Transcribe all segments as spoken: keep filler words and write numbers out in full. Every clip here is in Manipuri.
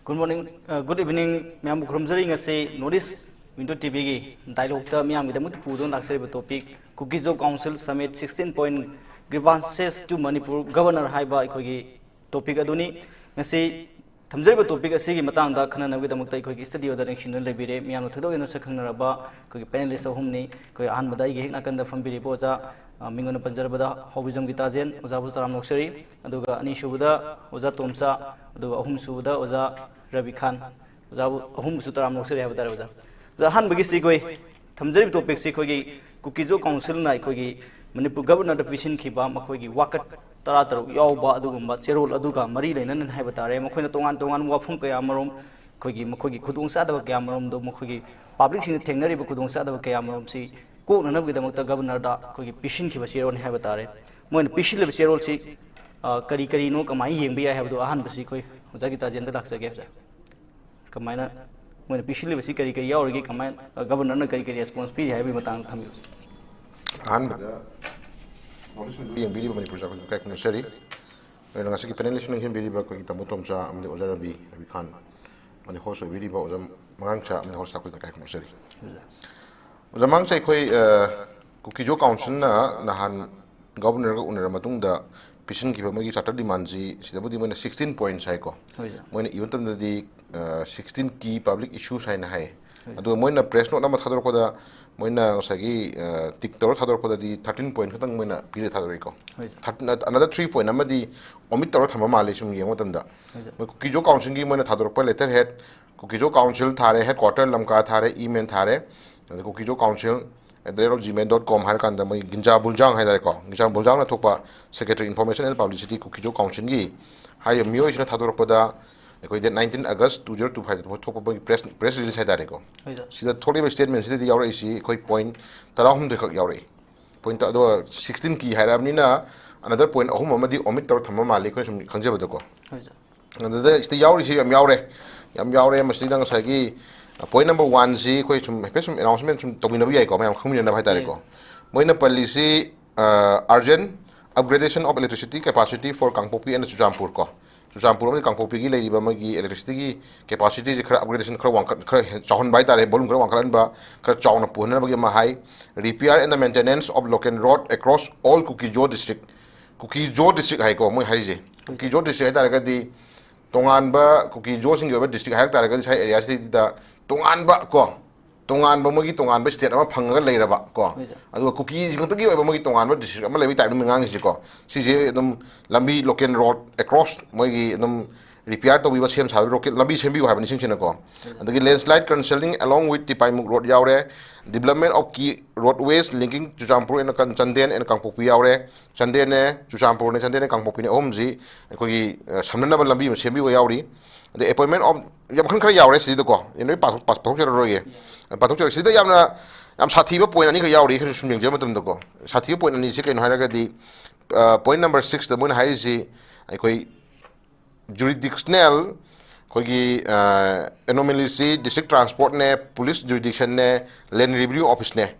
Good morning, uh, good evening, ꯃꯌꯥꯝꯕꯨ ꯈꯨꯔꯨꯝꯖꯔꯤ꯫ ꯉꯁꯤ North East Window T V ꯒꯤ dialogue-ꯇ ꯃꯤꯌꯥꯝꯒꯤꯗꯃꯛꯇ ꯄꯨꯗꯨꯅ ꯂꯥꯛꯆꯔꯤꯕ topic, Kuki-Zo Council Summit sixteen point grievances to Manipur Governor ꯍꯥꯏꯕ ꯑꯩꯈꯣꯏꯒꯤ topic ꯑꯗꯨꯅꯤ꯫ ꯉꯁꯤ ꯊꯝꯖꯔꯤꯕ topic ꯑꯁꯤꯒꯤ ꯃꯇꯥꯡꯗ ꯈꯟꯅꯅꯕꯒꯤꯗꯃꯛꯇ ꯑꯩꯈꯣꯏꯒꯤ studio-ꯗ ꯂꯦꯡꯁꯤꯟꯗꯨꯅ ꯂꯩꯕꯤꯔꯦ꯫ ꯃꯤꯌꯥꯝꯅ ꯊꯣꯏꯗꯣꯛ ꯍꯦꯟꯅ ꯁꯛ ꯈꯪꯅꯔꯕ ꯑꯩꯈꯣꯏꯒꯤ panelist ꯑꯍꯨꯝꯅꯤ꯫ ꯑꯩꯈꯣꯏ ꯑꯍꯥꯟꯕꯗ ꯑꯩꯒꯤ ꯍꯦꯛ ꯅꯥꯀꯟꯗ ꯐꯝꯕꯤꯔꯤꯕ ꯑꯣꯖꯥ, ꯑ, ꯃꯤꯡ ꯑꯣꯏꯅ ꯄꯟꯖꯔꯕꯗ ꯍꯥꯎꯕꯤꯖꯝꯒꯤ ꯇꯥꯖꯦꯟ, ꯑꯣꯖꯥꯕꯨ ꯇꯔꯥꯝꯅ ꯑꯣꯛꯆꯔꯤ꯫ ꯑꯗꯨꯒ ꯑꯅꯤꯁꯨꯕꯗ ꯑꯣꯖꯥ ꯇꯣꯝꯆꯥ, ꯑꯗꯨꯒ ꯑꯍꯨꯝꯁꯨꯕꯗ ꯑꯣꯖꯥ ꯔꯕꯤ ꯈꯥꯟ꯫ ꯑꯣꯖꯥꯕꯨ ꯑꯍꯨꯝꯕꯨꯁꯨ ꯇꯔꯥꯝꯅ ꯑꯣꯛꯆꯔꯤ ꯍꯥꯏꯕ ꯇꯥꯔꯦ ꯑꯣꯖꯥ꯫ ꯑꯣꯖꯥ, ꯑꯍꯥꯟꯕꯒꯤꯁꯤ ꯑꯩꯈꯣꯏ ꯊꯝꯖꯔꯤꯕ topic-ꯁꯤ ꯑꯩꯈꯣꯏꯒꯤ Kuki-Zo Council-ꯅ ꯑꯩꯈꯣꯏꯒꯤ ꯃꯅꯤꯄꯨꯔ Governor-ꯗ ꯄꯤꯁꯤꯟꯈꯤꯕ ꯃꯈꯣꯏꯒꯤ ꯋꯥꯀꯠ ꯇꯔꯥ ꯇꯔꯨꯛ ꯌꯥꯎꯕ ꯑꯗꯨꯒꯨꯝꯕ ꯆꯦꯔꯣꯜ ꯑꯗꯨꯒ ꯃꯔꯤ ꯂꯩꯅꯅ ꯍꯥꯏꯕ ꯇꯥꯔꯦ꯫ ꯃꯈꯣꯏꯅ ꯇꯣꯉꯥꯟ ꯇꯣꯉꯥꯟꯕ ꯋꯥꯐꯝ ꯀꯌꯥ ꯃꯔꯨꯝ, ꯑꯩꯈꯣꯏꯒꯤ ꯃꯈꯣꯏꯒꯤ ꯈꯨꯗꯣꯡꯆꯥꯗꯕ ꯀꯌꯥ ꯃꯔꯨꯝꯗꯣ, ꯃꯈꯣꯏꯒꯤ public-ꯁꯤꯡꯅ ꯊꯦꯡꯅꯔꯤꯕ ꯈꯨꯗꯣꯡꯆꯥꯗꯕ ꯀꯌꯥ ꯃꯔꯨꯝꯁꯤ ꯀꯣꯛꯅꯅꯕꯒꯤꯗꯃꯛꯇ Governor-ꯗ ꯑꯩꯈꯣꯏꯒꯤ ꯄꯤꯁꯤꯟꯈꯤꯕ ꯆꯦꯔꯣꯜꯅꯤ ꯍꯥꯏꯕ ꯇꯥꯔꯦ꯫ ꯃꯣꯏꯅ ꯄꯤꯁꯤꯜꯂꯤꯕ ꯆꯦꯔꯣꯜꯁꯤ, ꯑ, ꯀꯔꯤ ꯀꯔꯤꯅꯣ, ꯀꯃꯥꯏꯅ ꯌꯦꯡꯕ ꯌꯥꯏ ꯍꯥꯏꯕꯗꯣ ꯑꯍꯥꯟꯕꯁꯤ ꯑꯩꯈꯣꯏ ꯑꯣꯖꯥ ꯒꯤꯇꯥꯖꯦꯟꯗ ꯂꯥꯛꯆꯒꯦ ꯑꯣꯖꯥ꯫ ꯀꯃꯥꯏꯅ ꯃꯣꯏꯅ ꯄꯤꯁꯤꯜꯂꯤꯕꯁꯤ ꯀꯔꯤ ꯀꯔꯤ ꯌꯥꯎꯔꯤꯒꯦ, ꯀꯃꯥꯏꯅ, ꯑ, Governor-ꯅ ꯀꯔꯤ ꯀꯔꯤ response ꯄꯤꯔꯤ ꯍꯥꯏꯕꯒꯤ ꯃꯇꯥꯡꯗ ꯊꯝꯕꯤꯌꯨ꯫ ꯑꯍꯥꯟꯕꯗ North East Window ꯌꯦꯡꯕꯤꯔꯤꯕ ꯃꯅꯤꯄꯨꯔ ꯆꯥꯎꯈꯠ ꯏꯀꯥꯏ ꯈꯨꯝꯅꯖꯔꯤ꯫ ꯑꯗꯨꯅ ꯉꯁꯤꯒꯤ panelist ꯂꯦꯡꯁꯤꯟꯕꯤꯔꯤꯕ ꯑꯩꯈꯣꯏꯒꯤ ꯇꯥꯃꯣ ꯇꯣꯝꯆꯥ ꯑꯃꯗꯤ ꯑꯣꯖꯥ ꯔꯕꯤ, ꯔꯕꯤ ꯈꯥꯟ, ꯑꯃꯗꯤ host ꯑꯣꯏꯕꯤꯔꯤꯕ ꯑꯣꯖꯥ ꯃꯉꯥꯡꯆꯥ ꯑꯃꯗꯤ host staff ꯈꯨꯗꯤꯡꯃꯛ ꯏꯀꯥꯏ ꯈꯨꯝꯅꯖꯔꯤ꯫ ꯑꯣꯖꯥ ꯃꯉꯥꯡꯆꯥ, ꯑꯩꯈꯣꯏ, ꯑ, Kuki-Zo Council-ꯅ ꯅꯍꯥꯟ Governor-ꯒ ꯎꯅꯔ ꯃꯇꯨꯡꯗ ꯄꯤꯁꯤꯟꯈꯤꯕ ꯃꯣꯏꯒꯤ charter demand-ꯁꯤ, ꯁꯤꯗꯕꯨꯗꯤ ꯃꯣꯏꯅ sixteen points ꯍꯥꯏꯀꯣ꯫ ꯍꯣꯏ, ꯁꯥꯔ꯫ ꯃꯣꯏꯅ ꯏꯕ ꯃꯇꯝꯗꯗꯤ, ꯑ, sixteen key public issues ꯍꯥꯏꯅ ꯍꯥꯏ꯫ ꯍꯣꯏ꯫ ꯑꯗꯨꯒ ꯃꯣꯏꯅ press note ꯑꯃ ꯊꯥꯗꯣꯔꯛꯄꯗ ꯃꯣꯏꯅ ꯉꯁꯥꯏꯒꯤ ꯇꯤꯛ ꯇꯧꯔ ꯊꯥꯗꯣꯔꯛꯄꯗꯗꯤ ꯊꯥꯔꯇꯤꯟ ꯄꯣꯏꯟ ꯈꯛꯇꯪ ꯃꯣꯏꯅ ꯄꯤꯔ ꯊꯥꯗꯣꯔꯛꯏꯀꯣ꯫ ꯍꯣꯏ ꯁꯥꯔ꯫ ꯊꯥꯔꯇꯤꯟ ꯑꯅꯗꯔ ꯊ꯭ꯔꯤ ꯄꯣꯏꯟ ꯑꯃꯗꯤ ꯑꯣꯃꯤꯠ ꯇꯧꯔ ꯊꯝꯕ ꯃꯥꯜꯂꯤ ꯁꯨꯝ ꯌꯦꯡꯕ ꯃꯇꯝꯗ꯫ ꯍꯣꯏ ꯁꯥꯔ꯫ ꯃꯣꯏ ꯀꯨꯀꯤꯖꯣ ꯀꯥꯎꯟꯁꯤꯜꯒꯤ ꯃꯣꯏꯅ ꯊꯥꯗꯣꯔꯛꯄ ꯂꯦꯇꯔ ꯍꯦꯠ, ꯀꯨꯀꯤꯖꯣ ꯀꯥꯎꯟꯁꯤꯜ ꯊꯥꯔꯦ, ꯍꯦꯗ ꯀ꯭ꯋꯥꯇꯔ ꯂꯝꯀꯥ ꯊꯥꯔꯦ, ꯏꯃꯦꯜ ꯊꯥꯔꯦ, ꯑꯗ Kuki Zo council at the rate of gmail dot com ꯍꯥꯏꯔ ꯀꯥꯟꯗ ꯃꯣꯏ ꯒꯤꯟꯖꯥ ꯕꯨꯜꯖꯥꯡ ꯍꯥꯏ ꯇꯥꯔꯦꯀꯣ, ꯒꯤꯟꯖꯥ ꯕꯨꯜꯖꯥꯡꯅ ꯊꯣꯛꯄ ꯁꯦꯀ꯭ꯔꯦꯇꯔꯤ ꯏꯟꯐꯣꯔꯃꯦꯁꯟ ꯑꯦꯟ ꯄꯕ꯭ꯂꯤꯁꯤꯇꯤ ꯀꯨꯀꯤꯖꯣ ꯀꯥꯎꯟꯁꯤꯜꯒꯤ ꯍꯥꯏꯔꯤꯕ ꯃꯤꯑꯣꯏꯁꯤꯅ ꯊꯥꯗꯣꯔꯛꯄꯗ ꯑꯩꯈꯣꯏ date nineteen August two zero two ꯐꯥꯏꯚꯇ ꯊꯣꯛꯄ ꯃꯣꯏꯒꯤ ꯄ꯭ꯔꯦꯁ ꯄ꯭ꯔꯦꯁ ꯔꯤꯂꯤꯁ ꯍꯥꯏ ꯇꯥꯔꯦꯀꯣ꯫ ꯍꯣꯏ ꯁꯥꯔ꯫ ꯁꯤꯗ ꯊꯣꯛꯂꯤꯕ ꯁ꯭ꯇꯦꯠꯃꯦꯟꯁꯤꯗꯗꯤ ꯌꯥꯎꯔꯛꯏꯁꯤ ꯑꯩꯈꯣꯏ ꯄꯣꯏꯟ ꯇꯔꯥꯍꯨꯝꯗꯣꯏ ꯈꯛ ꯌꯥꯎꯔꯛꯏ꯫ ꯄꯣꯏꯟ ꯑꯗꯣ ꯁꯤꯛꯁꯇꯤꯟ ꯀꯤ ꯍꯥꯏꯔꯛꯑꯕꯅꯤꯅ ꯑꯅꯗꯔ ꯄꯣꯏꯟ ꯑꯍꯨꯝ ꯑꯃꯗꯤ ꯑꯣꯃꯤꯠ ꯇꯧꯔ ꯊꯝꯕ ꯃꯥꯜꯂꯤ ꯑꯩꯈꯣꯏꯅ ꯁꯨꯝ ꯈꯪꯖꯕꯗꯀꯣ꯫ ꯍꯣꯏ ꯁꯥꯔ꯫ ꯑꯗꯨꯗ ꯁꯤꯗ ꯌꯥꯎꯔꯤꯁꯤ ꯌꯥꯝ ꯌꯥꯎꯔꯦ, ꯌꯥꯝ ꯌꯥꯎꯔꯦ꯫ ꯃꯁꯤꯗ ꯉꯁꯥꯏꯒꯤ ꯄꯣꯏꯟ ꯅꯝꯕꯔ ꯋꯥꯟꯁꯤ ꯑꯩꯈꯣꯏ ꯁꯨꯝ ꯍꯥꯏꯐꯦꯠ ꯁꯨꯝ ꯑꯦꯅꯥꯎꯟꯁꯃꯦꯟ ꯁꯨꯝ ꯇꯧꯃꯤꯟꯅꯕ ꯌꯥꯏꯀꯣ, ꯃꯌꯥꯝ ꯈꯪꯃꯤꯟꯅꯅꯕ ꯍꯥꯏ ꯇꯥꯔꯦꯀꯣ꯫ ꯌꯥꯏ꯫ ꯃꯣꯏꯅ ꯄꯜꯂꯤꯁꯤ, urgent upgradation of electricity capacity for Kangpokpi and Churachandpur ꯀꯣ꯫ ꯆꯨꯔꯆꯥꯟꯄꯨꯔ ꯑꯃꯗꯤ ꯀꯥꯡꯄꯣꯛꯄꯤꯒꯤ ꯂꯩꯔꯤꯕ ꯃꯣꯏꯒꯤ ꯏꯂꯦꯛꯇ꯭ꯔꯤꯁꯤꯇꯤꯒꯤ ꯀꯦꯄꯥꯁꯤꯇꯤꯁꯦ ꯈꯔ ꯑꯞꯒ꯭ꯔꯦꯗꯦꯁꯟ ꯈꯔ ꯋꯥꯡꯈꯠ ꯈꯔ ꯍꯦꯟ- ꯆꯥꯎꯍꯟꯕ ꯍꯥꯏ ꯇꯥꯔꯦ, ꯚꯣꯂꯨꯝ ꯈꯔ ꯋꯥꯡꯈꯠꯍꯟꯕ, ꯈꯔ ꯆꯥꯎꯅ ꯄꯨꯍꯟꯅꯕꯒꯤ ꯑꯃ ꯍꯥꯏ꯫ Repair and the maintenance of local road across all ꯀꯨꯀꯤꯖꯣ district꯫ ꯀꯨꯀꯤꯖꯣ district ꯍꯥꯏꯀꯣ ꯃꯣꯏ ꯍꯥꯏꯔꯤꯁꯦ꯫ ꯀꯨꯀꯤꯖꯣ district ꯍꯥꯏ ꯇꯥꯔꯒꯗꯤ ꯇꯣꯉꯥꯟꯕ ꯀꯨꯀꯤꯖꯣꯁꯤꯡꯒꯤ ꯑꯣꯏꯕ district ꯍꯥꯏꯔꯛ ꯇꯥꯔꯒꯗꯤ ꯁ꯭ꯋꯥꯏ ꯑꯦꯔꯤꯌꯥꯁꯤꯗꯩꯗ ꯇꯣꯉꯥꯟꯕ ꯀꯣ, ꯇꯣꯉꯥꯟꯕ ꯃꯣꯏꯒꯤ ꯇꯣꯉꯥꯟꯕ ꯁ꯭ꯇꯦꯠ ꯑꯃ ꯐꯪꯉꯒ ꯂꯩꯔꯕ ꯀꯣ꯫ ꯍꯣꯏ ꯁꯥꯔ꯫ ꯑꯗꯨꯒ ꯀꯨꯀꯤꯁꯤꯡ ꯈꯛꯇꯒꯤ ꯑꯣꯏꯕ ꯃꯣꯏꯒꯤ ꯇꯣꯉꯥꯟꯕ district ꯑꯃ ꯂꯩꯕꯒꯤ ꯇꯥꯏꯞꯅꯤ ꯉꯥꯡꯉꯤꯁꯤꯀꯣ꯫ ꯁꯤꯁꯦ ꯑꯗꯨꯝ ꯂꯝꯕꯤ, local road across ꯃꯣꯏꯒꯤ ꯑꯗꯨꯝ repair ꯇꯧꯕꯤꯕ, ꯁꯦꯝ ꯁꯥꯕ, ꯂꯝꯕꯤ ꯁꯦꯝꯕꯤꯌꯨ ꯍꯥꯏꯕꯅꯤ ꯁꯤꯡꯁꯤꯅꯀꯣ꯫ ꯑꯗꯒꯤ landslide cancelling along with ꯇꯤꯄꯥꯏꯃꯨꯛ road ꯌꯥꯎꯔꯦ, development of key roadways linking Churachandpur and ꯀꯟ- ꯆꯥꯟꯗꯦꯜ and ꯀꯥꯡꯄꯣꯛꯄꯤ ꯌꯥꯎꯔꯦ꯫ ꯆꯥꯟꯗꯦꯜꯅꯦ, ꯆꯨꯔꯆꯥꯟꯄꯨꯔꯅꯦ, ꯆꯥꯟꯗꯦꯜꯅꯦ, ꯀꯥꯡꯄꯣꯛꯄꯤꯅꯦ ꯑꯍꯨꯝꯁꯤ ꯑꯩꯈꯣꯏꯒꯤ, ꯑ, ꯁꯝꯅꯅꯕ ꯂꯝꯕꯤ ꯑꯃ ꯁꯦꯝꯕꯤꯕ ꯌꯥꯎꯔꯤ꯫ ꯑꯗꯩ appointment of, ꯌꯥꯝ ꯃꯈꯜ ꯈꯔ ꯌꯥꯎꯔꯦ ꯁꯤꯗꯀꯣ, ꯑꯩ ꯂꯣꯏ ꯄꯥꯊꯣꯛ- ꯄꯥꯊꯣꯛꯆꯔꯔꯣꯏꯒꯦ꯫ ꯄꯥꯊꯣꯛꯆꯔꯒꯦ꯫ ꯁꯤꯗ ꯌꯥꯝꯅ, ꯌꯥꯝ ꯁꯥꯊꯤꯕ ꯄꯣꯏꯟ ꯑꯅꯤꯈꯛ ꯌꯥꯎꯔꯤ, ꯑꯩꯈꯣꯏꯅ ꯁꯨꯝ ꯌꯦꯡꯖꯕ ꯃꯇꯝꯗꯀꯣ꯫ ꯁꯥꯊꯤꯕ ꯄꯣꯏꯟ ꯑꯅꯤꯁꯤ ꯀꯩꯅꯣ ꯍꯥꯏꯔꯒꯗꯤ, ꯑ, ꯄꯣꯏꯟ ꯅꯝꯕꯔ ꯁꯤꯛꯁꯇ ꯃꯣꯏꯅ ꯍꯥꯏꯔꯤꯁꯤ ꯑꯩꯈꯣꯏ jurisdictional ꯑꯩꯈꯣꯏꯒꯤ, ꯑ, anomalyꯁꯤ district transportꯅꯦ, police jurisdictionꯅꯦ, land revenue officeꯅꯦ꯫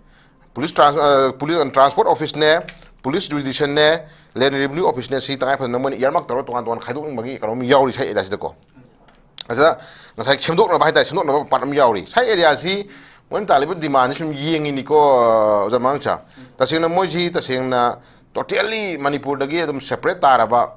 Police trans- ꯑ, police, transport officeꯅꯦ, police jurisdictionꯅꯦ, land revenue officeꯅꯦ, ꯁꯤ ꯇꯉꯥꯏ ꯐꯗꯅ ꯃꯣꯏꯅ earmark ꯇꯧꯔꯒ ꯇꯣꯉꯥꯟ ꯇꯣꯉꯥꯟ ꯈꯥꯏꯗꯣꯛꯅꯤꯡꯕꯒꯤ ꯀꯩꯅꯣꯝ ꯌꯥꯎꯔꯤ ꯁꯥꯏ ꯑꯦꯔꯤꯌꯥꯁꯤꯗꯀꯣ꯫ ꯑꯁꯤꯗ ꯉꯁꯥꯏ ꯁꯦꯝꯗꯣꯛꯅꯕ ꯍꯥꯏꯇꯥꯔꯦ, ꯁꯦꯝꯗꯣꯛꯅꯕ ꯄꯥꯔꯠ ꯑꯃ ꯌꯥꯎꯔꯤ꯫ ꯁꯥꯏ ꯑꯦꯔꯤꯌꯥꯁꯤ ꯃꯣꯏꯅ ꯇꯥꯜꯂꯤꯕ ꯗꯤꯃꯥꯟꯁꯤ ꯁꯨꯝ ꯌꯦꯡꯉꯤꯅꯤꯀꯣ, ꯑꯣꯖꯥ ꯃꯉꯥꯡꯆꯥ꯫ ꯇꯁꯦꯡꯅ ꯃꯣꯏꯁꯤ ꯇꯁꯦꯡꯅ totally ꯃꯅꯤꯄꯨꯔꯗꯒꯤ ꯑꯗꯨꯝ separate ꯇꯥꯔꯕ,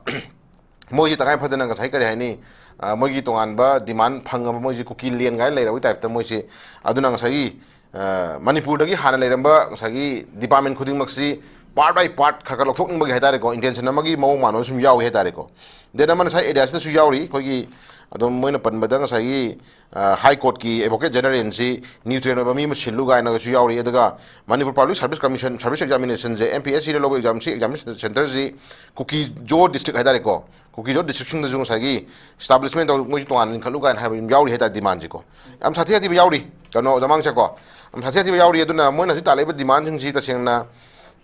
ꯃꯣꯏꯁꯤ ꯇꯉꯥꯏ ꯐꯗꯅ ꯉꯁꯥꯏ ꯀꯔꯤ ꯍꯥꯏꯅꯤ, ꯑ, ꯃꯣꯏꯒꯤ ꯇꯣꯉꯥꯟꯕ ꯗꯤꯃꯥꯟ ꯐꯪꯉꯕ, ꯃꯣꯏꯁꯤ ꯀꯨꯀꯤ ꯂꯦꯟ ꯀꯥꯏꯅ ꯂꯩꯔꯕꯒꯤ ꯇꯥꯏꯞꯇ ꯃꯣꯏꯁꯤ, ꯑꯗꯨꯅ ꯉꯁꯥꯏꯒꯤ ꯃꯅꯤꯄꯨꯔꯗꯒꯤ ꯍꯥꯟꯅ ꯂꯩꯔꯝꯕ ꯉꯁꯥꯏꯒꯤ department ꯈꯨꯗꯤꯡꯃꯛꯁꯤ part by part ꯈꯔ ꯈꯔ ꯂꯧꯊꯣꯛꯅꯤꯡꯕꯒꯤ ꯍꯥꯏꯇꯥꯔꯦꯀꯣ, intention ꯑꯃꯒꯤ ꯃꯑꯣꯡ ꯃꯥꯟꯕ ꯁꯨꯝ ꯌꯥꯎꯏ ꯍꯥꯏꯇꯥꯔꯦꯀꯣ꯫ Then ꯑꯃꯅ ꯉꯁꯥꯏ areaꯁꯤꯗꯁꯨ ꯌꯥꯎꯔꯤ, ꯑꯩꯈꯣꯏꯒꯤ ꯑꯗꯨꯝ ꯃꯣꯏꯅ ꯄꯟꯕꯗ ꯉꯁꯥꯏꯒꯤ High Courtꯀꯤ Advocate Generalꯁꯤ neutral ꯑꯣꯏꯕ ꯃꯤ ꯑꯃ ꯁꯤꯜꯂꯨ ꯀꯥꯏꯅꯒꯁꯨ ꯌꯥꯎꯔꯤ꯫ ꯑꯗꯨꯒ Manipur Public Service Commission service examinationꯁꯦ, MPSCꯗ ꯂꯧꯕ examꯁꯤ, exam centreꯁꯤ ꯀꯨꯀꯤꯖꯣ district ꯍꯥꯏꯇꯥꯔꯦꯀꯣ, ꯀꯨꯀꯤꯖꯣ districtꯁꯤꯡꯗꯁꯨ ꯉꯁꯥꯏꯒꯤ establishment ꯇꯧ, ꯃꯣꯏꯁꯨ ꯇꯣꯉꯥꯟꯅ ꯂꯤꯡꯈꯠꯂꯨ ꯀꯥꯏꯅ ꯍꯥꯏꯕ ꯌꯥꯎꯔꯤ ꯍꯥꯏꯇꯥꯔꯦ, demandꯁꯤꯀꯣ꯫ ꯌꯥꯝ ꯁꯥꯊꯤ ꯁꯥꯊꯤꯕ ꯌꯥꯎꯔꯤ, ꯀꯩꯅꯣ, ꯖꯃꯥꯡꯁꯦꯀꯣ꯫ ꯌꯥꯝ ꯁꯥꯊꯤ ꯁꯥꯊꯤꯕ ꯌꯥꯎꯔꯤ꯫ ꯑꯗꯨꯅ ꯃꯣꯏꯅ ꯍꯧꯖꯤꯛ ꯇꯥꯜꯂꯛꯏꯕ demandꯁꯤꯡꯁꯤ ꯇꯁꯦꯡꯅ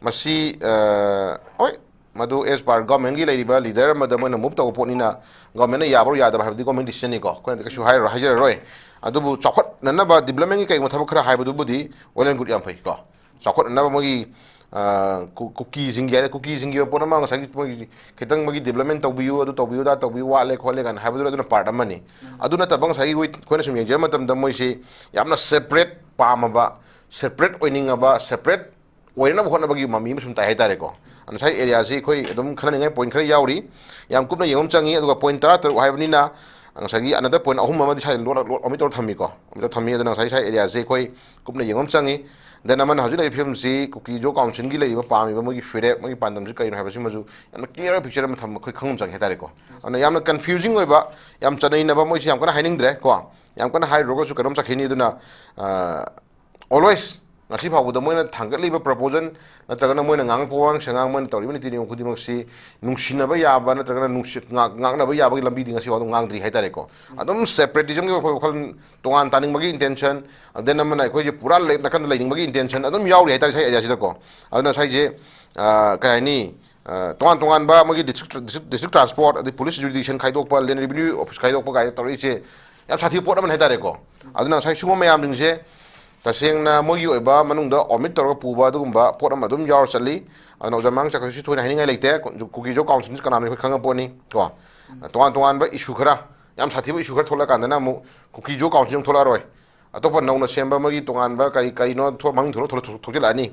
ꯃꯁꯤ, ꯑ, ꯍꯣꯏ, ꯃꯗꯨ as per governmentꯀꯤ ꯂꯩꯔꯤꯕ leader ꯑꯃꯗ ꯃꯣꯏꯅ move ꯇꯧꯕ ꯄꯣꯠꯅꯤꯅ, governmentꯅ ꯌꯥꯕ꯭ꯔꯣ ꯌꯥꯗꯕ ꯍꯥꯏꯕꯗꯤ government decisionꯅꯤꯀꯣ, ꯑꯩꯈꯣꯏꯅꯗꯤ ꯀꯩꯁꯨ ꯍꯥꯏꯔꯔꯣꯏ, ꯍꯥꯏꯖꯔꯔꯣꯏ꯫ ꯑꯗꯨꯕꯨ ꯆꯥꯎꯈꯠꯅꯅꯕ developmentꯀꯤ ꯀꯩꯒꯨꯝꯕ ꯊꯕꯛ ꯈꯔ ꯍꯥꯏꯕꯗꯨꯕꯨꯗꯤ well and good, ꯌꯥꯝ ꯐꯩꯀꯣ꯫ ꯆꯥꯎꯈꯠꯅꯅꯕ ꯃꯣꯏꯒꯤ, ꯑ, ꯀꯨ-, ꯀꯨꯀꯤꯁꯤꯡꯒꯤ ꯍꯥꯏꯗꯤ ꯀꯨꯀꯤꯁꯤꯡꯒꯤ ꯑꯣꯏꯕ ꯄꯣꯠ ꯑꯃ ꯉꯁꯥꯏꯒꯤ ꯃꯣꯏꯒꯤ ꯈꯤꯇꯪ ꯃꯣꯏꯒꯤ development ꯇꯧꯕꯤꯌꯨ, ꯑꯗꯨ ꯇꯧꯕꯤꯌꯨ, ꯑꯗꯥ ꯇꯧꯕꯤꯌꯨ, ꯋꯥꯠꯂꯦ ꯈꯣꯠꯂꯦ ꯀꯥꯏꯅ ꯍꯥꯏꯕꯗꯨꯅ ꯑꯗꯨꯅ part ꯑꯃꯅꯤ꯫ ꯑꯗꯨ ꯅꯠꯇꯕ ꯉꯁꯥꯏꯒꯤ ꯑꯩꯈꯣꯏ, ꯑꯩꯈꯣꯏꯅ ꯁꯨꯝ ꯌꯦꯡꯖꯕ ꯃꯇꯝꯗ ꯃꯣꯏꯁꯤ ꯌꯥꯝꯅ separate ꯄꯥꯝꯃꯕ, separate ꯑꯣꯏꯅꯤꯡꯉꯕ, separate ꯑꯣꯏꯅꯕ ꯍꯣꯠꯅꯕꯒꯤ ꯃꯃꯤ ꯑꯃ ꯁꯨꯝ ꯇꯥꯏ ꯍꯥꯏꯇꯥꯔꯦꯀꯣ꯫ ꯉꯁꯥꯏ areaꯁꯤ ꯑꯩꯈꯣꯏ ꯑꯗꯨꯝ ꯈꯟꯅꯅꯤꯡꯉꯥꯏ point ꯈꯔ ꯌꯥꯎꯔꯤ꯫ ꯌꯥꯝ ꯀꯨꯞꯅ ꯌꯦꯡꯕ ꯑꯃ ꯆꯪꯉꯤ꯫ ꯑꯗꯨꯒ point ꯇꯔꯥ ꯇꯔꯨꯛ ꯍꯥꯏꯕꯅꯤꯅ ꯉꯁꯥꯏꯒꯤ another point ꯑꯍꯨꯝ ꯑꯃꯗꯤ ꯁ꯭ꯋꯥꯏꯗ ꯂꯣꯠ-, ꯂꯣꯠ-, omit ꯇꯧꯔ ꯊꯝꯃꯤꯀꯣ, omit ꯇꯧꯔ ꯊꯝꯃꯤ꯫ ꯑꯗꯨꯅ ꯉꯁꯥꯏ ꯁ꯭ꯋꯥꯏ areaꯁꯦ ꯑꯩꯈꯣꯏ ꯀꯨꯞꯅ ꯌꯦꯡꯕ ꯑꯃ ꯆꯪꯉꯤ꯫ Then ꯑꯃꯅ ꯍꯧꯖꯤꯛ ꯂꯩꯔꯤꯕ ꯐꯤꯕꯝꯁꯤ ꯀꯨꯀꯤꯖꯣ councilꯒꯤ ꯂꯩꯔꯤꯕ ꯄꯥꯝꯃꯤꯕ ꯃꯣꯏꯒꯤ ꯐꯤꯔꯦꯞ, ꯃꯣꯏꯒꯤ ꯄꯥꯟꯗꯝꯁꯤ ꯀꯔꯤꯅꯣ ꯍꯥꯏꯕꯁꯤꯃꯁꯨ ꯌꯥꯝꯅ clear ꯑꯣꯏꯕ picture ꯑꯃ ꯊꯝꯕ ꯑꯩꯈꯣꯏ ꯈꯪꯕ ꯑꯃ ꯆꯪꯉꯤ ꯍꯥꯏꯇꯥꯔꯦꯀꯣ꯫ ꯑꯗꯨꯅ ꯌꯥꯝꯅ confusing ꯑꯣꯏꯕ, ꯌꯥꯝ ꯆꯅꯩꯅꯕ, ꯃꯣꯏꯁꯤ ꯌꯥꯝ ꯀꯟꯅ ꯍꯥꯏꯅꯤꯡꯗ꯭ꯔꯦ ꯀꯣ, ꯌꯥꯝ ꯀꯟꯅ ꯍꯥꯏꯔꯨꯔꯒꯁꯨ ꯀꯩꯅꯣꯝ ꯆꯠꯈꯤꯅꯤ꯫ ꯑꯗꯨꯅ, ꯑ, always ꯉꯁꯤ ꯐꯥꯎꯕꯗ ꯃꯣꯏꯅ ꯊꯥꯡꯒꯠꯂꯤꯕ proposal ꯅꯠꯇ꯭ꯔꯒꯅ ꯃꯣꯏꯅ ꯉꯥꯡꯉꯛꯄ ꯋꯥꯉꯥꯡ ꯁꯉꯥꯡ, ꯃꯣꯏꯅ ꯇꯧꯔꯤꯕ ꯅꯤꯇꯤ ꯅꯤꯌꯣꯝ ꯈꯨꯗꯤꯡꯃꯛꯁꯤ ꯅꯨꯡꯁꯤꯅꯕ ꯌꯥꯕ ꯅꯠꯇ꯭ꯔꯒꯅ ꯅꯨꯡꯁꯤ-, ꯉꯥꯛ-, ꯉꯥꯛꯅꯕ ꯌꯥꯕꯒꯤ ꯂꯝꯕꯤꯗꯤ ꯉꯁꯤ ꯐꯥꯎꯗ ꯉꯥꯡꯗ꯭ꯔꯤ ꯍꯥꯏꯇꯥꯔꯦꯀꯣ꯫ ꯑꯗꯨꯝ separatismꯒꯤ ꯋꯥꯈꯜ, ꯋꯥꯈꯜ ꯇꯣꯉꯥꯟ ꯇꯥꯅꯤꯡꯕꯒꯤ intention, then ꯑꯃꯅ ꯑꯩꯈꯣꯏꯁꯦ ꯄꯨꯔꯥ ꯂꯩ-, ꯅꯥꯀꯟꯗ ꯂꯩꯅꯤꯡꯕꯒꯤ intention ꯑꯗꯨꯝ ꯌꯥꯎꯔꯤ ꯍꯥꯏꯇꯥꯔꯦ ꯉꯁꯥꯏ areaꯁꯤꯗꯀꯣ꯫ ꯑꯗꯨꯅ ꯉꯁꯥꯏꯁꯦ, ꯑ, ꯀꯩ ꯍꯥꯏꯅꯤ, ꯑ, ꯇꯣꯉꯥꯟ ꯇꯣꯉꯥꯟꯕ ꯃꯣꯏꯒꯤ district, district, district transport, ꯑꯗꯩ police jurisdiction ꯈꯥꯏꯗꯣꯛꯄ, land revenue office ꯈꯥꯏꯗꯣꯛꯄ ꯀꯥꯏꯅ ꯇꯧꯔꯛꯏꯁꯦ ꯌꯥꯝ ꯁꯥꯊꯤꯕ ꯄꯣꯠ ꯑꯃꯅꯤ ꯍꯥꯏꯇꯥꯔꯦꯀꯣ꯫ ꯑꯗꯨꯅ ꯉꯁꯥꯏ ꯁꯤꯒꯨꯝꯕ ꯃꯌꯥꯝꯁꯤꯡꯁꯦ ꯇꯁꯦꯡꯅ ꯃꯣꯏꯒꯤ ꯑꯣꯏꯕ ꯃꯅꯨꯡꯗ omit ꯇꯧꯔꯒ ꯄꯨꯕ ꯑꯗꯨꯒꯨꯝꯕ ꯄꯣꯠ ꯑꯃ ꯑꯗꯨꯝ ꯌꯥꯎꯔ ꯆꯠꯂꯤ꯫ ꯑꯗꯨꯅ ꯑꯣꯖꯥ ꯃꯥꯡ ꯆꯠꯈ꯭ꯔꯁꯨ ꯊꯣꯏꯅ ꯍꯥꯏꯅꯤꯡꯉꯥꯏ ꯂꯩꯇꯦ꯫ ꯀꯨꯀꯤꯖꯣ councilꯁꯤ ꯀꯅꯥꯅꯣ ꯑꯩꯈꯣꯏ ꯈꯪꯉ ꯄꯣꯠꯅꯤ ꯀꯣ꯫ ꯇꯣꯉꯥꯟ ꯇꯣꯉꯥꯟꯕ issue ꯈꯔ, ꯌꯥꯝ ꯁꯥꯊꯤꯕ issue ꯈꯔ ꯊꯣꯛꯂꯛꯀꯥꯟꯗꯅ ꯑꯃꯨꯛ ꯀꯨꯀꯤꯖꯣ council ꯑꯃꯨꯛ ꯊꯣꯛꯂꯛꯑꯔꯣꯏ꯫ ꯑꯇꯣꯞꯄ ꯅꯧꯅ ꯁꯦꯝꯕ ꯃꯣꯏꯒꯤ ꯇꯣꯉꯥꯟꯕ ꯀꯔꯤ ꯀꯔꯤꯅꯣ ꯊꯣꯛ-, ꯃꯃꯤꯡ ꯊꯣꯛꯂꯛ-, ꯊꯣꯛꯂꯛ-, ꯊꯣꯛꯆꯤꯜꯂꯛꯑꯅꯤ꯫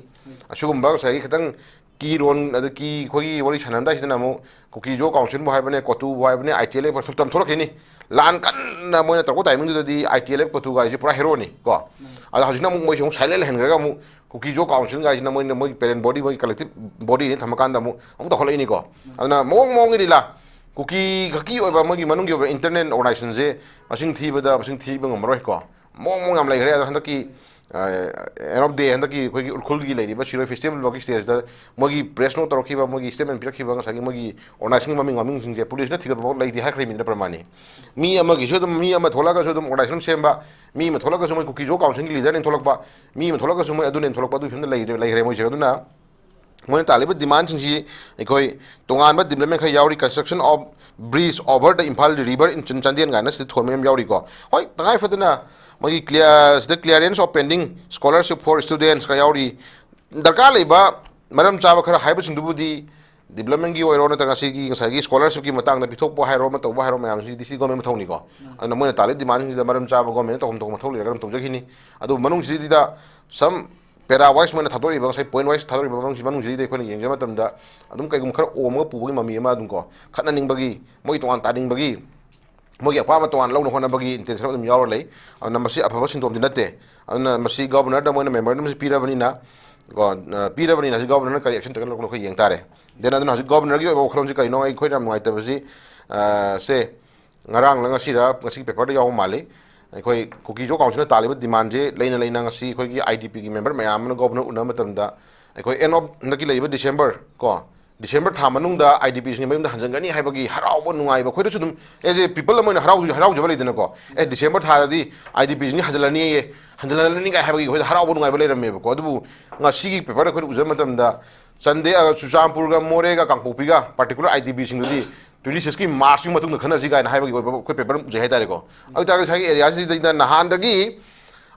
ꯑꯁꯤꯒꯨꯝꯕ ꯉꯁꯥꯏꯒꯤ ꯈꯤꯇꯪ ꯀꯤ ꯔꯣꯟ, ꯑꯗ ꯀꯤ ꯑꯩꯈꯣꯏꯒꯤ ꯋꯥꯔꯤ ꯁꯥꯟꯅꯔꯝꯗꯥꯏꯁꯤꯗꯅ ꯑꯃꯨꯛ ꯀꯨꯀꯤꯖꯣ councilꯕꯨ ꯍꯥꯏꯕꯅꯦ, ꯀꯣꯇꯨꯕꯨ ꯍꯥꯏꯕꯅꯦ, ITLFꯄꯨ ꯍꯥꯏꯕ ꯊꯣꯛꯂꯛꯈꯤꯅꯤ꯫ ꯂꯥꯟ ꯀꯟꯅ ꯃꯣꯏꯅ ꯇꯧꯔꯛꯄ timing ꯗꯨꯗꯗꯤ I T L F ꯀꯣꯇꯨ ꯒꯥꯏꯁꯦ ꯄꯨꯔꯥ hero ꯅꯤ ꯀꯣ꯫ ꯑꯗꯣ ꯍꯧꯖꯤꯛꯅ ꯑꯃꯨꯛ ꯃꯣꯏꯁꯦ ꯑꯃꯨꯛ silent ꯂꯩꯍꯟꯈ꯭ꯔꯒ ꯑꯃꯨꯛ ꯀꯨꯀꯤ ꯖꯣ council ꯒꯥꯏꯁꯤꯅ ꯃꯣꯏꯅ ꯃꯣꯏꯒꯤ parent body, ꯃꯣꯏꯒꯤ collective body ꯅꯤ ꯊꯝꯃꯀꯥꯟꯗ ꯑꯃꯨꯛ ꯑꯃꯨꯛ ꯇꯧꯈꯠꯂꯛꯏꯅꯤꯀꯣ꯫ ꯑꯗꯨꯅ ꯃꯑꯣꯡ ꯃꯑꯣꯡꯒꯤ ꯂꯤꯂꯥ, ꯀꯨꯀꯤ ꯈꯛꯀꯤ ꯑꯣꯏꯕ ꯃꯣꯏꯒꯤ ꯃꯅꯨꯡꯒꯤ ꯑꯣꯏꯕ internal organization ꯁꯦ ꯃꯁꯤꯡ ꯊꯤꯕꯗ ꯃꯁꯤꯡ ꯊꯤꯕ ꯉꯝꯃꯔꯣꯏꯀꯣ꯫ ꯃꯑꯣꯡ ꯃꯑꯣꯡ ꯌꯥꯝ ꯂꯩꯈ꯭ꯔꯦ꯫ ꯑꯗꯣ ꯍꯟꯗꯛꯀꯤ ꯑꯦꯟ ꯑꯣꯐ ꯗꯦ, ꯍꯟꯗꯛꯀꯤ ꯑꯩꯈꯣꯏꯒꯤ ꯎꯈ꯭ꯔꯨꯜꯒꯤ ꯂꯩꯔꯤꯕ ꯁꯤꯔꯣꯏ festival ꯐꯥꯎꯒꯤ stage ꯇ ꯃꯣꯏꯒꯤ press note ꯇꯧꯔꯛꯈꯤꯕ, ꯃꯣꯏꯒꯤ statement ꯄꯤꯔꯛꯈꯤꯕ, ꯉꯁꯥꯏꯒꯤ ꯃꯣꯏꯒꯤ organization ꯒꯤ ꯃꯃꯤꯡ ꯃꯃꯤꯡꯁꯤꯡꯁꯦ ꯄꯨꯂꯤꯁꯅ ꯊꯤꯒꯠꯄ ꯐꯥꯎ ꯂꯩꯇꯦ ꯍꯥꯏꯈ꯭ꯔꯦ ꯃꯤꯗꯨꯅ ꯄ꯭ꯔꯃꯥꯟꯅꯤ꯫ ꯃꯤ ꯑꯃꯒꯤꯁꯨ ꯑꯗꯨꯝ, ꯃꯤ ꯑꯃ ꯊꯣꯛꯂꯛꯑꯒꯁꯨ ꯑꯗꯨꯝ organization ꯑꯃ ꯁꯦꯝꯕ, ꯃꯤ ꯑꯃ ꯊꯣꯛꯂꯛꯑꯒꯁꯨ ꯃꯣꯏ ꯀꯨꯀꯤ ꯖꯣ council ꯒꯤ leader ꯅꯦꯅ ꯊꯣꯛꯂꯛꯄ, ꯃꯤ ꯑꯃ ꯊꯣꯛꯂꯛꯑꯒꯁꯨ ꯃꯣꯏ ꯑꯗꯨ ꯅꯦꯅ ꯊꯣꯛꯂꯛꯄ, ꯑꯗꯨꯒꯤ ꯐꯤꯕꯝꯗ ꯂꯩꯔꯦ, ꯂꯩꯈ꯭ꯔꯦ ꯃꯣꯏꯁꯦ꯫ ꯑꯗꯨꯅ ꯃꯣꯏꯅ ꯇꯥꯜꯂꯤꯕ demand ꯁꯤꯡꯁꯤ ꯑꯩꯈꯣꯏ ꯇꯣꯉꯥꯟꯕ development ꯈꯔ ꯌꯥꯎꯔꯤ, construction of bridge over the Imphal River in Chan-, Chandel ꯀꯥꯏꯅ ꯁꯤꯗ ꯊꯣꯟꯕ ꯌꯥꯝ ꯌꯥꯎꯔꯤꯀꯣ꯫ ꯍꯣꯏ, ꯇꯉꯥꯏ ꯐꯗꯅ ꯃꯣꯏꯒꯤ clear, ꯁꯤꯗ clearance of pending scholarship for students ꯀ ꯌꯥꯎꯔꯤ꯫ ꯗꯔꯀꯥꯔ ꯂꯩꯕ ꯃꯔꯝ ꯆꯥꯕ ꯈꯔ ꯍꯥꯏꯕꯁꯤꯡꯗꯨꯕꯨꯗꯤ development ꯀꯤ ꯑꯣꯏꯔꯣ, ꯅꯠꯇ꯭ꯔꯒ ꯁꯤꯒꯤ ꯉꯁꯥꯏꯒꯤ scholarship ꯀꯤ ꯃꯇꯥꯡꯗ ꯄꯤꯊꯣꯛꯄ ꯍꯥꯏꯔꯣ, ꯑꯃ ꯇꯧꯕ ꯍꯥꯏꯔꯣ, ꯃꯌꯥꯝꯁꯤꯗꯤ ꯁꯤ government ꯃꯊꯧꯅꯤꯀꯣ꯫ ꯑꯗꯨꯅ ꯃꯣꯏꯅ ꯇꯥꯜꯂꯤ demand ꯁꯤꯡꯁꯤꯗ ꯃꯔꯝ ꯆꯥꯕ government ꯅ ꯇꯧꯐꯝ ꯊꯣꯛꯄ ꯃꯊꯧ ꯂꯩꯔꯒ ꯑꯗꯨꯝ ꯇꯧꯖꯈꯤꯅꯤ꯫ ꯑꯗꯨ ꯃꯅꯨꯡꯁꯤꯗ some para wise ꯃꯣꯏꯅ ꯊꯥꯗꯣꯔꯛꯏꯕ, ꯉꯁꯥꯏ point wise ꯊꯥꯗꯣꯔꯛꯏꯕ ꯃꯅꯨꯡꯁꯤ-, ꯃꯅꯨꯡꯁꯤꯗꯩꯗ ꯑꯩꯈꯣꯏꯅ ꯌꯦꯡꯖꯕ ꯃꯇꯝꯗ ꯑꯗꯨꯝ ꯀꯩꯒꯨꯝꯕ ꯈꯔ ꯑꯣꯝꯃꯒ ꯄꯨꯕꯒꯤ ꯃꯃꯤ ꯑꯃ ꯑꯗꯨꯝ ꯀꯣ, ꯈꯠꯅꯅꯤꯡꯕꯒꯤ, ꯃꯣꯏ ꯇꯣꯉꯥꯟ ꯇꯥꯅꯤꯡꯕꯒꯤ, ꯃꯣꯏꯒꯤ ꯑꯄꯥꯝꯕ ꯇꯣꯉꯥꯟ ꯂꯧꯅ ꯍꯣꯠꯅꯕꯒꯤ intention ꯑꯗꯨꯝ ꯌꯥꯎꯔ ꯂꯩ꯫ ꯑꯗꯨꯅ ꯃꯁꯤ ꯑꯐꯕ ꯁꯤꯟꯗꯣꯝꯗꯤ ꯅꯠꯇꯦ꯫ ꯑꯗꯨꯅ ꯃꯁꯤ governor ꯗ ꯃꯣꯏꯅ memorandum ꯁꯤ ꯄꯤꯔꯕꯅꯤꯅ ꯀꯣ, ꯑ, ꯄꯤꯔꯕꯅꯤꯅ ꯍꯧꯖꯤꯛ governor ꯅ ꯀꯔꯤ action ꯇꯧꯒꯅꯤ ꯑꯩꯈꯣꯏ ꯌꯦꯡ ꯇꯥꯔꯦ꯫ Then ꯑꯗꯨꯅ ꯍꯧꯖꯤꯛ governor ꯒꯤ ꯑꯣꯏꯕ ꯋꯥꯈꯜꯂꯣꯟꯁꯤ ꯀꯔꯤꯅꯣ? ꯑꯩꯈꯣꯏꯅ ꯌꯥꯝ ꯅꯨꯡꯉꯥꯏꯇꯕꯁꯤ, ꯑ, ꯁꯦ, ꯉꯔꯥꯡꯂ ꯉꯁꯤꯔ, ꯉꯁꯤꯒꯤ paper ꯗ ꯌꯥꯎꯕ ꯃꯥꯜꯂꯤ꯫ ꯑꯩꯈꯣꯏ ꯀꯨꯀꯤ ꯖꯣ council ꯅ ꯇꯥꯜꯂꯤꯕ demand ꯁꯦ ꯂꯩꯅ ꯂꯩꯅ ꯉꯁꯤ ꯑꯩꯈꯣꯏꯒꯤ I D P ꯒꯤ member ꯃꯌꯥꯝ ꯑꯃꯅ governor ꯎꯅꯕ ꯃꯇꯝꯗ, ꯑꯩꯈꯣꯏ end of ꯍꯟꯗꯛꯀꯤ ꯂꯩꯔꯤꯕ December ꯀꯣ, December ꯊꯥ ꯃꯅꯨꯡꯗ I D P ꯁꯤꯡꯒꯤ ꯃꯌꯨꯝꯗ ꯍꯟꯖꯤꯟꯒꯅꯤ ꯍꯥꯏꯕꯒꯤ ꯍꯔꯥꯎꯕ ꯅꯨꯡꯉꯥꯏꯕ, ꯑꯩꯈꯣꯏꯗꯁꯨ ꯑꯗꯨꯝ as a people ꯑꯃ ꯑꯣꯏꯅ ꯍꯔꯥꯎ-, ꯍꯔꯥꯎꯖꯕ ꯂꯩꯗꯅꯀꯣ꯫ ꯑꯦ, December ꯊꯥꯗꯗꯤ I D P ꯁꯤꯡꯁꯤ ꯍꯟꯖꯤꯜꯂꯅꯤꯌꯦ, ꯍꯟꯖꯤꯜꯂꯅꯤ ꯀꯥꯏ ꯍꯥꯏꯕꯒꯤ ꯑꯩꯈꯣꯏꯗ ꯍꯔꯥꯎꯕ ꯅꯨꯡꯉꯥꯏꯕ ꯂꯩꯔꯝꯃꯦꯕꯀꯣ꯫ ꯑꯗꯨꯕꯨ ꯉꯁꯤꯒꯤ paper ꯗ ꯑꯩꯈꯣꯏꯅ ꯎꯖꯕ ꯃꯇꯝꯗ ꯆꯥꯟꯗꯦ-, ꯑ, ꯆꯨꯔꯆꯥꯟꯄꯨꯔꯒ ꯃꯣꯔꯦꯒ ꯀꯥꯡꯄꯣꯛꯄꯤꯒ particular I D P ꯁꯤꯡꯗꯨꯗꯤ twenty six ꯀꯤ March ꯀꯤ ꯃꯇꯨꯡꯗ ꯈꯟꯅꯁꯤ ꯀꯥꯏꯅ ꯍꯥꯏꯕꯒꯤ ꯑꯣꯏꯕ ꯑꯩꯈꯣꯏ paper ꯑꯃ ꯎꯖꯩ ꯍꯥꯏꯇꯥꯔꯦꯀꯣ꯫ ꯑꯗꯨ ꯑꯣꯏꯇꯥꯔꯒꯗꯤ ꯉꯁꯥꯏꯒꯤ area ꯁꯤꯗꯩꯗ ꯅꯍꯥꯟꯗꯒꯤ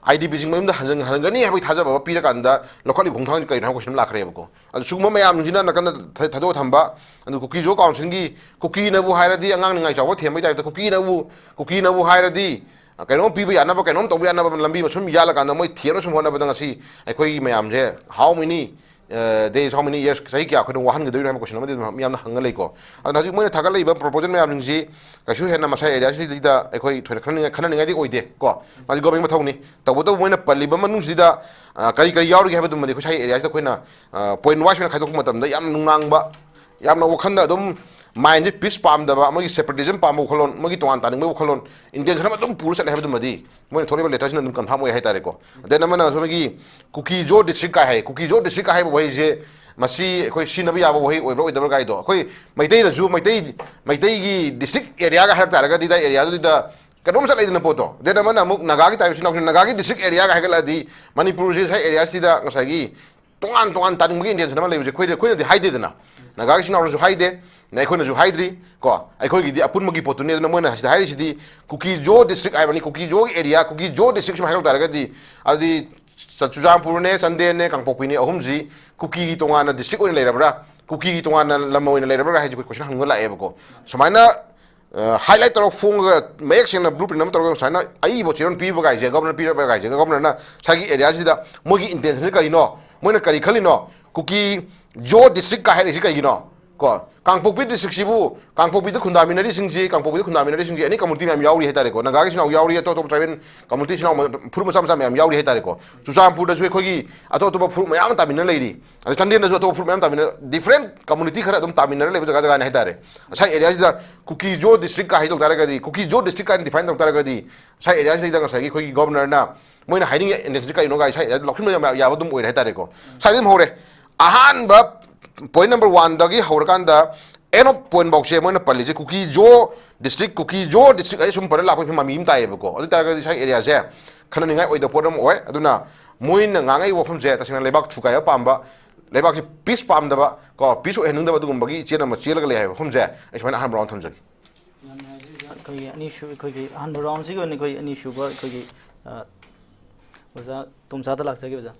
I D P ꯁꯤꯡ ꯃꯌꯨꯝꯗ ꯍꯟꯖꯟ-, ꯍꯟꯒꯅꯤ ꯍꯥꯏꯕꯒꯤ ꯊꯥꯖꯕ ꯑꯃ ꯄꯤꯔꯀꯥꯟꯗ ꯂꯧꯈꯠꯂꯤꯕ ꯈꯣꯡꯊꯥꯡꯁꯤ ꯀꯔꯤꯅꯣ ꯍꯥꯏꯕ question ꯑꯃ ꯂꯥꯛꯈ꯭ꯔꯦꯕꯀꯣ꯫ ꯑꯗꯨ ꯁꯤꯒꯨꯝꯕ ꯃꯌꯥꯝꯁꯤꯅ ꯅꯥꯀꯟꯗ ꯊ-, ꯊꯥꯗꯣꯛꯑ ꯊꯝꯕ, ꯑꯗꯨ ꯀꯨꯀꯤ ꯖꯣ council ꯒꯤ ꯀꯨꯀꯤꯅꯕꯨ ꯍꯥꯏꯔꯗꯤ ꯑꯉꯥꯡ ꯅꯤꯡꯉꯥꯏ ꯆꯥꯎꯕ ꯊꯦꯝꯕꯒꯤ type ꯇ ꯀꯨꯀꯤꯅꯕꯨ, ꯀꯨꯀꯤꯅꯕꯨ ꯍꯥꯏꯔꯗꯤ, ꯑ, ꯀꯩꯅꯣꯝ ꯄꯤꯕ ꯌꯥꯅꯕ, ꯀꯩꯅꯣꯝ ꯇꯧꯕ ꯌꯥꯅꯕ ꯂꯝꯕꯤ ꯑꯃ ꯁꯨꯝ ꯌꯥꯜꯂꯀꯥꯟꯗ ꯃꯣꯏ ꯊꯦꯝꯅ ꯁꯨꯝ ꯍꯣꯠꯅꯕꯗ ꯉꯁꯤ ꯑꯩꯈꯣꯏꯒꯤ ꯃꯌꯥꯝꯁꯦ how many days, how many years, ꯆꯍꯤ ꯀꯌꯥ ꯑꯩꯈꯣꯏꯅ ꯋꯥꯍꯟꯒꯗꯣꯏꯅꯣ ꯍꯥꯏꯕ ꯀꯣꯏꯁꯟ ꯑꯃꯗꯤ ꯑꯗꯨꯝ ꯌꯥꯝꯅ ꯍꯪꯉ ꯂꯩꯀꯣ꯫ ꯑꯗꯨꯅ ꯍꯧꯖꯤꯛ ꯃꯣꯏꯅ ꯊꯥꯒꯠꯂꯛꯏꯕ ꯄ꯭ꯔꯣꯄꯣꯖꯦꯜ ꯃꯌꯥꯝꯁꯤꯡꯁꯤ ꯀꯩꯁꯨ ꯍꯦꯟꯅ ꯃꯁꯥ ꯑꯦꯔꯤꯌꯥꯁꯤꯗ ꯑꯩꯈꯣꯏ ꯊꯣꯏꯅ ꯈꯟꯅꯅꯤꯡꯉꯥꯏ ꯈꯟꯅꯅꯤꯡꯉꯥꯏꯗꯤ ꯑꯣꯏꯗꯦ ꯀꯣ꯫ ꯃꯥꯗꯤ ꯒꯣꯔꯃꯦꯟ ꯃꯊꯧꯅꯤ꯫ ꯇꯧꯕꯇꯕꯨ ꯃꯣꯏꯅ ꯄꯜꯂꯤꯕ ꯃꯅꯨꯡꯁꯤꯗ ꯀꯔꯤ ꯀꯔꯤ ꯌꯥꯎꯔꯤꯒꯦ ꯍꯥꯏꯕꯗꯨꯃꯗꯤ ꯑꯩꯈꯣꯏ ꯁ꯭ꯋꯥꯏ ꯑꯦꯔꯤꯌꯥꯁꯤꯗ ꯑꯩꯈꯣꯏꯅ ꯄꯣꯏꯟꯠ ꯋꯥꯏꯁ ꯑꯣꯏꯅ ꯈꯥꯏꯗꯣꯛꯄ ꯃꯇꯝꯗ ꯌꯥꯝꯅ ꯅꯨꯡꯅꯥꯡꯕ, ꯌꯥꯝꯅ ꯋꯥꯈꯜꯗ ꯑꯗꯨꯝ ꯃꯥꯏꯟꯁꯦ ꯄꯤꯁ ꯄꯥꯝꯗꯕ, ꯃꯣꯏꯒꯤ ꯁꯦꯄꯔꯦꯇꯤꯖꯝ ꯄꯥꯝꯕ ꯋꯥꯈꯜꯂꯣꯟ, ꯃꯣꯏꯒꯤ ꯇꯣꯉꯥꯟ ꯇꯥꯅꯤꯡꯕꯒꯤ ꯋꯥꯈꯜꯂꯣꯟ, ꯏꯟꯇꯦꯟꯁꯟ ꯑꯃ ꯑꯗꯨꯝ ꯄꯨꯔ ꯆꯠꯂꯦ ꯍꯥꯏꯕꯗꯨꯃꯗꯤ ꯃꯣꯏꯅ ꯊꯣꯛꯂꯛꯏꯕ ꯂꯦꯇꯔꯁꯤꯅ ꯑꯗꯨꯝ ꯀꯟꯐꯥꯔꯝ ꯑꯣꯏ ꯍꯥꯏꯇꯥꯔꯦꯀꯣ꯫ ꯗꯦꯟ ꯑꯃꯅ ꯁꯣꯝꯒꯤ ꯀꯨꯀꯤꯖꯣ ꯗꯤꯁꯇ꯭ꯔꯤꯛ ꯀꯥꯏ ꯍꯥꯏ꯫ ꯀꯨꯀꯤꯖꯣ ꯗꯤꯁꯇ꯭ꯔꯤꯛ ꯍꯥꯏꯕ ꯋꯥꯍꯩꯁꯦ ꯃꯁꯤ ꯑꯩꯈꯣꯏ ꯁꯤꯖꯤꯟꯅꯕ ꯌꯥꯕ ꯋꯥꯍꯩ ꯑꯣꯏꯕ꯭ꯔꯥ ꯑꯣꯏꯗꯕ꯭ꯔꯥ ꯀꯥꯏꯗꯣ, ꯑꯩꯈꯣꯏ ꯃꯩꯇꯩꯅꯁꯨ ꯃꯩꯇꯩ, ꯃꯩꯇꯩꯒꯤ ꯗꯤꯁꯇ꯭ꯔꯤꯛ ꯑꯦꯔꯤꯌꯥꯒ ꯍꯥꯏꯔꯛ ꯇꯥꯔꯒꯗꯤ ꯑꯗꯥꯏ ꯑꯦꯔꯤꯌꯥꯗꯨꯗ ꯀꯩꯅꯣꯝ ꯆꯠꯂꯛꯏꯗꯅ ꯄꯣꯠꯇꯣ꯫ ꯗꯦꯟ ꯑꯃꯅ ꯑꯃꯨꯛ ꯅꯥꯒꯥꯒꯤ ꯇꯥꯏꯞ ꯏꯆꯤꯟ ꯏꯅꯥꯎꯁꯤꯡ ꯅꯥꯒꯥꯒꯤ ꯗꯤꯁꯇ꯭ꯔꯤꯛ ꯑꯦꯔꯤꯌꯥꯒ ꯍꯥꯏꯒꯠꯂꯛꯑꯗꯤ ꯃꯅꯤꯄꯨꯔꯁꯤ ꯁ꯭ꯋꯥꯏ ꯑꯦꯔꯤꯌꯥꯁꯤꯗ ꯉꯁꯥꯏꯒꯤ ꯇꯣꯉꯥꯟ ꯇꯣꯉꯥꯟ ꯇꯥꯅꯤꯡꯕꯒꯤ ꯏꯟꯇꯦꯟꯁꯟ ꯑꯃ ꯂꯩꯕꯁꯦ ꯑꯩꯈꯣꯏꯗ, ꯑꯩꯈꯣꯏꯅꯗꯤ ꯍꯥꯏꯗꯦꯗꯅ꯫ ꯅꯥꯒꯥꯒꯤ ꯏꯆꯤꯟ ꯏꯅꯥꯎꯅꯁꯨ ꯍꯥꯏꯗꯦ, ꯑꯗꯩ ꯑꯩꯈꯣꯏꯅꯁꯨ ꯍꯥꯏꯗ꯭ꯔꯤ ꯀꯣ꯫ ꯑꯩꯈꯣꯏꯒꯤꯗꯤ ꯑꯄꯨꯟꯕꯒꯤ ꯄꯣꯠꯇꯨꯅꯤ꯫ ꯑꯗꯨꯅ ꯃꯣꯏꯅ ꯁꯤꯗ ꯍꯥꯏꯔꯤꯁꯤꯗꯤ ꯀꯨꯀꯤꯖꯣ ꯗꯤꯁꯇ꯭ꯔꯤꯛ ꯍꯥꯏꯕꯅꯤ, ꯀꯨꯀꯤꯖꯣꯒꯤ ꯑꯦꯔꯤꯌꯥ, ꯀꯨꯀꯤꯖꯣ ꯗꯤꯁꯇ꯭ꯔꯤꯛ ꯁꯨꯝ ꯍꯥꯏꯔꯛ ꯇꯥꯔꯒꯗꯤ ꯑꯗꯨꯗꯤ ꯆ-, ꯆꯨꯔꯆꯥꯟꯄꯨꯔꯅꯦ, ꯆꯥꯟꯗꯦꯜꯅꯦ, ꯀꯥꯡꯄꯣꯛꯄꯤꯅꯦ, ꯑꯍꯨꯝꯁꯤ ꯀꯨꯀꯤꯒꯤ ꯇꯣꯉꯥꯟꯅ ꯗꯤꯁꯇ꯭ꯔꯤꯛ ꯑꯣꯏꯅ ꯂꯩꯔꯕ꯭ꯔꯥ, ꯀꯨꯀꯤꯒꯤ ꯇꯣꯉꯥꯟꯅ ꯂꯝ ꯑꯣꯏꯅ ꯂꯩꯔꯕ꯭ꯔꯥ ꯍꯥꯏꯁꯦ ꯑꯩꯈꯣꯏ ꯀꯣꯏꯁꯟ ꯍꯪꯕ ꯂꯥꯛꯑꯦꯕꯀꯣ꯫ ꯁꯨꯃꯥꯏꯅ ꯍꯥꯏꯂꯥꯏꯠ ꯇꯧꯔꯒ ꯐꯣꯡꯉꯒ ꯃꯌꯦꯛ ꯁꯦꯡꯅ ꯕ꯭ꯂꯨ ꯄ꯭ꯔꯤꯟꯠ ꯑꯃ ꯇꯧꯔꯒ ꯁꯨꯃꯥꯏꯅ ꯑꯏꯕ ꯆꯦꯔꯣꯜ ꯄꯤꯕ ꯀꯥꯏꯁꯦ, ꯒꯕꯔꯅꯔ ꯄꯤꯔꯛꯄ ꯀꯥꯏꯁꯦ, ꯒꯕꯔꯅꯔꯅ ꯉꯁꯥꯏꯒꯤ ꯑꯦꯔꯤꯌꯥꯁꯤꯗ ꯃꯣꯏꯒꯤ ꯏꯟꯇꯦꯟꯁꯟꯁꯤ ꯀꯔꯤꯅꯣ, ꯃꯣꯏꯅ ꯀꯔꯤ ꯈꯜꯂꯤꯅꯣ, ꯀꯨꯀꯤꯖꯣ ꯗꯤꯁꯇ꯭ꯔꯤꯛꯀ ꯍꯥꯏꯔꯛꯏꯁꯤ ꯀꯩꯒꯤꯅꯣ? ꯀꯣ, ꯀꯥꯡꯄꯣꯛꯄꯤ ꯗꯤꯁꯇ꯭ꯔꯤꯛꯁꯤꯕꯨ, ꯀꯥꯡꯄꯣꯛꯄꯤꯗ ꯈꯨꯟꯗꯥꯃꯤꯟꯅꯔꯤꯁꯤꯡꯁꯤ, ꯀꯥꯡꯄꯣꯛꯄꯤꯗ ꯈꯨꯟꯗꯥꯃꯤꯟꯅꯔꯤꯁꯤꯡꯁꯤ ꯑꯦꯅꯤ ꯀꯝꯃꯨꯅꯤꯇꯤ ꯃꯌꯥꯝ ꯌꯥꯎꯔꯤ ꯍꯥꯏꯇꯥꯔꯦꯀꯣ꯫ ꯅꯥꯒꯥꯒꯤ ꯏꯆꯤꯟ ꯏꯅꯥꯎ ꯌꯥꯎꯔꯤ, ꯑꯇꯣꯞ ꯑꯇꯣꯞꯄ ꯇ꯭ꯔꯥꯏꯕꯦꯜ ꯀꯝꯃꯨꯅꯤꯇꯤ ꯏꯆꯤꯟ ꯏꯅꯥꯎ ꯐꯨꯔꯨꯞ ꯃꯆꯥ ꯃꯆꯥ ꯃꯌꯥꯝ ꯌꯥꯎꯔꯤ ꯍꯥꯏꯇꯥꯔꯦꯀꯣ꯫ ꯆꯨꯔꯆꯥꯟꯄꯨꯔꯗꯁꯨ ꯑꯩꯈꯣꯏꯒꯤ ꯑꯇꯣꯞ ꯑꯇꯣꯞꯄ ꯐꯨꯔꯨꯞ ꯃꯌꯥꯝ ꯑꯃ ꯇꯥꯃꯤꯟꯅ ꯂꯩꯔꯤ꯫ ꯑꯗꯩ ꯆꯥꯟꯗꯦꯜꯗꯁꯨ ꯑꯇꯣꯞꯄ ꯐꯨꯔꯨꯞ ꯃꯌꯥꯝ ꯇꯥꯃꯤꯟꯅ, ꯗꯤꯐ꯭ꯔꯦꯟ ꯀꯝꯃꯨꯅꯤꯇꯤ ꯈꯔ ꯑꯗꯨꯝ ꯇꯥꯃꯤꯟꯅꯔ ꯂꯩꯕ ꯖꯒꯥ ꯖꯒꯥꯅꯤ ꯍꯥꯏꯇꯥꯔꯦ꯫ ꯉꯁꯥꯏ ꯑꯦꯔꯤꯌꯥꯁꯤꯗ ꯀꯨꯀꯤꯖꯣ ꯗꯤꯁꯇ꯭ꯔꯤꯛꯀ ꯍꯥꯏꯗꯧ ꯇꯥꯔꯒꯗꯤ, ꯀꯨꯀꯤꯖꯣ ꯗꯤꯁꯇ꯭ꯔꯤꯛ ꯀꯥꯏꯅ ꯗꯤꯐꯥꯏꯟ ꯇꯧ ꯇꯥꯔꯒꯗꯤ, ꯉꯁꯥꯏ ꯑꯦꯔꯤꯌꯥꯁꯤꯗ ꯉꯁꯥꯏꯒꯤ ꯑꯩꯈꯣꯏꯒꯤ ꯒꯣꯕꯔꯅꯔꯅ ꯃꯣꯏꯅ ꯍꯥꯏꯅꯤꯡꯉꯤ ꯏꯟꯇꯦꯟꯁꯟꯁꯤ ꯀꯔꯤꯅꯣ ꯀꯥꯏ ꯉꯁꯥꯏ ꯑꯦꯔꯤꯌꯥꯗ ꯂꯧꯁꯤꯟꯕ ꯌꯥꯝ ꯌꯥꯕ ꯑꯗꯨꯝ ꯑꯣꯏꯔꯦ ꯍꯥꯏꯇꯥꯔꯦꯀꯣ꯫ ꯁ꯭ꯋꯥꯏꯗ ꯑꯗꯨꯝ ꯍꯧꯔꯦ꯫ ꯑꯍꯥꯟꯕ ꯄꯣꯏꯟꯠ ꯅꯝꯕꯔ ꯋꯥꯟꯗꯒꯤ ꯍꯧꯔꯀꯥꯟꯗ ꯑꯦꯟ ꯑꯣꯐ ꯄꯣꯏꯟꯠ ꯐꯥꯎꯁꯦ ꯃꯣꯏꯅ ꯄꯜꯂꯤꯁꯦ ꯀꯨꯀꯤꯖꯣ ꯗꯤꯁꯇ꯭ꯔꯤꯛ, ꯀꯨꯀꯤꯖꯣ ꯗꯤꯁꯇ꯭ꯔꯤꯛ ꯑꯩ ꯁꯨꯝ ꯄꯜꯂ ꯂꯥꯛꯄꯒꯤ ꯃꯃꯤ ꯑꯃ ꯇꯥꯏꯌꯦꯕꯀꯣ꯫ ꯑꯗꯨ ꯑꯣꯏ ꯇꯥꯔꯒꯗꯤ ꯁ꯭ꯋꯥꯏ ꯑꯦꯔꯤꯌꯥꯁꯦ ꯈꯟꯅꯅꯤꯡꯉꯥꯏ ꯑꯣꯏꯗꯕ ꯄꯣꯠ ꯑꯃ ꯑꯣꯏ꯫ ꯑꯗꯨꯅ ꯃꯣꯏꯅ ꯉꯥꯡꯉꯛꯏꯕ ꯋꯥꯐꯝꯁꯦ ꯇꯁꯦꯡꯅ ꯂꯩꯕꯥꯛ ꯊꯨꯒꯥꯏꯕ ꯄꯥꯝꯕ, ꯂꯩꯕꯥꯛꯁꯤ ꯄꯤꯁ ꯄꯥꯝꯗꯕ ꯀꯣ, ꯄꯤꯁ ꯑꯣꯏꯍꯟꯅꯤꯡꯗꯕ ꯑꯗꯨꯒꯨꯝꯕꯒꯤ ꯏꯆꯦꯜ ꯑꯃ ꯆꯦꯜꯂꯒ ꯂꯩ ꯍꯥꯏꯕ ꯋꯥꯐꯝꯁꯦ ꯑꯩ ꯁꯨꯃꯥꯏꯅ ꯑꯍꯥꯟꯕ ꯔꯥꯎꯟ ꯊꯝꯖꯒꯦ꯫ ꯌꯥꯝ ꯅꯨꯡꯉꯥꯏꯖꯩ ꯑꯣꯖꯥ꯫ ꯑꯩꯈꯣꯏꯒꯤ ꯑꯅꯤꯁꯨ-, ꯑꯩꯈꯣꯏꯒꯤ ꯑꯍꯥꯟꯕ ꯔꯥꯎꯟꯁꯤꯒꯤ ꯑꯣꯏꯅ ꯑꯩꯈꯣꯏ ꯑꯅꯤꯁꯨꯕ ꯑꯩꯈꯣꯏꯒꯤ, ꯑ, ꯑꯣꯖꯥ ꯇꯣꯝꯆꯥꯗ ꯂꯥꯛꯆꯒꯦ ꯑꯣꯖꯥ꯫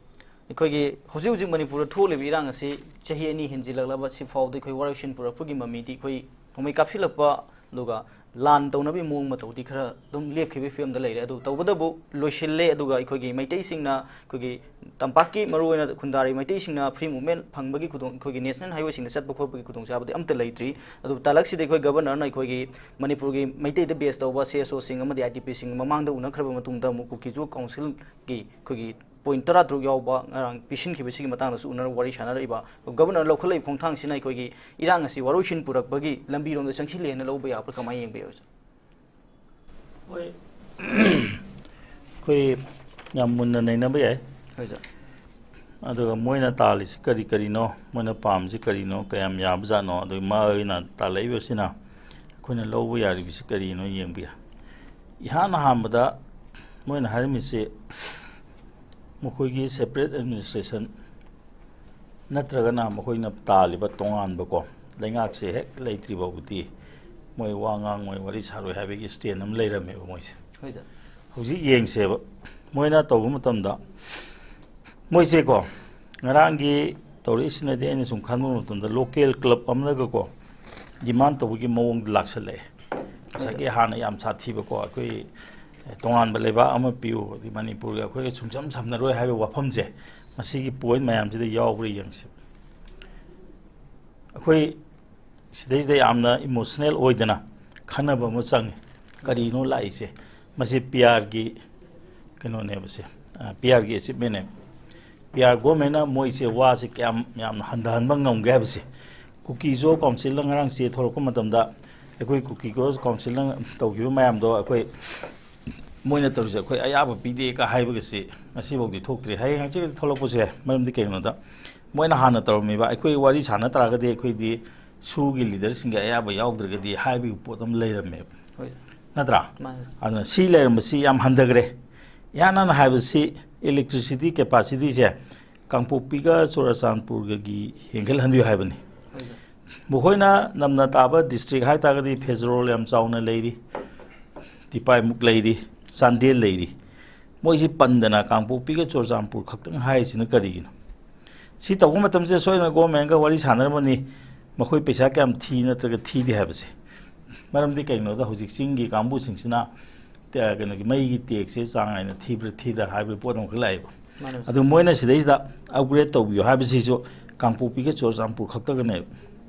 ꯑꯩꯈꯣꯏꯒꯤ ꯍꯧꯖꯤꯛ ꯍꯧꯖꯤꯛ ꯃꯅꯤꯄꯨꯔꯗ ꯊꯣꯛꯂꯤꯕ ꯏꯔꯥꯡ ꯑꯁꯤ ꯆꯍꯤ ꯑꯅꯤ ꯍꯦꯟꯖꯤꯜꯂꯛꯂꯕ ꯁꯤꯐꯥꯎꯗ ꯑꯩꯈꯣꯏ ꯋꯥꯔꯣꯏꯁꯤꯟ ꯄꯨꯔꯛꯄꯒꯤ ꯃꯃꯤꯗꯤ ꯑꯩꯈꯣꯏ ꯅꯣꯡꯃꯩ ꯀꯥꯞꯁꯤꯜꯂꯛꯄ ꯑꯗꯨꯒ ꯂꯥꯟ ꯇꯧꯅꯕꯒꯤ ꯃꯑꯣꯡ ꯃꯇꯧꯗꯤ ꯈꯔ ꯑꯗꯨꯝ ꯂꯦꯞꯈꯤꯕꯒꯤ ꯐꯤꯕꯝꯗ ꯂꯩꯔꯦ꯫ ꯑꯗꯨ ꯇꯧꯕꯇꯕꯨ ꯂꯣꯏꯁꯤꯜꯂꯦ꯫ ꯑꯗꯨꯒ ꯑꯩꯈꯣꯏꯒꯤ ꯃꯩꯇꯩꯁꯤꯡꯅ, ꯑꯩꯈꯣꯏꯒꯤ ꯇꯝꯄꯥꯛꯀꯤ ꯃꯔꯨꯑꯣꯏꯅ ꯈꯨꯟꯗꯥꯔꯤ ꯃꯩꯇꯩꯁꯤꯡꯅ free movement ꯐꯪꯕꯒꯤ ꯈꯨꯗꯣꯡ, ꯑꯩꯈꯣꯏꯒꯤ national highwayꯁꯤꯡꯗ ꯆꯠꯄ ꯈꯣꯠꯄꯒꯤ ꯈꯨꯗꯣꯡꯆꯥꯕꯗꯤ ꯑꯝꯇ ꯂꯩꯇ꯭ꯔꯤ꯫ ꯑꯗꯨ ꯇꯥꯂꯛꯁꯤꯗ ꯑꯩꯈꯣꯏ governorꯅ ꯑꯩꯈꯣꯏꯒꯤ ꯃꯅꯤꯄꯨꯔꯒꯤ ꯃꯩꯇꯩꯗ base ꯇꯧꯕ C S Oꯁꯤꯡ ꯑꯃꯗꯤ I D Pꯁꯤꯡ ꯃꯃꯥꯡꯗ ꯎꯅꯈ꯭ꯔꯕ ꯃꯇꯨꯡꯗ ꯑꯃꯨꯛ ꯀꯨꯀꯤꯖꯨ councilꯒꯤ ꯑꯩꯈꯣꯏꯒꯤ point ꯇꯔꯥꯇꯔꯨꯛ ꯌꯥꯎꯕ ꯉꯔꯥꯡ ꯄꯤꯁꯤꯟꯈꯤꯕꯁꯤꯒꯤ ꯃꯇꯥꯡꯗꯁꯨ ꯎꯅꯔ ꯋꯥꯔꯤ ꯁꯥꯟꯅꯔꯛꯏꯕ꯫ Governorꯅ ꯂꯧꯈꯠꯂꯛꯏꯕ ꯈꯣꯡꯊꯥꯡꯁꯤꯅ ꯑꯩꯈꯣꯏꯒꯤ ꯏꯔꯥꯡ ꯑꯁꯤ ꯋꯥꯔꯣꯏꯁꯤꯟ ꯄꯨꯔꯛꯄꯒꯤ ꯂꯝꯕꯤꯔꯣꯝꯗ ꯆꯪꯁꯤꯜꯂꯦꯅ ꯂꯧꯕ ꯌꯥꯕ꯭ꯔꯥ, ꯀꯃꯥꯏꯅ ꯌꯦꯡꯕ ꯌꯥꯏ, ꯁꯥꯔ? ꯍꯣꯏ, ꯑꯩꯈꯣꯏ ꯌꯥꯝ ꯃꯨꯟꯅ ꯅꯩꯅꯕ ꯌꯥꯏ꯫ ꯍꯣꯏ, ꯁꯥꯔ꯫ ꯑꯗꯨꯒ ꯃꯣꯏꯅ ꯇꯥꯜꯂꯤꯁꯤ ꯀꯔꯤ ꯀꯔꯤꯅꯣ, ꯃꯣꯏꯅ ꯄꯥꯝꯃꯤꯁꯤ ꯀꯔꯤꯅꯣ, ꯀꯌꯥꯝ ꯌꯥꯕꯖꯥꯠꯅꯣ, ꯑꯗꯨꯒ ꯃꯣꯏꯅ ꯇꯥꯜꯂꯛꯏꯕꯁꯤꯅ ꯑꯩꯈꯣꯏꯅ ꯂꯧꯕ ꯌꯥꯔꯤꯕꯁꯤ ꯀꯔꯤꯅꯣ ꯌꯦꯡꯕ ꯌꯥꯏ꯫ ꯏꯍꯥꯟ ꯑꯍꯥꯟꯕꯗ ꯃꯣꯏꯅ ꯍꯥꯏꯔꯝꯃꯤꯁꯤ ꯃꯈꯣꯏꯒꯤ separate administration ꯅꯠꯇ꯭ꯔꯒꯅ ꯃꯈꯣꯏꯅ ꯇꯥꯜꯂꯤꯕ ꯇꯣꯉꯥꯟꯕꯀꯣ, ꯂꯩꯉꯥꯛꯁꯦ ꯍꯦꯛ ꯂꯩꯇ꯭ꯔꯤ ꯐꯥꯎꯕꯗꯤ ꯃꯣꯏ ꯋꯥ ꯉꯥꯡꯉꯣꯏ, ꯋꯥꯔꯤ ꯁꯥꯔꯣꯏ ꯍꯥꯏꯕꯒꯤ stand ꯑꯃ ꯂꯩꯔꯝꯃꯦꯕ ꯃꯣꯏꯁꯦ꯫ ꯍꯣꯏ, ꯁꯥꯔ꯫ ꯍꯧꯖꯤꯛ ꯌꯦꯡꯁꯦꯕ, ꯃꯣꯏꯅ ꯇꯧꯕ ꯃꯇꯝꯗ ꯃꯣꯏꯁꯦꯀꯣ, ꯉꯔꯥꯡꯒꯤ ꯇꯧꯔꯛꯏꯁꯤꯅꯗꯤ ꯑꯩꯅ ꯁꯨꯝ ꯈꯟꯕ ꯃꯇꯝꯗ local club ꯑꯃꯅꯒꯀꯣ demand ꯇꯧꯕꯒꯤ ꯃꯑꯣꯡꯗ ꯂꯥꯛꯁꯜꯂꯛꯑꯦ꯫ ꯉꯁꯥꯏꯒꯤ ꯍꯥꯟꯅ ꯌꯥꯝ ꯁꯥꯊꯤꯕꯀꯣ, ꯑꯩꯈꯣꯏ ꯇꯣꯉꯥꯟꯕ ꯂꯩꯕꯥꯛ ꯑꯃ ꯄꯤꯌꯨ, ꯑꯗꯩ ꯃꯅꯤꯄꯨꯔꯒ ꯑꯩꯈꯣꯏꯒ ꯁꯨꯡꯁꯝ ꯁꯝꯅꯔꯣꯏ ꯍꯥꯏꯕ ꯋꯥꯐꯝꯁꯦ, ꯃꯁꯤꯒꯤ point ꯃꯌꯥꯝꯁꯤꯗ ꯌꯥꯎꯕ꯭ꯔꯥ ꯌꯦꯡꯁꯤ꯫ ꯑꯩꯈꯣꯏ ꯁꯤꯗꯩꯁꯤꯗ ꯌꯥꯝꯅ emotional ꯑꯣꯏꯗꯅ ꯈꯟꯅꯕ ꯑꯃ ꯆꯪꯉꯤ꯫ ꯀꯔꯤꯅꯣ ꯂꯥꯛꯏꯁꯦ? ꯃꯁꯤ P Rꯒꯤ ꯀꯩꯅꯣꯅꯦꯕꯁꯦ, P Rꯒꯤ achievementꯅꯦꯕ꯫ P R governmentꯅ ꯃꯣꯏꯁꯦ ꯋꯥꯁꯦ ꯀꯌꯥꯝ ꯌꯥꯝꯅ ꯍꯟꯊꯍꯟꯕ ꯉꯝꯒꯦ ꯍꯥꯏꯕꯁꯦ꯫ ꯀꯨꯀꯤꯖꯨ councilꯅ ꯉꯔꯥꯡ ꯆꯦ ꯊꯣꯛꯂꯛꯄ ꯃꯇꯝꯗ, ꯑꯩꯈꯣꯏ ꯀꯨꯀꯤꯖꯨ councilꯅ ꯇꯧꯈꯤꯕ ꯃꯌꯥꯝꯗꯣ ꯑꯩꯈꯣꯏ, ꯃꯣꯏꯅ ꯇꯧꯔꯤꯁꯦ ꯑꯩꯈꯣꯏ ꯑꯌꯥꯕ ꯄꯤꯗꯦꯒ ꯍꯥꯏꯕꯒꯁꯤ ꯉꯁꯤꯐꯥꯎꯗꯤ ꯊꯣꯛꯇ꯭ꯔꯤ꯫ ꯍꯌꯦꯡ ꯍꯪꯆꯤꯠ ꯊꯣꯛꯂꯛꯄꯁꯨ ꯌꯥꯏ꯫ ꯃꯔꯝꯗꯤ ꯀꯩꯒꯤꯅꯣꯗ, ꯃꯣꯏꯅ ꯍꯥꯟꯅ ꯇꯧꯔꯝꯃꯤꯕ, ꯑꯩꯈꯣꯏ ꯋꯥꯔꯤ ꯁꯥꯟꯅ ꯇꯥꯔꯒꯗꯤ ꯑꯩꯈꯣꯏꯗꯤ SoOꯒꯤ leaderꯁꯤꯡꯒꯤ ꯑꯌꯥꯕ ꯌꯥꯎꯗ꯭ꯔꯒꯗꯤ ꯍꯥꯏꯕꯒꯤ ꯄꯣꯠ ꯑꯃ ꯂꯩꯔꯝꯃꯦꯕ꯫ ꯍꯣꯏ꯫ ꯅꯠꯇ꯭ꯔꯥ? ꯃꯥꯅꯦ꯫ ꯑꯗꯨꯅ ꯁꯤ ꯂꯩꯔꯝꯕꯁꯤ ꯌꯥꯝ ꯍꯟꯊꯈ꯭ꯔꯦ꯫ ꯏꯍꯥꯟ ꯍꯥꯟꯅ ꯍꯥꯏꯕꯁꯤ electricity capacityꯁꯦ ꯀꯥꯡꯄꯣꯛꯄꯤꯒ ꯆꯨꯔꯆꯥꯟꯄꯨꯔꯒꯒꯤ ꯍꯦꯟꯒꯠꯍꯟꯕꯤꯌꯨ ꯍꯥꯏꯕꯅꯤ꯫ ꯍꯣꯏ, ꯁꯥꯔ꯫ ꯃꯈꯣꯏꯅ ꯅꯝꯅ ꯇꯥꯕ district ꯍꯥꯏ ꯇꯥꯔꯒꯗꯤ ꯐꯦꯖꯔꯣꯜ ꯌꯥꯝ ꯆꯥꯎꯅ ꯂꯩꯔꯤ, ꯇꯤꯄꯥꯏꯃꯨꯛ ꯂꯩꯔꯤ, ꯆꯥꯟꯗꯦꯜ ꯂꯩꯔꯤ꯫ ꯃꯣꯏꯁꯤ ꯄꯟꯗꯅ ꯀꯥꯡꯄꯣꯛꯄꯤꯒ ꯆꯨꯔꯆꯥꯟꯄꯨꯔ ꯈꯛꯇꯪ ꯍꯥꯏꯔꯤꯁꯤꯅ ꯀꯔꯤꯒꯤꯅꯣ? ꯁꯤ ꯇꯧꯕ ꯃꯇꯝꯁꯤꯗ ꯁꯣꯏꯗꯅ governmentꯒ ꯋꯥꯔꯤ ꯁꯥꯟꯅꯔꯝꯃꯅꯤ, ꯃꯈꯣꯏ ꯄꯩꯁꯥ ꯀꯌꯥꯝ ꯊꯤ ꯅꯠꯇ꯭ꯔꯒ ꯊꯤꯗꯦ ꯍꯥꯏꯕꯁꯦ꯫ ꯃꯔꯝꯗꯤ ꯀꯩꯒꯤꯅꯣꯗ ꯍꯧꯖꯤꯛ ꯆꯤꯡꯒꯤ ꯀꯥꯡꯕꯨꯁꯤꯡꯁꯤꯅ ꯇ-, ꯀꯩꯅꯣꯒꯤ ꯃꯩꯒꯤ ꯇꯦꯛꯁꯦ ꯆꯥꯡ ꯅꯥꯏꯅ ꯊꯤꯕ꯭ꯔꯥ ꯊꯤꯗ ꯍꯥꯏꯕꯒꯤ ꯄꯣꯠ ꯑꯃꯈꯛ ꯂꯥꯛꯑꯦꯕ꯫ ꯃꯥꯅꯦ꯫ ꯑꯗꯨ ꯃꯣꯏꯅ ꯁꯤꯗꯩꯁꯤꯗ ꯑꯞꯒ꯭ꯔꯦꯗ ꯇꯧꯕꯤꯌꯨ ꯍꯥꯏꯕꯁꯤꯁꯨ ꯀꯥꯡꯄꯣꯛꯄꯤꯒ ꯆꯨꯔꯆꯥꯟꯄꯨꯔ ꯈꯛꯇꯒꯅꯦꯕ꯫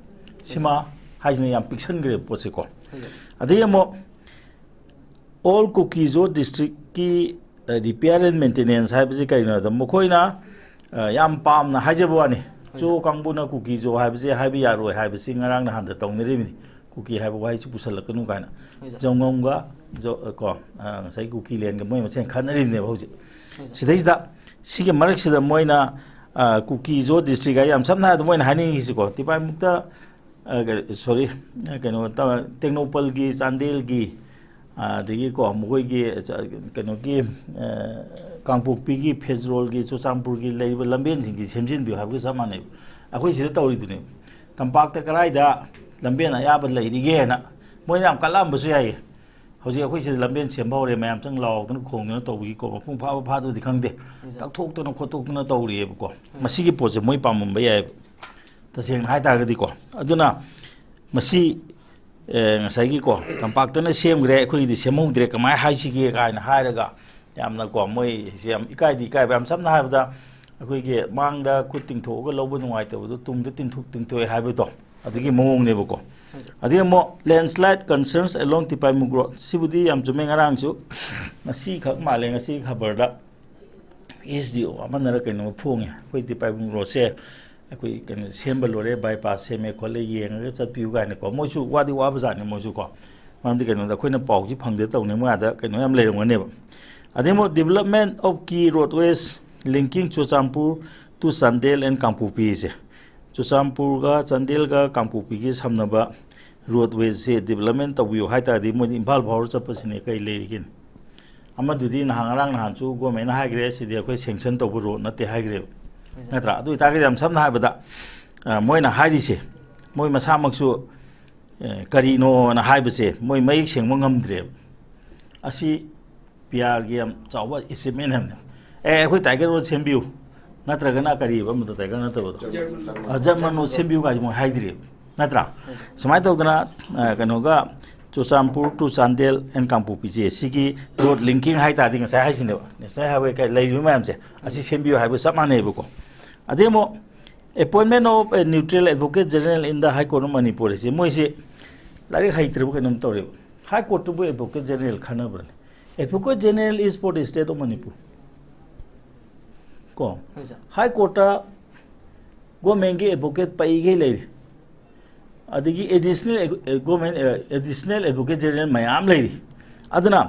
ꯁꯤꯃ ꯍꯥꯏꯁꯤꯅ ꯌꯥꯝ ꯄꯤꯛꯁꯟꯈ꯭ꯔꯦꯕ ꯄꯣꯠꯁꯦꯀꯣ꯫ ꯑꯗꯒꯤ ꯑꯃꯨꯛ ꯑꯣꯜ ꯀꯨꯀꯤꯖꯣ ꯗꯤꯁꯇ꯭ꯔꯤꯛꯀꯤ ꯔꯤꯄꯤꯌꯔ ꯑꯦꯟ ꯃꯦꯟꯇꯦꯅꯦꯟꯁ ꯍꯥꯏꯕꯁꯤ ꯀꯔꯤꯅꯣ ꯍꯥꯏꯗ, ꯃꯈꯣꯏꯅ ꯑ, ꯌꯥꯝ ꯄꯥꯝꯅ ꯍꯥꯏꯖꯕ ꯋꯥꯅꯤ꯫ ꯆꯣ ꯀꯥꯡꯕꯨꯅ ꯀꯨꯀꯤꯖꯣ ꯍꯥꯏꯕꯁꯦ ꯍꯥꯏꯕ ꯌꯥꯔꯣꯏ ꯍꯥꯏꯕꯁꯤ ꯉꯔꯥꯡ ꯅꯍꯥꯟꯗ ꯇꯧꯅꯔꯤꯕꯅꯤ꯫ ꯀꯨꯀꯤ ꯍꯥꯏꯕ ꯋꯥꯍꯩꯁꯤ ꯄꯨꯁꯜꯂꯛꯀꯅꯨ ꯀꯥꯏꯅ꯫ ꯍꯣꯏ, ꯁꯥꯔ꯫ ꯖꯧꯉꯝꯒ ꯖꯣ-, ꯀꯣ, ꯑ, ꯉꯁꯥꯏ ꯀꯨꯀꯤꯂꯦꯟꯒ ꯃꯣꯏ ꯃꯁꯦꯟ ꯈꯠꯅꯔꯤꯕꯅꯦꯕ ꯍꯧꯖꯤꯛ꯫ ꯍꯣꯏ, ꯁꯥꯔ꯫ ꯁꯤꯗꯩꯁꯤꯗ ꯁꯤꯒꯤ ꯃꯔꯛꯁꯤꯗ ꯃꯣꯏꯅ, ꯑ, ꯀꯨꯀꯤꯖꯣ ꯗꯤꯁꯇ꯭ꯔꯤꯛ ꯍꯥꯏ ꯌꯥꯝ ꯁꯝꯅ ꯍꯥꯏꯔꯕꯗ ꯃꯣꯏꯅ ꯍꯥꯏꯅꯤꯡꯉꯤꯁꯤꯀꯣ, ꯇꯤꯄꯥꯏꯃꯨꯛꯇ, ꯑ, ꯀ-, ꯁꯣꯔꯤ, ꯑ, ꯀꯩꯅꯣ, ꯇ-, ꯇꯦꯡꯅꯧꯄꯜꯒꯤ, ꯆꯥꯟꯗꯦꯜꯒꯤ, ꯑꯗꯒꯤꯀꯣ, ꯃꯈꯣꯏꯒꯤ, ꯑ, ꯀꯩꯅꯣꯒꯤ, ꯑ, ꯀꯥꯡꯄꯣꯛꯄꯤꯒꯤ, ꯐꯦꯖꯔꯣꯜꯒꯤ, ꯆꯨꯔꯆꯥꯟꯄꯨꯔꯒꯤ ꯂꯩꯔꯤꯕ ꯂꯝꯕꯦꯟꯁꯤꯡꯁꯤ ꯁꯦꯝꯖꯤꯟꯕꯤꯌꯨ ꯍꯥꯏꯕꯒ ꯆꯞ ꯃꯥꯟꯅꯩ꯫ ꯑꯩꯈꯣꯏ ꯁꯤꯗ ꯇꯧꯔꯤꯗꯨꯅꯤ꯫ ꯇꯝꯄꯥꯛꯇ ꯀꯗꯥꯏꯗ ꯂꯝꯕꯦꯟ ꯑꯌꯥꯕ ꯂꯩꯔꯤꯒꯦꯅ ꯃꯣꯏꯅ ꯌꯥꯝ ꯀꯜꯂꯛꯑꯝꯕꯁꯨ ꯌꯥꯏꯌꯦ꯫ ꯍꯧꯖꯤꯛ ꯑꯩꯈꯣꯏ ꯁꯤꯗ ꯂꯝꯕꯦꯟ ꯁꯦꯝꯕ ꯍꯧꯔꯦ, ꯃꯌꯥꯝ ꯆꯪ ꯂꯥꯎꯗꯅ ꯈꯣꯡꯗꯅ ꯇꯧꯕꯒꯤꯀꯣ, ꯃꯄꯨꯡ ꯐꯥꯕ ꯐꯥꯗꯕꯗꯤ ꯈꯪꯗꯦ꯫ ꯇꯛꯊꯣꯛꯇꯅ ꯈꯣꯠꯇꯣꯛꯇꯅ ꯇꯧꯔꯤꯑꯕꯀꯣ꯫ ꯃꯁꯤꯒꯤ ꯄꯣꯠꯁꯦ ꯃꯣꯏ ꯄꯥꯝꯃꯝꯕ ꯌꯥꯏꯌꯦꯕ, ꯇꯁꯦꯡꯅ ꯍꯥꯏ ꯇꯥꯔꯒꯗꯤꯀꯣ꯫ ꯑꯗꯨꯅ ꯃꯁꯤ, ꯑꯦ, ꯉꯁꯥꯏꯒꯤꯀꯣ, ꯇꯝꯄꯥꯛꯇꯅ ꯁꯦꯝꯈ꯭ꯔꯦ, ꯑꯩꯈꯣꯏꯒꯤꯗꯤ ꯁꯦꯝꯍꯧꯗ꯭ꯔꯦ, ꯀꯃꯥꯏꯅ ꯍꯥꯏꯁꯤꯒꯦ ꯀꯥꯏꯅ ꯍꯥꯏꯔꯒ ꯌꯥꯝꯅꯀꯣ, ꯃꯣꯏꯁꯦ ꯌꯥꯝ ꯏꯀꯥꯏꯗꯤ ꯏꯀꯥꯏꯕ꯫ ꯌꯥꯝ ꯁꯝꯅ ꯍꯥꯏꯔꯕꯗ, ꯑꯩꯈꯣꯏꯒꯤ ꯃꯥꯡꯗ ꯈꯨꯠ ꯇꯤꯡꯊꯣꯛꯑꯒ ꯂꯧꯕ ꯅꯨꯡꯉꯥꯏꯇꯕꯗꯣ ꯇꯨꯡꯗ ꯇꯤꯡꯊꯣꯛ-, ꯇꯤꯡꯊꯣꯛꯑꯦ ꯍꯥꯏꯕꯗꯣ, ꯑꯗꯨꯒꯤ ꯃꯑꯣꯡꯅꯦꯕꯀꯣ꯫ ꯑꯗꯒꯤ ꯑꯃꯨꯛ ꯂꯦꯟꯁ꯭ꯂꯥꯏꯠ ꯀꯟꯁꯔꯟꯁ ꯑꯦꯂꯣꯡ ꯇꯤꯄꯥꯏꯃꯨꯛ ꯔꯣꯗ, ꯁꯤꯕꯨꯗꯤ ꯌꯥꯝ ꯆꯨꯝꯃꯦ꯫ ꯉꯔꯥꯡꯁꯨ, ꯉꯁꯤꯈꯛ ꯃꯥꯜꯂꯦ, ꯉꯁꯤ ꯈꯕꯔꯗ ꯑꯦꯁ ꯗꯤ ꯑꯣ ꯑꯃꯅꯔ ꯀꯩꯅꯣꯝꯃ ꯐꯣꯡꯉꯦ, ꯑꯩꯈꯣꯏ ꯇꯤꯄꯥꯏꯃꯨꯛ ꯔꯣꯗꯁꯦ ꯑꯩꯈꯣꯏ ꯀꯩꯅꯣ ꯁꯦꯝꯕ ꯂꯣꯏꯔꯦ, ꯕꯥꯏꯄꯥꯁ ꯁꯦꯝꯃꯦ ꯈꯣꯠꯂꯦ, ꯌꯦꯡꯉꯒ ꯆꯠꯄꯤꯌꯨ ꯀꯥꯏꯅꯀꯣ꯫ ꯃꯣꯏꯁꯨ ꯋꯥꯗꯤ ꯋꯥꯕꯖꯥꯠꯅꯤ ꯃꯣꯏꯁꯨꯀꯣ, ꯃꯔꯝꯗꯤ ꯀꯩꯅꯣꯗ ꯑꯩꯈꯣꯏꯅ ꯄꯥꯎꯁꯤ ꯐꯪꯗ ꯇꯧꯅꯤ, ꯃꯣꯏ ꯑꯥꯗ ꯀꯩꯅꯣ ꯌꯥꯝ ꯂꯩꯔꯝꯒꯅꯦꯕ꯫ ꯑꯗꯩ ꯑꯃꯨꯛ development of key roadways linking Churachandpur to Chandel and ꯀꯥꯡꯄꯣꯛꯄꯤꯁꯦ, ꯆꯨꯔꯆꯥꯟꯄꯨꯔꯒ ꯆꯥꯟꯗꯦꯜꯒ ꯀꯥꯡꯄꯣꯛꯄꯤꯒꯤ ꯁꯝꯅꯕ ꯔꯣꯗꯋꯦꯁꯦ ꯗꯤꯕꯂꯞꯃꯦꯟ ꯇꯧꯕꯤꯌꯨ ꯍꯥꯏ ꯇꯥꯔꯗꯤ, ꯃꯣꯏꯗꯤ ꯏꯝꯐꯥꯜ ꯐꯥꯎꯔ ꯆꯠꯄꯁꯤꯅꯦ, ꯀꯩ ꯂꯩꯔꯤꯒꯦꯅꯦ? ꯑꯃꯗꯨꯗꯤ ꯅꯍꯥꯟ, ꯉꯔꯥꯡ ꯅꯍꯥꯟꯁꯨ ꯒꯣꯔꯃꯦꯟꯅ ꯍꯥꯏꯈ꯭ꯔꯦ, ꯁꯤꯗꯤ ꯑꯩꯈꯣꯏ ꯁꯦꯡꯁꯟ ꯇꯧꯕ ꯔꯣꯗ ꯅꯠꯇꯦ ꯍꯥꯏꯈ꯭ꯔꯦꯕ, ꯅꯠꯇ꯭ꯔꯥ? ꯑꯗꯨ ꯑꯣꯏꯇꯥꯔꯒꯗꯤ ꯌꯥꯝ ꯁꯝꯅ ꯍꯥꯏꯔꯕꯗ, ꯑ, ꯃꯣꯏꯅ ꯍꯥꯏꯔꯤꯁꯦ, ꯃꯣꯏ ꯃꯁꯥꯃꯛꯁꯨ, ꯑ, ꯀꯔꯤꯅꯣꯅ ꯍꯥꯏꯕꯁꯦ ꯃꯣꯏ ꯃꯌꯦꯛ ꯁꯦꯡꯕ ꯉꯝꯗ꯭ꯔꯦꯕ꯫ ꯑꯁꯤ ꯄꯤ ꯑꯥꯔꯒꯤ ꯌꯥꯝ ꯆꯥꯎꯕ ꯑꯦꯆꯤꯞꯃꯦꯟ ꯍꯥꯏꯕꯅꯦ꯫ ꯑꯦ, ꯑꯩꯈꯣꯏ ꯇꯥꯏꯒꯔ ꯔꯣꯗ ꯁꯦꯝꯕꯤꯌꯨ, ꯅꯠꯇ꯭ꯔꯒꯅ ꯀꯔꯤꯕ ꯑꯃꯗꯣ, ꯇꯥꯏꯒꯔ ꯅꯠꯇꯕꯗꯣ? German road. ꯑ, ꯖꯔꯃꯟ ꯔꯣꯗ ꯁꯦꯝꯕꯤꯌꯨ ꯀꯥꯏꯁꯦ ꯃꯣꯏ ꯍꯥꯏꯗ꯭ꯔꯦꯕ꯫ ꯅꯠꯇ꯭ꯔꯥ? ꯁꯨꯃꯥꯏꯅ ꯇꯧꯗꯅ, ꯑ, ꯀꯩꯅꯣꯒ, ꯆꯨꯔꯆꯥꯟꯄꯨꯔ to ꯆꯥꯟꯗꯦꯜ and ꯀꯥꯡꯄꯣꯛꯄꯤꯁꯦ, ꯁꯤꯒꯤ ꯔꯣꯗ ꯂꯤꯡꯀꯤꯡ ꯍꯥꯏ ꯇꯥꯔꯗꯤ ꯉꯁꯥꯏ ꯍꯥꯏꯁꯤꯅꯦꯕ, ꯅꯦꯁꯅꯦꯜ ꯍꯥꯏꯋꯦ ꯀꯩ ꯂꯩꯔꯤꯕ ꯃꯌꯥꯝꯁꯦ ꯑꯁꯤ ꯁꯦꯝꯕꯤꯌꯨ ꯍꯥꯏꯕ ꯆꯞ ꯃꯥꯟꯅꯩꯕꯀꯣ꯫ ꯑꯗꯩ ꯑꯃꯨꯛ appointment of a neutral advocate general in the High Court of Manipur ꯁꯦ, ꯃꯣꯏꯁꯦ ꯂꯥꯏꯔꯤꯛ ꯍꯩꯇ꯭ꯔꯕ ꯀꯩꯅꯣꯝ ꯇꯧꯔꯦꯕ꯫ ꯍꯥꯏ ꯀꯣꯔꯠꯇꯨꯕꯨ ꯑꯦꯗꯚꯣꯀꯦꯠ ꯖꯦꯅꯔꯦꯜ ꯈꯟꯅꯕ꯭ꯔꯅꯦ? Advocate General is for the State of Manipur꯫ ꯀꯣ, ꯍꯣꯏ ꯁꯥꯔ꯫ ꯍꯥꯏ ꯀꯣꯔꯠꯇ ꯒꯣꯔꯃꯦꯟꯒꯤ ꯑꯦꯗꯚꯣꯀꯦꯠ ꯄꯩꯈꯩ ꯂꯩꯔꯤ, ꯑꯗꯒꯤ additional government additional advocate general ꯃꯌꯥꯝ ꯂꯩꯔꯤ꯫ ꯑꯗꯨꯅ,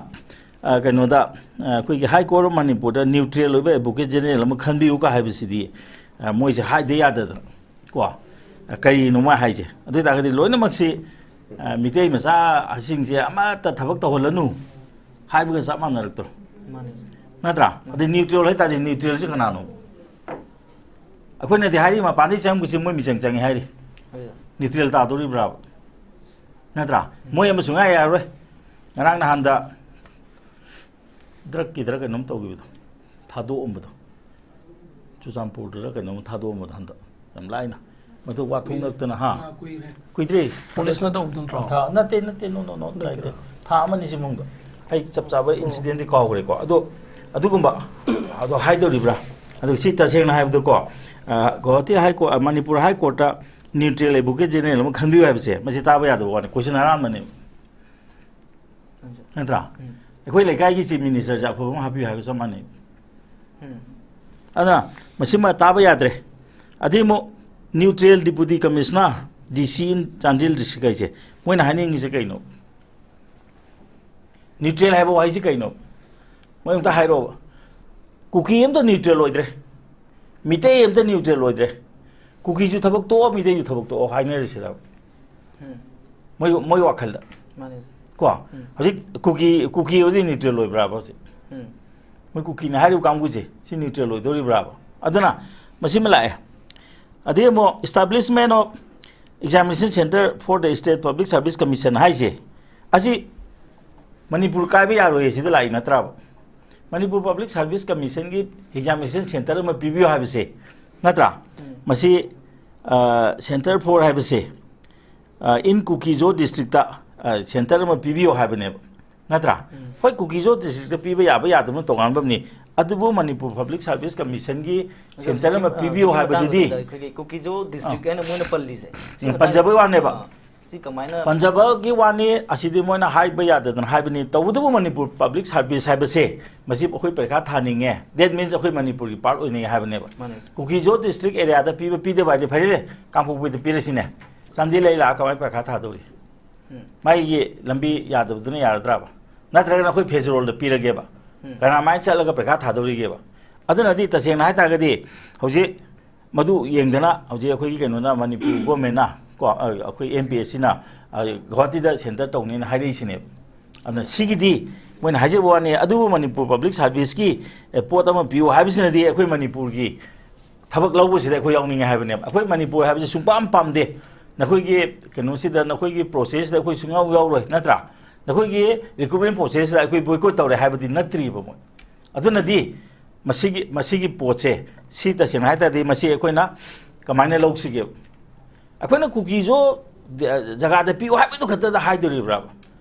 ꯑ, ꯀꯩꯅꯣꯗ, ꯑ, ꯑꯩꯈꯣꯏꯒꯤ ꯍꯥꯏ ꯀꯣꯔꯠ ꯑꯣꯐ ꯃꯅꯤꯄꯨꯔꯗ ꯅ꯭ꯌꯨꯇ꯭ꯔꯦꯜ ꯑꯣꯏꯕ ꯑꯦꯗꯚꯣꯀꯦꯠ ꯖꯦꯅꯔꯦꯜ ꯑꯃ ꯈꯟꯕꯤꯌꯨ ꯀ ꯍꯥꯏꯕꯁꯤꯗꯤ, ꯑ, ꯃꯣꯏꯁꯦ ꯍꯥꯏꯗ ꯌꯥꯗꯗꯅ, ꯀꯣ, ꯑ, ꯀꯔꯤꯅꯣ ꯃꯣꯏ ꯍꯥꯏꯁꯦ? ꯑꯗꯨ ꯑꯣꯏ ꯇꯥꯔꯒꯗꯤ ꯂꯣꯏꯅꯃꯛꯁꯤ, ꯑ, ꯃꯤꯇꯩ ꯃꯆꯥꯁꯤꯡꯁꯦ ꯑꯃꯠꯇ ꯊꯕꯛ ꯇꯧꯍꯜꯂꯅꯨ ꯍꯥꯏꯕꯒ ꯆꯞ ꯃꯥꯟꯅꯔꯛꯇ꯭ꯔꯣ? ꯃꯥꯅꯦ ꯁꯥꯔ꯫ ꯅꯠꯇ꯭ꯔꯥ? ꯑꯗꯩ ꯅ꯭ꯌꯨꯇ꯭ꯔꯦꯜ ꯍꯥꯏ ꯇꯥꯔꯗꯤ ꯅ꯭ꯌꯨꯇ꯭ꯔꯦꯜꯁꯤ ꯀꯅꯥꯅꯣ? ꯑꯩꯈꯣꯏꯅꯗꯤ ꯍꯥꯏꯔꯤ, ꯃꯄꯥꯟꯗꯒꯤ ꯆꯪꯕꯁꯤ ꯃꯣꯏ ꯃꯤꯆꯪ ꯆꯪꯉꯤ ꯍꯥꯏꯔꯤ꯫ ꯍꯣꯏ ꯁꯥꯔ꯫ ꯅ꯭ꯌꯨꯇ꯭ꯔꯦꯜ ꯇꯥꯗꯣꯔꯤꯕ꯭ꯔꯥꯕ? ꯅꯠꯇ꯭ꯔꯥ? ꯃꯣꯏ ꯑꯃ ꯁꯨꯡꯌꯥ ꯌꯥꯔꯔꯣꯏ꯫ ꯉꯔꯥꯡ ꯅꯍꯥꯟꯗ ꯗ꯭ꯔꯛꯀꯤꯗꯔ ꯀꯩꯅꯣꯝ ꯇꯧꯈꯤꯕꯗꯣ, ꯊꯥꯗꯣꯛꯑꯝꯕꯗꯣ, ꯆꯨꯔꯆꯥꯟꯄꯨꯔꯗꯔ ꯀꯩꯅꯣꯝ ꯊꯥꯗꯣꯛꯑꯝꯕꯗꯣ ꯍꯟꯗꯛ ꯌꯥꯝ ꯂꯥꯏꯅ꯫ ꯃꯗꯨ ꯋꯥꯊꯣꯛ ꯅꯛꯇꯅ, ꯍꯥ? ꯑꯥ, ꯀꯨꯏꯔꯦ꯫ ꯀꯨꯏꯗ꯭ꯔꯤ꯫ ꯄꯨꯂꯤꯁꯅ ꯇꯧꯕꯗꯨ ꯅꯠꯇ꯭ꯔꯣ? ꯊꯥ, ꯅꯠꯇꯦ, ꯅꯠꯇꯦ, no, no, no, ꯅꯠꯇꯦ꯫ ꯊꯥ ꯑꯃ ꯑꯅꯤꯁꯤ ꯃꯅꯨꯡꯗ꯫ ꯑꯩ ꯆꯞ ꯆꯥꯕ ꯑꯣ꯫ ꯏꯟꯁꯤꯗꯦꯟꯗꯤ ꯀꯥꯎꯈ꯭ꯔꯦꯀꯣ꯫ ꯑꯗꯣ, ꯑꯗꯨꯒꯨꯝꯕ, ꯑꯗꯣ ꯍꯥꯏꯗꯧꯔꯤꯕ꯭ꯔꯥ? ꯑꯗꯣ ꯁꯤ ꯇꯁꯦꯡꯅ ꯍꯥꯏꯕꯗꯀꯣ, ꯑ, ꯒꯧꯍꯥꯇꯤ ꯍꯥꯏ ꯀꯣꯔꯠ, ꯑ, Manipur high ꯀꯣꯔꯠꯇ neutral advocate general ꯑꯃ ꯈꯟꯕꯤꯌꯨ ꯍꯥꯏꯕꯁꯦ, ꯃꯁꯤ ꯇꯥꯕ ꯌꯥꯗꯕ ꯋꯥꯅꯤ, ꯀꯣꯏꯁꯟ ꯑꯔꯥꯟꯕꯅꯦ꯫ ꯅꯠꯇ꯭ꯔꯥ? ꯎꯝ꯫ ꯑꯩꯈꯣꯏ ꯂꯩꯀꯥꯏꯒꯤ ꯆꯤꯐ ꯃꯤꯅꯤꯁꯇꯔꯁꯦ ꯑꯐꯕ ꯑꯃ ꯍꯥꯞꯄꯤꯌꯨ ꯍꯥꯏꯕ ꯆꯞ ꯃꯥꯟꯅꯩ꯫ ꯎꯝ꯫ ꯑꯗꯨꯅ ꯃꯁꯤꯃ ꯇꯥꯕ ꯌꯥꯗ꯭ꯔꯦ꯫ ꯑꯗꯩ ꯑꯃꯨꯛ ꯅ꯭ꯌꯨꯇ꯭ꯔꯦꯜ ꯗꯤꯄꯨꯇꯤ ꯀꯃꯤꯁꯅꯔ, ꯗꯤ ꯁꯤ ꯏꯟ ꯆꯥꯟꯗꯦꯜ ꯗꯤꯁꯇ꯭ꯔꯤꯛ ꯍꯥꯏꯁꯦ, ꯃꯣꯏꯅ ꯍꯥꯏꯅꯤꯡꯉꯤꯁꯦ ꯀꯩꯅꯣ? ꯅ꯭ꯌꯨꯇ꯭ꯔꯦꯜ ꯍꯥꯏꯕ ꯋꯥꯍꯩꯁꯤ ꯀꯩꯅꯣ? ꯃꯣꯏ ꯑꯝꯇ ꯍꯥꯏꯔꯛꯑꯣꯕ꯫ ꯀꯨꯀꯤ ꯑꯝꯇ ꯅ꯭ꯌꯨꯇ꯭ꯔꯦꯜ ꯑꯣꯏꯗ꯭ꯔꯦ, ꯃꯤꯇꯩ ꯑꯝꯇ ꯅ꯭ꯌꯨꯇ꯭ꯔꯦꯜ ꯑꯣꯏꯗ꯭ꯔꯦ, ꯀꯨꯀꯤꯁꯨ ꯊꯕꯛ ꯇꯣꯛꯑꯣ, ꯃꯤꯇꯩꯁꯨ ꯊꯕꯛ ꯇꯣꯛꯑꯣ ꯍꯥꯏꯅꯔꯤꯁꯤꯔꯕ? ꯎꯝ꯫ ꯃꯣꯏ, ꯃꯣꯏ ꯋꯥꯈꯜꯗ꯫ ꯃꯥꯅꯦ ꯁꯥꯔ꯫ ꯀꯣ? ꯎꯝ꯫ ꯍꯧꯖꯤꯛ ꯀꯨꯀꯤ, ꯀꯨꯀꯤ ꯑꯣꯏꯔꯗꯤ ꯅ꯭ꯌꯨꯇ꯭ꯔꯦꯜ ꯑꯣꯏꯕ꯭ꯔꯥꯕ ꯍꯧꯖꯤꯛ? ꯎꯝ꯫ ꯃꯣꯏ ꯀꯨꯀꯤꯅ ꯍꯥꯏꯔꯤꯕ ꯀꯥꯡꯕꯨꯁꯦ, ꯁꯤ ꯅ꯭ꯌꯨꯇ꯭ꯔꯦꯜ ꯑꯣꯏꯗꯧꯔꯤꯕ꯭ꯔꯥꯕ? ꯑꯗꯨꯅ ꯃꯁꯤꯃ ꯂꯥꯛꯑꯦ꯫ ꯑꯗꯩ ꯑꯃꯨꯛ Establishment of Examination Center for the State Public Service Commission ꯍꯥꯏꯁꯦ, ꯑꯁꯤ ꯃꯅꯤꯄꯨꯔ ꯀꯥꯏꯕ ꯌꯥꯔꯣꯏ ꯁꯤꯗ ꯂꯥꯛꯏ ꯅꯠꯇ꯭ꯔꯥꯕ? ꯃꯅꯤꯄꯨꯔ ꯄꯕ꯭ꯂꯤꯛ ꯁꯥꯔꯚꯤꯁ ꯀꯃꯤꯁꯟꯒꯤ ꯑꯦꯛꯖꯥꯃꯤꯅꯦꯁꯟ ꯁꯦꯟꯇꯔ ꯑꯃ ꯄꯤꯕꯤꯌꯨ ꯍꯥꯏꯕꯁꯦ, ꯅꯠꯇ꯭ꯔꯥ? ꯎꯝ꯫ ꯃꯁꯤ, ꯑ, ꯁꯦꯟꯇꯔ ꯐꯣꯔ ꯍꯥꯏꯕꯁꯦ, ꯑ, in Kuki-Zo district-ꯇ, ꯑ, center ꯑꯃ ꯄꯤꯕꯤꯌꯨ ꯍꯥꯏꯕꯅꯦꯕ, ꯅꯠꯇ꯭ꯔꯥ? ꯎꯝ꯫ ꯍꯣꯏ, Kuki-Zo district-ꯇ ꯄꯤꯕ ꯌꯥꯕ ꯌꯥꯗꯕꯅ ꯇꯣꯉꯥꯟꯕ ꯑꯃꯅꯤ, ꯑꯗꯨꯕꯨ ꯃꯅꯤꯄꯨꯔ Public Service Commission-ꯒꯤ ꯑꯗꯨ center ꯑꯃ ꯍꯧꯖꯤꯛꯀꯤ, ꯑ, ꯄꯤꯕꯤꯌꯨ ꯍꯧꯖꯤꯛꯀꯤ ꯍꯥꯏꯕꯗꯨꯗꯤ, ꯃꯇꯥꯡꯗꯨꯗ ꯑꯩꯈꯣꯏꯒꯤ Kuki-Zo district ꯑ, ꯍꯥꯏꯅ ꯃꯣꯏꯅ ꯄꯜꯂꯤꯁꯦ, ꯁꯤ ꯎꯝ, ꯀꯃꯥꯏꯅ, ꯄꯟꯖꯕꯩ ꯋꯥꯅꯦꯕ꯫ ꯑ, ꯁꯤ ꯀꯃꯥꯏꯅ? ꯄꯟꯖꯕꯒꯤ ꯋꯥꯅꯤ, ꯑꯁꯤꯗꯤ ꯃꯣꯏꯅ ꯍꯥꯏꯕ ꯌꯥꯗꯗꯅ ꯍꯥꯏꯕꯅꯤ꯫ ꯇꯧꯕꯇꯕꯨ ꯃꯅꯤꯄꯨꯔ Public Service ꯍꯥꯏꯕꯁꯦ, ꯃꯁꯤ ꯑꯩꯈꯣꯏ ꯄꯔꯤꯈꯥ ꯊꯥꯅꯤꯡꯉꯦ, that means ꯑꯩꯈꯣꯏ ꯃꯅꯤꯄꯨꯔꯒꯤ part ꯑꯣꯏꯅꯤꯡꯉꯦ ꯍꯥꯏꯕꯅꯦꯕ꯫ ꯃꯥꯅꯦ꯫ Kuki-Zo district area-ꯗ ꯄꯤꯕ ꯄꯤꯗꯕ ꯍꯥꯏꯗꯤ ꯐꯔꯦꯅꯦ, ꯀꯥꯡꯄꯣꯛꯄꯤꯗ ꯄꯤꯔꯁꯤꯅꯦ, ꯆꯥꯟꯗꯦꯜ ꯂꯩ ꯂꯥꯛꯑ ꯀꯃꯥꯏꯅ ꯄꯔꯤꯈꯥ ꯊꯥꯗꯧꯔꯤ? ꯎꯝ꯫ ꯃꯥꯒꯤ ꯂꯝꯕꯤ ꯌꯥꯗꯕꯗꯨꯅ ꯌꯥꯔꯗ꯭ꯔꯕ? ꯅꯠꯇ꯭ꯔꯒꯅ ꯑꯩꯈꯣꯏ ꯐꯦꯖꯔꯣꯜꯗ ꯄꯤꯔꯒꯦꯕ? ꯎꯝ꯫ ꯀꯅꯥꯃꯥꯏꯅ ꯆꯠꯂꯒ ꯄꯔꯤꯈꯥ ꯊꯥꯗꯧꯔꯤꯒꯦꯕ? ꯑꯗꯨꯅꯗꯤ ꯇꯁꯦꯡꯅ ꯍꯥꯏꯇꯥꯔꯒꯗꯤ ꯍꯧꯖꯤꯛ ꯃꯗꯨ ꯌꯦꯡꯗꯅ ꯍꯧꯖꯤꯛ ꯑꯩꯈꯣꯏꯒꯤ ꯀꯩꯅꯣꯅ, ꯃꯅꯤꯄꯨꯔ government-ꯅ ꯀꯣ, ꯑ, ꯑꯩꯈꯣꯏ M P S C-ꯅ, ꯑ, ꯒꯨꯋꯥꯍꯥꯇꯤꯗ center ꯇꯧꯅꯦꯅ ꯍꯥꯏꯔꯛꯏꯁꯤꯅꯦꯕ꯫ ꯑꯗꯨꯅ ꯁꯤꯒꯤꯗꯤ ꯃꯣꯏꯅ ꯍꯥꯏꯖꯕ ꯋꯥꯅꯤ, ꯑꯗꯨꯕꯨ ꯃꯅꯤꯄꯨꯔ Public Service-ꯀꯤ, ꯑꯦ, ꯄꯣꯠ ꯑꯃ ꯄꯤꯌꯨ ꯍꯥꯏꯕꯁꯤꯅꯗꯤ ꯑꯩꯈꯣꯏ ꯃꯅꯤꯄꯨꯔꯒꯤ ꯊꯕꯛ ꯂꯧꯕꯁꯤꯗ ꯑꯩꯈꯣꯏ ꯌꯥꯎꯅꯤꯡꯉꯦ ꯍꯥꯏꯕꯅꯦꯕ꯫ ꯑꯩꯈꯣꯏ ꯃꯅꯤꯄꯨꯔ ꯍꯥꯏꯕꯁꯤ ꯁꯨꯡꯄꯥꯝ ꯄꯥꯝꯗꯦ꯫ ꯅꯈꯣꯏꯒꯤ ꯀꯩꯅꯣꯁꯤꯗ, ꯅꯈꯣꯏꯒꯤ process-ꯁꯤꯗ ꯑꯩꯈꯣꯏ ꯁꯨꯡꯌꯥꯎ ꯌꯥꯎꯔꯣꯏ, ꯅꯠꯇ꯭ꯔꯥ? ꯅꯈꯣꯏꯒꯤ recruitment process-ꯁꯤꯗ ꯑꯩꯈꯣꯏ boycott ꯇꯧꯔꯦ ꯍꯥꯏꯕꯗꯤ ꯅꯠꯇ꯭ꯔꯤꯕ ꯃꯣꯏ꯫ ꯑꯗꯨꯅꯗꯤ ꯃꯁꯤꯒꯤ, ꯃꯁꯤꯒꯤ ꯄꯣꯠꯁꯦ, ꯁꯤ ꯇꯁꯦꯡꯅ ꯍꯥꯏ ꯇꯥꯔꯗꯤ ꯃꯁꯤ ꯑꯩꯈꯣꯏꯅ ꯀꯃꯥꯏꯅ ꯂꯧꯁꯤꯒꯦ? ꯑꯩꯈꯣꯏꯅ Kuki-Zo ꯖꯒꯥꯗ ꯄꯤꯌꯨ ꯍꯥꯏꯕꯗꯨ ꯈꯛꯇꯗ ꯍꯥꯏꯗꯣꯔꯤꯕ꯭ꯔꯥꯕ?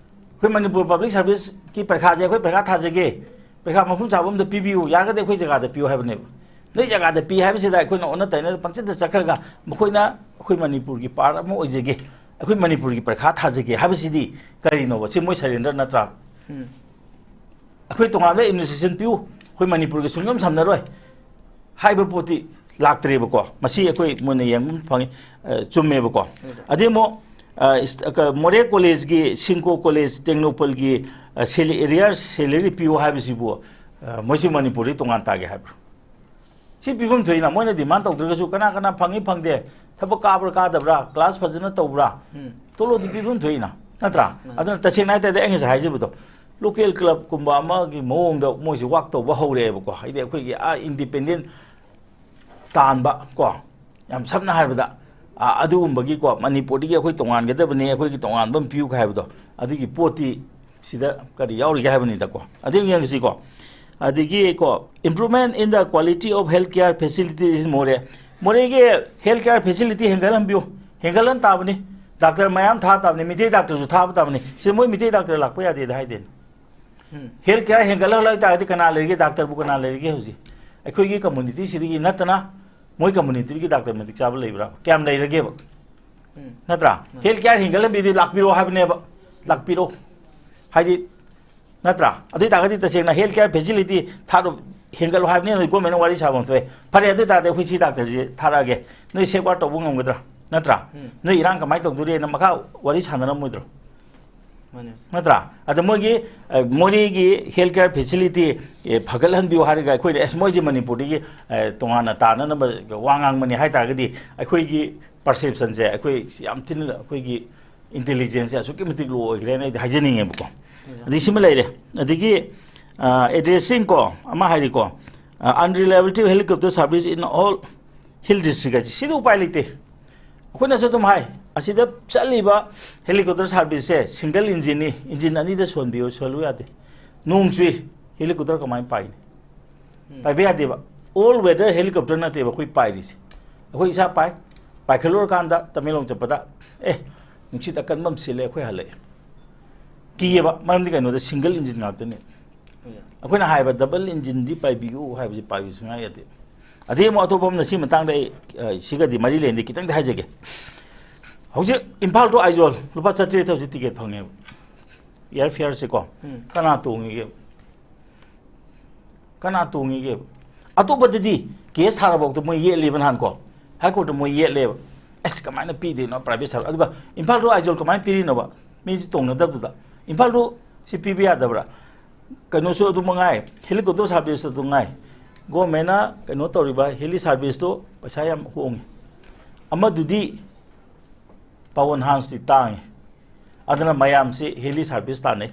ꯑꯩꯈꯣꯏ ꯃꯅꯤꯄꯨꯔ Public Service-ꯀꯤ ꯄꯔꯤꯈꯥꯁꯦ ꯑꯩꯈꯣꯏ ꯄꯔꯤꯈꯥ ꯊꯥꯖꯒꯦ, ꯄꯔꯤꯈꯥ ꯃꯐꯝ ꯆꯥꯕ ꯑꯃꯗ ꯄꯤꯕꯤꯌꯨ, ꯌꯥꯔꯒꯗꯤ ꯑꯩꯈꯣꯏ ꯖꯒꯥꯗ ꯄꯤꯌꯨ ꯍꯥꯏꯕꯅꯦꯕ꯫ ꯅꯣꯏ ꯖꯒꯥꯗ ꯄꯤ ꯍꯥꯏꯕꯁꯤꯗ ꯑꯩꯈꯣꯏꯅ ꯑꯣꯟꯅ ꯇꯩꯅ ꯄꯪꯆꯠꯇ ꯆꯠꯈ꯭ꯔꯒ ꯃꯈꯣꯏꯅ ꯑꯩꯈꯣꯏ ꯃꯅꯤꯄꯨꯔꯒꯤ part ꯑꯃ ꯑꯣꯏꯖꯒꯦ, ꯑꯩꯈꯣꯏ ꯃꯅꯤꯄꯨꯔꯒꯤ ꯄꯔꯤꯈꯥ ꯊꯥꯖꯒꯦ ꯍꯥꯏꯕꯁꯤꯗꯤ ꯀꯔꯤꯅꯣꯕ? ꯁꯤ ꯃꯣꯏ surrender ꯅꯠꯇ꯭ꯔꯥ? ꯎꯝ꯫ ꯑꯩꯈꯣꯏ ꯇꯣꯉꯥꯟꯕ administration ꯄꯤꯌꯨ, ꯑꯩꯈꯣꯏ ꯃꯅꯤꯄꯨꯔꯒ ꯁꯨꯡꯁꯝ ꯁꯝꯅꯔꯣꯏ ꯍꯥꯏꯕ ꯄꯣꯠꯇꯤ ꯂꯥꯛꯇ꯭ꯔꯦꯕꯀꯣ꯫ ꯃꯁꯤ ꯑꯩꯈꯣꯏ ꯃꯨꯟꯅ ꯌꯦꯡꯕ ꯐꯪꯉꯤ, ꯑ, ꯆꯨꯝꯃꯦꯕꯀꯣ꯫ ꯎꯝ꯫ ꯑꯗꯩ ꯑꯃꯨꯛ, ꯑ, ꯏꯁ-, ꯑ, ꯀ-, ꯃꯣꯔꯦ ꯀꯣꯂꯦꯖꯀꯤ, ꯁꯤꯡꯀꯣ ꯀꯣꯂꯦꯖ, ꯇꯦꯡꯅꯧꯄꯜꯒꯤ, ꯑ, ꯁꯦꯂꯤ-, arrears salary ꯄꯤꯌꯨ ꯍꯥꯏꯕꯁꯤꯕꯨ, ꯑ, ꯃꯣꯏꯁꯤ ꯃꯅꯤꯄꯨꯔꯗꯒꯤ ꯇꯣꯉꯥꯟ ꯇꯥꯒꯦ ꯍꯥꯏꯕ꯭ꯔꯣ? ꯁꯤ ꯄꯤꯐꯝ ꯊꯣꯛꯏꯅ, ꯃꯣꯏꯅ demand ꯇꯧꯗ꯭ꯔꯒꯁꯨ ꯀꯅꯥ ꯀꯅꯥ ꯐꯪꯉꯤ ꯐꯪꯗꯦ, ꯊꯕꯛ ꯀꯥꯕ꯭ꯔꯥ ꯀꯥꯗꯕ꯭ꯔꯥ, class ꯐꯖꯅ ꯇꯧꯕ꯭ꯔꯥ, ꯎꯝ꯫ ꯇꯣꯂꯣꯞꯇꯤ ꯄꯤꯐꯝ ꯊꯣꯛꯏꯅ, ꯅꯠꯇ꯭ꯔꯥ? ꯎꯝ꯫ ꯑꯗꯨꯅ ꯇꯁꯦꯡꯅ ꯍꯥꯏ ꯇꯥꯔꯗꯤ ꯑꯩ ꯉꯁꯥꯏ ꯍꯥꯏꯖꯕꯗꯣ, local club ꯀꯨꯝꯕ ꯑꯃꯒꯤ ꯃꯑꯣꯡꯗ ꯃꯣꯏꯁꯤ work ꯇꯧꯕ ꯍꯧꯔꯛꯑꯦꯕꯀꯣ꯫ ꯍꯥꯏꯗꯤ ꯑꯩꯈꯣꯏꯒꯤ ꯑꯥ independent ꯇꯥꯟꯕ ꯀꯣ, ꯌꯥꯝ ꯁꯝꯅ ꯍꯥꯏꯔꯕꯗ, ꯑ, ꯑꯗꯨꯒꯨꯝꯕꯒꯤꯀꯣ, ꯃꯅꯤꯄꯨꯔꯗꯒꯤ ꯑꯩꯈꯣꯏ ꯇꯣꯉꯥꯟꯒꯗꯕꯅꯤ, ꯑꯩꯈꯣꯏꯒꯤ ꯇꯣꯉꯥꯟꯕ ꯑꯃ ꯄꯤꯌꯨ ꯍꯥꯏꯕꯗꯣ, ꯑꯗꯨꯒꯤ ꯄꯣꯠꯇꯤ ꯁꯤꯗ ꯀꯔꯤ ꯌꯥꯎꯔꯤꯒꯦ ꯍꯥꯏꯕꯅꯤꯗꯀꯣ꯫ ꯑꯗꯨ ꯌꯦꯡꯉꯁꯤꯀꯣ꯫ ꯑꯗꯒꯤ ꯀꯣ, improvement in the quality of health care facilities in ꯃꯣꯔꯦ꯫ ꯃꯣꯔꯦꯒꯤ health care facility ꯍꯦꯟꯒꯠꯍꯟꯕꯤꯌꯨ, ꯍꯦꯟꯒꯠꯍꯟ ꯇꯥꯕꯅꯤ꯫ ꯗꯥꯛꯇꯔ ꯃꯌꯥꯝ ꯊꯥ ꯇꯥꯕꯅꯤ, ꯃꯤꯇꯩ ꯗꯥꯛꯇꯔꯁꯨ ꯊꯥꯕ ꯇꯥꯕꯅꯤ꯫ ꯁꯤꯗ ꯃꯣꯏ ꯃꯤꯇꯩ ꯗꯥꯛꯇꯔ ꯂꯥꯛꯄ ꯌꯥꯗꯦꯗ ꯍꯥꯏꯗꯦꯅ꯫ ꯎꯝ꯫ ꯍꯦꯜꯊ ꯀꯦꯌꯔ ꯍꯦꯟꯒꯠꯍꯜꯂꯣꯏ ꯇꯥꯔꯗꯤ ꯀꯅꯥ ꯂꯩꯔꯤꯒꯦ? ꯗꯥꯛꯇꯔꯕꯨ ꯀꯅꯥ ꯂꯩꯔꯤꯒꯦ ꯍꯧꯖꯤꯛ? ꯑꯩꯈꯣꯏꯒꯤ ꯀꯝꯃꯨꯅꯤꯇꯤꯁꯤꯗꯒꯤ ꯅꯠꯇꯅ ꯃꯣꯏ ꯀꯝꯃꯨꯅꯤꯇꯤꯒꯤ ꯗꯥꯛꯇꯔ ꯃꯇꯤꯛ ꯆꯥꯕ ꯂꯩꯕ꯭ꯔꯥ? ꯀꯌꯥꯝ ꯂꯩꯔꯒꯦꯕ? ꯎꯝ꯫ ꯅꯠꯇ꯭ꯔꯥ? ꯎꯝ꯫ ꯍꯦꯜꯊ ꯀꯦꯌꯔ ꯍꯦꯟꯒꯠꯍꯟꯕꯤꯗꯤ ꯂꯥꯛꯄꯤꯔꯣ ꯍꯥꯏꯕꯅꯦꯕ, ꯂꯥꯛꯄꯤꯔꯣ꯫ ꯍꯥꯏꯗꯤ, ꯅꯠꯇ꯭ꯔꯥ? ꯑꯗꯨ ꯑꯣꯏ ꯇꯥꯔꯒꯗꯤ ꯇꯁꯦꯡꯅ ꯍꯦꯜꯊ ꯀꯦꯌꯔ ꯐꯦꯁꯤꯂꯤꯇꯤ ꯊꯥꯔꯣ, ꯍꯦꯟꯒꯠꯂꯣ ꯍꯥꯏꯕꯅꯤꯅ ꯒꯣꯔꯃꯦꯟꯅ ꯋꯥꯔꯤ ꯁꯥꯐꯝ ꯊꯣꯛꯑꯦ꯫ ꯐꯔꯦ, ꯑꯗꯨ ꯑꯣꯏ ꯇꯥꯔꯗꯤ ꯑꯩꯈꯣꯏ ꯁꯤ ꯗꯥꯛꯇꯔꯁꯤ ꯊꯥꯔꯛꯑꯒꯦ, ꯅꯣꯏ ꯁꯦꯞ ꯋꯥꯔꯗ ꯇꯧꯕ ꯉꯝꯒꯗ꯭ꯔꯥ? ꯅꯠꯇ꯭ꯔꯥ? ꯎꯝ꯫ ꯅꯣꯏ ꯏꯔꯥꯡ ꯀꯃꯥꯏꯅ ꯇꯧꯗꯣꯔꯤꯅ ꯃꯈꯥ ꯋꯥꯔꯤ ꯁꯥꯟꯅꯔꯝꯃꯣꯏꯗ꯭ꯔꯣ? ꯃꯥꯅꯦ꯫ ꯅꯠꯇ꯭ꯔꯥ? ꯑꯗ ꯃꯣꯏꯒꯤ, ꯑ, ꯃꯣꯔꯦꯒꯤ ꯍꯦꯜꯊ ꯀꯦꯌꯔ ꯐꯦꯁꯤꯂꯤꯇꯤ, ꯑꯦ, ꯐꯒꯠꯍꯟꯕꯤꯌꯨ ꯍꯥꯏꯔꯒ ꯑꯩꯈꯣꯏꯅ, ꯑꯦꯁ, ꯃꯣꯏꯁꯦ ꯃꯅꯤꯄꯨꯔꯗꯒꯤ, ꯑ, ꯇꯣꯉꯥꯟꯅ ꯇꯥꯅꯅꯕ ꯋꯥ ꯉꯥꯡꯕꯅꯤ ꯍꯥꯏ ꯇꯥꯔꯒꯗꯤ, ꯑꯩꯈꯣꯏꯒꯤ ꯄꯔꯁꯦꯞꯁꯟꯁꯦ, ꯑꯩꯈꯣꯏ ꯌꯥꯝ ꯊꯤꯅ, ꯑꯩꯈꯣꯏꯒꯤ ꯏꯟꯇꯦꯂꯤꯖꯦꯟꯁꯁꯦ ꯑꯁꯨꯛꯀꯤ ꯃꯇꯤꯛ ꯂꯣ ꯑꯣꯏꯈ꯭ꯔꯦꯅ ꯑꯩꯗꯤ ꯍꯥꯏꯖꯅꯤꯡꯉꯦꯕꯀꯣ꯫ ꯎꯝ꯫ ꯑꯗꯩ ꯁꯤꯃ ꯂꯩꯔꯦ꯫ ꯑꯗꯒꯤ, ꯑ, ꯑꯦꯗ꯭ꯔꯦꯁꯁꯤꯡ ꯀꯣ, ꯑꯃ ꯍꯥꯏꯔꯤꯀꯣ, ꯑ, unreliability of helicopter service in all hill district ꯍꯥꯏꯁꯦ, ꯁꯤꯗꯤ ꯎꯄꯥꯏ ꯂꯩꯇꯦ꯫ ꯑꯩꯈꯣꯏꯅꯁꯨ ꯑꯗꯨꯝ ꯍꯥꯏ, ꯑꯁꯤꯗ ꯆꯠꯂꯤꯕ ꯍꯦꯂꯤꯀꯣꯞꯇꯔ ꯁꯥꯔꯚꯤꯁꯁꯦ ꯁꯤꯡꯒꯜ ꯏꯟꯖꯤꯟꯅꯤ, ꯏꯟꯖꯤꯟ ꯑꯅꯤꯗ ꯁꯣꯟꯕꯤꯌꯨ, ꯁꯣꯜꯂꯨ ꯌꯥꯗꯦ꯫ ꯅꯣꯡ ꯆꯨꯏ, ꯍꯦꯂꯤꯀꯣꯞꯇꯔ ꯀꯃꯥꯏꯅ ꯄꯥꯏꯅꯤ? ꯎꯝ꯫ ꯄꯥꯏꯕ ꯌꯥꯗꯦꯕ꯫ ꯑꯣꯜ ꯋꯦꯗꯔ ꯍꯦꯂꯤꯀꯣꯞꯇꯔ ꯅꯠꯇꯦꯕ ꯑꯩꯈꯣꯏ ꯄꯥꯏꯔꯤꯁꯦ꯫ ꯑꯩꯈꯣꯏ ꯏꯁꯥ ꯄꯥꯏ, ꯄꯥꯏꯈꯠꯂꯨꯔꯀꯥꯟꯗ ꯇꯃꯦꯡꯂꯣꯡ ꯆꯠꯄꯗ, "ꯑꯦ, ꯅꯨꯡꯁꯤꯠ ꯑꯀꯟꯕ ꯑꯃ ꯁꯤꯜꯂꯦ, ꯑꯩꯈꯣꯏ ꯍꯜꯂꯛꯑꯦ"꯫ ꯀꯤꯌꯦꯕ, ꯃꯔꯝꯗꯤ ꯀꯩꯅꯣꯗ ꯁꯤꯡꯒꯜ ꯏꯟꯖꯤꯟ ꯉꯥꯛꯇꯅꯦ꯫ ꯎꯝ꯫ ꯑꯩꯈꯣꯏꯅ ꯍꯥꯏꯕ ꯗꯕꯜ ꯏꯟꯖꯤꯟꯗꯤ ꯄꯥꯏꯕꯤꯌꯨ ꯍꯥꯏꯕꯁꯤ ꯄꯥꯏꯕꯤꯌꯨ ꯁꯨꯡꯌꯥ ꯌꯥꯗꯦ꯫ ꯑꯗꯩ ꯑꯃꯨꯛ ꯑꯇꯣꯞꯄ ꯑꯃꯅ ꯁꯤ ꯃꯇꯥꯡꯗ ꯑꯩ, ꯑ, ꯁꯤꯒꯗꯤ ꯃꯔꯤ ꯂꯩꯅꯗꯦ, ꯈꯤꯇꯪꯗꯤ ꯍꯥꯏꯖꯒꯦ꯫ ꯍꯧꯖꯤꯛ ꯏꯝꯐꯥꯜ to ꯑꯥꯏꯖꯣꯜ ꯂꯨꯄꯥ ꯆꯥꯇ꯭ꯔꯦꯠꯇ ꯍꯧꯖꯤꯛ ꯇꯤꯀꯦꯠ ꯐꯪꯉꯦꯕ, ꯑꯦꯌꯥꯔ ꯐꯤꯌꯔꯁꯦꯀꯣ꯫ ꯎꯝ꯫ ꯀꯅꯥ ꯇꯣꯡꯉꯤꯒꯦ? ꯀꯅꯥ ꯇꯣꯡꯉꯤꯒꯦꯕ? ꯑꯇꯣꯞꯄꯗꯗꯤ ꯀꯦꯁ ꯊꯥꯔꯐꯥꯎꯗ ꯃꯣꯏ ꯌꯦꯠꯂꯤꯕ ꯅꯍꯥꯟ ꯀꯣ, ꯍꯥꯏ ꯀꯣꯔꯠꯇ ꯃꯣꯏ ꯌꯦꯠꯂꯦꯕ꯫ ꯑꯁ, ꯀꯃꯥꯏꯅ ꯄꯤꯗꯣꯏꯅꯣ ꯄ꯭ꯔꯥꯏꯚꯦꯠ ꯁꯥꯔꯚꯤꯁ? ꯑꯗꯨꯒ ꯏꯝꯐꯥꯜ to ꯑꯥꯏꯖꯣꯜ ꯀꯃꯥꯏꯅ ꯄꯤꯔꯤꯅꯣꯕ? ꯃꯤꯁꯨ ꯇꯣꯡꯅꯗꯕꯗꯨꯗ꯫ ꯏꯝꯐꯥꯜ to ꯁꯤ ꯄꯤꯕ ꯌꯥꯗꯕ꯭ꯔꯥ? ꯀꯩꯅꯣꯁꯨ ꯑꯗꯨ ꯃꯉꯥꯏ, ꯍꯦꯂꯤꯀꯣꯞꯇꯔ ꯁꯥꯔꯚꯤꯁ ꯑꯗꯨ ꯉꯥꯏ꯫ ꯒꯣꯔꯃꯦꯟꯅ ꯀꯩꯅꯣ ꯇꯧꯔꯤꯕ ꯍꯦꯂꯤ ꯁꯥꯔꯚꯤꯁꯇꯨ ꯄꯩꯁꯥ ꯌꯥꯝ ꯍꯣꯡꯉꯤ꯫ ꯑꯃꯗꯨꯗꯤ ꯄꯋꯟ ꯍꯥꯟꯁꯇꯤ ꯇꯥꯡꯉꯤ꯫ ꯑꯗꯨꯅ ꯃꯌꯥꯝꯁꯤ ꯍꯦꯂꯤ ꯁꯥꯔꯚꯤꯁ ꯇꯥꯟꯅꯩ꯫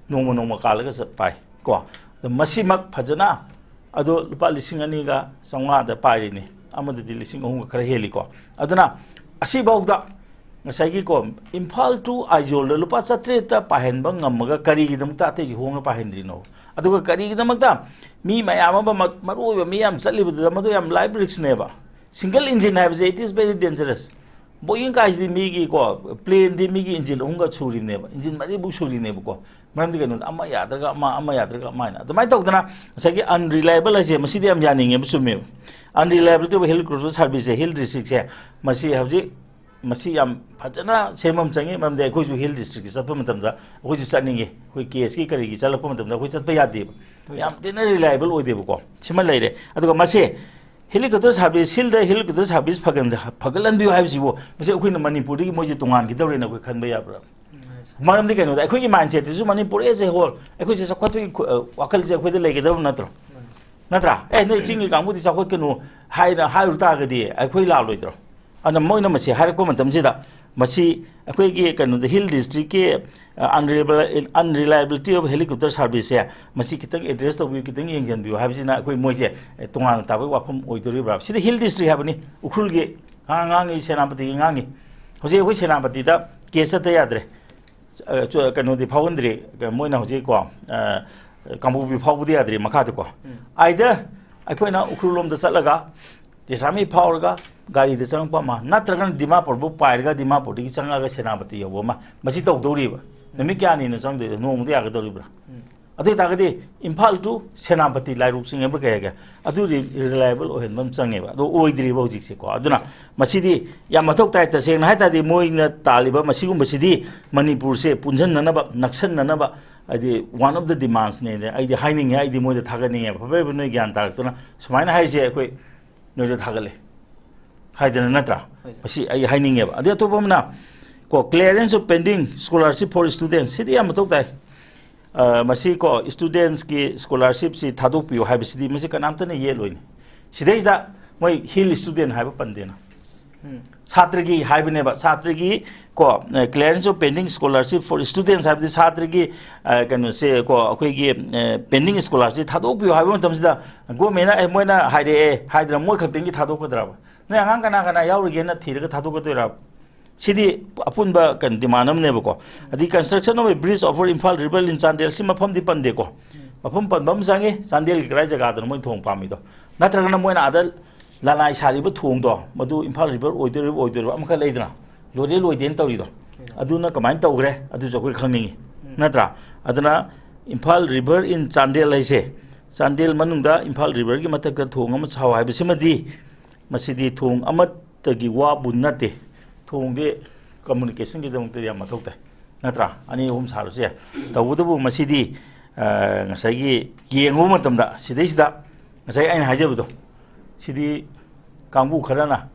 ꯅꯣꯡꯃ ꯅꯣꯡꯃ ꯀꯥꯜꯂꯒ ꯆꯠ-, ꯄꯥꯏ ꯀꯣ꯫ ꯑꯗꯣ ꯃꯁꯤꯃꯛ ꯐꯖꯅ, ꯑꯗꯣ ꯂꯨꯄꯥ ꯂꯤꯁꯤꯡ ꯑꯅꯤꯒ ꯆꯥꯝꯃꯉꯥꯗ ꯄꯥꯏꯔꯤꯅꯤ, ꯑꯃꯗꯗꯤ ꯂꯤꯁꯤꯡ ꯑꯍꯨꯝꯒ ꯈꯔ ꯍꯦꯜꯂꯤꯀꯣ꯫ ꯑꯗꯨꯅ ꯑꯁꯤꯐꯥꯎꯗ ꯉꯁꯥꯏꯒꯤꯀꯣ, ꯏꯝꯐꯥꯜ to ꯑꯥꯏꯖꯣꯜꯗ ꯂꯨꯄꯥ ꯆꯥꯇ꯭ꯔꯦꯠꯇ ꯄꯥꯏꯍꯟꯕ ꯉꯝꯃꯒ ꯀꯔꯤꯒꯤꯗꯃꯛꯇ ꯑꯇꯩꯁꯤ ꯍꯣꯡꯅ ꯄꯥꯏꯍꯟꯗ꯭ꯔꯤꯅꯣ? ꯑꯗꯨꯒ ꯀꯔꯤꯒꯤꯗꯃꯛꯇ ꯃꯤ ꯃꯌꯥꯝ ꯑꯃ, ꯃ-, ꯃꯔꯨ ꯑꯣꯏꯕ ꯃꯤ ꯌꯥꯝ ꯆꯠꯂꯤꯕꯗꯨꯗ ꯃꯗꯨ ꯌꯥꯝ ꯂꯥꯏꯐ ꯔꯤꯛꯁꯅꯦꯕ꯫ ꯁꯤꯡꯒꯜ ꯏꯟꯖꯤꯟ ꯍꯥꯏꯕꯁꯦ, it is very dangerous꯫ ꯕꯣꯌꯤꯡ ꯀꯥꯏꯁꯤꯗꯤ ꯃꯤꯒꯤꯀꯣ, ꯄ꯭ꯂꯦꯟꯗꯤ ꯃꯤꯒꯤ ꯏꯟꯖꯤꯟ ꯑꯍꯨꯝꯒ ꯁꯨꯔꯤꯕꯅꯦꯕ, ꯏꯟꯖꯤꯟ ꯃꯔꯤꯐꯧ ꯁꯨꯔꯤꯅꯦꯕꯀꯣ꯫ ꯃꯔꯝꯗꯤ ꯀꯩꯅꯣꯗ, ꯑꯃ ꯌꯥꯗ꯭ꯔꯒ ꯑꯃ, ꯑꯃ ꯌꯥꯗ꯭ꯔꯒ ꯑꯃ ꯍꯥꯏꯅ ꯑꯗꯨꯃꯥꯏꯅ ꯇꯧꯗꯅ, ꯉꯁꯥꯏꯒꯤ unreliable ꯍꯥꯏꯁꯦ, ꯃꯁꯤꯗꯤ ꯌꯥꯝ ꯌꯥꯅꯤꯡꯉꯦꯕ, ꯆꯨꯝꯃꯦꯕ꯫ Unreliability of helicopter service ꯁꯦ, ꯍꯤꯜ ꯗꯤꯁꯇ꯭ꯔꯤꯛꯁꯦ, ꯃꯁꯤ ꯍꯧꯖꯤꯛ, ꯃꯁꯤ ꯌꯥꯝ ꯐꯖꯅ ꯁꯦꯝꯕ ꯑꯃ ꯆꯪꯉꯤ꯫ ꯃꯔꯝꯗꯤ ꯑꯩꯈꯣꯏꯁꯨ ꯍꯤꯜ ꯗꯤꯁꯇ꯭ꯔꯤꯛꯀꯤ ꯆꯠꯄ ꯃꯇꯝꯗ ꯑꯩꯈꯣꯏꯁꯨ ꯆꯠꯅꯤꯡꯉꯤ, ꯑꯩꯈꯣꯏ ꯀꯦꯁꯀꯤ ꯀꯔꯤꯒꯤ ꯆꯠꯂꯛꯄ ꯃꯇꯝꯗ ꯑꯩꯈꯣꯏ ꯆꯠꯄ ꯌꯥꯗꯦꯕ, ꯌꯥꯝ ꯊꯤꯅ ꯔꯤꯂꯥꯏꯕꯜ ꯑꯣꯏꯗꯦꯕꯀꯣ꯫ ꯁꯤꯃ ꯂꯩꯔꯦ꯫ ꯑꯗꯨꯒ ꯃꯁꯤ ꯍꯦꯂꯤꯀꯣꯞꯇꯔ ꯁꯥꯔꯚꯤꯁ, ꯍꯤꯜꯗ ꯍꯦꯂꯤꯀꯣꯞꯇꯔ ꯁꯥꯔꯚꯤꯁ ꯐꯒꯟ-, ꯐꯒꯠꯍꯟꯕꯤꯌꯨ ꯍꯥꯏꯕꯁꯤꯕꯨ, ꯃꯁꯤ ꯑꯩꯈꯣꯏꯅ ꯃꯅꯤꯄꯨꯔꯗꯒꯤ ꯃꯣꯏꯁꯦ ꯇꯣꯉꯥꯟꯈꯤꯗꯧꯔꯦꯅ ꯑꯩꯈꯣꯏ ꯈꯟꯕ ꯌꯥꯕ꯭ꯔꯥ? ꯃꯔꯝꯗꯤ ꯀꯩꯅꯣꯗ, ꯑꯩꯈꯣꯏꯒꯤ ꯃꯥꯏꯟꯁꯦꯠꯇꯁꯨ ꯃꯅꯤꯄꯨꯔ as a whole, ꯑꯩꯈꯣꯏꯁꯦ ꯆꯥꯎꯈꯠꯄꯒꯤ ꯈꯨ-, ꯑ, ꯋꯥꯈꯜꯁꯦ ꯑꯩꯈꯣꯏꯗ ꯂꯩꯒꯗꯕ ꯅꯠꯇ꯭ꯔꯣ? ꯅꯠꯇ꯭ꯔꯥ? ꯑꯦ, ꯅꯣꯏ ꯆꯤꯡꯒꯤ ꯀꯥꯡꯕꯨꯗꯤ ꯆꯥꯎꯈꯠꯀꯅꯨ ꯍꯥꯏꯅ ꯍꯥꯏꯔꯨ ꯇꯥꯔꯒꯗꯤ ꯑꯩꯈꯣꯏ ꯂꯥꯜꯂꯣꯏꯗ꯭ꯔꯣ? ꯑꯗꯨꯅ ꯃꯣꯏꯅ ꯃꯁꯤ ꯍꯥꯏꯔꯛꯄ ꯃꯇꯝꯁꯤꯗ, ꯃꯁꯤ ꯑꯩꯈꯣꯏꯒꯤ ꯀꯩꯅꯣꯗ, ꯍꯤꯜ ꯗꯤꯁꯇ꯭ꯔꯤꯛꯀꯤ, ꯑ, unreliable-, unreliability of helicopter service ꯁꯦ, ꯃꯁꯤ ꯈꯤꯇꯪ ꯑꯦꯗ꯭ꯔꯦꯁ ꯇꯧꯕꯤꯌꯨ, ꯈꯤꯇꯪ ꯌꯦꯡꯁꯤꯟꯕꯤꯌꯨ ꯍꯥꯏꯕꯁꯤꯅ ꯑꯩꯈꯣꯏ ꯃꯣꯏꯁꯦ, ꯑꯦ, ꯇꯣꯉꯥꯟꯅ ꯇꯥꯕꯒꯤ ꯋꯥꯐꯝ ꯑꯣꯏꯗꯣꯔꯤꯕ꯭ꯔꯥ? ꯁꯤꯗꯤ ꯍꯤꯜ ꯗꯤꯁꯇ꯭ꯔꯤꯛ ꯍꯥꯏꯕꯅꯤ, ꯎꯈ꯭ꯔꯨꯜꯒꯤ ꯉꯥꯡ-, ꯉꯥꯡꯉꯤ, ꯁꯦꯅꯥꯄꯇꯤꯒꯤ ꯉꯥꯡꯉꯤ꯫ ꯍꯧꯖꯤꯛ ꯑꯩꯈꯣꯏ ꯁꯦꯅꯥꯄꯇꯤꯗ ꯀꯦꯁ ꯆꯠꯇ ꯌꯥꯗ꯭ꯔꯦ꯫ ꯑ, ꯆꯨ-, ꯀꯩꯅꯣꯗꯤ ꯐꯥꯎꯍꯟꯗ꯭ꯔꯤ, ꯀ-, ꯃꯣꯏꯅ ꯍꯧꯖꯤꯛꯀꯣ, ꯑ, ꯀꯥꯡꯄꯣꯛꯄꯤ ꯐꯥꯎꯕꯗꯤ ꯌꯥꯗ꯭ꯔꯤ ꯃꯈꯥꯗꯀꯣ꯫ ꯎꯝ꯫ Either ꯑꯩꯈꯣꯏꯅ ꯎꯈ꯭ꯔꯨꯜ ꯂꯣꯝꯗ ꯆꯠꯂꯒ ꯖꯦꯁꯥꯃꯤ ꯐꯥꯎꯔꯒ ꯒꯥꯔꯤꯗ ꯆꯪꯉꯛꯄ ꯑꯃ, ꯅꯠꯇ꯭ꯔꯒꯅ ꯗꯤꯃꯥꯄꯨꯔꯕꯨ ꯄꯥꯏꯔꯒ ꯗꯤꯃꯥꯄꯨꯔꯗꯒꯤ ꯆꯪꯉꯛꯑꯒ ꯁꯦꯅꯥꯄꯇꯤ ꯌꯧꯕ ꯑꯃ, ꯃꯁꯤ ꯇꯧꯗꯧꯔꯤꯕ꯫ ꯅꯨꯃꯤꯠ ꯀꯌꯥꯅꯤꯅꯣ ꯆꯪꯗꯣꯏꯗꯣ? ꯅꯣꯡꯃꯗ ꯌꯥꯒꯗꯧꯔꯤꯕ꯭ꯔꯥ? ꯎꯝ꯫ ꯑꯗꯨ ꯑꯣꯏꯇꯥꯔꯒꯗꯤ ꯏꯝꯐꯥꯜ to ꯁꯦꯅꯥꯄꯇꯤ ꯂꯥꯏꯔꯨꯛ ꯆꯤꯡꯉꯕ꯭ꯔꯥ ꯀꯩ ꯍꯥꯏꯒꯦ? ꯑꯗꯨ ꯔꯤ-, ꯔꯤꯂꯥꯏꯕꯜ ꯑꯣꯏꯍꯟꯕ ꯑꯃ ꯆꯪꯉꯦꯕ꯫ ꯑꯗꯨ ꯑꯣꯏꯗ꯭ꯔꯤꯕ ꯍꯧꯖꯤꯛꯁꯦꯀꯣ꯫ ꯑꯗꯨꯅ ꯃꯁꯤꯗꯤ ꯌꯥꯝ ꯃꯊꯧ ꯇꯥꯏ꯫ ꯇꯁꯦꯡꯅ ꯍꯥꯏ ꯇꯥꯔꯗꯤ ꯃꯣꯏꯅ ꯇꯥꯜꯂꯤꯕ ꯃꯁꯤꯒꯨꯝꯕꯁꯤꯗꯤ ꯃꯅꯤꯄꯨꯔꯁꯦ ꯄꯨꯟꯁꯤꯟꯅꯅꯕ, ꯅꯛꯁꯟꯅꯅꯕ, ꯍꯥꯏꯗꯤ one of the demands ꯅꯦꯅ ꯑꯩꯗꯤ ꯍꯥꯏꯅꯤꯡꯉꯦ꯫ ꯑꯩꯗꯤ ꯃꯣꯏꯗ ꯊꯥꯒꯠꯅꯤꯡꯉꯦꯕ꯫ ꯐꯕ ꯐꯕ ꯅꯣꯏ ꯒ꯭ꯌꯥꯟ ꯇꯥꯔꯛꯇꯅ ꯁꯨꯃꯥꯏꯅ ꯍꯥꯏꯔꯤꯁꯦ ꯑꯩꯈꯣꯏ ꯅꯣꯏꯗ ꯊꯥꯒꯠꯂꯦ ꯍꯥꯏꯗꯅ ꯅꯠꯇ꯭ꯔꯥ? ꯍꯣꯏ, ꯁꯥꯔ꯫ ꯃꯁꯤ ꯑꯩ ꯍꯥꯏꯅꯤꯡꯉꯦꯕ꯫ ꯑꯗꯩ ꯑꯇꯣꯞꯄ ꯑꯃꯅ ꯀꯣ, clearance of pending scholarship for students, ꯁꯤꯗꯤ ꯌꯥꯝ ꯃꯊꯧ ꯇꯥꯏ꯫ ꯑ, ꯃꯁꯤ ꯀꯣ, ꯁ꯭ꯇꯨꯗꯦꯟꯠꯁꯀꯤ ꯁ꯭ꯀꯣꯂꯥꯔꯁꯤꯞꯁꯤ ꯊꯥꯗꯣꯛꯄꯤꯌꯨ ꯍꯥꯏꯕꯁꯤꯗꯤ ꯃꯁꯤ ꯀꯅꯥꯝꯇꯅ ꯌꯦꯠꯂꯣꯏꯅꯦ꯫ ꯁꯤꯗꯩꯁꯤꯗ ꯃꯣꯏ ꯍꯤꯜ ꯁ꯭ꯇꯨꯗꯦꯟꯠ ꯍꯥꯏꯕ ꯄꯟꯗꯦꯅ꯫ ꯎꯝ꯫ ꯁꯥꯇ꯭ꯔꯒꯤ ꯍꯥꯏꯕꯅꯦꯕ, ꯁꯥꯇ꯭ꯔꯒꯤ ꯀꯣ, ꯑ, clearance of pending scholarship for students ꯍꯥꯏꯕꯗꯤ ꯁꯥꯇ꯭ꯔꯒꯤ, ꯑ, ꯀꯩꯅꯣꯁꯦ ꯀꯣ, ꯑꯩꯈꯣꯏꯒꯤ, ꯑ, pending scholarship ꯊꯥꯗꯣꯛꯄꯤꯌꯨ ꯍꯥꯏꯕ ꯃꯇꯝꯁꯤꯗ ꯒꯣꯔꯃꯦꯟꯅ, "ꯑꯦ, ꯃꯣꯏꯅ ꯍꯥꯏꯔꯛꯑꯦ" ꯍꯥꯏꯗꯅ ꯃꯣꯏ ꯈꯛꯇꯪꯒꯤ ꯊꯥꯗꯣꯛꯀꯗ꯭ꯔꯕ? ꯅꯣꯏ ꯑꯉꯥꯡ ꯀꯅꯥ ꯀꯅꯥ ꯌꯥꯎꯔꯤꯒꯦꯅ ꯊꯤꯔꯒ ꯊꯥꯗꯣꯛꯀꯗꯣꯏꯔꯕ? ꯁꯤꯗꯤ ꯑꯄꯨꯟꯕ ꯀꯩꯅꯣ ꯗꯤꯃꯥꯟ ꯑꯃꯅꯦꯕꯀꯣ꯫ ꯑꯗꯒꯤ construction of a bridge over Imphal River in Chandel, ꯁꯤ ꯃꯐꯝꯗꯤ ꯄꯟꯗꯦꯀꯣ꯫ ꯃꯐꯝ ꯄꯟꯕ ꯑꯃ ꯆꯪꯉꯤ, ꯆꯥꯟꯗꯦꯜꯒꯤ ꯀꯗꯥꯏ ꯖꯒꯥꯗꯅꯣ ꯃꯣꯏ ꯊꯣꯡ ꯄꯥꯝꯃꯤꯗꯣ? ꯅꯠꯇ꯭ꯔꯒꯅ ꯃꯣꯏꯅ ꯑꯥꯗ ꯂꯅꯥꯏ ꯁꯥꯔꯤꯕ ꯊꯣꯡꯗꯣ ꯃꯗꯨ ꯏꯝꯐꯥꯜ ꯔꯤꯚꯔ ꯑꯣꯏꯗꯣꯏꯔꯤꯕ ꯑꯣꯏꯗꯣꯏꯔꯤꯕ ꯑꯃꯈꯛ ꯂꯩꯗꯅ, ꯂꯣꯏꯔꯦ ꯂꯣꯏꯗꯦꯅ ꯇꯧꯔꯤꯗꯣ, ꯑꯗꯨꯅ ꯀꯃꯥꯏꯅ ꯇꯧꯈ꯭ꯔꯦ? ꯑꯗꯨꯁꯨ ꯑꯩꯈꯣꯏ ꯈꯪꯅꯤꯡꯉꯤ, ꯅꯠꯇ꯭ꯔꯥ? ꯑꯗꯨꯅ ꯏꯝꯐꯥꯜ ꯔꯤꯚꯔ ꯏꯟ ꯆꯥꯟꯗꯦꯜ ꯍꯥꯏꯁꯦ, ꯆꯥꯟꯗꯦꯜ ꯃꯅꯨꯡꯗ ꯏꯝꯐꯥꯜ ꯔꯤꯚꯔꯒꯤ ꯃꯊꯛꯇ ꯊꯣꯡ ꯑꯃ ꯁꯥꯎ ꯍꯥꯏꯕꯁꯤꯃꯗꯤ, ꯃꯁꯤꯗꯤ ꯊꯣꯡ ꯑꯃꯠꯇꯒꯤ ꯋꯥꯕꯨ ꯅꯠꯇꯦ꯫ ꯊꯣꯡꯗꯤ ꯀꯝꯃꯨꯅꯤꯀꯦꯁꯟꯒꯤꯗꯃꯛꯇꯗꯤ ꯌꯥꯝ ꯃꯊꯧ ꯇꯥꯏ, ꯅꯠꯇ꯭ꯔꯥ? ꯑꯅꯤ ꯑꯍꯨꯝ ꯁꯥꯔꯁꯨ ꯌꯥꯏ꯫ ꯇꯧꯕꯇꯕꯨ ꯃꯁꯤꯗꯤ, ꯑ, ꯉꯁꯥꯏꯒꯤ ꯌꯦꯡꯉꯨꯕ ꯃꯇꯝꯗ ꯁꯤꯗꯩꯁꯤꯗ ꯉꯁꯥꯏ ꯑꯩꯅ ꯍꯥꯏꯖꯕꯗꯣ, ꯁꯤꯗꯤ ꯀꯥꯡꯕꯨ ꯈꯔꯅ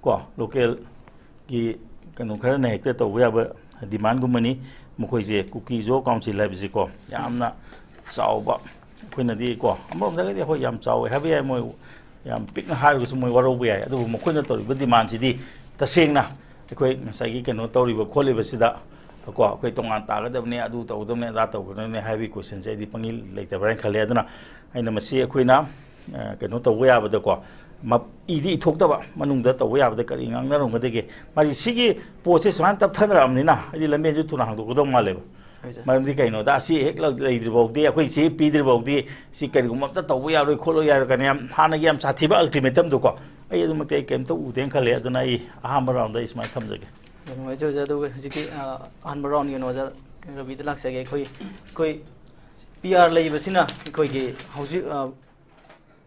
ꯀꯣ, ꯂꯣꯀꯦꯜꯒꯤ ꯀꯩꯅꯣ ꯈꯔꯅ ꯍꯦꯛꯇ ꯇꯧꯕ ꯌꯥꯕ ꯗꯤꯃꯥꯟꯒꯨꯝꯕꯅꯤ꯫ ꯃꯈꯣꯏꯁꯦ ꯀꯨꯀꯤ ꯖꯣ ꯀꯥꯎꯟꯁꯤꯜ ꯍꯥꯏꯕꯁꯤꯀꯣ, ꯌꯥꯝꯅ ꯆꯥꯎꯕ, ꯑꯩꯈꯣꯏꯅꯗꯤ ꯀꯣ, ꯑꯃꯔꯣꯝꯗꯒꯗꯤ ꯍꯣꯏ ꯌꯥꯝ ꯆꯥꯎꯋꯦ ꯍꯥꯏꯕ ꯌꯥꯏ, ꯃꯣꯏ ꯌꯥꯝ ꯄꯤꯛꯅ ꯍꯥꯏꯔꯒꯁꯨ ꯃꯣꯏ ꯋꯥꯔꯧꯕ ꯌꯥꯏ꯫ ꯑꯗꯨꯕꯨ ꯃꯈꯣꯏꯅ ꯇꯧꯔꯤꯕ ꯗꯤꯃꯥꯟꯁꯤꯗꯤ ꯇꯁꯦꯡꯅ ꯑꯩꯈꯣꯏ ꯉꯁꯥꯏꯒꯤ ꯀꯩꯅꯣ ꯇꯧꯔꯤꯕ ꯈꯣꯠꯂꯤꯕꯁꯤꯗ ꯀꯣ, ꯑꯩꯈꯣꯏ ꯇꯣꯉꯥꯟ ꯇꯥꯒꯗꯕꯅꯤ, ꯑꯗꯨ ꯇꯧꯒꯗꯕꯅꯤ, ꯑꯗꯥ ꯇꯧꯒꯗꯕꯅꯤ ꯍꯥꯏꯕꯒꯤ ꯀꯣꯏꯁꯟꯁꯦ ꯑꯩꯗꯤ ꯄꯪꯂꯩ ꯂꯩꯇꯕ꯭ꯔꯥ ꯍꯥꯏꯅ ꯈꯜꯂꯦ꯫ ꯑꯗꯨꯅ ꯑꯩꯅ ꯃꯁꯤ ꯑꯩꯈꯣꯏꯅ, ꯑ, ꯀꯩꯅꯣ ꯇꯧꯕ ꯌꯥꯕꯗꯀꯣ, ꯃꯞ-, ꯏꯗꯤ ꯏꯊꯣꯛꯇꯕ, ꯃꯅꯨꯡꯗ ꯇꯧꯕ ꯌꯥꯕꯗ ꯀꯔꯤ ꯉꯥꯡꯅꯔꯝꯒꯗꯒꯦ? ꯃꯥꯁꯤ ꯁꯤꯒꯤ ꯄꯣꯠꯁꯦ ꯁꯨꯃꯥꯏꯅ ꯇꯞꯊꯅꯔꯛꯑꯕꯅꯤꯅ ꯑꯩꯗꯤ ꯂꯝꯕꯦꯟꯁꯨ ꯊꯨꯅ ꯍꯥꯡꯗꯣꯛꯀꯗꯧ ꯃꯥꯜꯂꯦꯕ꯫ ꯍꯣꯏ ꯁꯥꯔ꯫ ꯃꯔꯝꯗꯤ ꯀꯩꯅꯣꯗ, ꯑꯁꯤ ꯍꯦꯛ ꯂ-, ꯂꯩꯗ꯭ꯔꯤꯐꯥꯎꯗꯤ, ꯑꯩꯈꯣꯏ ꯆꯦ ꯄꯤꯗ꯭ꯔꯤꯐꯥꯎꯗꯤ ꯁꯤ ꯀꯔꯤꯒꯨꯝꯕ ꯑꯝꯇ ꯇꯧꯕ ꯌꯥꯔꯣꯏ ꯈꯣꯠꯂꯣꯏ ꯍꯥꯏꯔ ꯀꯥꯟꯗ ꯌꯥꯝ ꯍꯥꯟꯅꯒꯤ ꯌꯥꯝ ꯁꯥꯊꯤꯕ ꯑꯜꯇꯤꯃꯦꯇꯝꯗꯣꯀꯣ, ꯑꯩ ꯑꯗꯨꯃꯛꯇꯤ ꯑꯩ ꯀꯩꯝꯇ ꯎꯗꯦꯅ ꯈꯜꯂꯦ꯫ ꯑꯗꯨꯅ ꯑꯩ ꯑꯍꯥꯟꯕ ꯔꯥꯎꯟꯗ ꯑꯩ ꯁꯨꯃꯥꯏꯅ ꯊꯝꯖꯒꯦ꯫ ꯌꯥꯝ ꯅꯨꯡꯉꯥꯏꯖꯩ ꯑꯣꯖꯥ꯫ ꯑꯗꯨꯒ ꯍꯧꯖꯤꯛꯀꯤ, ꯑ, ꯑꯍꯥꯟꯕ ꯔꯥꯎꯟꯒꯤ ꯑꯣꯏꯅ ꯑꯣꯖꯥ ꯔꯕꯤꯗ ꯂꯥꯛꯆꯒꯦ꯫ ꯑꯩꯈꯣꯏ, ꯑꯩꯈꯣꯏ ꯄꯤ ꯑꯥꯔ ꯂꯩꯕꯁꯤꯅ ꯑꯩꯈꯣꯏꯒꯤ ꯍꯧꯖꯤꯛ, ꯑ,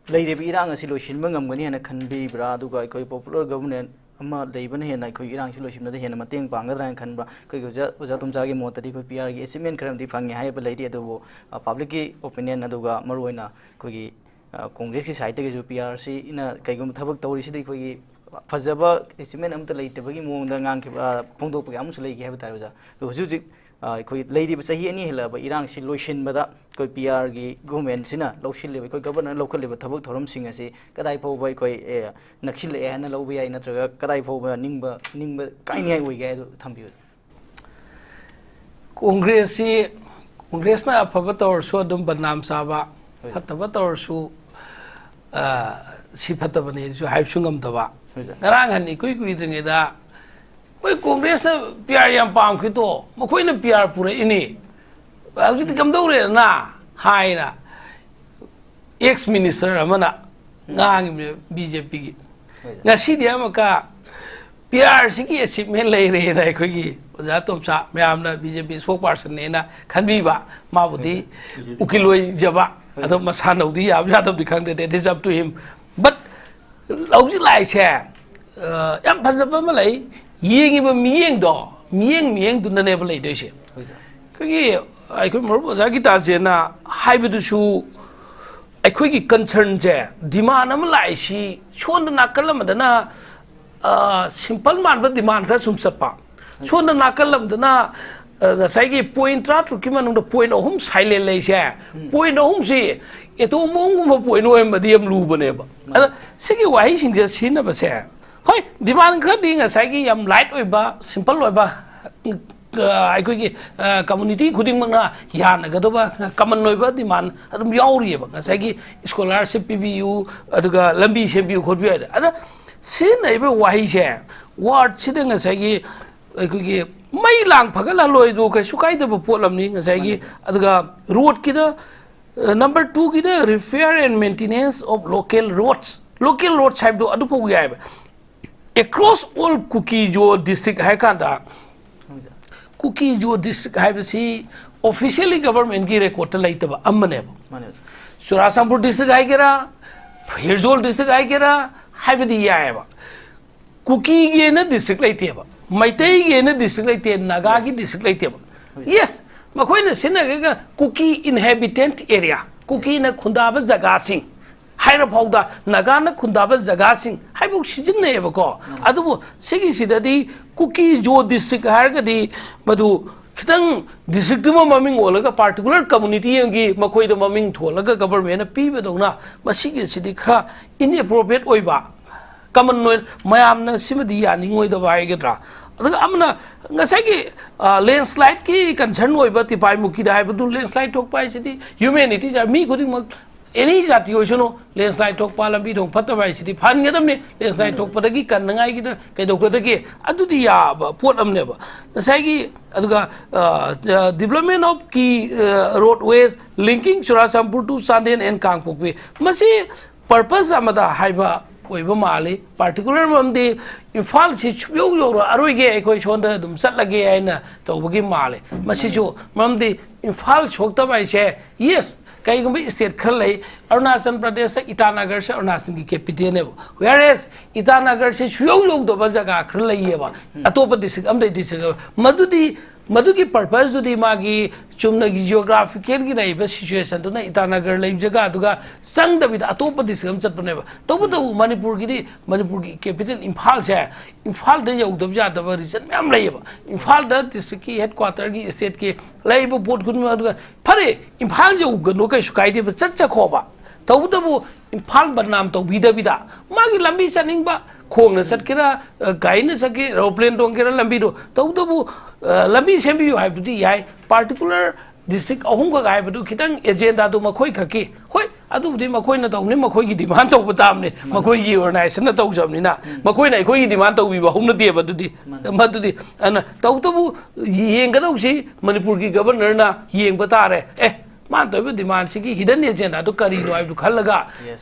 ꯂꯩꯔꯤꯕ ꯏꯔꯥꯡ ꯑꯁꯤ ꯂꯣꯏꯁꯤꯟꯕ ꯉꯝꯒꯅꯤ ꯍꯥꯏꯅ ꯈꯟꯕꯤꯕ꯭ꯔꯥ? ꯑꯗꯨꯒ ꯑꯩꯈꯣꯏ ꯄꯣꯄꯨꯂꯔ ꯒꯕꯔꯅꯦꯟꯁ ꯑꯃ ꯂꯩꯕꯅ ꯍꯦꯟꯅ ꯑꯩꯈꯣꯏ ꯏꯔꯥꯡꯁꯤ ꯂꯣꯏꯁꯤꯟꯕꯗ ꯍꯦꯟꯅ ꯃꯇꯦꯡ ꯄꯥꯡꯒꯗ꯭ꯔꯥ ꯍꯥꯏꯅ ꯈꯟꯕ꯭ꯔꯥ? ꯑꯩꯈꯣꯏꯒꯤ ꯑꯣꯖꯥ, ꯑꯣꯖꯥ ꯇꯣꯝꯆꯥꯒꯤ ꯃꯣꯠꯇꯗꯤ ꯑꯩꯈꯣꯏ ꯄꯤ ꯑꯥꯔꯒꯤ ꯑꯦꯆꯤꯞꯃꯦꯟ ꯈꯔ ꯑꯃꯗꯤ ꯐꯪꯉꯦ ꯍꯥꯏꯕ ꯂꯩꯔꯤ, ꯑꯗꯨꯕꯨ, ꯑ, ꯄꯕ꯭ꯂꯤꯛꯀꯤ ꯑꯣꯄꯤꯅꯤꯌꯟ ꯑꯗꯨꯒ ꯃꯔꯨꯑꯣꯏꯅ ꯑꯩꯈꯣꯏꯒꯤ, ꯑ, ꯀꯣꯡꯒ꯭ꯔꯦꯁꯀꯤ ꯁꯥꯏꯠꯇꯒꯤꯁꯨ ꯄꯤ ꯑꯥꯔ ꯁꯤꯅ ꯀꯩꯒꯨꯝꯕ ꯊꯕꯛ ꯇꯧꯔꯤꯁꯤꯗ ꯑꯩꯈꯣꯏꯒꯤ ꯐꯖꯕ ꯑꯦꯆꯤꯞꯃꯦꯟ ꯑꯃꯠꯇ ꯂꯩꯇꯕꯒꯤ ꯃꯑꯣꯡꯗ ꯉꯥꯡꯈꯤꯕ, ꯑ, ꯐꯣꯡꯗꯣꯛꯄ ꯀꯌꯥ ꯑꯃꯁꯨ ꯂꯩꯈꯤ ꯍꯥꯏꯕ ꯇꯥꯔꯦ ꯑꯣꯖꯥ꯫ ꯑꯗꯣ ꯍꯧꯖꯤꯛ ꯍꯧꯖꯤꯛ ꯑ, ꯑꯩꯈꯣꯏ ꯂꯩꯔꯤꯕ ꯆꯍꯤ ꯑꯅꯤ ꯍꯦꯜꯂꯛꯑꯕ ꯏꯔꯥꯡꯁꯤ ꯂꯣꯏꯁꯤꯟꯕꯗ ꯑꯩꯈꯣꯏ ꯄꯤ ꯑꯥꯔꯒꯤ ꯒꯣꯔꯃꯦꯟꯁꯤꯅ ꯂꯧꯁꯤꯜꯂꯤꯕ, ꯑꯩꯈꯣꯏ ꯒꯕꯔꯅꯔꯅ ꯂꯧꯈꯠꯂꯤꯕ ꯊꯕꯛ ꯊꯧꯔꯝꯁꯤꯡ ꯑꯁꯤ ꯀꯗꯥꯏ ꯐꯥꯎꯕ ꯑꯩꯈꯣꯏ, ꯑꯦ, ꯅꯛꯁꯤꯜꯂꯛꯑꯦ ꯍꯥꯏꯅ ꯂꯧꯕ ꯌꯥꯏ, ꯅꯠꯇ꯭ꯔꯒ ꯀꯗꯥꯏ ꯐꯥꯎꯕ ꯅꯤꯡꯕ, ꯅꯤꯡꯕ ꯀꯥꯏꯅꯤꯡꯉꯥꯏ ꯑꯣꯏꯒꯦ ꯍꯥꯏꯗꯨ ꯊꯝꯕꯤꯌꯨ꯫ ꯀꯣꯡꯒ꯭ꯔꯦꯁꯁꯤ, ꯀꯣꯡꯒ꯭ꯔꯦꯁꯅ ꯑꯐꯕ ꯇꯧꯔꯁꯨ ꯑꯗꯨꯝ ꯕꯗꯅꯥꯝ ꯆꯥꯕ, ꯍꯣꯏ꯫ ꯐꯠꯇꯕ ꯇꯧꯔꯁꯨ, ꯑ, ꯁꯤ ꯐꯠꯇꯕꯅꯦꯁꯨ ꯍꯥꯏꯕꯁꯨ ꯉꯝꯗꯕ꯫ ꯍꯣꯏ, ꯁꯥꯔ꯫ ꯉꯔꯥꯡ ꯍꯟ ꯏꯀꯨꯏ ꯀꯨꯏꯗ꯭ꯔꯤꯉꯩꯗ ꯃꯣꯏ ꯀꯣꯡꯒ꯭ꯔꯦꯁꯅ ꯄꯤ ꯑꯥꯔ ꯌꯥꯝ ꯄꯥꯝꯈ꯭ꯔꯤꯗꯣ, ꯃꯈꯣꯏꯅ ꯄꯤ ꯑꯥꯔ ꯄꯨꯔꯛꯏꯅꯤ, ꯍꯧꯖꯤꯛꯇꯤ ꯀꯝꯗꯧꯔꯦꯗꯅ ꯍꯥꯏꯅ ꯑꯦꯛꯁ ꯃꯤꯅꯤꯁꯇꯔ ꯑꯃꯅ ꯉꯥꯡꯉꯤꯕꯅꯦ ꯕꯤ ꯖꯦ ꯄꯤꯒꯤ꯫ ꯉꯁꯤꯗꯤ ꯑꯃꯨꯛꯀ ꯄꯤ ꯑꯥꯔ ꯁꯤꯒꯤ ꯑꯦꯆꯤꯞꯃꯦꯟ ꯂꯩꯔꯦꯅ ꯑꯩꯈꯣꯏꯒꯤ ꯑꯣꯖꯥ ꯇꯣꯝꯆꯥ ꯃꯌꯥꯝꯅ ꯕꯤ ꯖꯦ ꯄꯤ ꯁ꯭ꯄꯣꯛ ꯄꯥꯔꯁꯟꯅꯦꯅ ꯈꯟꯕꯤꯕ, ꯃꯥꯕꯨꯗꯤ ꯎꯀꯤꯜ ꯑꯣꯏꯖꯕ, ꯑꯗꯣ ꯃꯁꯥꯅꯧꯗꯤ ꯌꯥꯕ ꯌꯥꯗꯕꯗꯤ ꯈꯪꯗꯦ, that is up to him. But ꯍꯧꯖꯤꯛ ꯂꯥꯛꯏꯁꯦ, ꯑ, ꯌꯥꯝ ꯐꯖꯕ ꯑꯃ ꯂꯩ, ꯌꯦꯡꯉꯤꯕ ꯃꯤꯠꯌꯦꯡꯗꯣ, ꯃꯤꯠꯌꯦꯡ ꯃꯤꯠꯌꯦꯡꯗꯨꯅꯅꯦꯕ ꯂꯩꯗꯣꯏꯁꯦ꯫ ꯑꯩꯈꯣꯏꯒꯤ, ꯑꯩꯈꯣꯏ ꯃꯔꯨꯞ ꯑꯣꯖꯥ ꯒꯤꯇꯥꯖꯦꯅ ꯍꯥꯏꯕꯗꯨꯁꯨ, ꯑꯩꯈꯣꯏꯒꯤ ꯀꯟꯁꯔꯟꯁꯦ, ꯗꯤꯃꯥꯟ ꯑꯃ ꯂꯥꯛꯏꯁꯤ ꯁꯣꯝꯗ ꯅꯥꯀꯜ ꯑꯃꯗꯅ, ꯑ, ꯁꯤꯝꯄꯜ ꯃꯥꯟꯕ ꯗꯤꯃꯥꯟ ꯈꯔ ꯁꯨꯝ ꯆꯠꯄ, ꯁꯣꯝꯗ ꯅꯥꯀꯜ ꯑꯃꯗꯅ, ꯑ, ꯉꯁꯥꯏꯒꯤ ꯄꯣꯏꯟ ꯇꯔꯥꯇꯔꯨꯛꯀꯤ ꯃꯅꯨꯡꯗ ꯄꯣꯏꯟ ꯑꯍꯨꯝ ꯁꯥꯏꯂꯦꯟ ꯂꯩꯁꯦ, ꯄꯣꯏꯟ ꯑꯍꯨꯝꯁꯤ ꯑꯦꯇꯣꯝ ꯕꯣꯝꯒꯨꯝꯕ ꯄꯣꯏꯟ ꯑꯣꯏꯔꯝꯃꯗꯤ ꯌꯥꯝ ꯂꯨꯕꯅꯦꯕ꯫ ꯑꯗ ꯁꯤꯒꯤ ꯋꯥꯍꯩꯁꯤꯡꯁꯦ ꯁꯤꯖꯤꯟꯅꯕꯁꯦ, ꯍꯣꯏ, ꯗꯤꯃꯥꯟ ꯈꯔꯗꯤ ꯉꯁꯥꯏꯒꯤ ꯌꯥꯝ ꯂꯥꯏꯠ ꯑꯣꯏꯕ, ꯁꯤꯝꯄꯜ ꯑꯣꯏꯕ, ꯑ, ꯑꯩꯈꯣꯏꯒꯤ, ꯑ, ꯀꯝꯃꯨꯅꯤꯇꯤ ꯈꯨꯗꯤꯡꯃꯛꯅ ꯌꯥꯅꯒꯗꯕ ꯀꯃꯟ ꯑꯣꯏꯕ ꯗꯤꯃꯥꯟ ꯑꯗꯨꯝ ꯌꯥꯎꯔꯤꯑꯕ꯫ ꯉꯁꯥꯏꯒꯤ ꯁ꯭ꯀꯣꯂꯥꯔꯁꯤꯞ ꯄꯤꯕꯤꯌꯨ, ꯑꯗꯨꯒ ꯂꯝꯕꯤ ꯁꯦꯝꯕꯤꯌꯨ ꯈꯣꯠꯄꯤꯌꯨ ꯍꯥꯏꯗꯅ꯫ ꯑꯗ ꯁꯤꯖꯤꯟꯅꯔꯤꯕ ꯋꯥꯍꯩꯁꯦ, ꯋꯥꯔꯗꯁꯤꯗ ꯉꯁꯥꯏꯒꯤ ꯑꯩꯈꯣꯏꯒꯤ ꯃꯩ ꯂꯥꯡ ꯐꯒꯠꯍꯜꯂꯣꯏꯗꯣ ꯀꯩꯁꯨ ꯀꯥꯏꯗꯕ ꯄꯣꯠ ꯑꯃꯅꯤ ꯉꯁꯥꯏꯒꯤ꯫ ꯑꯗꯨꯒ ꯔꯣꯗꯀꯤꯗ, number twoꯒꯤꯗ repair and maintenance of local roads, local roads ꯍꯥꯏꯕꯗꯣ ꯑꯗꯨ ꯐꯥꯎ ꯌꯥꯏꯑꯕ꯫ Across all Kuki-Zo district ꯍꯥꯏ ꯀꯥꯟꯗ, Kuki-Zo district ꯍꯥꯏꯕꯁꯤ officially governmentꯀꯤ recordꯇ ꯂꯩꯇꯕ ꯑꯃꯅꯦꯕ꯫ ꯆꯨꯔꯥꯆꯥꯟꯄꯨꯔ district ꯍꯥꯏꯒꯦꯔꯥ, ꯍꯤꯔꯖꯣꯜ district ꯍꯥꯏꯒꯦꯔꯥ, ꯍꯥꯏꯕꯗꯤ ꯌꯥꯏꯑꯕ꯫ ꯀꯨꯀꯤꯒꯤ ꯑꯣꯏꯅ district ꯂꯩꯇꯦꯕ, ꯃꯩꯇꯩꯒꯤ ꯑꯣꯏꯅ district ꯂꯩꯇꯦ, ꯅꯥꯒꯥꯒꯤ district ꯂꯩꯇꯦꯕ꯫ Yes, ꯃꯈꯣꯏꯅ ꯁꯤꯖꯤꯟꯅꯔꯒ ꯀꯨꯀꯤ inhabitant area, ꯀꯨꯀꯤꯅ ꯈꯨꯟꯗꯥꯕ ꯖꯒꯥꯁꯤꯡ ꯍꯥꯏꯔ ꯐꯥꯎꯗ, ꯅꯥꯒꯥꯅ ꯈꯨꯟꯗꯥꯕ ꯖꯒꯥꯁꯤꯡ ꯍꯥꯏꯕꯨ ꯁꯤꯖꯤꯟꯅꯩꯌꯦꯕꯀꯣ꯫ ꯑꯗꯨꯕꯨ ꯁꯤꯒꯤꯁꯤꯗꯗꯤ ꯀꯨꯀꯤ-ꯖꯣ district ꯍꯥꯏꯔꯒꯗꯤ ꯃꯗꯨ ꯈꯤꯇꯪ districtꯇꯨꯃ ꯃꯃꯤꯡ ꯑꯣꯜꯂꯒ particular community ꯑꯃꯒꯤ ꯃꯈꯣꯏꯗ ꯃꯃꯤꯡ ꯊꯣꯜꯂꯒ governmentꯅ ꯄꯤꯕꯗꯧꯅ, ꯃꯁꯤꯒꯤꯁꯤꯗꯤ ꯈꯔ inappropriate ꯑꯣꯏꯕ, common ꯑꯣꯏꯅ ꯃꯌꯥꯝꯅ ꯁꯤꯃꯗꯤ ꯌꯥꯅꯤꯡꯉꯣꯏꯗꯕ ꯍꯥꯏꯒꯗ꯭ꯔꯥ꯫ ꯑꯗꯨꯒ ꯑꯃꯅ ꯉꯁꯥꯏꯒꯤ, ꯑ, landslideꯀꯤ concern ꯑꯣꯏꯕ ꯇꯤꯄꯥꯏꯃꯨꯛꯀꯤꯗ ꯍꯥꯏꯕꯗꯨ, landslide ꯊꯣꯛꯄ ꯍꯥꯏꯁꯤꯗꯤ humanity ꯆꯥ-, ꯃꯤ ꯈꯨꯗꯤꯡꯃꯛ, any ꯖꯥꯇꯤ ꯑꯣꯏꯁꯅꯨ, landslide ꯊꯣꯛꯄ, ꯂꯝꯕꯤ ꯊꯣꯡ ꯐꯠꯇꯕ ꯍꯥꯏꯁꯤꯗꯤ ꯐꯍꯟꯒꯗꯕꯅꯤ꯫ Landslide ꯊꯣꯛꯄꯗꯒꯤ ꯀꯟꯅꯉꯥꯏꯒꯤꯗ ꯀꯩꯗꯧꯒꯗꯒꯦ? ꯑꯗꯨꯗꯤ ꯌꯥꯕ ꯄꯣꯠ ꯑꯃꯅꯦꯕ꯫ ꯉꯁꯥꯏꯒꯤ, ꯑꯗꯨꯒ, ꯑ, ꯑ, development of key, ꯑ, roadways linking Churachandpur to Chandel and ꯀꯥꯡꯄꯣꯛꯄꯤ, ꯃꯁꯤ ꯄꯔꯄꯁ ꯑꯃꯗ ꯍꯥꯏꯕ ꯑꯣꯏꯕ ꯃꯥꯜꯂꯤ꯫ ꯄꯥꯔꯇꯤꯀꯨꯂꯔ ꯃꯔꯝꯗꯤ ꯏꯝꯐꯥꯜꯁꯤ ꯁꯨꯡꯌꯧ ꯌꯧꯔꯛꯑꯔꯣꯏꯒꯦ, ꯑꯩꯈꯣꯏ ꯁꯣꯝꯗ ꯑꯗꯨꯝ ꯆꯠꯂꯒꯦ ꯍꯥꯏꯅ ꯇꯧꯕꯒꯤ ꯃꯥꯜꯂꯤ꯫ ꯃꯁꯤꯁꯨ ꯃꯔꯝꯗꯤ ꯏꯝꯐꯥꯜ ꯁꯣꯛꯇꯕ ꯍꯥꯏꯁꯦ, ꯌꯦꯁ, ꯀꯩꯒꯨꯝꯕ ꯁ꯭ꯇꯦꯠ ꯈꯔ ꯂꯩ, ꯑꯔꯨꯅꯥꯆꯜ ꯄ꯭ꯔꯗꯦꯁꯇ ꯏꯇꯥꯅꯒꯔꯁꯦ ꯑꯔꯨꯅꯥꯆꯜꯒꯤ ꯀꯦꯄꯤꯇꯦꯜꯅꯦꯕ, ꯋꯦꯔ ꯑꯦꯁ ꯏꯇꯥꯅꯒꯔꯁꯦ ꯁꯨꯡꯌꯧ ꯌꯧꯗꯕ ꯖꯒꯥ ꯈꯔ ꯂꯩꯌꯦꯕ, ꯑꯇꯣꯞꯄ ꯗꯤꯁꯇ꯭ꯔꯤꯛ ꯑꯃꯗꯩ ꯗꯤꯁꯇ꯭ꯔꯤꯛ ꯑꯃ꯫ ꯃꯗꯨꯗꯤ ꯃꯗꯨꯒꯤ ꯄꯔꯄꯁꯇꯨꯗꯤ ꯃꯥꯒꯤ ꯆꯨꯝꯅꯒꯤ ꯖꯤꯑꯣꯒ꯭ꯔꯥꯐꯤꯀꯦꯜꯒꯤ ꯂꯩꯔꯤꯕ ꯁꯤꯆꯨꯋꯦꯁꯟꯗꯨꯅ ꯏꯇꯥꯅꯒꯔ ꯂꯩꯕ ꯖꯒꯥꯗꯨꯒ ꯆꯪꯗꯕꯤꯗ ꯑꯇꯣꯞꯄ ꯗꯤꯁꯇ꯭ꯔꯤꯛ ꯑꯃ ꯆꯠꯄꯅꯦꯕ꯫ ꯇꯧꯕꯇꯕꯨ ꯃꯅꯤꯄꯨꯔꯒꯤꯗꯤ, ꯃꯅꯤꯄꯨꯔꯒꯤ ꯀꯦꯄꯤꯇꯦꯜ ꯏꯝꯐꯥꯜꯁꯦ, ꯏꯝꯐꯥꯜꯗ ꯌꯧꯗꯕ ꯌꯥꯗꯕ ꯔꯤꯖꯟ ꯃꯌꯥꯝ ꯂꯩꯌꯦꯕ꯫ ꯏꯝꯐꯥꯜꯗ ꯗꯤꯁꯇ꯭ꯔꯤꯛꯀꯤ ꯍꯦꯗ ꯀ꯭ꯋꯥꯇꯔꯒꯤ, ꯁ꯭ꯇꯦꯠꯀꯤ ꯂꯩꯔꯤꯕ ꯄꯣꯠ ꯈꯨꯗꯤꯡꯃꯛ, ꯑꯗꯨꯒ ꯐꯔꯦ, ꯏꯝꯐꯥꯜ ꯌꯧꯒꯅꯨ, ꯀꯩꯁꯨ ꯀꯥꯏꯗꯦꯕ, ꯆꯠꯆꯈꯣꯕ꯫ ꯇꯧꯕꯇꯕꯨ ꯏꯝꯐꯥꯜ ꯕꯗꯅꯥꯝ ꯇꯧꯕꯤꯗꯕꯤꯗ, ꯃꯥꯒꯤ ꯂꯝꯕꯤ ꯆꯠꯅꯤꯡꯕ, ꯈꯣꯡꯅ ꯆꯠꯀꯦꯔꯥ, ꯑ, ꯒꯥꯔꯤꯅ ꯆꯠꯀꯦ, ꯑꯦꯔꯣꯄ꯭ꯂꯦꯟ ꯇꯣꯡꯒꯦꯔꯥ, ꯂꯝꯕꯤꯗꯣ, ꯇꯧꯕꯇꯕꯨ, ꯑ, ꯂꯝꯕꯤ ꯁꯦꯝꯕꯤꯌꯨ ꯍꯥꯏꯕꯗꯨꯗꯤ ꯌꯥꯏ꯫ ꯄꯥꯔꯇꯤꯀꯨꯂꯔ ꯗꯤꯁꯇ꯭ꯔꯤꯛ ꯑꯍꯨꯝꯈꯛ ꯍꯥꯏꯕꯗꯨ ꯈꯤꯇꯪ ꯑꯦꯖꯦꯟꯗꯥꯗꯨ ꯃꯈꯣꯏ ꯈꯛꯀꯤ, ꯍꯣꯏ, ꯑꯗꯨꯕꯨꯗꯤ ꯃꯈꯣꯏꯅ ꯇꯧꯅꯤ, ꯃꯈꯣꯏꯒꯤ ꯗꯤꯃꯥꯟ ꯇꯧꯕ ꯇꯥꯕꯅꯤ, ꯃꯈꯣꯏꯒꯤ ꯑꯣꯔꯒꯅꯥꯏꯖꯦꯁꯟꯅ ꯇꯧꯖꯕꯅꯤꯅ꯫ ꯃꯈꯣꯏꯅ ꯑꯩꯈꯣꯏꯒꯤ ꯗꯤꯃꯥꯟ ꯇꯧꯕꯤꯕ ꯍꯧꯅꯗꯦꯕ ꯑꯗꯨꯗꯤ꯫ ꯃꯗꯨꯗꯤ, ꯑꯗꯨꯅ ꯇꯧꯕꯇꯕꯨ ꯌꯦꯡꯒꯗꯧꯁꯤ ꯃꯅꯤꯄꯨꯔꯒꯤ ꯒꯕꯔꯅꯔꯅ ꯌꯦꯡꯕ ꯇꯥꯔꯦ꯫ ꯑꯦ, ꯃꯥꯅ ꯇꯧꯔꯤꯕ ꯗꯤꯃꯥꯟꯁꯤꯒꯤ ꯍꯤꯗꯟ ꯑꯦꯖꯦꯟꯗꯥꯗꯨ ꯀꯔꯤꯅꯣ ꯍꯥꯏꯕꯗꯨ ꯈꯜꯂꯒ,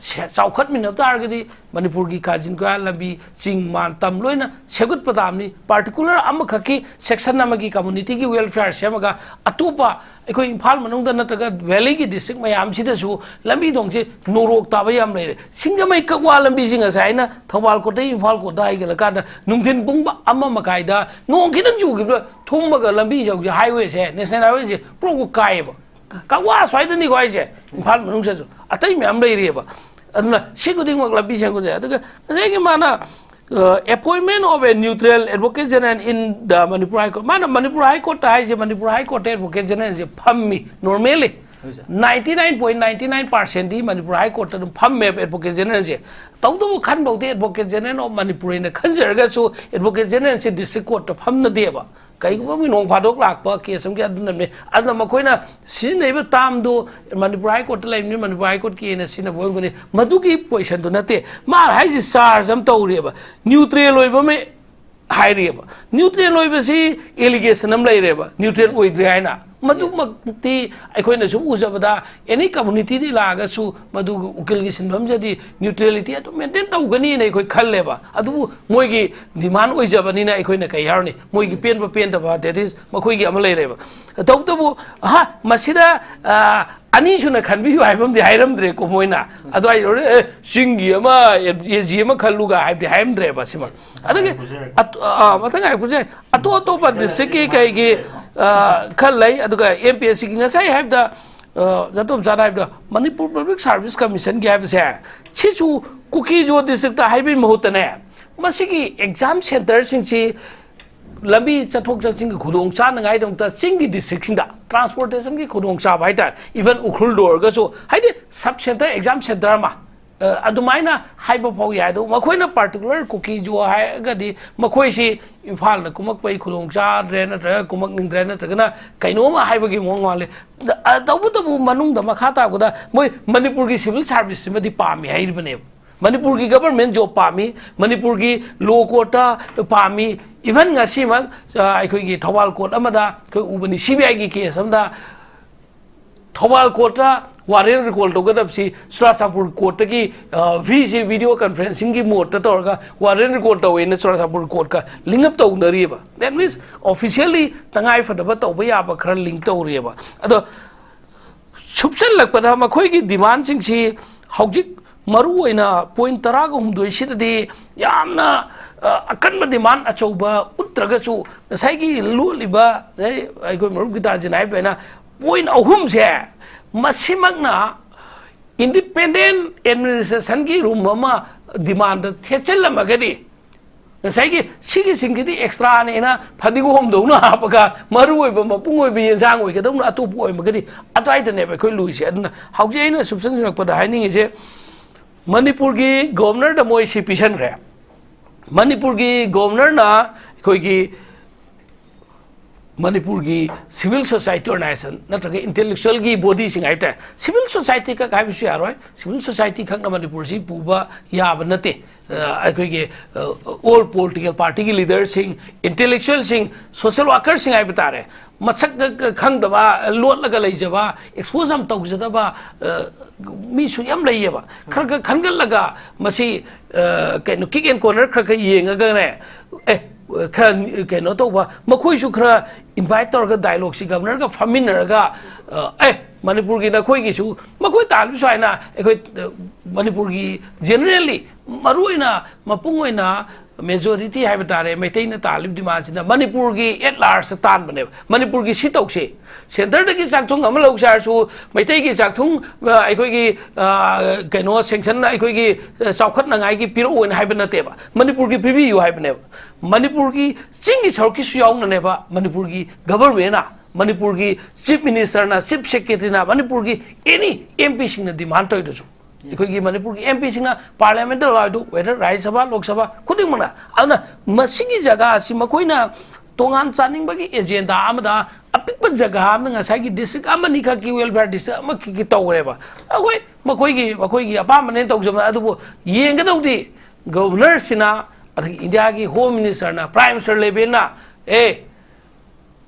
ꯆꯥꯎꯈꯠꯃꯤꯟꯅꯕ ꯇꯥꯔꯒꯗꯤ ꯃꯅꯤꯄꯨꯔꯒꯤ ꯀꯥꯖꯤꯟ ꯀꯣꯌꯥ ꯂꯝꯕꯤ, ꯆꯤꯡ, ꯃꯥꯟ, ꯇꯝ ꯂꯣꯏꯅ ꯁꯦꯝꯒꯠꯄ ꯇꯥꯕꯅꯤ꯫ ꯄꯥꯔꯇꯤꯀꯨꯂꯔ ꯑꯃꯈꯛꯀꯤ ꯁꯦꯛꯁꯟ ꯑꯃꯒꯤ ꯀꯝꯃꯨꯅꯤꯇꯤꯒꯤ ꯋꯦꯜꯐꯤꯌꯥꯔ ꯁꯦꯝꯃꯒ ꯑꯇꯣꯞꯄ ꯑꯩꯈꯣꯏ ꯏꯝꯐꯥꯜ ꯃꯅꯨꯡꯗ ꯅꯠꯇ꯭ꯔꯒ ꯚꯦꯂꯤꯒꯤ ꯗꯤꯁꯇ꯭ꯔꯤꯛ ꯃꯌꯥꯝꯁꯤꯗꯁꯨ ꯂꯝꯕꯤ ꯊꯣꯡꯁꯦ ꯅꯣꯔꯣꯛ ꯇꯥꯕ ꯌꯥꯝ ꯂꯩꯔꯦ꯫ ꯁꯤꯡꯖꯃꯩ ꯀꯛꯋꯥ ꯂꯝꯕꯤꯁꯤ ꯉꯁꯥꯏ ꯑꯩꯅ ꯊꯧꯕꯥꯜ ꯀꯣꯠꯇꯒꯤ ꯏꯝꯐꯥꯜ ꯀꯣꯠꯇ ꯍꯥꯏꯒꯠꯂꯀꯥꯟꯗ ꯅꯨꯡꯊꯤꯟ ꯄꯨꯡ ꯑꯃ ꯃꯈꯥꯏꯗ ꯅꯣꯡ ꯈꯤꯇꯪ ꯆꯨꯈꯤꯕꯗ ꯊꯨꯝꯃꯒ ꯂꯝꯕꯤ ꯍꯧꯖꯤꯛ ꯍꯥꯏꯋꯦꯁꯦ, ꯅꯦꯁꯅꯦꯜ ꯍꯥꯏꯋꯦꯁꯦ ꯄꯨꯔꯥ ꯀꯥꯏꯌꯦꯕ꯫ ꯀꯛꯋꯥ ꯁ꯭ꯋꯥꯏꯗꯅꯤꯀꯣ ꯍꯥꯏꯁꯦ, ꯏꯝꯐꯥꯜ ꯃꯅꯨꯡꯁꯤꯗꯁꯨ ꯑꯇꯩ ꯃꯌꯥꯝ ꯂꯩꯔꯤꯑꯕ꯫ ꯑꯗꯨꯅ ꯁꯤ ꯈꯨꯗꯤꯡꯃꯛ ꯂꯝꯕꯤ ꯁꯦꯝꯒꯠꯂꯦ꯫ ꯑꯗꯨꯒ ꯉꯁꯥꯏꯒꯤ ꯃꯥꯅ, ꯑ, appointment of a neutral advocate general in the Manipur High Court, ꯃꯥꯅ ꯃꯅꯤꯄꯨꯔ ꯍꯥꯏ ꯀꯣꯔꯠꯇ ꯍꯥꯏꯁꯦ, ꯃꯅꯤꯄꯨꯔ ꯍꯥꯏ ꯀꯣꯔꯠꯇ ꯑꯦꯗꯚꯣꯀꯦꯠ ꯖꯦꯅꯔꯦꯜꯁꯦ ꯐꯝꯃꯤ ꯅꯣꯔꯃꯦꯜꯂꯤ꯫ Ninety nine point ninety nine ꯄꯥꯔꯁꯦꯟꯗꯤ ꯃꯅꯤꯄꯨꯔ ꯍꯥꯏ ꯀꯣꯔꯠꯇ ꯑꯗꯨꯝ ꯐꯝꯃꯦꯕ ꯑꯦꯗꯚꯣꯀꯦꯠ ꯖꯦꯅꯔꯦꯜꯁꯦ꯫ ꯇꯧꯕꯇꯕꯨ ꯈꯟꯐꯧꯗꯤ ꯑꯦꯗꯚꯣꯀꯦꯠ ꯖꯦꯅꯔꯦꯜ ꯑꯣꯐ ꯃꯅꯤꯄꯨꯔ ꯍꯥꯏꯅ ꯈꯟꯖꯔꯒꯁꯨ ꯑꯦꯗꯚꯣꯀꯦꯠ ꯖꯦꯅꯔꯦꯜꯁꯦ ꯗꯤꯁꯇ꯭ꯔꯤꯛ ꯀꯣꯔꯠꯇ ꯐꯝꯅꯗꯦꯕ꯫ ꯀꯩꯒꯨꯝꯕ ꯃꯤ ꯅꯣꯡ ꯐꯥꯗꯣꯛ ꯂꯥꯛꯄ ꯀꯦꯁ ꯑꯃꯒꯤ ꯑꯗꯨꯅꯅꯦ꯫ ꯑꯗꯨꯅ ꯃꯈꯣꯏꯅ ꯁꯤꯖꯤꯟꯅꯔꯤꯕ ꯇꯥꯝꯗꯨ ꯃꯅꯤꯄꯨꯔ ꯍꯥꯏ ꯀꯣꯔꯠꯇ ꯂꯩꯕꯅꯤ, ꯃꯅꯤꯄꯨꯔ ꯍꯥꯏ ꯀꯣꯔꯠꯀꯤ ꯑꯣꯏꯅ ꯁꯤꯖꯤꯟꯅꯕ ꯑꯣꯏꯔꯝꯒꯅꯤ꯫ ꯃꯗꯨꯒꯤ ꯄꯣꯖꯤꯁꯟꯗꯨ ꯅꯠꯇꯦ꯫ ꯃꯥꯅ ꯍꯥꯏꯁꯤ ꯆꯥꯔꯖ ꯑꯃ ꯇꯧꯔꯤꯑꯕ, ꯅ꯭ꯌꯨꯇ꯭ꯔꯦꯜ ꯑꯣꯏꯕ ꯑꯃ ꯍꯥꯏꯔꯤꯑꯕ꯫ ꯅ꯭ꯌꯨꯇ꯭ꯔꯦꯜ ꯑꯣꯏꯕꯁꯤ ꯑꯦꯂꯤꯒꯦꯁꯟ ꯑꯃ ꯂꯩꯔꯦꯕ, ꯅ꯭ꯌꯨꯇ꯭ꯔꯦꯜ ꯑꯣꯏꯗ꯭ꯔꯦ ꯍꯥꯏꯅ꯫ ꯃꯗꯨꯃꯛꯇꯤ ꯑꯩꯈꯣꯏꯅ ꯁꯨꯝ ꯎꯖꯕꯗ, ꯑꯦꯅꯤ ꯀꯝꯃꯨꯅꯤꯇꯤꯗꯤ ꯂꯥꯛꯑꯒꯁꯨ ꯃꯗꯨꯒꯤ ꯎꯀꯤꯜꯒꯤ ꯁꯤꯟꯐꯝꯁꯤꯗꯤ ꯅ꯭ꯌꯨꯇ꯭ꯔꯦꯂꯤꯇꯤ ꯑꯗꯨꯝ ꯃꯦꯟꯇꯦꯟ ꯇꯧꯒꯅꯤꯅ ꯑꯩꯈꯣꯏ ꯈꯜꯂꯦꯕ꯫ ꯑꯗꯨꯕꯨ ꯃꯣꯏꯒꯤ ꯗꯤꯃꯥꯟ ꯑꯣꯏꯖꯕꯅꯤꯅ ꯑꯩꯈꯣꯏꯅ ꯀꯩ ꯍꯥꯏꯔꯨꯅꯤ, ꯃꯣꯏꯒꯤ ꯄꯦꯟꯕ ꯄꯦꯟꯗꯕ, that is, ꯃꯈꯣꯏꯒꯤ ꯑꯃ ꯂꯩꯔꯦꯕ꯫ ꯇꯧꯕꯇꯕꯨ, ꯑꯍ, ꯃꯁꯤꯗ, ꯑ, ꯑꯅꯤꯁꯨꯅ ꯈꯟꯕꯤꯌꯨ ꯍꯥꯏꯕ ꯑꯃꯗꯤ ꯍꯥꯏꯔꯝꯗ꯭ꯔꯦꯀꯣ ꯃꯣꯏꯅ꯫ ꯑꯗꯨ ꯍꯥꯏꯔꯨꯔꯦ, "ꯑꯦ, ꯆꯤꯡꯒꯤ ꯑꯃ, ꯑꯦ ꯖꯤ ꯑꯃ ꯈꯜꯂꯨꯒ" ꯍꯥꯏꯕꯗꯤ ꯍꯥꯏꯔꯝꯗ꯭ꯔꯦꯕ ꯁꯤꯃ꯫ ꯑꯗꯒꯤ ꯑꯇꯣ-, ꯑ, ꯃꯊꯪ ꯍꯥꯏꯔꯛꯄꯁꯦ, ꯑꯇꯣꯞ ꯑꯇꯣꯞꯄ ꯗꯤꯁꯇ꯭ꯔꯤꯛꯀꯤ ꯀꯩꯒꯤ, ꯑ, ꯈꯔ ꯂꯩ꯫ ꯑꯗꯨꯒ ꯑꯦꯝ ꯄꯤ ꯑꯦꯁ ꯁꯤꯒꯤ ꯉꯁꯥꯏ ꯍꯥꯏꯕꯗ, ꯑ, ꯖꯥꯇꯣꯝꯆꯥꯅ ꯍꯥꯏꯕꯗ, ꯃꯅꯤꯄꯨꯔ ꯄꯕ꯭ꯂꯤꯛ ꯁꯥꯔꯚꯤꯁ ꯀꯃꯤꯁꯟꯒꯤ ꯍꯥꯏꯕꯁꯦ, ꯁꯤꯁꯨ ꯀꯨꯀꯤꯖꯣ ꯗꯤꯁꯇ꯭ꯔꯤꯛꯇ ꯍꯥꯏꯕꯒꯤ ꯃꯍꯨꯠꯇꯅꯦ, ꯃꯁꯤꯒꯤ ꯑꯦꯛꯖꯥꯝ ꯁꯦꯟꯇꯔꯁꯤꯡꯁꯤ ꯂꯝꯕꯤ ꯆꯠꯊꯣꯛ ꯆꯠꯁꯤꯟꯒꯤ ꯈꯨꯗꯣꯡ ꯆꯥꯅꯉꯥꯏꯗꯃꯛꯇ ꯆꯤꯡꯒꯤ ꯗꯤꯁꯇ꯭ꯔꯤꯛꯁꯤꯡꯗ ꯇ꯭ꯔꯥꯟꯁꯄꯣꯔꯇꯦꯁꯟꯒꯤ ꯈꯨꯗꯣꯡꯆꯥꯕ ꯍꯥꯏꯇꯥꯔꯦ, ꯏꯚꯟ ꯎꯈ꯭ꯔꯨꯜꯗ ꯑꯣꯏꯔꯒꯁꯨ, ꯍꯥꯏꯗꯤ ꯁꯕ ꯁꯦꯟꯇꯔ, ꯑꯦꯛꯖꯥꯝ ꯁꯦꯟꯇꯔ ꯑꯃ, ꯑ, ꯑꯗꯨꯃꯥꯏꯅ ꯍꯥꯏꯕ ꯐꯥꯎ ꯌꯥꯏ꯫ ꯑꯗꯨ ꯃꯈꯣꯏꯅ ꯄꯥꯔꯇꯤꯀꯨꯂꯔ ꯀꯨꯀꯤꯖꯣ ꯍꯥꯏꯔꯒꯗꯤ ꯃꯈꯣꯏꯁꯤ ꯏꯝꯐꯥꯜꯗ ꯀꯨꯝꯃꯛꯄꯒꯤ ꯈꯨꯗꯣꯡ ꯆꯥꯗ꯭ꯔꯦ, ꯅꯠꯇ꯭ꯔꯒ ꯀꯨꯝꯃꯛꯅꯤꯡꯗ꯭ꯔꯦ, ꯅꯠꯇ꯭ꯔꯒꯅ ꯀꯩꯅꯣꯝꯃ ꯍꯥꯏꯕꯒꯤ ꯃꯑꯣꯡ ꯃꯥꯜꯂꯦ꯫ ꯑ, ꯇꯧꯕꯇꯕꯨ ꯃꯅꯨꯡꯗ ꯃꯈꯥ ꯇꯥꯕꯗ ꯃꯣꯏ ꯃꯅꯤꯄꯨꯔꯒꯤ ꯁꯤꯚꯤꯜ ꯁꯥꯔꯚꯤꯁꯁꯤꯃꯗꯤ ꯄꯥꯝꯃꯤ ꯍꯥꯏꯔꯤꯕꯅꯦꯕ꯫ ꯃꯅꯤꯄꯨꯔꯒꯤ ꯒꯚꯔꯟꯃꯦꯟ ꯖꯣꯕ ꯄꯥꯝꯃꯤ, ꯃꯅꯤꯄꯨꯔꯒꯤ ꯂꯣ ꯀꯣꯔꯠꯇ ꯄꯥꯝꯃꯤ꯫ ꯏꯚꯟ ꯉꯁꯤꯃꯛ, ꯑ, ꯑꯩꯈꯣꯏꯒꯤ ꯊꯧꯕꯥꯜ ꯀꯣꯔꯠ ꯑꯃꯗ ꯑꯩꯈꯣꯏ ꯎꯕꯅꯤ, ꯁꯤ ꯕꯤ ꯑꯥꯏꯒꯤ ꯀꯦꯁ ꯑꯃꯗ ꯊꯧꯕꯥꯜ ꯀꯣꯔꯠꯇ ꯋꯥꯔꯦꯟ ꯔꯤꯀꯣꯜ ꯇꯧꯒꯗꯕꯁꯤ ꯆꯨꯔꯥꯆꯥꯟꯄꯨꯔ ꯀꯣꯔꯠꯇꯒꯤ, ꯑ, ꯚꯤ ꯁꯤ, ꯚꯤꯗꯤꯑꯣ ꯀꯟꯐꯔꯦꯟꯁꯤꯡꯒꯤ ꯃꯣꯠꯇ ꯇꯧꯔꯒ ꯋꯥꯔꯦꯟ ꯔꯤꯀꯣꯜ ꯇꯧꯋꯦꯅ ꯆꯨꯔꯥꯆꯥꯟꯄꯨꯔ ꯀꯣꯔꯠꯀ ꯂꯤꯡ ꯑꯞ ꯇꯧꯅꯔꯤꯕ꯫ That means, officially ꯇꯉꯥꯏ ꯐꯗꯕ ꯇꯧꯕ ꯌꯥꯕ ꯈꯔ ꯂꯤꯡ ꯇꯧꯔꯤꯑꯕ꯫ ꯑꯗꯣ ꯁꯨꯞꯆꯜꯂꯛꯄꯗ ꯃꯈꯣꯏꯒꯤ ꯗꯤꯃꯥꯟꯁꯤꯡꯁꯤ ꯍꯧꯖꯤꯛ ꯃꯔꯨ ꯑꯣꯏꯅ ꯄꯣꯏꯟ ꯇꯔꯥꯒ ꯍꯨꯝꯗꯣꯏꯁꯤꯗꯗꯤ ꯌꯥꯝꯅ, ꯑ, ꯑꯀꯟꯕ ꯗꯤꯃꯥꯟ ꯑꯆꯧꯕ ꯎꯠꯇ꯭ꯔꯒꯁꯨ, ꯉꯁꯥꯏꯒꯤ ꯂꯣꯠꯂꯤꯕ, ꯉꯁꯥꯏ ꯑꯩꯈꯣꯏ ꯃꯔꯨꯞ ꯒꯤꯇꯥꯖꯤꯅ ꯍꯥꯏꯕ ꯑꯗꯨꯃꯥꯏꯅ ꯄꯣꯏꯟ ꯑꯍꯨꯝꯁꯦ, ꯃꯁꯤꯃꯛꯅ ꯏꯟꯗꯤꯄꯦꯟꯗꯦꯟ ꯑꯦꯗꯃꯤꯅꯤꯁꯇ꯭ꯔꯦꯁꯟꯒꯤ ꯔꯨꯝ ꯑꯃ ꯗꯤꯃꯥꯟꯗ ꯊꯦꯠꯆꯜꯂꯝꯃꯒꯗꯤ, ꯉꯁꯥꯏꯒꯤ ꯁꯤꯒꯤꯁꯤꯡꯁꯤꯗꯤ ꯑꯦꯛꯁꯇ꯭ꯔꯥꯅꯦꯅ ꯐꯗꯤꯒꯣꯝꯗꯧꯅ ꯍꯥꯞꯄꯒ ꯃꯔꯨ ꯑꯣꯏꯕ, ꯃꯄꯨꯡ ꯑꯣꯏꯕ ꯌꯦꯟꯁꯥꯡ ꯑꯣꯏꯒꯗꯧꯅ ꯑꯇꯣꯞꯄ ꯑꯣꯏꯔꯝꯃꯒꯗꯤ, ꯑꯗꯨꯋꯥꯏꯗꯅꯦꯕ ꯑꯩꯈꯣꯏ ꯂꯨꯏꯁꯦ꯫ ꯑꯗꯨꯅ ꯍꯧꯖꯤꯛ ꯑꯩꯅ ꯁꯨꯞꯁꯟꯖꯔꯛꯄꯗ ꯍꯥꯏꯅꯤꯡꯉꯤꯁꯦ, ꯃꯅꯤꯄꯨꯔꯒꯤ ꯒꯣꯕꯔꯅꯔꯗ ꯃꯣꯏ ꯁꯤ ꯄꯤꯁꯟꯈ꯭ꯔꯦ꯫ ꯃꯅꯤꯄꯨꯔꯒꯤ ꯒꯣꯕꯔꯅꯔꯅ ꯑꯩꯈꯣꯏꯒꯤ ꯃꯅꯤꯄꯨꯔꯒꯤ ꯁꯤꯚꯤꯜ ꯁꯣꯁꯥꯏꯇꯤ ꯑꯣꯔꯒꯅꯥꯏꯖꯦꯁꯟ ꯅꯠꯇ꯭ꯔꯒ ꯏꯟꯇꯦꯂꯦꯛꯆꯨꯋꯦꯜꯒꯤ ꯕꯣꯗꯤꯁꯤꯡ ꯍꯥꯏꯕ ꯇꯥꯔꯦ, ꯁꯤꯚꯤꯜ ꯁꯣꯁꯥꯏꯇꯤ ꯈꯛ ꯍꯥꯏꯕꯁꯨ ꯌꯥꯔꯣꯏ, ꯁꯤꯚꯤꯜ ꯁꯣꯁꯥꯏꯇꯤ ꯈꯛꯅ ꯃꯅꯤꯄꯨꯔꯁꯤ ꯄꯨꯕ ꯌꯥꯕ ꯅꯠꯇꯦ꯫ ꯑ, ꯑꯩꯈꯣꯏꯒꯤ ꯑꯣꯜ ꯄꯣꯂꯤꯇꯤꯀꯦꯜ ꯄꯥꯔꯇꯤꯒꯤ ꯂꯤꯗꯔꯁꯤꯡ, ꯏꯟꯇꯦꯂꯦꯛꯆꯨꯋꯦꯜꯁꯤꯡ, ꯁꯣꯁꯦꯜ ꯋꯥꯔꯀꯔꯁꯤꯡ ꯍꯥꯏꯕ ꯇꯥꯔꯦ, ꯃꯁꯛ ꯈꯪꯗꯕ, ꯂꯣꯠꯂꯒ ꯂꯩꯖꯕ, ꯑꯦꯛꯁꯄꯣꯖ ꯌꯥꯝ ꯇꯧꯖꯗꯕ, ꯑ, ꯃꯤꯁꯨ ꯌꯥꯝ ꯂꯩꯌꯦꯕ꯫ ꯈꯔ ꯈꯔ ꯈꯟꯒꯠꯂꯒ ꯃꯁꯤ, ꯑ, ꯀꯩꯅꯣ, ꯀꯤꯛ ꯑꯦꯟ ꯀꯣꯔꯅꯔ ꯈꯔ ꯈꯔ ꯌꯦꯡꯉꯒꯅꯦ, ꯑꯦ, ꯈꯔ ꯀꯩꯅꯣ ꯇꯧꯕ, ꯃꯈꯣꯏꯁꯨ ꯈꯔ ꯏꯟꯚꯥꯏꯠ ꯇꯧꯔꯒ ꯗꯥꯏꯂꯣꯒꯁꯤ ꯒꯕꯅꯔꯒ ꯐꯝꯃꯤꯟꯅꯔꯒ, ꯑ, ꯑꯦ, ꯃꯅꯤꯄꯨꯔꯒꯤ ꯅꯈꯣꯏꯒꯤꯁꯨ, ꯃꯈꯣꯏ ꯇꯥꯜꯂꯤꯕ ꯁꯨꯃꯥꯏꯅ ꯑꯩꯈꯣꯏ, ꯑ, ꯃꯅꯤꯄꯨꯔꯒꯤ ꯖꯦꯅꯔꯦꯜꯂꯤ, ꯃꯔꯨꯑꯣꯏꯅ ꯃꯄꯨꯡ ꯑꯣꯏꯅ ꯃꯦꯖꯣꯔꯤꯇꯤ ꯍꯥꯏꯕ ꯇꯥꯔꯦ, ꯃꯩꯇꯩꯅ ꯇꯥꯜꯂꯤꯕ ꯗꯤꯃꯥꯟꯁꯤꯅ ꯃꯅꯤꯄꯨꯔꯒꯤ ꯑꯦꯠ ꯂꯥꯔꯖꯇ ꯇꯥꯟꯕꯅꯦꯕ꯫ ꯃꯅꯤꯄꯨꯔꯒꯤ ꯁꯤ ꯇꯧꯁꯦ, ꯁꯦꯟꯇꯔꯗꯒꯤ ꯆꯥꯛꯊꯨꯡ ꯑꯃ ꯂꯧꯁꯦ ꯍꯥꯏꯔꯁꯨ, ꯃꯩꯇꯩꯒꯤ ꯆꯥꯛꯊꯨꯡ, ꯑ, ꯑꯩꯈꯣꯏꯒꯤ, ꯑ, ꯀꯩꯅꯣ, ꯁꯦꯡꯁꯟ ꯑꯩꯈꯣꯏꯒꯤ, ꯑ, ꯆꯥꯎꯈꯠꯅꯉꯥꯏꯒꯤ ꯄꯤꯔꯛꯑꯣꯅ ꯍꯥꯏꯕ ꯅꯠꯇꯦꯕ, ꯃꯅꯤꯄꯨꯔꯒꯤ ꯄꯤꯕꯤꯌꯨ ꯍꯥꯏꯕꯅꯦꯕ꯫ ꯃꯅꯤꯄꯨꯔꯒꯤ ꯆꯤꯡꯒꯤ ꯁꯔꯨꯛꯀꯤꯁꯨ ꯌꯥꯎꯅꯅꯦꯕ ꯃꯅꯤꯄꯨꯔꯒꯤ ꯒꯚꯔꯟꯃꯦꯟꯅ, ꯃꯅꯤꯄꯨꯔꯒꯤ ꯆꯤꯐ ꯃꯤꯅꯤꯁꯇꯔꯅ, ꯆꯤꯐ ꯁꯦꯀ꯭ꯔꯦꯇꯔꯤꯅ, ꯃꯅꯤꯄꯨꯔꯒꯤ ꯑꯦꯅꯤ ꯑꯦꯝ ꯄꯤꯁꯤꯡꯅ ꯗꯤꯃꯥꯟ ꯇꯧꯔꯤꯗꯨꯁꯨ, ꯑꯩꯈꯣꯏꯒꯤ ꯃꯅꯤꯄꯨꯔꯒꯤ ꯑꯦꯝ ꯄꯤꯁꯤꯡꯅ ꯄꯥꯔꯂꯤꯌꯥꯃꯦꯟꯇ ꯂꯥꯛꯏꯗꯨ, ꯋꯦꯗꯔ ꯔꯥꯖ꯭ꯌ ꯁꯚꯥ, ꯂꯣꯛ ꯁꯚꯥ ꯈꯨꯗꯤꯡꯃꯛꯅ꯫ ꯑꯗꯨꯅ ꯃꯁꯤꯒꯤ ꯖꯒꯥ ꯑꯁꯤ ꯃꯈꯣꯏꯅ ꯇꯣꯉꯥꯟ ꯆꯥꯅꯤꯡꯕꯒꯤ ꯑꯦꯖꯦꯟꯗꯥ ꯑꯃꯗ, ꯑꯄꯤꯛꯄ ꯖꯒꯥ ꯑꯃꯗ ꯉꯁꯥꯏꯒꯤ ꯗꯤꯁꯇ꯭ꯔꯤꯛ ꯑꯃꯅꯤꯈꯛꯀꯤ ꯋꯦꯜꯐꯤꯌꯔ ꯗꯤꯁꯇ꯭ꯔꯤꯛ ꯑꯃꯈꯛꯀꯤ ꯇꯧꯈ꯭ꯔꯦꯕ꯫ ꯑꯩꯈꯣꯏ ꯃꯈꯣꯏꯒꯤ, ꯃꯈꯣꯏꯒꯤ ꯑꯄꯥꯝꯕꯅꯦꯅ ꯇꯧꯖꯕ, ꯑꯗꯨꯕꯨ ꯌꯦꯡꯒꯗꯧꯗꯤ ꯒꯕꯔꯅꯔꯁꯤꯅ, ꯑꯗꯒꯤ ꯏꯟꯗꯤꯌꯥꯒꯤ ꯍꯣꯝ ꯃꯤꯅꯤꯁꯇꯔꯅ, ꯄ꯭ꯔꯥꯏꯝ ꯃꯤꯅꯤꯁꯇꯔ ꯂꯦꯚꯦꯜꯅ, ꯑꯦ,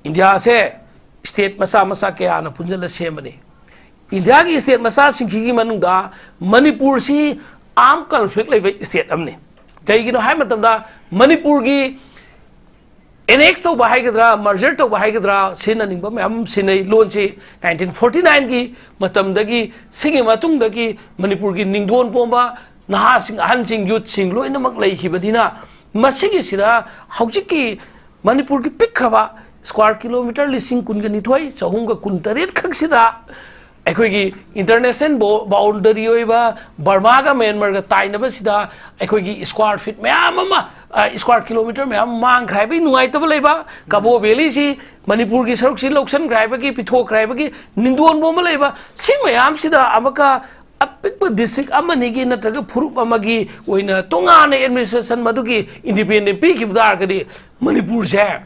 ꯏꯟꯗꯤꯌꯥꯁꯦ ꯁ꯭ꯇꯦꯠ ꯃꯆꯥ ꯃꯆꯥ ꯀꯌꯥꯅ ꯄꯨꯟꯁꯤꯜꯂ ꯁꯦꯝꯕꯅꯤ꯫ ꯏꯟꯗꯤꯌꯥꯒꯤ ꯁ꯭ꯇꯦꯠ ꯃꯆꯥꯁꯤꯡꯁꯤꯒꯤ ꯃꯅꯨꯡꯗ ꯃꯅꯤꯄꯨꯔꯁꯤ ꯑꯥꯔꯝ ꯀꯟꯐ꯭ꯂꯤꯛ ꯂꯩꯕ ꯁ꯭ꯇꯦꯠ ꯑꯃꯅꯤ꯫ ꯀꯩꯒꯤꯅꯣ ꯍꯥꯏꯕ ꯃꯇꯝꯗ, ꯃꯅꯤꯄꯨꯔꯒꯤ ꯑꯦꯅꯦꯛꯁ ꯇꯧꯕ ꯍꯥꯏꯒꯗ꯭ꯔꯥ, ꯃꯔꯖꯔ ꯇꯧꯕ ꯍꯥꯏꯒꯗ꯭ꯔꯥ, ꯁꯤꯖꯤꯟꯅꯅꯤꯡꯕ ꯃꯌꯥꯝ ꯑꯃ ꯁꯤꯖꯤꯟꯅꯩ꯫ ꯂꯣꯟꯁꯤ ꯅꯥꯏꯟꯇꯤꯟ ꯐꯣꯔꯇꯤ ꯅꯥꯏꯟꯒꯤ ꯃꯇꯝꯗꯒꯤ, ꯁꯤꯒꯤ ꯃꯇꯨꯡꯗꯒꯤ ꯃꯅꯤꯄꯨꯔꯒꯤ ꯅꯤꯡꯗꯣꯟ ꯄꯣꯝꯕ ꯅꯍꯥꯁꯤꯡ, ꯑꯍꯟꯁꯤꯡ, ꯌꯨꯠꯁꯤꯡ ꯂꯣꯏꯅꯃꯛ ꯂꯩꯈꯤꯕꯅꯤꯅ, ꯃꯁꯤꯒꯤꯁꯤꯗ ꯍꯧꯖꯤꯛꯀꯤ ꯃꯅꯤꯄꯨꯔꯒꯤ ꯄꯤꯛꯈ꯭ꯔꯕ ꯁ꯭ꯀ꯭ꯋꯥꯔ ꯀꯤꯂꯣꯃꯤꯇꯔ ꯂꯤꯁꯤꯡ ꯀꯨꯟꯒ ꯅꯤꯊꯣꯏ ꯆꯍꯨꯝꯒ ꯀꯨꯟꯇꯔꯦꯠ ꯈꯛꯁꯤꯗ, ꯑꯩꯈꯣꯏꯒꯤ ꯏꯟꯇꯔꯅꯦꯁꯅꯦꯜ ꯕꯣ-, ꯕꯥꯎꯟꯗꯔꯤ ꯑꯣꯏꯕ ꯕꯔꯃꯥꯒ ꯃ꯭ꯌꯥꯟꯃꯥꯔꯒ ꯇꯥꯏꯅꯕꯁꯤꯗ, ꯑꯩꯈꯣꯏꯒꯤ ꯁ꯭ꯀ꯭ꯋꯥꯔ ꯐꯤꯠ ꯃꯌꯥꯝ ꯑꯃ, ꯑ, ꯁ꯭ꯀ꯭ꯋꯥꯔ ꯀꯤꯂꯣꯃꯤꯇꯔ ꯃꯌꯥꯝ ꯑꯃ ꯃꯥꯡꯈ꯭ꯔꯦ ꯍꯥꯏꯕꯒꯤ ꯅꯨꯡꯉꯥꯏꯇꯕ ꯂꯩꯕ, ꯀꯕꯣ ꯚꯦꯂꯤꯁꯤ ꯃꯅꯤꯄꯨꯔꯒꯤ ꯁꯔꯨꯛꯁꯤ ꯂꯧꯁꯤꯟꯈ꯭ꯔꯦ ꯍꯥꯏꯕꯒꯤ, ꯄꯤꯊꯣꯛꯈ꯭ꯔꯦ ꯍꯥꯏꯕꯒꯤ ꯅꯤꯡꯗꯣꯟꯕ ꯑꯃ ꯂꯩꯕ, ꯁꯤ ꯃꯌꯥꯝꯁꯤꯗ ꯑꯃꯨꯛꯀ ꯑꯄꯤꯛꯄ ꯗꯤꯁꯇ꯭ꯔꯤꯛ ꯑꯃꯅꯤꯒꯤ ꯅꯠꯇ꯭ꯔꯒ ꯐꯨꯔꯨꯞ ꯑꯃꯒꯤ ꯑꯣꯏꯅ ꯇꯣꯉꯥꯟꯅ ꯑꯦꯗꯃꯤꯅꯤꯁꯇ꯭ꯔꯦꯁꯟ ꯃꯗꯨꯒꯤ ꯏꯟꯗꯤꯄꯦꯟꯗꯦꯟ ꯄꯤꯈꯤꯕ ꯇꯥꯔꯒꯗꯤ, ꯃꯅꯤꯄꯨꯔꯁꯦ,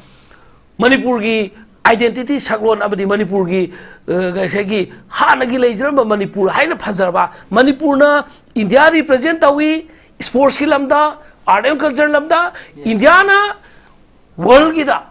ꯃꯅꯤꯄꯨꯔꯒꯤ ꯑꯥꯏꯗꯦꯟꯇꯤꯇꯤ, ꯁꯛꯂꯣꯟ ꯑꯃꯗꯤ ꯃꯅꯤꯄꯨꯔꯒꯤ, ꯑ, ꯉꯁꯥꯏꯒꯤ ꯍꯥꯟꯅꯒꯤ ꯂꯩꯖꯔꯝꯕ ꯃꯅꯤꯄꯨꯔ ꯍꯥꯏꯅ ꯐꯖꯔꯕ ꯃꯅꯤꯄꯨꯔꯅ ꯏꯟꯗꯤꯌꯥ ꯔꯤꯄ꯭ꯔꯖꯦꯟ ꯇꯧꯏ, ꯁ꯭ꯄꯣꯔꯠꯁꯀꯤ ꯂꯝꯗ, ꯑꯥꯔꯠ ꯑꯦꯟ ꯀꯜꯆꯔ ꯂꯝꯗ, ꯏꯟꯗꯤꯌꯥꯅ ꯋꯥꯔꯜꯒꯤꯗ,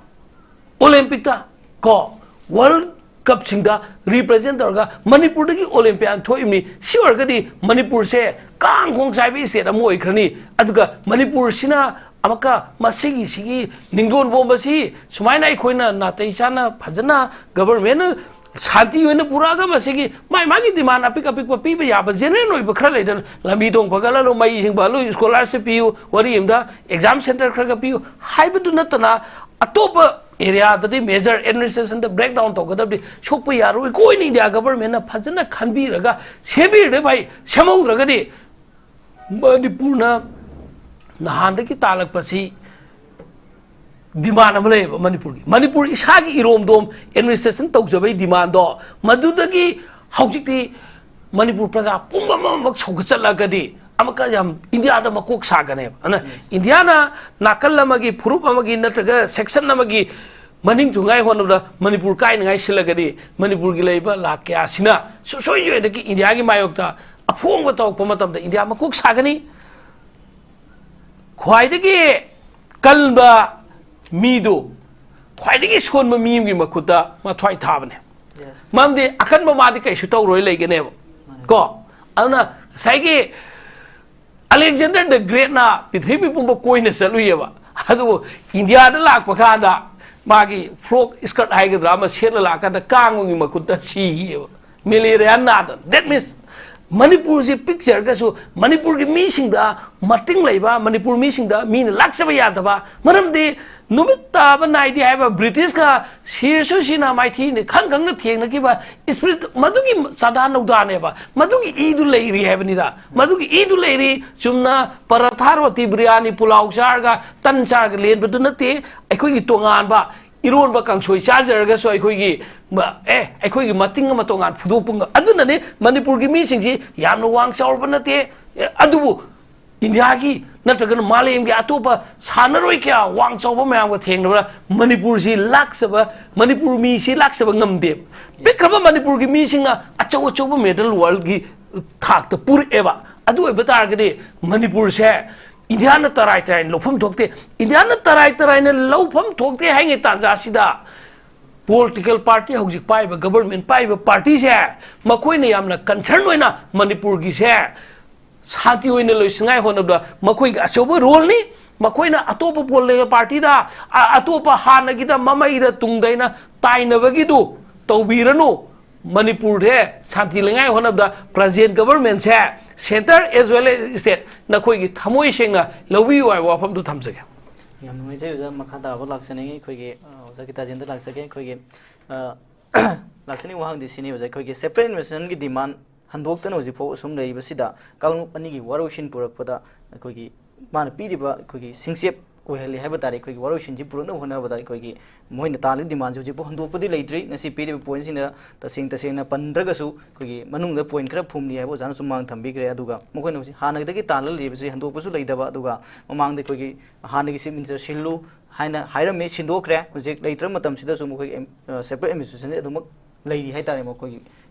ꯑꯣꯂꯦꯝꯄꯤꯛꯇ, ꯀꯣ, ꯋꯥꯔꯜ ꯀꯞꯁꯤꯡꯗ ꯔꯤꯄ꯭ꯔꯖꯦꯟ ꯇꯧꯔꯒ ꯃꯅꯤꯄꯨꯔꯗꯒꯤ ꯑꯣꯂꯦꯝꯄꯤꯌꯥꯟ ꯊꯣꯛꯏꯕꯅꯤ꯫ ꯁꯤ ꯑꯣꯏꯔꯒꯗꯤ ꯃꯅꯤꯄꯨꯔꯁꯦ ꯀꯥꯡ ꯈꯣꯡ ꯆꯥꯏꯕ ꯏꯁꯇꯦꯠ ꯑꯃ ꯑꯣꯏꯈ꯭ꯔꯅꯤ꯫ ꯑꯗꯨꯒ ꯃꯅꯤꯄꯨꯔꯁꯤꯅ ꯑꯃꯨꯛꯀ ꯃꯁꯤꯒꯤ, ꯁꯤꯒꯤ ꯅꯤꯡꯗꯣꯟ ꯄꯣꯝꯕꯁꯤ ꯁꯨꯃꯥꯏꯅ ꯑꯩꯈꯣꯏꯅ ꯅꯥꯇꯩ ꯆꯥꯅ ꯐꯖꯅ ꯒꯕꯔꯃꯦꯟꯅ ꯁꯥꯟꯇꯤ ꯑꯣꯏꯅ ꯄꯨꯔꯛꯑꯒ ꯃꯁꯤꯒꯤ ꯃꯥꯏ ꯃꯥꯒꯤ ꯗꯤꯃꯥꯟ ꯑꯄꯤꯛ ꯑꯄꯤꯛꯄ ꯄꯤꯕ ꯌꯥꯕ ꯖꯦꯅꯔꯦꯜ ꯑꯣꯏꯕ ꯈꯔ ꯂꯩꯗꯅ, ꯂꯝꯕꯤ ꯊꯣꯡ ꯐꯒꯠꯍꯜꯂꯨ, ꯃꯩꯁꯤꯡ ꯐꯍꯜꯂꯨ, ꯁ꯭ꯀꯣꯂꯥꯔꯁꯤꯞ ꯄꯤꯌꯨ, ꯋꯥꯔꯤ ꯑꯃꯗ ꯑꯦꯛꯖꯥꯝ ꯁꯦꯟꯇꯔ ꯈꯔ ꯈꯔ ꯄꯤꯌꯨ ꯍꯥꯏꯕꯗꯨ ꯅꯠꯇꯅ ꯑꯇꯣꯞꯄ ꯑꯦꯔꯤꯌꯥꯗꯗꯤ ꯃꯦꯖꯔ ꯑꯦꯗꯃꯤꯅꯤꯁꯇ꯭ꯔꯦꯁꯟꯗ ꯕ꯭ꯔꯦꯛ ꯗꯥꯎꯟ ꯇꯧꯒꯗꯕꯗꯤ ꯁꯣꯛꯄ ꯌꯥꯔꯣꯏ꯫ ꯑꯩꯈꯣꯏꯅ ꯏꯟꯗꯤꯌꯥ ꯒꯕꯔꯃꯦꯟꯅ ꯐꯖꯅ ꯈꯟꯕꯤꯔꯒ ꯁꯦꯝꯕꯤꯔꯗꯤ ꯐꯩ, ꯁꯦꯝꯍꯧꯗ꯭ꯔꯒꯗꯤ ꯃꯅꯤꯄꯨꯔꯅ ꯅꯍꯥꯟꯗꯒꯤ ꯇꯥꯜꯂꯛꯄꯁꯤ ꯗꯤꯃꯥꯟ ꯑꯃ ꯂꯩꯌꯦꯕ ꯃꯅꯤꯄꯨꯔꯒꯤ꯫ ꯃꯅꯤꯄꯨꯔ ꯏꯁꯥꯒꯤ ꯏꯔꯣꯝꯗꯣꯝ ꯑꯦꯗꯃꯤꯅꯤꯁꯇ꯭ꯔꯦꯁꯟ ꯇꯧꯖꯕꯒꯤ ꯗꯤꯃꯥꯟꯗꯣ, ꯃꯗꯨꯗꯒꯤ ꯍꯧꯖꯤꯛꯇꯤ ꯃꯅꯤꯄꯨꯔ ꯄ꯭ꯔꯖꯥ ꯄꯨꯝꯕ ꯑꯃꯃꯛ ꯁꯧꯒꯠꯆꯠꯂꯒꯗꯤ ꯑꯃꯨꯛꯀ ꯌꯥꯝ ꯏꯟꯗꯤꯌꯥꯗ ꯃꯀꯣꯛ ꯁꯥꯒꯅꯦꯕ꯫ ꯑꯗꯨꯅ ꯏꯟꯗꯤꯌꯥꯅ ꯅꯥꯀꯜ ꯑꯃꯒꯤ, ꯐꯨꯔꯨꯞ ꯑꯃꯒꯤ ꯅꯠꯇ꯭ꯔꯒ ꯁꯦꯛꯁꯟ ꯑꯃꯒꯤ ꯃꯅꯤꯡ ꯊꯨꯡꯉꯥꯏ ꯍꯣꯠꯅꯕꯗ ꯃꯅꯤꯄꯨꯔ ꯀꯥꯏꯅꯉꯥꯏ ꯁꯤꯜꯂꯒꯗꯤ ꯃꯅꯤꯄꯨꯔꯒꯤ ꯂꯩꯔꯤꯕ ꯂꯥꯛ ꯀꯌꯥꯁꯤꯅ ꯁꯨꯡꯁꯣꯏ ꯁꯣꯏꯗꯅꯒꯤ ꯏꯟꯗꯤꯌꯥꯒꯤ ꯃꯥꯌꯣꯛꯇ ꯑꯐꯣꯡꯕ ꯇꯧꯔꯛꯄ ꯃꯇꯝꯗ ꯏꯟꯗꯤꯌꯥ ꯃꯀꯣꯛ ꯁꯥꯒꯅꯤ꯫ ꯈ꯭ꯋꯥꯏꯗꯒꯤ ꯀꯟꯕ ꯃꯤꯗꯨ, ꯈ꯭ꯋꯥꯏꯗꯒꯤ ꯁꯣꯟꯕ ꯃꯤ ꯑꯃꯒꯤ ꯃꯈꯨꯠꯇ ꯃꯊ꯭ꯋꯥꯏ ꯊꯥꯕꯅꯦ꯫ ꯃꯔꯝꯗꯤ ꯑꯀꯟꯕ ꯃꯥꯗꯤ ꯀꯩꯁꯨ ꯇꯧꯔꯣꯏ ꯂꯩꯒꯅꯦꯕ꯫ ꯀꯣ? ꯑꯗꯨꯅ ꯉꯁꯥꯏꯒꯤ ꯑꯂꯦꯛꯖꯦꯟꯗꯔ ꯗ ꯒ꯭ꯔꯦꯠꯅ ꯄ꯭ꯔꯤꯊꯤꯕꯤ ꯄꯨꯝꯕ ꯀꯣꯏꯅ ꯆꯠꯂꯨꯏꯌꯦꯕ꯫ ꯑꯗꯨꯕꯨ ꯏꯟꯗꯤꯌꯥꯗ ꯂꯥꯛꯄ ꯀꯥꯟꯗ ꯃꯥꯒꯤ ꯐ꯭ꯔꯣꯛ ꯏꯁꯀꯔꯠ ꯍꯥꯏꯒꯗ꯭ꯔꯥ ꯑꯃ ꯁꯦꯠꯂ ꯂꯥꯛꯀꯥꯟꯗ ꯀꯥꯡꯕꯒꯤ ꯃꯈꯨꯠꯇ ꯁꯤꯈꯤꯑꯕ꯫ ꯃꯦꯂꯦꯔꯤꯌꯥ ꯅꯥꯗꯅ꯫ That means ꯃꯅꯤꯄꯨꯔꯁꯤ ꯄꯤꯛꯆꯔꯒꯁꯨ ꯃꯅꯤꯄꯨꯔꯒꯤ ꯃꯤꯁꯤꯡꯗ ꯃꯇꯤꯡ ꯂꯩꯕ, ꯃꯅꯤꯄꯨꯔ ꯃꯤꯁꯤꯡꯗ ꯃꯤꯅ ꯂꯥꯛꯆꯕ ꯌꯥꯗꯕ꯫ ꯃꯔꯝꯗꯤ ꯅꯨꯃꯤꯠ ꯇꯥꯕ ꯅꯥꯏꯗꯦ ꯍꯥꯏꯕ ꯕ꯭ꯔꯤꯇꯤꯁꯀ ꯁꯤꯔꯁꯨ ꯁꯤꯅ ꯃꯥꯏꯊꯤꯅ ꯈꯪ ꯈꯪꯅ ꯊꯦꯡꯅꯈꯤꯕ ꯏꯁꯄꯤꯔꯤꯠ, ꯃꯗꯨꯒꯤ ꯆꯥꯗꯥ ꯅꯧꯗꯥꯅꯦꯕ꯫ ꯃꯗꯨꯒꯤ ꯏꯗꯨ ꯂꯩꯔꯤ ꯍꯥꯏꯕꯅꯤꯗ꯫ ꯃꯗꯨꯒꯤ ꯏꯗꯨ ꯂꯩꯔꯤ꯫ ꯆꯨꯝꯅ ꯄꯔꯥꯊꯥ, ꯔꯣꯇꯤ, ꯕꯤꯔꯌꯥꯅꯤ, ꯄꯨꯂꯥꯎ ꯆꯥꯔꯒ, ꯇꯟ ꯆꯥꯔꯒ ꯂꯦꯟꯕꯗꯨ ꯅꯠꯇꯦ꯫ ꯑꯩꯈꯣꯏꯒꯤ ꯇꯣꯉꯥꯟꯕ ꯏꯔꯣꯟꯕ ꯀꯥꯡꯁꯣꯏ ꯆꯥꯖꯔꯒꯁꯨ ꯑꯩꯈꯣꯏꯒꯤ ꯃ-, ꯑꯦ, ꯑꯩꯈꯣꯏꯒꯤ ꯃꯇꯤꯡ ꯑꯃ ꯇꯣꯉꯥꯟ ꯐꯨꯗꯣꯛꯄ ꯉꯝ-, ꯑꯗꯨꯅꯅꯦ ꯃꯅꯤꯄꯨꯔꯒꯤ ꯃꯤꯁꯤꯡꯁꯤ ꯌꯥꯝꯅ ꯋꯥꯡ ꯆꯥꯎꯔꯕ ꯅꯠꯇꯦ꯫ ꯑꯦ, ꯑꯗꯨꯕꯨ ꯏꯟꯗꯤꯌꯥꯒꯤ ꯅꯠꯇ꯭ꯔꯒꯅ ꯃꯥꯂꯦꯝꯒꯤ ꯑꯇꯣꯞꯄ ꯁꯥꯟꯅꯔꯣꯏ ꯀꯌꯥ ꯋꯥꯡ ꯆꯥꯎꯕ ꯃꯌꯥꯝꯒ ꯊꯦꯡꯅꯕꯗ ꯃꯅꯤꯄꯨꯔꯁꯤ ꯂꯥꯛꯆꯕ, ꯃꯅꯤꯄꯨꯔ ꯃꯤꯁꯤ ꯂꯥꯛꯆꯕ ꯉꯝꯗꯦꯕ꯫ ꯄꯤꯛꯈ꯭ꯔꯕ ꯃꯅꯤꯄꯨꯔꯒꯤ ꯃꯤꯁꯤꯡꯅ ꯑꯆꯧ ꯑꯆꯧꯕ ꯃꯦꯗꯜ ꯋꯥꯔꯜꯒꯤ ꯊꯥꯛꯇ ꯄꯨꯔꯛꯑꯦꯕ꯫ ꯑꯗꯨ ꯑꯣꯏꯕ ꯇꯥꯔꯒꯗꯤ ꯃꯅꯤꯄꯨꯔꯁꯦ ꯏꯟꯗꯤꯌꯥꯅ ꯇꯔꯥꯏ ꯇꯔꯥꯏꯅ ꯂꯧꯐꯝ ꯊꯣꯛꯇꯦ꯫ ꯏꯟꯗꯤꯌꯥꯅ ꯇꯔꯥꯏ ꯇꯔꯥꯏꯅ ꯂꯧꯐꯝ ꯊꯣꯛꯇꯦ ꯍꯥꯏꯉꯩ ꯇꯥꯟꯖꯥꯁꯤꯗ political party ꯍꯧꯖꯤꯛ ꯄꯥꯏꯕ, government ꯄꯥꯏꯕ partyꯁꯦ, ꯃꯈꯣꯏꯅ ꯌꯥꯝꯅ concern ꯑꯣꯏꯅ ꯃꯅꯤꯄꯨꯔꯒꯤꯁꯦ ꯁꯥꯟꯇꯤ ꯑꯣꯏꯅ ꯂꯣꯏꯁꯤꯟꯉꯥꯏ ꯍꯣꯠꯅꯕꯗ ꯃꯈꯣꯏꯒꯤ ꯑꯆꯧꯕ roleꯅꯤ꯫ ꯃꯈꯣꯏꯅ ꯑꯇꯣꯞꯄ political partyꯗ, ꯑ-, ꯑꯇꯣꯞꯄ ꯍꯥꯟꯅꯒꯤꯗ ꯃꯃꯩꯗ ꯇꯨꯡꯗ ꯑꯩꯅ ꯇꯥꯏꯅꯕꯒꯤꯗꯨ ꯇꯧꯕꯤꯔꯅꯨ꯫ ꯃꯅꯤꯄꯨꯔꯁꯦ ꯁꯥꯟꯇꯤ ꯂꯩꯉꯥꯏ ꯍꯣꯠꯅꯕꯗ present governmentꯁꯦ, centre as well as state, ꯅꯈꯣꯏꯒꯤ ꯊꯃꯣꯏ ꯁꯦꯡꯅ ꯂꯧꯕꯤꯌꯨ ꯍꯥꯏꯕ ꯋꯥꯐꯝꯗꯨ ꯊꯝꯖꯒꯦ꯫ ꯌꯥꯝ ꯅꯨꯡꯉꯥꯏꯖꯩ ꯑꯣꯖꯥ꯫ ꯃꯈꯥ ꯇꯥꯕ ꯂꯥꯛꯆꯅꯤꯡꯉꯤ ꯑꯩꯈꯣꯏꯒꯤ, ꯑ, ꯑꯣꯖꯥ ꯒꯤꯇꯥꯖꯦꯟꯗ ꯂꯥꯛꯆꯒꯦ꯫ ꯑꯩꯈꯣꯏꯒꯤ, ꯑ, ꯂꯥꯛꯆꯅꯤꯡꯕ ꯋꯥꯍꯪꯗꯤ ꯁꯤꯅꯤ ꯑꯣꯖꯥ, ꯑꯩꯈꯣꯏꯒꯤ separate administrationꯒꯤ demand ꯍꯟꯗꯣꯛꯇꯅ ꯍꯧꯖꯤꯛꯐꯥꯎ ꯑꯁꯨꯝ ꯂꯩꯔꯤꯕꯁꯤꯗ ꯀꯥꯡꯂꯨꯞ ꯑꯅꯤꯒꯤ ꯋꯥꯔꯣꯏꯁꯤꯟ ꯄꯨꯔꯛꯄꯗ ꯑꯩꯈꯣꯏꯒꯤ ꯃꯥꯅ ꯄꯤꯔꯤꯕ ꯑꯩꯈꯣꯏꯒꯤ ꯁꯤꯡꯆꯦꯞ ꯑꯣꯏꯍꯜꯂꯤ ꯍꯥꯏꯕ ꯇꯥꯔꯦ꯫ ꯑꯩꯈꯣꯏꯒꯤ ꯋꯥꯔꯣꯏꯁꯤꯟꯁꯤ ꯄꯨꯔꯛꯅꯕ ꯍꯣꯠꯅꯕꯗ ꯑꯩꯈꯣꯏꯒꯤ ꯃꯣꯏꯅ ꯇꯥꯜꯂꯤꯕ demandꯁꯤ ꯍꯧꯖꯤꯛꯐꯥꯎ ꯍꯟꯗꯣꯛꯄꯗꯤ ꯂꯩꯇ꯭ꯔꯤ꯫ ꯉꯁꯤ ꯄꯤꯔꯤꯕ pointꯁꯤꯡꯗ ꯇꯁꯦꯡ ꯇꯁꯦꯡꯅ ꯄꯟꯗ꯭ꯔꯒꯁꯨ ꯑꯩꯈꯣꯏꯒꯤ ꯃꯅꯨꯡꯗ point ꯈꯔ ꯐꯨꯝꯂꯤ ꯍꯥꯏꯕ ꯑꯣꯖꯥꯅꯁꯨ ꯃꯃꯥꯡ ꯊꯝꯕꯤꯈ꯭ꯔꯦ꯫ ꯑꯗꯨꯒ ꯃꯈꯣꯏꯅ ꯍꯧꯖꯤꯛ ꯍꯥꯟꯅꯗꯒꯤ ꯇꯥꯜꯂ ꯂꯩꯔꯤꯕꯁꯤ ꯍꯟꯗꯣꯛꯄꯁꯨ ꯂꯩꯇꯕ, ꯑꯗꯨꯒ ꯃꯃꯥꯡꯗ ꯑꯩꯈꯣꯏꯒꯤ ꯍꯥꯟꯅꯒꯤ chief minister ꯁꯤꯜꯂꯨ ꯍꯥꯏꯅ ꯍꯥꯏꯔꯝꯃꯤ, ꯁꯤꯟꯗꯣꯛꯈ꯭ꯔꯦ꯫ ꯍꯧꯖꯤꯛ ꯂꯩꯇ꯭ꯔꯕ ꯃꯇꯝꯁꯤꯗꯁꯨ ꯃꯈꯣꯏꯒꯤ ꯑꯦꯝ-, ꯑ, separate administrationꯁꯤ ꯑꯗꯨꯃꯛ ꯂꯩꯔꯤ ꯍꯥꯏꯇꯥꯔꯦ ꯃꯈꯣꯏꯒꯤ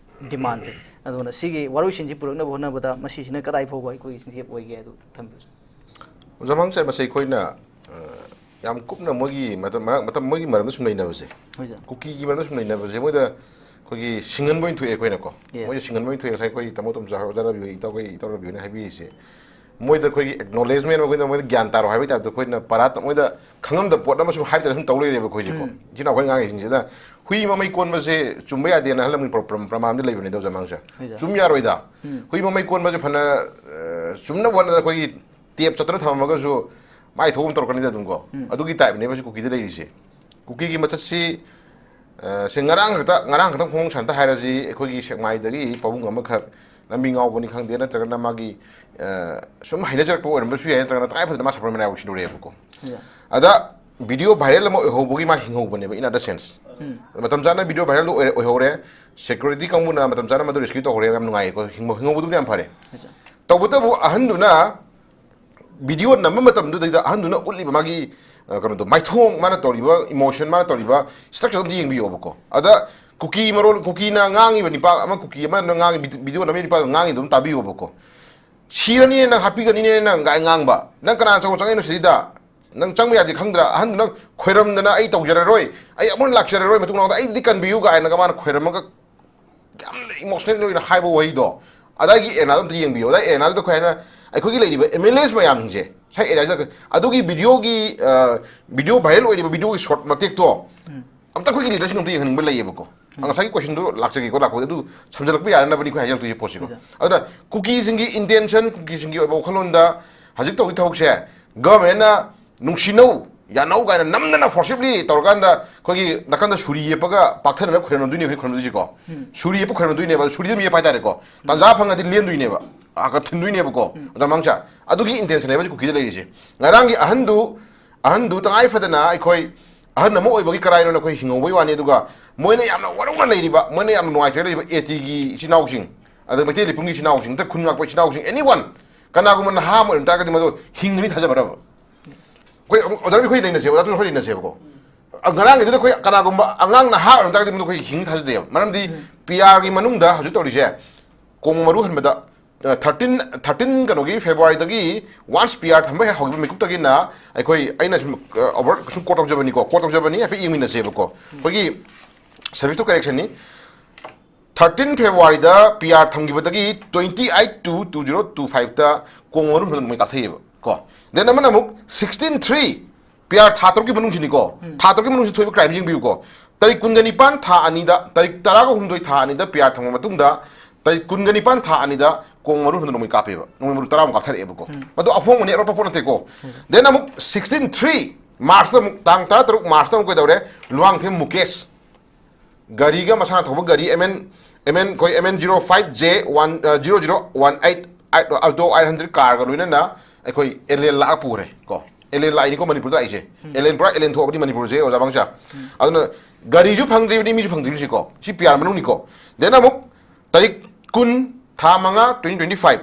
demandꯁꯦ꯫ ꯑꯗꯨꯅ ꯁꯤꯒꯤ ꯋꯥꯔꯣꯏꯁꯤꯟꯁꯤ ꯄꯨꯔꯛꯅꯕ ꯍꯣꯠꯅꯕꯗ ꯃꯁꯤꯁꯤꯅ ꯀꯗꯥꯏ ꯐꯥꯎꯕ ꯑꯩꯈꯣꯏꯒꯤ ꯁꯤꯡꯆꯦꯞ ꯑꯣꯏꯒꯦ ꯑꯗꯨ ꯊꯝꯕꯤꯌꯨ꯫ ꯑꯣꯖꯥ ꯃꯥꯡꯁꯦ, ꯃꯁꯤ ꯑꯩꯈꯣꯏꯅ, ꯑ, ꯌꯥꯝ ꯀꯨꯞꯅ ꯃꯣꯏꯒꯤ ꯃꯇꯝ, ꯃꯔꯛ-, ꯃꯇꯝ ꯃꯣꯏꯒꯤ ꯃꯔꯝꯗ ꯁꯨꯝ ꯅꯩꯅꯕꯁꯦ, ꯍꯣꯏ ꯁꯥꯔ꯫ ꯀꯨꯀꯤꯒꯤ ꯃꯔꯝꯗ ꯁꯨꯝ ꯅꯩꯅꯕꯁꯦ, ꯃꯣꯏꯗ ꯑꯩꯈꯣꯏꯒꯤ ꯁꯤꯡꯍꯟꯕ ꯑꯣꯏꯅ ꯊꯣꯛꯑꯦ ꯑꯩꯈꯣꯏꯅꯀꯣ꯫ Yes. ꯃꯣꯏꯗ ꯁꯤꯡꯍꯟꯕ ꯑꯣꯏꯅ ꯊꯣꯛꯑꯦ꯫ ꯉꯁꯥꯏ ꯑꯩꯈꯣꯏ ꯇꯥꯃꯣ ꯇꯣꯝꯆꯥ ꯍꯣꯏ, ꯑꯣꯖꯥ ꯔꯕꯤ ꯍꯣꯏ, ꯏꯇꯥꯎꯈꯩ, ꯏꯇꯥꯎ ꯔꯕꯤ ꯍꯣꯏꯅ ꯍꯥꯏꯕꯤꯔꯤꯁꯦ, ꯃꯣꯏꯗ ꯑꯩꯈꯣꯏꯒꯤ acknowledgement, ꯃꯈꯣꯏꯗ, ꯃꯣꯏꯗ ꯒ꯭ꯌꯥꯟ ꯇꯥꯔꯣ ꯍꯥꯏꯕꯒꯤ typeꯇ ꯑꯩꯈꯣꯏꯅ ꯄꯔꯥ ꯇ-, ꯃꯣꯏꯗ ꯈꯪꯉꯝꯗꯕ ꯄꯣꯠ ꯑꯃ ꯁꯨꯝ ꯍꯥꯏꯕ typeꯇ ꯁꯨꯝ ꯇꯧ ꯂꯩꯔꯦꯕ ꯑꯩꯈꯣꯏꯁꯦꯀꯣ꯫ ꯎꯝ꯫ ꯏꯆꯤꯟ ꯏꯅꯥꯎ ꯑꯩꯈꯣꯏ ꯑꯉꯥꯡꯁꯤꯡꯁꯤꯗ ꯍꯨꯏ ꯃꯃꯩ ꯀꯣꯟꯕꯁꯦ ꯆꯨꯝꯕ ꯌꯥꯗꯦꯅ ꯑꯍꯜ ꯂꯃꯟ ꯄ꯭ꯔ-, ꯄ꯭ꯔ-, ꯄ꯭ꯔꯃꯥꯟ ꯑꯃꯗꯤ ꯂꯩꯕꯅꯤꯗ ꯑꯣꯖꯥ ꯃꯥꯡꯁꯦ꯫ ꯍꯣꯏ ꯁꯥꯔ꯫ ꯆꯨꯝ ꯌꯥꯔꯣꯏꯗ꯫ ꯎꯝ꯫ ꯍꯨꯏ ꯃꯃꯩ ꯀꯣꯟꯕꯁꯦ ꯐꯅ, ꯑ, ꯆꯨꯝꯅꯕ ꯍꯣꯠꯅꯕꯗ ꯑꯩꯈꯣꯏꯒꯤ tape ꯆꯠꯇꯅ ꯊꯝꯃꯝꯃꯒꯁꯨ ꯃꯥꯏ ꯊꯣꯛꯄ ꯑꯃ ꯇꯧꯔꯛꯀꯅꯤꯗ ꯑꯗꯨꯝ ꯀꯣ꯫ ꯎꯝ꯫ ꯑꯗꯨꯒꯤ typeꯅꯦꯕ ꯍꯧꯖꯤꯛ ꯀꯨꯀꯤꯗ ꯂꯩꯔꯤꯁꯦ꯫ ꯀꯨꯀꯤꯒꯤ ꯃꯆꯠꯁꯤ, ꯑ, ꯁꯦ ꯉꯔꯥꯡ ꯈꯛꯇ, ꯉꯔꯥꯡ ꯈꯛꯇꯪ ꯐꯣꯡ ꯁꯥꯟꯇ ꯍꯥꯏꯔꯁꯤ, ꯑꯩꯈꯣꯏꯒꯤ ꯁꯦꯛꯃꯥꯏꯗꯒꯤ ꯄꯥꯕꯨꯡ ꯑꯃꯈꯛ ꯂꯝꯕꯤ ꯉꯥꯎꯕꯅꯤ ꯈꯪꯗꯦ, ꯅꯠꯇ꯭ꯔꯒꯅ ꯃꯥꯒꯤ, ꯑ, ꯁꯨꯝ ꯍꯩꯅꯖꯔꯛꯄ ꯑꯣꯏꯔꯝꯕꯁꯨ ꯌꯥꯏ, ꯅꯠꯇ꯭ꯔꯒꯅ ꯇꯉꯥꯏ ꯐꯗꯅ ꯃꯥ ꯁꯥꯐ꯭ꯔ ꯃꯅꯥꯏ ꯑꯣꯏꯁꯤꯜꯂꯨꯔꯦꯕꯀꯣ꯫ ꯌꯥ꯫ ꯑꯗ video viral ꯑꯃ ꯑꯣꯏꯍꯧꯕꯒꯤ ꯃꯥ ꯍꯤꯡꯍꯧꯕꯅꯦꯕ, in other sense꯫ ꯎꯝ꯫ ꯃꯇꯝ ꯆꯥꯅ video viral ꯑꯣꯏꯔꯦ, ꯑꯣꯏꯍꯧꯔꯦ, security ꯀꯥꯡꯕꯨꯅ ꯃꯇꯝ ꯆꯥꯅ ꯃꯗꯨ rescue ꯇꯧꯍꯧꯔꯦ, ꯌꯥꯝ ꯅꯨꯡꯉꯥꯏꯌꯦꯀꯣ, ꯍꯤꯡꯕ-, ꯍꯤꯡꯍꯧꯕꯗꯨꯕꯨꯗꯤ ꯌꯥꯝ ꯐꯔꯦ꯫ ꯍꯣꯏ ꯁꯥꯔ꯫ ꯇꯧꯕꯇꯕꯨ ꯑꯍꯟꯗꯨꯅ video ꯅꯝꯕ ꯃꯇꯝꯗꯨꯗꯩꯗ ꯑꯍꯟꯗꯨꯅ ꯎꯠꯂꯤꯕ ꯃꯥꯒꯤ, ꯑ, ꯀꯩꯅꯣꯗꯣ, ꯃꯥꯏꯊꯣꯡ, ꯃꯥꯅ ꯇꯧꯔꯤꯕ emotion, ꯃꯥꯅ ꯇꯧꯔꯤꯕ structure ꯑꯝꯇ ꯌꯦꯡꯕꯤꯌꯣꯕꯀꯣ꯫ ꯑꯗ ꯀꯨꯀꯤ ꯃꯔꯣꯜ, ꯀꯨꯀꯤꯅ ꯉꯥꯡꯉꯤꯕ ꯅꯤꯄꯥ ꯑꯃ, ꯀꯨꯀꯤ ꯑꯃꯅ ꯉꯥꯡꯉꯤ, ꯚꯤ-, video ꯅꯝꯃꯤ ꯅꯤꯄꯥꯗꯣ ꯉꯥꯡꯉꯤꯗꯣ ꯑꯗꯨꯝ ꯇꯥꯕꯤꯌꯣꯕꯀꯣ꯫ "ꯁꯤꯔꯅꯤꯅꯦ ꯅꯪ, ꯍꯥꯠꯄꯤꯒꯅꯤꯅꯦ ꯅꯪ" ꯀꯥꯏ ꯉꯥꯡꯕ꯫ "ꯅꯪ ꯀꯅꯥ ꯆꯪꯉꯣ ꯆꯪꯉꯛꯏꯅꯣ ꯁꯤꯗ? ꯅꯪ ꯆꯪꯕ ꯌꯥꯗꯦ ꯈꯪꯗ꯭ꯔꯥ? ꯑꯍꯟꯗꯨꯅ ꯈꯣꯏꯔꯝꯗꯅ ꯑꯩ ꯇꯧꯖꯔꯔꯣꯏ, ꯑꯩ ꯑꯃꯨꯛ ꯍꯟꯅ ꯂꯥꯛꯆꯔꯔꯣꯏ ꯃꯇꯨꯡ ꯃꯅꯥꯎꯗ, ꯑꯩꯗꯤ ꯀꯟꯕꯤꯌꯨ" ꯀꯥꯏꯅꯒ ꯃꯥꯅ ꯈꯣꯏꯔꯝꯃꯒ ꯌꯥꯝꯅ ꯏꯃꯣꯁꯅꯦꯜ ꯑꯣꯏꯅ ꯍꯥꯏꯕ ꯋꯥꯍꯩꯗꯣ꯫ ꯑꯗꯥꯏꯒꯤ ꯑꯦꯔꯦꯅꯥꯗꯣ ꯑꯝꯇ ꯌꯦꯡꯕꯤꯌꯨ꯫ ꯑꯗꯥꯏ ꯑꯦꯔꯦꯅꯥꯗꯨꯗ ꯑꯩꯈꯣꯏ ꯍꯥꯏꯅ, ꯑꯩꯈꯣꯏꯒꯤ ꯂꯩꯔꯤꯕ ꯑꯦꯝ ꯑꯦꯜ ꯑꯦꯁ ꯃꯌꯥꯝꯁꯤꯡꯁꯦ, ꯉꯁꯥꯏ ꯑꯦꯔꯦꯅꯥꯁꯤꯗ ꯑꯗꯨꯒꯤ ꯚꯤꯗꯤꯑꯣꯒꯤ, ꯑ, ꯚꯤꯗꯤꯑꯣ ꯚꯥꯏꯔꯦꯜ ꯑꯣꯏꯔꯤꯕ ꯚꯤꯗꯤꯑꯣꯒꯤ ꯁꯣꯔꯠ ꯃꯇꯦꯛꯇꯣ ꯑꯝꯇ ꯑꯩꯈꯣꯏꯒꯤ ꯂꯤꯗꯔꯁꯤꯡ ꯑꯝꯇ ꯌꯦꯡꯍꯟꯅꯤꯡꯕ ꯂꯩꯌꯦꯕꯀꯣ꯫ ꯎꯝ꯫ ꯉꯁꯥꯏꯒꯤ ꯀꯣꯏꯁꯟꯗꯨ ꯂꯥꯛꯆꯒꯦꯀꯣ, ꯂꯥꯛꯄꯗ ꯑꯗꯨ ꯁꯝꯖꯜꯂꯛꯄ ꯌꯥꯅꯅꯕꯅꯤ ꯑꯩꯈꯣꯏ ꯍꯥꯏꯖꯔꯛꯇꯣꯏꯁꯦ ꯄꯣꯠꯁꯤꯀꯣ꯫ ꯍꯣꯏ꯫ ꯑꯗꯨꯅ ꯀꯨꯀꯤꯁꯤꯡꯒꯤ ꯏꯟꯇꯦꯟꯁꯟ, ꯀꯨꯀꯤꯁꯤꯡꯒꯤ ꯑꯣꯏꯕ ꯋꯥꯈꯜꯂꯣꯟꯗ ꯍꯧꯖꯤꯛ ꯇꯧꯔꯤ ꯊꯕꯛꯁꯦ ꯒꯚꯔꯟꯃꯦꯟꯅ "ꯅꯨꯡꯁꯤꯅꯧ, ꯌꯥꯅꯧ" ꯀꯥꯏꯅ ꯅꯝꯗꯅ ꯐꯣꯔꯁꯤꯞꯂꯤ ꯇꯧꯔꯀꯥꯟꯗ ꯑꯩꯈꯣꯏꯒꯤ ꯅꯥꯀꯟꯗ ꯁꯨꯔꯤ ꯌꯦꯞꯄꯒ ꯄꯥꯛꯊꯅꯅ ꯈꯣꯏꯔꯝꯗꯣꯏꯅꯦꯕ ꯑꯩꯈꯣꯏ ꯈꯣꯏꯔꯝꯗꯣꯏꯁꯦꯀꯣ꯫ ꯎꯝ꯫ ꯁꯨꯔꯤ ꯌꯦꯞꯄ ꯈꯣꯏꯔꯝꯗꯣꯏꯅꯦꯕ, ꯑꯗꯣ ꯁꯨꯔꯤ ꯑꯗꯨꯝ ꯌꯦꯞꯄ ꯍꯥꯏꯇꯥꯔꯦꯀꯣ꯫ ꯇꯥꯟꯖꯥ ꯐꯪꯉꯗꯤ ꯂꯦꯟꯗꯣꯏꯅꯦꯕ, ꯑꯥ, ꯊꯤꯟꯗꯣꯏꯅꯦꯕꯀꯣ꯫ ꯎꯝ꯫ ꯑꯣꯖꯥ ꯃꯥꯡꯆꯥ, ꯑꯗꯨꯒꯤ ꯏꯟꯇꯦꯟꯁꯟꯅꯦꯕ ꯍꯧꯖꯤꯛ ꯀꯨꯀꯤꯗ ꯂꯩꯔꯤꯁꯦ꯫ ꯉꯔꯥꯡꯒꯤ ꯑꯍꯟꯗꯨ, ꯑꯍꯟꯗꯨ ꯇꯉꯥꯏ ꯐꯗꯅ ꯑꯩꯈꯣꯏ ꯑꯍꯟ ꯑꯃ ꯑꯣꯏꯕꯒꯤ ꯀꯔꯥꯏꯅꯣꯅ ꯑꯩꯈꯣꯏ ꯍꯤꯡꯍꯧꯕꯒꯤ ꯋꯥꯅꯤ, ꯑꯗꯨꯒ ꯃꯣꯏꯅ ꯌꯥꯝꯅ ꯋꯥꯔꯧꯅ ꯂꯩꯔꯤꯕ, ꯃꯣꯏꯅ ꯌꯥꯝꯅ ꯅꯨꯡꯉꯥꯏꯇ꯭ꯔꯒ ꯂꯩꯔꯤꯕ ꯑꯦ ꯇꯤꯒꯤ ꯏꯆꯤꯟ ꯏꯅꯥꯎꯁꯤꯡ, ꯑꯗ ꯃꯩꯇꯩ ꯂꯩꯄꯨꯡꯒꯤ ꯏꯆꯤꯟ ꯏꯅꯥꯎꯁꯤꯡ, ꯅꯠꯇ꯭ꯔ ꯈꯨꯟ ꯉꯥꯛꯄ ꯏꯆꯤꯟ ꯏꯅꯥꯎꯁꯤꯡ, ꯑꯦꯅꯤ ꯋꯥꯟ, ꯀꯅꯥꯒꯨꯝꯕ ꯅꯍꯥ ꯑꯃ ꯑꯣꯏꯔꯝ ꯇꯥꯔꯒꯗꯤ ꯃꯗꯨ ꯍꯤꯡꯒꯅꯤ ꯊꯥꯖꯕ꯭ꯔꯕ? ꯑꯩꯈꯣꯏ ꯑꯃꯨꯛ ꯑꯣꯖꯥ ꯔꯕꯤ ꯑꯩꯈꯣꯏ ꯅꯩꯅꯁꯦꯕ, ꯑꯣꯖꯥ ꯑꯩꯈꯣꯏ ꯅꯩꯅꯁꯦꯕꯀꯣ꯫ ꯑ, ꯉꯔꯥꯡꯒꯤꯗꯨꯗ ꯑꯩꯈꯣꯏ ꯀꯅꯥꯒꯨꯝꯕ ꯑꯉꯥꯡ ꯅꯍꯥ ꯑꯣꯏꯔꯝ ꯇꯥꯔꯒꯗꯤ ꯃꯗꯨ ꯑꯩꯈꯣꯏ ꯍꯤꯡꯅꯤ ꯊꯥꯖꯗꯦꯕ꯫ ꯃꯔꯝꯗꯤ ꯎꯝ꯫ ꯄꯤ ꯑꯥꯔꯒꯤ ꯃꯅꯨꯡꯗ ꯍꯧꯖꯤꯛ ꯇꯧꯔꯤꯁꯦ, ꯀꯣꯡ ꯃꯔꯨ ꯍꯟꯕꯗ, ꯑ, ꯊꯥꯔꯇꯤꯟ, ꯊꯥꯔꯇꯤꯟ ꯀꯩꯅꯣꯒꯤ ꯐꯦꯕ꯭ꯔꯨꯋꯥꯔꯤꯗꯒꯤ, ꯋꯥꯟꯁ ꯄꯤ ꯑꯥꯔ ꯊꯝꯕ ꯍꯦꯛ ꯍꯧꯈꯤꯕ ꯃꯤꯀꯨꯞꯇꯒꯤꯅ ꯑꯩꯈꯣꯏ, ꯑꯩꯅ ꯁꯨꯝ, ꯑ, ꯑꯣꯚꯔ ꯁꯨꯝ ꯀꯣꯠ ꯇꯧꯖꯕꯅꯤꯀꯣ, ꯀꯣꯠ ꯇꯧꯖꯕꯅꯤ, ꯍꯥꯏꯐꯦꯠ ꯌꯦꯡꯃꯤꯟꯅꯁꯦꯕꯀꯣ꯫ ꯑꯩꯈꯣꯏꯒꯤ ꯁꯔꯚꯤꯁꯇꯨ ꯀꯔꯦꯛꯁꯟꯅꯤ꯫ ꯊꯥꯔꯇꯤꯟ ꯐꯦꯕ꯭ꯔꯨꯋꯥꯔꯤꯗ ꯄꯤ ꯑꯥꯔ ꯊꯝꯈꯤꯕꯗꯒꯤ twenty eight two two zero two five ꯇ ꯀꯣꯡ ꯃꯔꯨ ꯍꯟꯕ ꯅꯣꯡꯃꯩ ꯀꯥꯞꯊꯩꯑꯕ ꯀꯣ꯫ ꯗꯦꯟ ꯑꯃꯅ ꯑꯃꯨꯛ sixteen three, ꯄꯤ ꯑꯥꯔ ꯊꯥ ꯇꯔꯨꯛꯀꯤ ꯃꯅꯨꯡꯁꯤꯅꯤꯀꯣ꯫ ꯎꯝ꯫ ꯊꯥ ꯇꯔꯨꯛꯀꯤ ꯃꯅꯨꯡꯁꯤ ꯊꯣꯛꯏꯕ ꯀ꯭ꯔꯥꯏꯝ ꯌꯦꯡꯕꯤꯌꯨꯀꯣ꯫ ꯇꯥꯔꯤꯛ ꯀꯨꯟꯒ ꯅꯤꯄꯥꯟ ꯊꯥ ꯑꯅꯤꯗ, ꯇꯥꯔꯤꯛ ꯇꯔꯥꯒ ꯍꯨꯝꯗꯣꯏ ꯊꯥ ꯑꯅꯤꯗ ꯄꯤ ꯑꯥꯔ ꯊꯝꯃ ꯃꯇꯨꯡꯗ, ꯇꯥꯔꯤꯛ ꯀꯨꯟꯒ ꯅꯤꯄꯥꯟ ꯊꯥ ꯑꯅꯤꯗ ꯀꯣꯡ ꯃꯔꯨ ꯍꯟꯕ ꯅꯣꯡꯃꯩ ꯀꯥꯞꯄꯦꯕ꯫ ꯅꯣꯡꯃꯩ ꯃꯔꯨ ꯇꯔꯥꯃꯨꯛ ꯀꯥꯞꯊꯔꯛꯑꯦꯕꯀꯣ꯫ ꯎꯝ꯫ ꯃꯗꯨ ꯑꯐꯣꯡꯕꯅꯤ, ꯑꯔꯣꯞꯄ ꯄꯣꯠ ꯅꯠꯇꯦꯀꯣ꯫ ꯎꯝ꯫ ꯗꯦꯟ ꯑꯃꯨꯛ sixteen three, ꯃꯥꯔꯁꯇ ꯑꯃꯨꯛ, ꯇꯥꯡ ꯇꯔꯥꯇꯔꯨꯛ ꯃꯥꯔꯁꯇ ꯑꯃꯨꯛ ꯀꯩꯗꯧꯔꯦ? ꯂꯨꯋꯥꯡꯊꯦꯝ ꯃꯨꯀꯦꯁ꯫ ꯒꯥꯔꯤꯒ ꯃꯁꯥꯅ ꯊꯧꯕ ꯒꯥꯔꯤ, M N, M N, ꯑꯩꯈꯣꯏ M N zero five J one, ꯑ, zero zero one eight, Alto eight hundred car ꯒ ꯂꯣꯏꯅꯅ ꯑꯩꯈꯣꯏ alien ꯂꯥꯛꯑ ꯄꯨꯈ꯭ꯔꯦ ꯀꯣ꯫ Alien ꯂꯥꯛꯏꯅꯤꯀꯣ ꯃꯅꯤꯄꯨꯔꯗ ꯂꯥꯛꯏꯁꯦ꯫ ꯎꯝ꯫ Alien, ꯄꯨꯔꯥ alien ꯊꯣꯛꯑꯕꯅꯤ ꯃꯅꯤꯄꯨꯔꯁꯦ, ꯑꯣꯖꯥ ꯃꯪꯆꯥ꯫ ꯎꯝ꯫ ꯑꯗꯨꯅ ꯒꯥꯔꯤꯁꯨ ꯐꯪꯗ꯭ꯔꯤꯕꯅꯤ, ꯃꯤꯁꯨ ꯐꯪꯗ꯭ꯔꯤꯕꯅꯤꯀꯣ꯫ ꯁꯤ P R ꯃꯅꯨꯡꯅꯤꯀꯣ꯫ Then ꯑꯃꯨꯛ ꯇꯥꯔꯤꯛ ꯀꯨꯟ, ꯊꯥ ꯃꯉꯥ, twenty twenty five,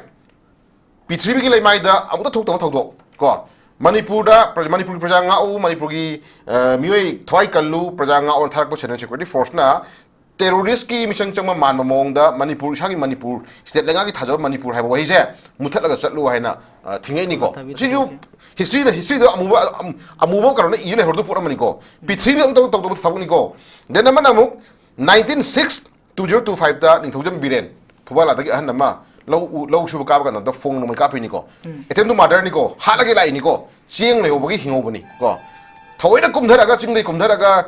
ꯄ꯭ꯔꯤꯊꯤꯕꯤꯒꯤ ꯂꯩꯃꯥꯏꯗ ꯑꯃꯨꯛꯇ ꯊꯣꯛꯇꯕ ꯊꯧꯗꯣꯛ ꯀꯣ꯫ ꯃꯅꯤꯄꯨꯔꯗ ꯄ꯭ꯔꯖꯥ-, ꯃꯅꯤꯄꯨꯔꯒꯤ ꯄ꯭ꯔꯖꯥ ꯉꯥꯛꯎ, ꯃꯅꯤꯄꯨꯔꯒꯤ, ꯑ, ꯃꯤꯑꯣꯏ ꯊꯋꯥꯏ ꯀꯜꯂꯨ, ꯄ꯭ꯔꯖꯥ ꯉꯥꯛꯎꯅ ꯊꯥꯔꯛꯄ Central Security Force ꯅ ꯇꯦꯔꯣꯔꯤꯁꯀꯤ ꯃꯤꯆꯪ ꯆꯪꯕ ꯃꯥꯟꯕ ꯃꯑꯣꯡꯗ ꯃꯅꯤꯄꯨꯔ, ꯏꯁꯥꯒꯤ ꯃꯅꯤꯄꯨꯔ, ꯁ꯭ꯇꯦꯠ ꯂꯩꯉꯥꯛꯀꯤ ꯊꯥꯖꯕ ꯃꯅꯤꯄꯨꯔ ꯍꯥꯏꯕ ꯋꯥꯍꯩꯁꯦ ꯃꯨꯊꯠꯂꯒ ꯆꯠꯂꯨ ꯍꯥꯏꯅ, ꯑ, ꯊꯤꯡꯉꯛꯏꯅꯤꯀꯣ꯫ ꯃꯊꯕꯤ ꯁꯤꯁꯨ ꯊꯕꯤꯁꯦ꯫ ꯍꯤꯁꯇ꯭ꯔꯤꯅ, ꯍꯤꯁꯇ꯭ꯔꯤꯗ ꯑꯃꯨꯕ, ꯑꯝ-, ꯑꯃꯨꯕ ꯀꯩꯅꯣꯅ ꯏꯔ ꯂꯩꯍꯧꯔꯗꯕ ꯄꯣꯠ ꯑꯃꯅꯤꯀꯣ꯫ ꯄ꯭ꯔꯤꯊꯤꯕꯤꯗ ꯑꯃꯨꯛꯇ ꯇꯧꯗꯕ ꯊꯕꯛꯅꯤꯀꯣ꯫ Then ꯑꯃꯅ ꯑꯃꯨꯛ nineteen six two zero two five ꯇ ꯅꯤꯡꯊꯧꯖꯝ ꯕꯤꯔꯦꯟ, ꯐꯨꯕꯥꯂꯥꯗꯒꯤ ꯑꯍꯟ ꯑꯃ, ꯂꯧ ꯎ-, ꯂꯧ ꯁꯨꯕ ꯀꯥꯕ ꯀꯥꯟꯗ ꯐꯣꯡ ꯅꯣꯡꯃꯩ ꯀꯥꯞꯄꯤꯅꯤꯀꯣ꯫ ꯎꯝ꯫ Attempt to murderꯅꯤꯀꯣ, ꯍꯥꯠꯂꯒꯦ ꯂꯥꯛꯏꯅꯤꯀꯣ, ꯆꯦꯡ ꯂꯩꯍꯧꯕꯒꯤ ꯍꯤꯡꯍꯧꯕꯅꯤ ꯀꯣ꯫ ꯊꯑꯣꯏꯅ ꯀꯨꯝꯊꯔꯒ, ꯆꯤꯡꯗꯩ ꯀꯨꯝꯊꯔꯒ,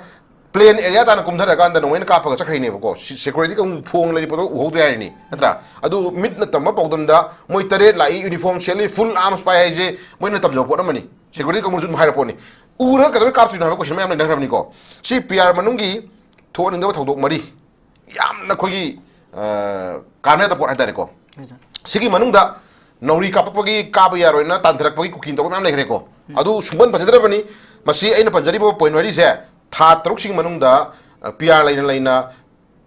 plain area ꯇꯥꯅ ꯀꯨꯝꯊꯔꯀꯥꯟꯗ ꯅꯣꯡꯃꯩꯅ ꯀꯥꯞꯄꯒ ꯆꯠꯈ꯭ꯔꯤꯅꯦꯕꯀꯣ꯫ ꯁꯤ-, security ꯀꯥꯡꯕꯨ ꯐꯣꯡ ꯂꯩꯔꯤ ꯄꯣꯠꯇꯣ ꯎꯍꯧꯗ꯭ꯔꯦ ꯍꯥꯏꯔꯤꯅꯤ, ꯅꯠꯇ꯭ꯔꯥ? ꯑꯗꯨ ꯃꯤꯠꯅ ꯇꯝꯕ ꯄꯥꯎꯗꯝꯗ ꯃꯣꯏ ꯇꯔꯦꯠ ꯂꯥꯛꯏ, uniform ꯁꯦꯠꯂꯤ, full arms ꯄꯥꯏ ꯍꯥꯏꯁꯦ ꯃꯣꯏꯅ ꯇꯝꯖꯕ ꯄꯣꯠ ꯑꯃꯅꯤ꯫ Security ꯀꯥꯡꯕꯨꯅꯁꯨ ꯑꯗꯨꯝ ꯍꯥꯏꯔ ꯄꯣꯠꯅꯤ꯫ ꯎꯔꯒ ꯀꯩꯗꯧꯕꯩ ꯀꯥꯞꯇ꯭ꯔꯤꯅꯣ ꯍꯥꯏꯕ question ꯃꯌꯥꯝ ꯂꯩꯅꯈ꯭ꯔꯕꯅꯤꯀꯣ꯫ ꯁꯤ P R ꯃꯅꯨꯡꯒꯤ ꯊꯣꯛꯍꯟꯅꯤꯡꯗꯕ ꯊꯧꯗꯣꯛ ꯃꯔꯤ꯫ ꯌꯥꯝꯅ ꯑꯩꯈꯣꯏꯒꯤ, ꯑ, ꯀꯥꯟꯅꯗꯕ ꯄꯣꯠ ꯍꯥꯏꯇꯥꯔꯦꯀꯣ꯫ ꯍꯣꯏ ꯁꯥꯔ꯫ ꯁꯤꯒꯤ ꯃꯅꯨꯡꯗ ꯅꯥꯎꯔꯤ ꯀꯥꯞꯄꯛꯄꯒꯤ ꯀꯥꯕ ꯌꯥꯔꯣꯏꯅ ꯇꯥꯟꯊꯔꯛꯄꯒꯤ ꯀꯨꯀꯤ ꯇꯧꯕ ꯃꯌꯥꯝ ꯂꯩꯈ꯭ꯔꯦꯀꯣ꯫ ꯎꯝ꯫ ꯑꯗꯨ ꯁꯨꯡꯄꯟ ꯄꯟꯖꯗ꯭ꯔꯕꯅꯤ꯫ ꯃꯁꯤ ꯑꯩꯅ ꯄꯟꯖꯔꯤꯕ point ꯃꯔꯤꯁꯦ ꯊꯥ ꯇꯔꯨꯛꯁꯤꯒꯤ ꯃꯅꯨꯡꯗ, ꯑ, P R ꯂꯩꯅ ꯂꯩꯅ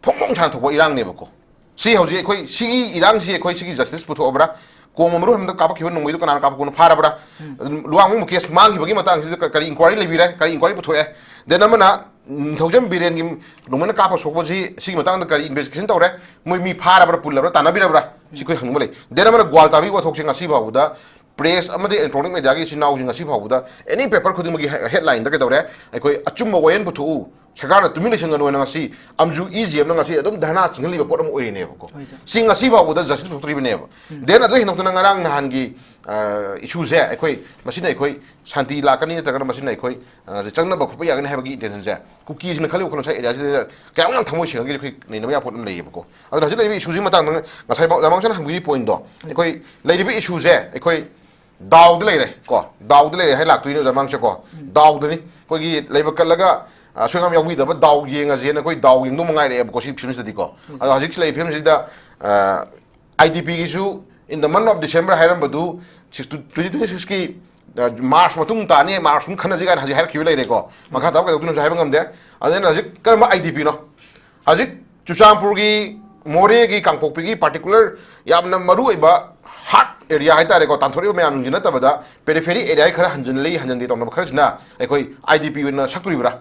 ꯐꯣꯡ ꯐꯣꯡ ꯁꯥꯅ ꯊꯣꯛꯄ ꯏꯔꯥꯡꯅꯦꯕꯀꯣ꯫ ꯁꯤ ꯍꯧꯖꯤꯛ ꯑꯩꯈꯣꯏ ꯁꯤꯒꯤ ꯏꯔꯥꯡꯁꯤ ꯑꯩꯈꯣꯏ ꯁꯤꯒꯤ justice ꯄꯨꯊꯣꯛꯑꯕ꯭ꯔꯥ? ꯀꯣꯡꯕ ꯃꯔꯨ ꯍꯟꯗꯛ ꯀꯥꯞꯄꯛꯈꯤꯕ ꯅꯣꯡꯃꯩꯗꯨ ꯀꯅꯥꯅ ꯀꯥꯞꯄꯛꯄꯅꯣ ꯐꯥꯔꯕ꯭ꯔꯥ? ꯎꯝ꯫ ꯑꯗꯨꯝ ꯂꯨꯋꯥꯡꯕꯨꯡ case ꯃꯥꯡꯈꯤꯕꯒꯤ ꯃꯇꯥꯡꯁꯤꯗ ꯀ-, ꯀꯔꯤ inquiry ꯂꯩꯕꯤꯔꯦ? ꯀꯔꯤ inquiry ꯄꯨꯊꯣꯛꯑꯦ? Then ꯑꯃꯅ, ꯎꯝ, ꯅꯤꯡꯊꯧꯖꯝ ꯕꯤꯔꯦꯟꯒꯤ ꯅꯣꯡꯃꯩꯅ ꯀꯥꯞꯄ ꯁꯣꯛꯄꯁꯤ ꯁꯤꯒꯤ ꯃꯇꯥꯡꯗ ꯀꯔꯤ investigation ꯇꯧꯔꯦ? ꯃꯣꯏ ꯃꯤ ꯐꯥꯔꯕ꯭ꯔꯥ, ꯄꯨꯜꯂꯕ꯭ꯔꯥ, ꯇꯥꯟꯅꯕꯤꯔꯕ꯭ꯔꯥ? ꯁꯤ ꯑꯩꯈꯣꯏ ꯍꯪꯅꯤꯡꯕ ꯂꯩ꯫ Then ꯑꯃꯅ ꯒ꯭ꯋꯥꯜ ꯇꯥꯕꯒꯤ ꯋꯥꯊꯣꯛꯁꯦ ꯉꯁꯤ ꯐꯥꯎꯕꯗ press ꯑꯃꯗꯤ electronic mediaꯒꯤ ꯏꯆꯤꯟ ꯏꯅꯥꯎꯁꯤꯡ ꯉꯁꯤ ꯐꯥꯎꯕꯗ any paper ꯈꯨꯗꯤꯡꯃꯛꯀꯤ he-, headlineꯗ ꯀꯩꯗꯧꯔꯦ? ꯑꯩꯈꯣꯏ ꯑꯆꯨꯝꯕ ꯋꯥꯌꯦꯜ ꯄꯨꯊꯣꯛꯎ, ꯁꯔꯀꯥꯔꯅ ꯇꯨꯃꯤꯟ ꯂꯩꯁꯟꯒꯅꯨ ꯍꯥꯏꯅ ꯉꯁꯤ ꯑꯝꯖꯨ E G Mꯅ ꯉꯁꯤ ꯑꯗꯨꯝ ꯙꯔꯅꯥ ꯆꯤꯡꯍꯜꯂꯤꯕ ꯄꯣꯠ ꯑꯃ ꯑꯣꯏꯔꯤꯅꯦꯕꯀꯣ꯫ ꯍꯣꯏ, ꯁꯥꯔ꯫ ꯁꯤ ꯉꯁꯤ ꯐꯥꯎꯕꯗ justice ꯄꯨꯊꯣꯛꯇ꯭ꯔꯤꯕꯅꯦꯕ꯫ ꯎꯝ꯫ Then ꯑꯗꯨ ꯍꯦꯟꯗꯣꯛꯇꯅ ꯉꯔꯥꯡ ꯅꯍꯥꯟꯒꯤ, ꯑ, issueꯁꯦ ꯑꯩꯈꯣꯏ, ꯃꯁꯤꯅ ꯑꯩꯈꯣꯏ ꯁꯥꯟꯇꯤ ꯂꯥꯛꯀꯅꯤ ꯅꯠꯇ꯭ꯔꯒꯅ ꯃꯁꯤꯅ ꯑꯩꯈꯣꯏ, ꯑ, ꯆꯪꯅꯕ ꯈꯣꯠꯄ ꯌꯥꯒꯅꯤ ꯍꯥꯏꯕꯒꯤ intentionꯁꯦ ꯀꯨꯀꯤꯁꯤꯡꯅ ꯈꯜꯂꯤꯕ ꯋꯥꯈꯜꯂꯣꯟ ꯉꯁꯥꯏ areaꯁꯤꯗ ꯀꯌꯥꯃꯨꯛ ꯌꯥꯝ ꯊꯃꯣꯏ ꯁꯦꯡꯉꯒꯦ ꯑꯩꯈꯣꯏ ꯅꯩꯅꯕ ꯌꯥꯕ ꯄꯣꯠ ꯑꯃ ꯂꯩꯌꯦꯕꯀꯣ꯫ ꯑꯗꯨꯅ ꯍꯧꯖꯤꯛ ꯂꯩꯔꯤꯕ issueꯁꯤꯒꯤ ꯃꯇꯥꯡꯗ ꯉꯁꯥꯏ ꯔꯥꯃꯥꯡꯁꯟ ꯍꯪꯕꯤꯔꯤ pointꯗꯣ ꯑꯩꯈꯣꯏ ꯂꯩꯔꯤꯕ issueꯁꯦ ꯑꯩꯈꯣꯏ ꯗꯥꯎꯗ ꯂꯩꯔꯦ ꯀꯣ, ꯗꯥꯎꯗ ꯂꯩꯔꯦ ꯍꯥꯏ ꯂꯥꯛꯇꯣꯏꯅꯦ ꯑꯣꯖꯥ ꯃꯥꯡꯁꯦ ꯀꯣ꯫ ꯎꯝ꯫ ꯗꯥꯎꯗꯅꯤ꯫ ꯑꯩꯈꯣꯏꯒꯤ ꯂꯩꯕ ꯀꯠꯂꯒ, ꯑ, ꯑꯁꯣꯏ ꯑꯉꯥꯝ ꯌꯥꯎꯕꯤꯗꯕ ꯗꯥꯎ ꯌꯦꯡꯉꯁꯦꯅ ꯑꯩꯈꯣꯏ ꯗꯥꯎ ꯌꯦꯡꯗꯧ ꯃꯉꯥꯏꯔꯛꯑꯦꯕꯀꯣ ꯁꯤ filmꯁꯤꯗꯗꯤꯀꯣ꯫ ꯎꯝ꯫ ꯑꯗꯣ ꯍꯧꯖꯤꯛ ꯂꯩꯔꯤꯕ filmꯁꯤꯗ, ꯑ, IDPꯒꯤꯁꯨ in the month of December ꯍꯥꯏꯔꯝꯕꯗꯨ six, twenty twenty sixꯀꯤ, ꯑ, March ꯃꯇꯨꯡ ꯇꯥꯅꯤ, March ꯃꯇꯨꯡ ꯈꯟꯅꯁꯤ ꯀꯥꯏꯅ ꯍꯧꯖꯤꯛ ꯍꯥꯏꯔꯛꯈꯤꯕ ꯂꯩꯔꯦꯀꯣ꯫ ꯃꯈꯥ ꯇꯥꯕ ꯀꯩꯗꯧꯗꯣꯏꯅꯣꯁꯨ ꯍꯥꯏꯕ ꯉꯝꯗꯦ꯫ ꯑꯗꯨꯅ ꯍꯧꯖꯤꯛ ꯀꯔꯝꯕ IDPꯅꯣ? ꯍꯧꯖꯤꯛ ꯆꯨꯔꯆꯥꯟꯄꯨꯔꯒꯤ, ꯃꯣꯔꯦꯒꯤ, ꯀꯥꯡꯄꯣꯛꯄꯤꯒꯤ particular ꯌꯥꯝꯅ ꯃꯔꯨ ꯑꯣꯏꯕ heart area ꯍꯥꯏꯇꯥꯔꯦꯀꯣ, ꯇꯥꯟꯊꯣꯔꯛꯏꯕ ꯃꯌꯥꯝꯁꯤꯡꯁꯤ ꯅꯠꯇꯕꯗ periphery areaꯒꯤ ꯈꯔ ꯍꯟꯖꯤꯜꯂꯤ, ꯍꯟꯖꯤꯟꯗꯦ ꯇꯧꯅꯕ ꯈꯔꯁꯤꯅ ꯑꯩꯈꯣꯏ IDP ꯑꯣꯏꯅ ꯁꯛꯇꯣꯔꯤꯕ꯭ꯔꯥ?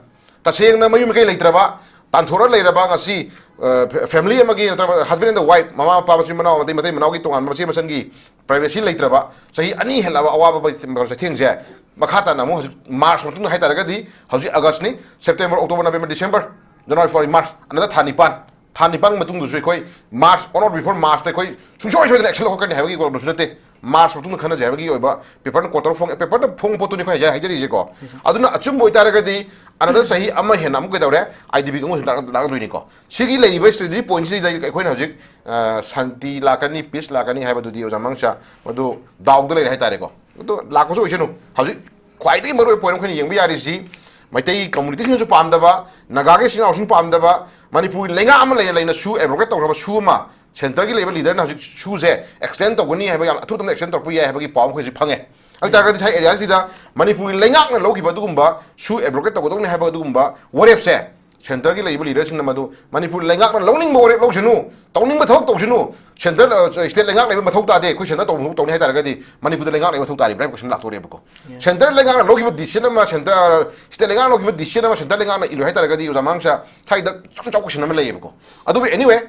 ꯇꯁꯦꯡꯅ ꯃꯌꯨꯝ ꯃꯀꯩ ꯂꯩꯇ꯭ꯔꯕ, ꯇꯥꯟꯊꯣꯔ ꯂꯩꯔꯕ ꯉꯁꯤ, ꯑ, ꯐꯦ-, family ꯑꯃꯒꯤ ꯅꯠꯇ꯭ꯔꯒ husband and wife, ꯃꯃꯥ ꯃꯄꯥ, ꯃꯆꯤꯟ ꯃꯅꯥꯎ, ꯑꯃꯗꯤ ꯃꯇꯩ ꯃꯅꯥꯎꯒꯤ ꯇꯣꯉꯥꯟꯕ ꯃꯆꯦ ꯃꯆꯟꯒꯤ privacy ꯂꯩꯇ꯭ꯔꯕ, ꯆꯍꯤ ꯑꯅꯤ ꯍꯦꯜꯂꯕ ꯑꯋꯥꯕ ꯆꯩꯊꯦꯡꯁꯦ ꯃꯈꯥ ꯇꯥꯅ ꯑꯃꯨꯛ ꯍꯧꯖꯤꯛ March ꯃꯇꯨꯡꯗ ꯍꯥꯏꯇꯥꯔꯒꯗꯤ, ꯍꯧꯖꯤꯛ Augustꯅꯤ, September, October, November, December, January, February, March, another ꯊꯥ ꯅꯤꯄꯥꯟ, ꯊꯥ ꯅꯤꯄꯥꯟꯒꯤ ꯃꯇꯨꯡꯗꯁꯨ ꯑꯩꯈꯣꯏ March, on or before Marchꯇ ꯑꯩꯈꯣꯏ ꯁꯨꯡꯁꯣꯏ ꯁꯣꯏꯗꯅ action ꯂꯧꯈꯠꯀꯅꯤ ꯍꯥꯏꯕꯒꯤ ꯋꯥꯐꯝꯁꯨ ꯅꯠꯇꯦ꯫ March ꯃꯇꯨꯡꯗ ꯈꯟꯅꯁꯦ ꯍꯥꯏꯕꯒꯤ ꯑꯣꯏꯕ paperꯅ quarter ꯐꯣꯡ-, paperꯗ ꯐꯣꯡꯕ ꯄꯣꯠꯇꯨꯅꯤ ꯑꯩꯈꯣꯏ ꯍꯥꯏꯖ-, ꯍꯥꯏꯖꯔꯤꯁꯦꯀꯣ꯫ ꯑꯗꯨꯅ ꯑꯆꯨꯝꯕ ꯑꯣꯏꯇꯥꯔꯒꯗꯤ another ꯆꯍꯤ ꯑꯃ ꯍꯦꯟꯅ ꯑꯃꯨꯛ ꯀꯩꯗꯧꯔꯦ, IDP ꯀꯥꯡꯕꯨꯁꯤ ꯂꯥꯛ-, ꯂꯥꯛꯀꯗꯣꯏꯅꯤꯀꯣ꯫ ꯁꯤꯒꯤ ꯂꯩꯔꯤꯕ strategy pointꯁꯤꯗ ꯑꯩꯈꯣꯏꯅ ꯍꯧꯖꯤꯛ, ꯑ, ꯁꯥꯟꯇꯤ ꯂꯥꯛꯀꯅꯤ, peace ꯂꯥꯛꯀꯅꯤ ꯍꯥꯏꯕꯗꯨꯗꯤ ꯑꯣꯖꯥ ꯃꯉꯥꯡꯆꯥ ꯃꯗꯨ doubtꯇ ꯂꯩꯔꯦ ꯍꯥꯏꯇꯥꯔꯦꯀꯣ꯫ ꯑꯗꯣ ꯂꯥꯛꯄꯁꯨ ꯑꯣꯏꯁꯅꯨ꯫ ꯍꯧꯖꯤꯛ ꯈ꯭ꯋꯥꯏꯗꯒꯤ ꯃꯔꯨꯑꯣꯏꯕ point ꯑꯃ ꯑꯩꯈꯣꯏꯅ ꯌꯦꯡꯕ ꯌꯥꯔꯤꯁꯤ, ꯃꯩꯇꯩ communityꯁꯤꯡꯅꯁꯨ ꯄꯥꯝꯗꯕ, ꯅꯥꯒꯥꯒꯤ ꯏꯆꯤꯟ ꯏꯅꯥꯎꯁꯤꯡ ꯄꯥꯝꯗꯕ, ꯃꯅꯤꯄꯨꯔꯒꯤ ꯂꯩꯉꯥꯛ ꯑꯃ ꯂꯩꯅ ꯂꯩꯅ ꯁꯨ abrogate ꯇꯧꯈ꯭ꯔꯕ ꯁꯨ ꯑꯃ centreꯒꯤ ꯂꯩꯕ leaderꯅ ꯍꯧꯖꯤꯛ ꯁꯨꯁꯦ extend ꯇꯧꯒꯅꯤ ꯍꯥꯏꯕ, ꯌꯥꯝ ꯑꯊꯨꯕ ꯃꯇꯝꯗ extend ꯇꯧꯔꯛꯄ ꯌꯥꯏ ꯍꯥꯏꯕꯒꯤ ꯄꯥꯎ ꯑꯃ ꯑꯩꯈꯣꯏ ꯍꯧꯖꯤꯛ ꯐꯪꯉꯦ꯫ ꯑꯗꯨ ꯑꯣꯏꯇꯥꯔꯒꯗꯤ ꯉꯁꯥꯏ areaꯁꯤꯗ ꯃꯅꯤꯄꯨꯔꯒꯤ ꯂꯩꯉꯥꯛꯅ ꯂꯧꯈꯤꯕ ꯑꯗꯨꯒꯨꯝꯕ ꯁꯨ abrogate ꯇꯧꯒꯗꯧꯅꯤ ꯍꯥꯏꯕ ꯑꯗꯨꯒꯨꯝꯕ ꯋꯥꯔꯦꯞꯁꯦ centreꯒꯤ ꯂꯩꯔꯤꯕ leaderꯁꯤꯡꯅ ꯃꯗꯨ ꯃꯅꯤꯄꯨꯔ ꯂꯩꯉꯥꯛꯅ ꯂꯧꯅꯤꯡꯕ ꯋꯥꯔꯦꯞ ꯂꯧꯁꯅꯨ, ꯇꯧꯅꯤꯡꯕ ꯊꯕꯛ ꯇꯧꯁꯅꯨ, centre, ꯑ, state ꯂꯩꯉꯥꯛ ꯂꯩꯕ ꯃꯊꯧ ꯇꯥꯗꯦ, ꯑꯩꯈꯣꯏ centre ꯇꯧꯕ ꯊꯕꯛ ꯇꯧꯅꯤ ꯍꯥꯏ ꯇꯥꯔꯒꯗꯤ ꯃꯅꯤꯄꯨꯔꯗ ꯂꯩꯉꯥꯛ ꯂꯩꯕ ꯃꯊꯧ ꯇꯥꯔꯤꯕ꯭ꯔꯥ ꯍꯥꯏꯕ question ꯂꯥꯛꯇꯣꯔꯦꯕꯀꯣ꯫ Centre ꯂꯩꯉꯥꯛꯅ ꯂꯧꯈꯤꯕ decision ꯑꯃ centre, state ꯂꯩꯉꯥꯛꯅ ꯂꯧꯈꯤꯕ decision ꯑꯃ centre ꯂꯩꯉꯥꯛꯅ ꯏꯜꯂꯣꯏ ꯍꯥꯏ ꯇꯥꯔꯒꯗꯤ ꯑꯣꯖꯥ ꯃꯉꯥꯡꯆꯥ ꯁ꯭ꯋꯥꯏꯗ ꯌꯥꯝ ꯆꯥꯎꯕ question ꯑꯃ ꯂꯩꯌꯦꯕꯀꯣ꯫ ꯑꯗꯨꯕꯨ anyway,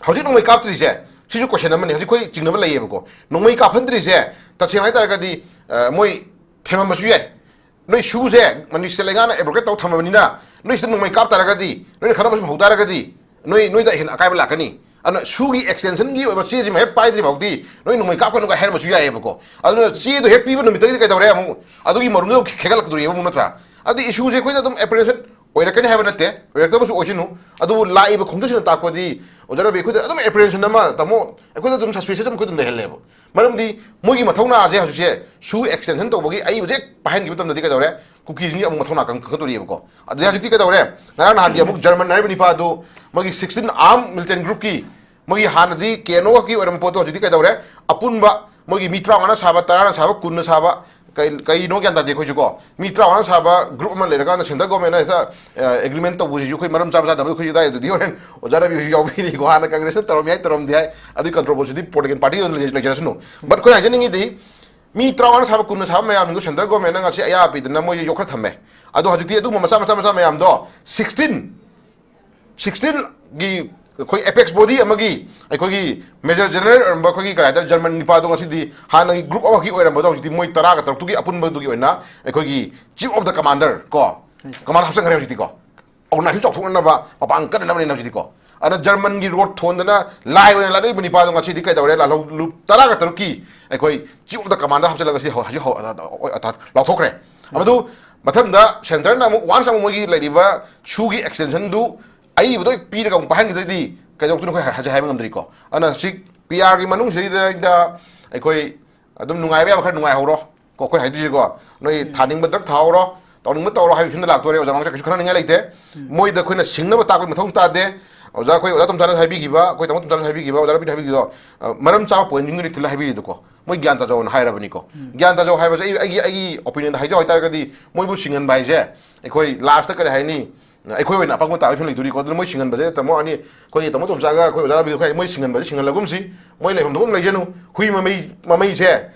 ꯍꯧꯖꯤꯛ ꯅꯣꯡꯃꯩ ꯀꯥꯞꯇ꯭ꯔꯤꯁꯦ ꯁꯤꯁꯨ question ꯑꯃꯅꯤ꯫ ꯍꯧꯖꯤꯛ ꯑꯩꯈꯣꯏ ꯆꯤꯡꯅꯕ ꯂꯩꯌꯦꯕꯀꯣ꯫ ꯅꯣꯡꯃꯩ ꯀꯥꯞꯍꯟꯗ꯭ꯔꯤꯁꯦ ꯇꯁꯦꯡꯅ ꯍꯥꯏ ꯇꯥꯔꯒꯗꯤ, ꯑ, ꯃꯣꯏ ꯊꯦꯝꯃꯝꯕꯁꯨ ꯌꯥꯏ꯫ ꯅꯣꯏ ꯁꯨꯁꯦ ꯃꯅꯤꯄꯨꯔ state ꯂꯩꯉꯥꯛꯅ abrogate ꯇꯧ ꯊꯝꯃꯕꯅꯤꯅ ꯅꯣꯏ ꯁꯤꯗ ꯅꯣꯡꯃꯩ ꯀꯥꯞ ꯇꯥꯔꯒꯗꯤ, ꯅꯣꯏꯅ ꯈꯠꯅꯕ ꯁꯨꯝ ꯍꯧ ꯇꯥꯔꯒꯗꯤ ꯅꯣꯏ, ꯅꯣꯏꯗ ꯍꯦꯟꯅ ꯑꯀꯥꯏꯕ ꯂꯥꯛꯀꯅꯤ꯫ ꯑꯗꯨꯅ ꯁꯨꯒꯤ extensionꯒꯤ ꯑꯣꯏꯕ ꯆꯦꯁꯤꯃ ꯍꯦꯛ ꯄꯥꯏꯗ꯭ꯔꯤ ꯐꯥꯎꯗꯤ ꯅꯣꯏ ꯅꯣꯡꯃꯩ ꯀꯥꯞꯀꯅꯨꯒ ꯍꯥꯏꯔꯝꯕꯁꯨ ꯌꯥꯏꯌꯦꯕꯀꯣ꯫ ꯑꯗꯨꯅ ꯆꯦꯗꯣ ꯍꯦꯛ ꯄꯤꯕ ꯅꯨꯃꯤꯠꯇꯒꯤꯗꯤ ꯀꯩꯗꯧꯔꯦ, ꯑꯃꯨꯛ ꯑꯗꯨꯒꯤ ꯃꯔꯨꯝꯗꯣ ꯈꯦꯒꯠꯂꯛꯀꯗꯣꯔꯤꯕ ꯑꯃꯨꯛ, ꯅꯠꯇ꯭ꯔꯥ? ꯑꯗꯨꯗꯤ issueꯁꯦ ꯑꯩꯈꯣꯏꯗ ꯑꯗꯨꯝ apprehension ꯑꯣꯏꯔꯛꯀꯅꯤ ꯍꯥꯏꯕ ꯅꯠꯇꯦ, ꯑꯣꯏꯔꯛꯇꯕꯁꯨ ꯑꯣꯏꯁꯅꯨ꯫ ꯑꯗꯨꯕꯨ ꯂꯥꯛꯏꯕ ꯈꯣꯡꯆꯠꯁꯤꯅ ꯇꯥꯛꯄꯗꯤ, ꯑꯣꯖꯥ ꯔꯕꯤ, ꯑꯩꯈꯣꯏꯗ ꯑꯗꯨꯝ apprehension ꯑꯃ, ꯇꯥꯃꯣ, ꯑꯩꯈꯣꯏꯗ ꯑꯗꯨꯝ suspicious ꯑꯃ ꯑꯩꯈꯣꯏ ꯑꯗꯨꯝ ꯂꯩꯍꯜꯂꯦꯕ꯫ ꯃꯔꯝꯗꯤ ꯃꯣꯏꯒꯤ ꯃꯊꯧꯅꯥꯁꯦ ꯍꯧꯖꯤꯛꯁꯦ ꯁꯨ extension ꯇꯧꯕꯒꯤ ꯑꯏꯕꯁꯦ ꯍꯦꯛ ꯄꯥꯏꯍꯟꯈꯤꯕ ꯃꯇꯝꯗꯗꯤ ꯀꯩꯗꯧꯔꯦ? ꯀꯨꯀꯤꯁꯤꯡꯒꯤ ꯑꯃꯨꯛ ꯃꯊꯧꯅꯥ ꯀꯟ-, ꯀꯟꯈꯠꯇꯣꯔꯤꯑꯕꯀꯣ꯫ ꯑꯗꯨꯗꯩ ꯍꯧꯖꯤꯛꯇꯤ ꯀꯩꯗꯧꯔꯦ? ꯉꯔꯥꯡ ꯅꯍꯥꯟꯒꯤ ꯑꯃꯨꯛ German ꯍꯥꯏꯔꯤꯕ ꯅꯤꯄꯥꯗꯨ ꯃꯣꯏꯒꯤ sixteen armed militant groupꯀꯤ ꯃꯣꯏꯒꯤ ꯍꯥꯟꯅꯗꯤ ꯀꯦꯅꯣꯒꯤ ꯑꯣꯏꯔꯝꯕ ꯄꯣꯠꯇꯣ ꯍꯧꯖꯤꯛꯇꯤ ꯀꯩꯗꯧꯔꯦ? ꯑꯄꯨꯟꯕ ꯃꯣꯏꯒꯤ ꯃꯤ ꯇꯔꯥꯃꯉꯥꯅ ꯁꯥꯕ, ꯇꯔꯥꯅ ꯁꯥꯕ, ꯀꯨꯟꯅ ꯁꯥꯕ, ꯀꯩ-, ꯀꯩꯅꯣ ꯒ꯭ꯌꯥꯟ ꯇꯥꯗꯦ ꯑꯩꯈꯣꯏꯁꯨ ꯀꯣ꯫ ꯃꯤ ꯇꯔꯥꯃꯉꯥ ꯁꯥꯕ group ꯑꯃ ꯂꯩꯔꯀꯥꯟꯗ central governmentꯅ ꯍꯦꯛꯇ, ꯑ, agreement ꯇꯧꯕꯁꯤꯁꯨ ꯑꯩꯈꯣꯏ ꯃꯔꯝ ꯆꯥꯕ ꯆꯥꯗꯕ ꯑꯩꯈꯣꯏꯁꯨ ꯑꯗꯨꯋꯥꯏꯗꯨꯗꯤ ꯍꯣꯔꯦꯟ ꯑꯣꯖꯥ ꯔꯕꯤ ꯍꯣꯏꯁꯨ ꯌꯥꯎꯕꯤꯔꯤꯀꯣ꯫ ꯍꯥꯟꯅ Congressꯅ ꯇꯧꯔꯝꯃꯤ ꯍꯥꯏ, ꯇꯧꯔꯝꯗꯦ ꯍꯥꯏ, ꯑꯗꯨꯒꯤ controversityꯗꯤ political party ꯑꯣꯏꯅ ꯂꯩ-, ꯂꯩꯖꯔꯁꯅꯨ꯫ But ꯑꯩꯈꯣꯏꯅ ꯍꯥꯏꯖꯅꯤꯡꯉꯤꯗꯤ, ꯃꯤ ꯇꯔꯥꯃꯉꯥ ꯁꯥꯕ, ꯀꯨꯟꯅ ꯁꯥꯕ ꯃꯌꯥꯝꯗꯨ central governmentꯅ ꯉꯁꯤ ꯑꯌꯥꯕ ꯄꯤꯗꯅ ꯃꯣꯏꯁꯦ ꯌꯣꯛꯈꯠ ꯊꯝꯃꯦ꯫ ꯑꯗꯣ ꯍꯧꯖꯤꯛꯇꯤ ꯑꯗꯨꯒꯨꯝꯕ ꯃꯆꯥ, ꯃꯆꯥ, ꯃꯆꯥ ꯃꯌꯥꯝꯗꯣ sixteen ꯁꯤꯛꯁꯇꯤꯟꯒꯤ ꯑꯩꯈꯣꯏ ꯑꯦꯄꯦꯛꯁ ꯕꯣꯗꯤ ꯑꯃꯒꯤ ꯑꯩꯈꯣꯏꯒꯤ ꯃꯦꯖꯔ ꯖꯦꯅꯔꯦꯜ ꯑꯣꯏꯔꯝꯕ ꯑꯩꯈꯣꯏꯒꯤ ꯀꯔꯤ ꯍꯥꯏꯇꯥꯔꯦ, ꯖꯔꯃꯟ ꯅꯤꯄꯥꯗꯣ ꯉꯁꯤꯗꯤ ꯍꯥꯟꯅꯒꯤ ꯒ꯭ꯔꯨꯞ ꯑꯃꯈꯛꯀꯤ ꯑꯣꯏꯔꯝꯕꯗꯣ ꯍꯧꯖꯤꯛꯇꯤ ꯃꯣꯏ ꯇꯔꯥꯒ ꯇꯔꯨꯛꯇꯨꯒꯤ ꯑꯄꯨꯟꯕꯗꯨꯒꯤ ꯑꯣꯏꯅ ꯑꯩꯈꯣꯏꯒꯤ ꯆꯤꯐ ꯑꯣꯐ ꯗ ꯀꯃꯥꯟꯗꯔ ꯀꯣ, ꯀꯃꯥꯟꯗꯔ ꯍꯥꯞꯆꯤꯟꯈ꯭ꯔꯦ ꯍꯧꯖꯤꯛꯇꯤꯀꯣ꯫ ꯑꯣꯔꯒꯅꯥꯏꯖꯦꯁꯟ ꯆꯥꯎꯊꯣꯛꯅꯅꯕ ꯃꯄꯥꯡ ꯀꯟꯅꯅꯕꯅꯤꯅ ꯍꯧꯖꯤꯛꯇꯤꯀꯣ꯫ ꯑꯗꯨꯅ ꯖꯔꯃꯟꯒꯤ ꯔꯣꯠ ꯊꯣꯟꯗꯅ ꯂꯥꯏ ꯑꯣꯏꯅ ꯂꯥꯠꯂꯛꯏꯕ ꯅꯤꯄꯥꯗꯣ ꯉꯁꯤꯗꯤ ꯀꯩꯗꯧꯔꯦ? ꯂꯥꯜꯍꯧ ꯂꯨꯞ ꯇꯔꯥꯒ ꯇꯔꯨꯛꯀꯤ ꯑꯩꯈꯣꯏ ꯆꯤꯐ ꯑꯣꯐ ꯗ ꯀꯃꯥꯟꯗꯔ ꯍꯥꯞꯆꯤꯜꯂꯒ ꯉꯁꯤ ꯍꯧ-, ꯍꯧꯖꯤꯛ ꯍꯧ-, ꯑ, ꯑ, ꯑ, ꯂꯥꯎꯊꯣꯛꯈ꯭ꯔꯦ꯫ ꯃꯗꯨ ꯃꯊꯪꯗ ꯁꯦꯟꯇꯔꯅ ꯑꯃꯨꯛ ꯋꯥꯟꯁ ꯑꯃꯨꯛ ꯃꯣꯏꯒꯤ ꯂꯩꯔꯤꯕ ꯁꯨꯒꯤ ꯑꯦꯛꯁꯇꯦꯟꯁꯟꯗꯨ ꯑꯏꯕꯗꯣ ꯍꯦꯛ ꯄꯤꯔꯒ ꯑꯃꯨꯛ ꯄꯥꯏꯍꯟꯈꯤꯗ꯭ꯔꯗꯤ ꯀꯩꯗꯧꯔꯛꯇꯣꯏꯅꯣ ꯑꯩꯈꯣꯏ ꯍꯧꯖꯤꯛ ꯍꯥꯏꯕ ꯉꯝꯗ꯭ꯔꯤꯀꯣ꯫ ꯑꯗꯨꯅ ꯍꯧꯖꯤꯛ ꯄꯤ ꯑꯥꯔꯒꯤ ꯃꯅꯨꯡꯁꯤꯗꯩꯗ ꯑꯩꯈꯣꯏ ꯑꯗꯨꯝ ꯅꯨꯡꯉꯥꯏꯕ ꯌꯥꯕ ꯈꯔ ꯅꯨꯡꯉꯥꯏꯍꯧꯔꯣ꯫ ꯀꯣ, ꯑꯩꯈꯣꯏ ꯍꯥꯏꯗꯣꯏꯁꯦꯀꯣ, ꯅꯣꯏ ꯎꯝ꯫ ꯊꯥꯅꯤꯡꯕ ꯗ꯭ꯔꯛ ꯊꯥꯍꯧꯔꯣ, ꯇꯧꯅꯤꯡꯕ ꯇꯧꯔꯣ ꯍꯥꯏꯕ ꯐꯤꯕꯝꯗ ꯂꯥꯛꯇꯣꯔꯦ꯫ ꯑꯣꯖꯥ ꯃꯉꯥꯡꯁꯦ ꯀꯩꯁꯨ ꯈꯟꯅꯅꯤꯡꯉꯥꯏ ꯂꯩꯇꯦ꯫ ꯎꯝ꯫ ꯃꯣꯏꯗ ꯑꯩꯈꯣꯏꯅ ꯁꯤꯡꯅꯕ ꯇꯥꯛꯄꯒꯤ ꯃꯊꯧꯁꯨ ꯇꯥꯗꯦ꯫ ꯑꯣꯖꯥ ꯑꯩꯈꯣꯏ, ꯑꯣꯖꯥ ꯇꯣꯝꯆꯥꯅꯁꯨ ꯍꯥꯏꯕꯤꯈꯤꯕ, ꯑꯩꯈꯣꯏ ꯇꯥꯃꯣ ꯇꯣꯝꯆꯥꯅꯁꯨ ꯍꯥꯏꯕꯤꯈꯤꯕ, ꯑꯣꯖꯥ ꯔꯕꯤꯅ ꯍꯥꯏꯕꯤꯈꯤꯕꯗꯣ, ꯑ, ꯃꯔꯝ ꯆꯥꯕ ꯄꯣꯏꯟꯁꯤꯡꯗꯨꯅꯤ ꯊꯤꯜꯂ ꯍꯥꯏꯕꯤꯔꯤꯗꯣꯀꯣ꯫ ꯃꯣꯏ ꯒ꯭ꯌꯥꯟ ꯇꯥꯖꯧꯅ ꯍꯥꯏꯔꯕꯅꯤꯀꯣ꯫ ꯎꯝ꯫ ꯒ꯭ꯌꯥꯟ ꯇꯥꯖꯧ ꯍꯥꯏꯕꯁꯦ ꯑꯩ, ꯑꯩꯒꯤ, ꯑꯩꯒꯤ ꯑꯣꯄꯤꯅꯤꯌꯟꯗ ꯍꯥꯏꯖꯧ ꯍꯥꯏꯇꯥꯔꯒꯗꯤ, ꯃꯣꯏꯕꯨ ꯁꯤꯡꯍꯟꯕ ꯍꯥꯏꯁꯦ ꯑꯩꯈꯣꯏ ꯂꯥꯁꯇ ꯀꯔꯤ ꯍꯥꯏꯅꯤ? ꯑꯩꯈꯣꯏ ꯑꯣꯏꯅ ꯑꯄꯪꯕ ꯇꯥꯕꯒꯤ ꯐꯤꯕꯝ ꯂꯩꯗꯣꯔꯤꯀꯣ꯫ ꯑꯗꯨꯅ ꯃꯣꯏ ꯁꯤꯡꯍꯟꯕꯁꯦ ꯇꯥꯃꯣ ꯑꯅꯤ, ꯑꯩꯈꯣꯏꯒꯤ ꯇꯥꯃꯣ ꯇꯣꯝꯆꯥꯒ ꯑꯩꯈꯣꯏ ꯑꯣꯖꯥ ꯔꯕꯤꯗꯣ, ꯑꯩꯈꯣꯏ ꯃꯣꯏ ꯁꯤꯡꯍꯟꯕꯁꯦ ꯁꯤꯡꯍꯜꯂꯒꯨꯝꯁꯤ, ꯃꯣꯏ ꯂꯩꯐꯝ ꯊꯣꯛꯄ ꯑꯃ ꯂꯩꯖꯅꯨ꯫ ꯍꯨꯏ ꯃꯃꯩ, ꯃꯃꯩꯁꯦ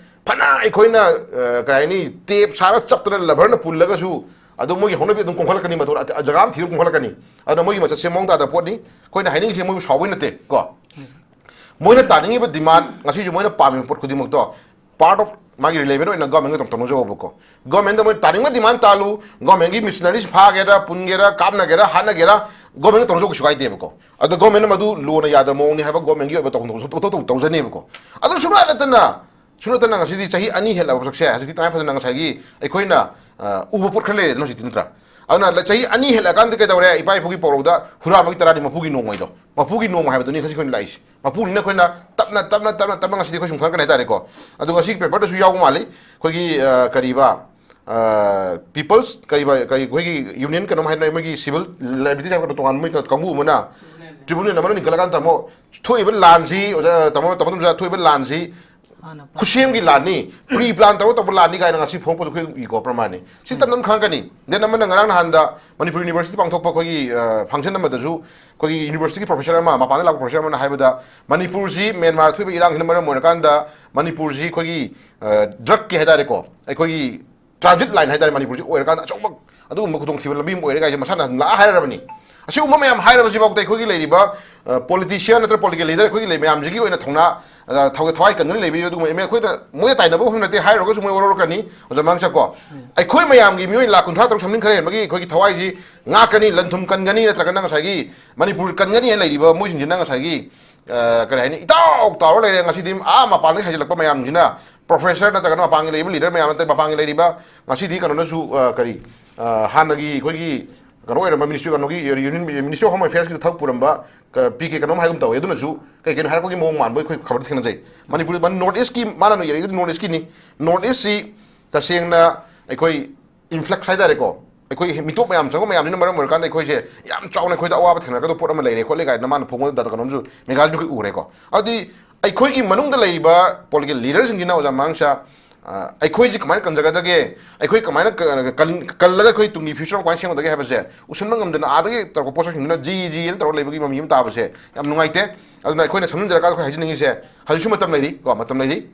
ꯐꯅ ꯑꯩꯈꯣꯏꯅ, ꯑ, ꯀꯔꯤ ꯍꯥꯏꯅꯤ, ꯇꯦꯞ ꯁꯥꯔ ꯆꯞꯇꯅ ꯂꯕꯔꯅ ꯄꯨꯜꯂꯒꯁꯨ, ꯑꯗꯨ ꯃꯣꯏꯒꯤ ꯍꯧꯅꯕꯤ ꯑꯗꯨꯝ ꯀꯣꯝꯈꯠꯂꯛꯀꯅꯤ, ꯃꯗꯨ ꯑ-, ꯖꯒꯥ ꯑꯃ ꯊꯤꯔꯒ ꯀꯣꯝꯈꯠꯂꯛꯀꯅꯤ꯫ ꯑꯗꯨꯅ ꯃꯣꯏꯒꯤ ꯃꯆꯠꯁꯦ ꯃꯑꯣꯡ ꯇꯥꯗꯕ ꯄꯣꯠꯅꯤ꯫ ꯑꯩꯈꯣꯏꯅ ꯍꯥꯏꯅꯤꯡꯉꯤꯁꯦ ꯃꯣꯏꯕꯨ ꯁꯥꯎꯕꯩ ꯅꯠꯇꯦ ꯀꯣ꯫ ꯃꯣꯏꯅ ꯇꯥꯅꯤꯡꯉꯤꯕ ꯗꯤꯃꯥꯟ, ꯉꯁꯤꯁꯨ ꯃꯣꯏꯅ ꯄꯥꯝꯃꯤꯕ ꯄꯣꯠ ꯈꯨꯗꯤꯡꯃꯛꯇꯣ, ꯄꯥꯔꯠ ꯑꯣꯐ ꯃꯥꯒꯤ ꯔꯤꯂꯦꯚꯦꯟ ꯑꯣꯏꯅ ꯒꯣꯔꯃꯦꯟꯒ ꯑꯗꯨꯝ ꯇꯧꯅꯖꯧꯕꯀꯣ꯫ ꯒꯣꯔꯃꯦꯟꯗ ꯃꯣꯏ ꯇꯥꯅꯤꯡꯕ ꯗꯤꯃꯥꯟ ꯇꯥꯜꯂꯨ, ꯒꯣꯔꯃꯦꯟꯒꯤ ꯃꯤꯁꯅꯔꯤꯁ ꯐꯥꯒꯦꯔꯥ, ꯄꯨꯟꯒꯦꯔꯥ, ꯀꯥꯞꯅꯒꯦꯔꯥ, ꯍꯥꯠꯅꯒꯦꯔꯥ, ꯒꯣꯔꯃꯦꯟꯒ ꯇꯧꯅꯖꯧ ꯀꯩꯁꯨ ꯀꯥꯏꯗꯦꯕꯀꯣ꯫ ꯑꯗꯣ ꯒꯣꯔꯃꯦꯟꯅ ꯃꯗꯨ ꯂꯣꯅ ꯌꯥꯗꯕ ꯃꯑꯣꯡꯅꯤ ꯍꯥꯏꯕ ꯒꯣꯔꯃꯦꯟꯒꯤ ꯑꯣꯏꯕ ꯇꯧꯐꯝ ꯊꯣꯛꯄ ꯇꯧ-, ꯇꯧ-, ꯇꯧꯖꯅꯦꯕꯀꯣ꯫ ꯑꯗꯨ ꯁꯨꯡꯅꯠ ꯅꯠꯇꯅ, ꯁꯨꯡꯅꯠꯇꯅ ꯉꯁꯤꯗꯤ ꯆꯍꯤ ꯑꯅꯤ ꯍꯦꯜꯂꯕ ꯃꯁꯛꯁꯦ ꯍꯧꯖꯤꯛꯇꯤ ꯇꯉꯥꯏ ꯐꯗꯅ ꯉꯁꯥꯏꯒꯤ ꯑꯩꯈꯣꯏꯅ, ꯑ, ꯎꯕ ꯄꯣꯠ ꯈꯔ ꯂꯩꯔꯦꯗꯅ ꯍꯧꯖꯤꯛꯇꯤ, ꯅꯠꯇ꯭ꯔꯥ? ꯑꯗꯨꯅ ꯂ-, ꯆꯍꯤ ꯑꯅꯤ ꯍꯦꯜꯂꯛꯑꯀꯥꯟꯗ ꯀꯩꯗꯧꯔꯦ? ꯏꯄꯥ ꯏꯄꯨꯒꯤ ꯄꯧꯔꯧꯗ ꯍꯨꯔꯥꯟꯕꯒꯤ ꯇꯔꯥꯅꯤ ꯃꯄꯨꯒꯤ ꯅꯣꯡꯃꯩꯗꯣ, ꯃꯄꯨꯒꯤ ꯅꯣꯡꯃ ꯍꯥꯏꯕꯗꯨꯅꯤ ꯉꯁꯤ ꯑꯩꯈꯣꯏꯅ ꯂꯥꯛꯏꯁꯦ꯫ ꯃꯄꯨꯅꯤꯅ ꯑꯩꯈꯣꯏꯅ ꯇꯞꯅ, ꯇꯞꯅ, ꯇꯞꯅ, ꯇꯞꯅ ꯉꯁꯤꯗꯤ ꯑꯩꯈꯣꯏ ꯁꯨꯝ ꯈꯪꯉꯛꯀꯅꯤ ꯍꯥꯏꯇꯥꯔꯦꯀꯣ꯫ ꯑꯗꯣ ꯉꯁꯤ ꯄꯦꯄꯔꯗꯁꯨ ꯌꯥꯎꯕ ꯃꯥꯜꯂꯤ, ꯑꯩꯈꯣꯏꯒꯤ, ꯑ, ꯀꯔꯤꯕ, ꯑ, ꯄꯤꯄꯜꯁ, ꯀꯔꯤꯕ, ꯀꯔꯤ, ꯑꯩꯈꯣꯏꯒꯤ ꯌꯨꯅꯤꯌꯟ ꯀꯩꯅꯣꯝ ꯍꯥꯏꯅ ꯃꯣꯏꯒꯤ ꯁꯤꯚꯤꯜ ꯂꯥꯏꯕ꯭ꯔꯦꯔꯤ ꯍꯥꯏꯕ ꯇꯣꯉꯥꯟꯕ ꯃꯣꯏ ꯀꯥꯡꯕꯨ ꯑꯃꯅ ꯇ꯭ꯔꯤꯕꯨꯅꯦꯜ ꯑꯃꯅ ꯂꯤꯡꯈꯠꯂꯀꯥꯟꯗ ꯇꯥꯃꯣ, ꯊꯣꯛꯏꯕ ꯂꯥꯟꯁꯤ, ꯑꯣꯖꯥ, ꯇꯥꯃꯣ, ꯇꯥꯃꯣ ꯇꯣꯝꯆꯥ, ꯊꯣꯛꯏꯕ ꯂꯥꯟꯁꯤ ꯈꯨꯠꯁꯦꯝꯒꯤ ꯂꯥꯟꯅꯤ, ꯄ꯭ꯔꯤ ꯄ꯭ꯂꯥꯟ ꯇꯧꯔ ꯇꯧꯕ ꯂꯥꯟꯅꯤ ꯀꯥꯏꯅ ꯉꯁꯤ ꯐꯣꯡꯄꯁꯨ ꯑꯩꯈꯣꯏ ꯏꯀꯣ ꯄ꯭ꯔꯃꯥꯟꯅꯤ꯫ ꯁꯤ ꯎꯝ꯫ ꯇꯞꯅ ꯈꯪꯉꯛꯀꯅꯤ꯫ ꯗꯦꯟ ꯑꯃꯅ ꯉꯔꯥꯡ ꯅꯍꯥꯟꯗ ꯃꯅꯤꯄꯨꯔ ꯌꯨꯅꯤꯚꯔꯁꯤꯇꯤ ꯄꯥꯡꯊꯣꯛꯄ ꯑꯩꯈꯣꯏꯒꯤ, ꯑ, ꯐꯪꯁꯟ ꯑꯃꯗꯁꯨ ꯑꯩꯈꯣꯏꯒꯤ ꯌꯨꯅꯤꯚꯔꯁꯤꯇꯤꯒꯤ ꯄ꯭ꯔꯣꯐꯦꯁꯔ ꯑꯃ, ꯃꯄꯥꯟꯗ ꯂꯥꯛꯄ ꯄ꯭ꯔꯣꯐꯦꯁꯔ ꯑꯃꯅ ꯍꯥꯏꯕꯗ, ꯃꯅꯤꯄꯨꯔꯁꯤ ꯃ꯭ꯌꯥꯟꯃꯥꯔ ꯊꯣꯛꯏꯕ ꯏꯔꯥꯡꯁꯤꯅ ꯃꯔꯝ ꯑꯣꯏꯔꯀꯥꯟꯗ ꯃꯅꯤꯄꯨꯔꯁꯤ ꯑꯩꯈꯣꯏꯒꯤ, ꯑ, ꯗ꯭ꯔꯛꯀꯤ ꯍꯥꯏꯇꯥꯔꯦꯀꯣ, ꯑꯩꯈꯣꯏꯒꯤ ꯇ꯭ꯔꯥꯟꯖꯤꯠ ꯂꯥꯏꯟ ꯍꯥꯏꯇꯥꯔꯦ, ꯃꯅꯤꯄꯨꯔꯁꯤ ꯑꯣꯏꯔꯀꯥꯟꯗ ꯑꯆꯧꯕ ꯑꯗꯨꯒꯨꯝꯕ ꯈꯨꯗꯣꯡꯊꯤꯕ ꯂꯝꯕꯤ ꯑꯃ ꯑꯣꯏꯔꯦ ꯀꯥꯏꯁꯦ ꯃꯁꯥꯅ ꯑꯗꯨꯝ ꯂꯥꯛꯑ ꯍꯥꯏꯔꯕꯅꯤ꯫ ꯑꯁꯤꯒꯨꯝꯕ ꯃꯌꯥꯝ ꯍꯥꯏꯔꯕꯁꯤꯐꯥꯎꯗ ꯑꯩꯈꯣꯏꯒꯤ ꯂꯩꯔꯤꯕ ꯄꯣꯂꯤꯇꯤꯁꯤꯌꯥꯟ ꯅꯠꯇ꯭ꯔꯒ ꯄꯣꯂꯤꯇꯤꯀꯦꯜ ꯂꯤꯗꯔ ꯑꯩꯈꯣꯏꯒꯤ ꯂꯩ ꯃꯌꯥꯝꯁꯤꯒꯤ ꯑꯣꯏꯅ ꯊꯧꯅꯥ, ꯑ, ꯊꯋꯥꯏ ꯊꯋꯥꯏ ꯀꯟꯗꯨꯅ ꯂꯩꯕꯤꯔꯤꯕ ꯑꯗꯨꯒꯨꯝꯕ ꯑꯦꯝ ꯑꯦ ꯑꯩꯈꯣꯏꯅ ꯃꯣꯏꯗ ꯇꯥꯏꯅꯕ ꯃꯐꯝ ꯅꯠꯇꯦ꯫ ꯍꯥꯏꯔꯨꯔꯒꯁꯨ ꯃꯣꯏ ꯋꯥꯔꯧꯔꯛꯀꯅꯤ꯫ ꯑꯣꯖꯥ ꯃꯥꯡꯁꯥ ꯀꯣ, ꯑꯩꯈꯣꯏ ꯃꯌꯥꯝꯒꯤ ꯃꯤꯑꯣꯏ ꯂꯥꯈ ꯀꯨꯟꯊ꯭ꯔꯥ ꯇꯔꯨꯛ ꯁꯝꯅꯤꯡ ꯈꯔ ꯍꯦꯟꯕꯒꯤ ꯑꯩꯈꯣꯏꯒꯤ ꯊꯋꯥꯏꯁꯤ ꯉꯥꯛꯀꯅꯤ, ꯂꯟ ꯊꯨꯝ ꯀꯟꯒꯅꯤ, ꯅꯠꯇ꯭ꯔꯒꯅ ꯉꯁꯥꯏꯒꯤ ꯃꯅꯤꯄꯨꯔ ꯀꯟꯒꯅꯤ ꯍꯥꯏꯅ ꯂꯩꯔꯤꯕ ꯃꯣꯏꯁꯤꯡꯁꯤꯅ ꯉꯁꯥꯏꯒꯤ, ꯑ, ꯀꯔꯤ ꯍꯥꯏꯅꯤ, ꯏꯇꯥꯎ ꯇꯥꯎꯔ ꯂꯩꯔꯦ꯫ ꯉꯁꯤꯗꯤ ꯑꯥ ꯃꯄꯥꯟꯗꯒꯤ ꯍꯥꯏꯖꯤꯜꯂꯛꯄ ꯃꯌꯥꯝꯁꯤꯅ, ꯄ꯭ꯔꯣꯐꯦꯁꯔ ꯅꯠꯇ꯭ꯔꯒꯅ ꯃꯄꯥꯟꯒꯤ ꯂꯩꯔꯤꯕ ꯂꯤꯗꯔ ꯃꯌꯥꯝ ꯅꯠꯇ꯭ꯔꯒ ꯃꯄꯥꯟꯒꯤ ꯂꯩꯔꯤꯕ ꯉꯁꯤꯗꯤ ꯀꯩꯅꯣꯅꯁꯨ, ꯑ, ꯀꯔꯤ, ꯑ, ꯍꯥꯟꯅꯒꯤ ꯑꯩꯈꯣꯏꯒꯤ ꯀꯩꯅꯣ ꯑꯣꯏꯔꯝꯕ ꯃꯤꯅꯤꯁꯇ꯭ꯔꯤ, ꯀꯩꯅꯣꯒꯤ ꯌꯨꯅꯤꯌꯟ ꯃꯤꯅꯤꯁꯇ꯭ꯔꯤ ꯑꯣꯐ ꯍꯣꯝ ꯑꯦꯐꯤꯌꯔꯁꯀꯤꯗ ꯊꯕꯛ ꯄꯨꯔꯝꯕ, ꯀ-, ꯄꯤ ꯀꯦ ꯀꯩꯅꯣꯝ ꯍꯥꯏꯒꯨꯝ ꯇꯧꯋꯦ꯫ ꯑꯗꯨꯅꯁꯨ ꯀꯩ ꯀꯩꯅꯣ ꯍꯥꯏꯔꯛꯄꯒꯤ ꯃꯑꯣꯡ ꯃꯥꯟꯕ ꯑꯩꯈꯣꯏ ꯈꯕꯔꯗ ꯊꯦꯡꯅꯖꯩ꯫ ꯃꯅꯤꯄꯨꯔ, ꯅꯣꯔꯠ ꯏꯁꯀꯤ, ꯃꯥꯅ ꯌꯦꯡꯉꯛꯏꯗꯨ ꯅꯣꯔꯠ ꯏꯁꯀꯤꯅꯤ꯫ ꯅꯣꯔꯠ ꯏꯁꯁꯤ ꯇꯁꯦꯡꯅ ꯑꯩꯈꯣꯏ ꯏꯟꯐ꯭ꯂꯛꯁ ꯍꯥꯏꯇꯥꯔꯦꯀꯣ, ꯑꯩꯈꯣꯏ ꯃꯤꯇꯣꯞ ꯃꯌꯥꯝ ꯆꯪꯕ ꯃꯌꯥꯝꯁꯤꯅ ꯃꯔꯝ ꯑꯣꯏꯔꯀꯥꯟꯗ ꯑꯩꯈꯣꯏꯁꯦ ꯌꯥꯝ ꯆꯥꯎꯅ ꯑꯩꯈꯣꯏꯗ ꯑꯋꯥꯕ ꯊꯦꯡꯅꯔꯛꯀꯗꯕ ꯄꯣꯠ ꯑꯃ ꯂꯩꯔꯦ ꯈꯣꯠꯂꯦ ꯀꯥꯏꯅ ꯃꯥꯅ ꯐꯣꯡꯕꯗ ꯀꯩꯅꯣꯝꯁꯨ ꯃꯦꯒꯥꯖꯤꯟ ꯑꯩꯈꯣꯏ ꯎꯔꯦꯀꯣ꯫ ꯑꯗꯨꯗꯤ ꯑꯩꯈꯣꯏꯒꯤ ꯃꯅꯨꯡꯗ ꯂꯩꯔꯤꯕ ꯄꯣꯂꯤꯇꯤꯀꯦꯜ ꯂꯤꯗꯔꯁꯤꯡꯁꯤꯅ, ꯑꯣꯖꯥ ꯃꯥꯡꯁꯥ, ꯑ, ꯑꯩꯈꯣꯏꯁꯤ ꯀꯃꯥꯏꯅ ꯀꯟꯖꯒꯗꯒꯦ, ꯑꯩꯈꯣꯏ ꯀꯃꯥꯏꯅ ꯀ-, ꯀꯟ-, ꯀꯜꯂꯒ ꯑꯩꯈꯣꯏ ꯇꯨꯡꯒꯤ ꯐ꯭ꯌꯨꯆꯔ ꯀꯃꯥꯏꯅ ꯁꯦꯝꯒꯗꯒꯦ ꯍꯥꯏꯕꯁꯦ ꯎꯁꯟꯕ ꯉꯝꯗꯅ ꯑꯥꯗꯒꯤ ꯇꯧꯔꯛꯄ ꯄꯣꯠꯁꯛꯁꯤꯡꯗꯨꯅ ꯖꯤ ꯖꯤ ꯍꯥꯏꯅ ꯇꯧꯔꯒ ꯂꯩꯕꯒꯤ ꯃꯃꯤ ꯑꯃ ꯇꯥꯕꯁꯦ ꯌꯥꯝ ꯅꯨꯡꯉꯥꯏꯇꯦ꯫ ꯑꯗꯨꯅ ꯑꯩꯈꯣꯏꯅ ꯁꯝꯖꯤꯟꯖꯔꯀꯥꯟꯗ ꯑꯩꯈꯣꯏ ꯍꯥꯏꯖꯅꯤꯡꯉꯤꯁꯦ, ꯍꯧꯖꯤꯛꯁꯨ ꯃꯇꯝ ꯂꯩꯔꯤ ꯀꯣ, ꯃꯇꯝ ꯂꯩꯔꯤ꯫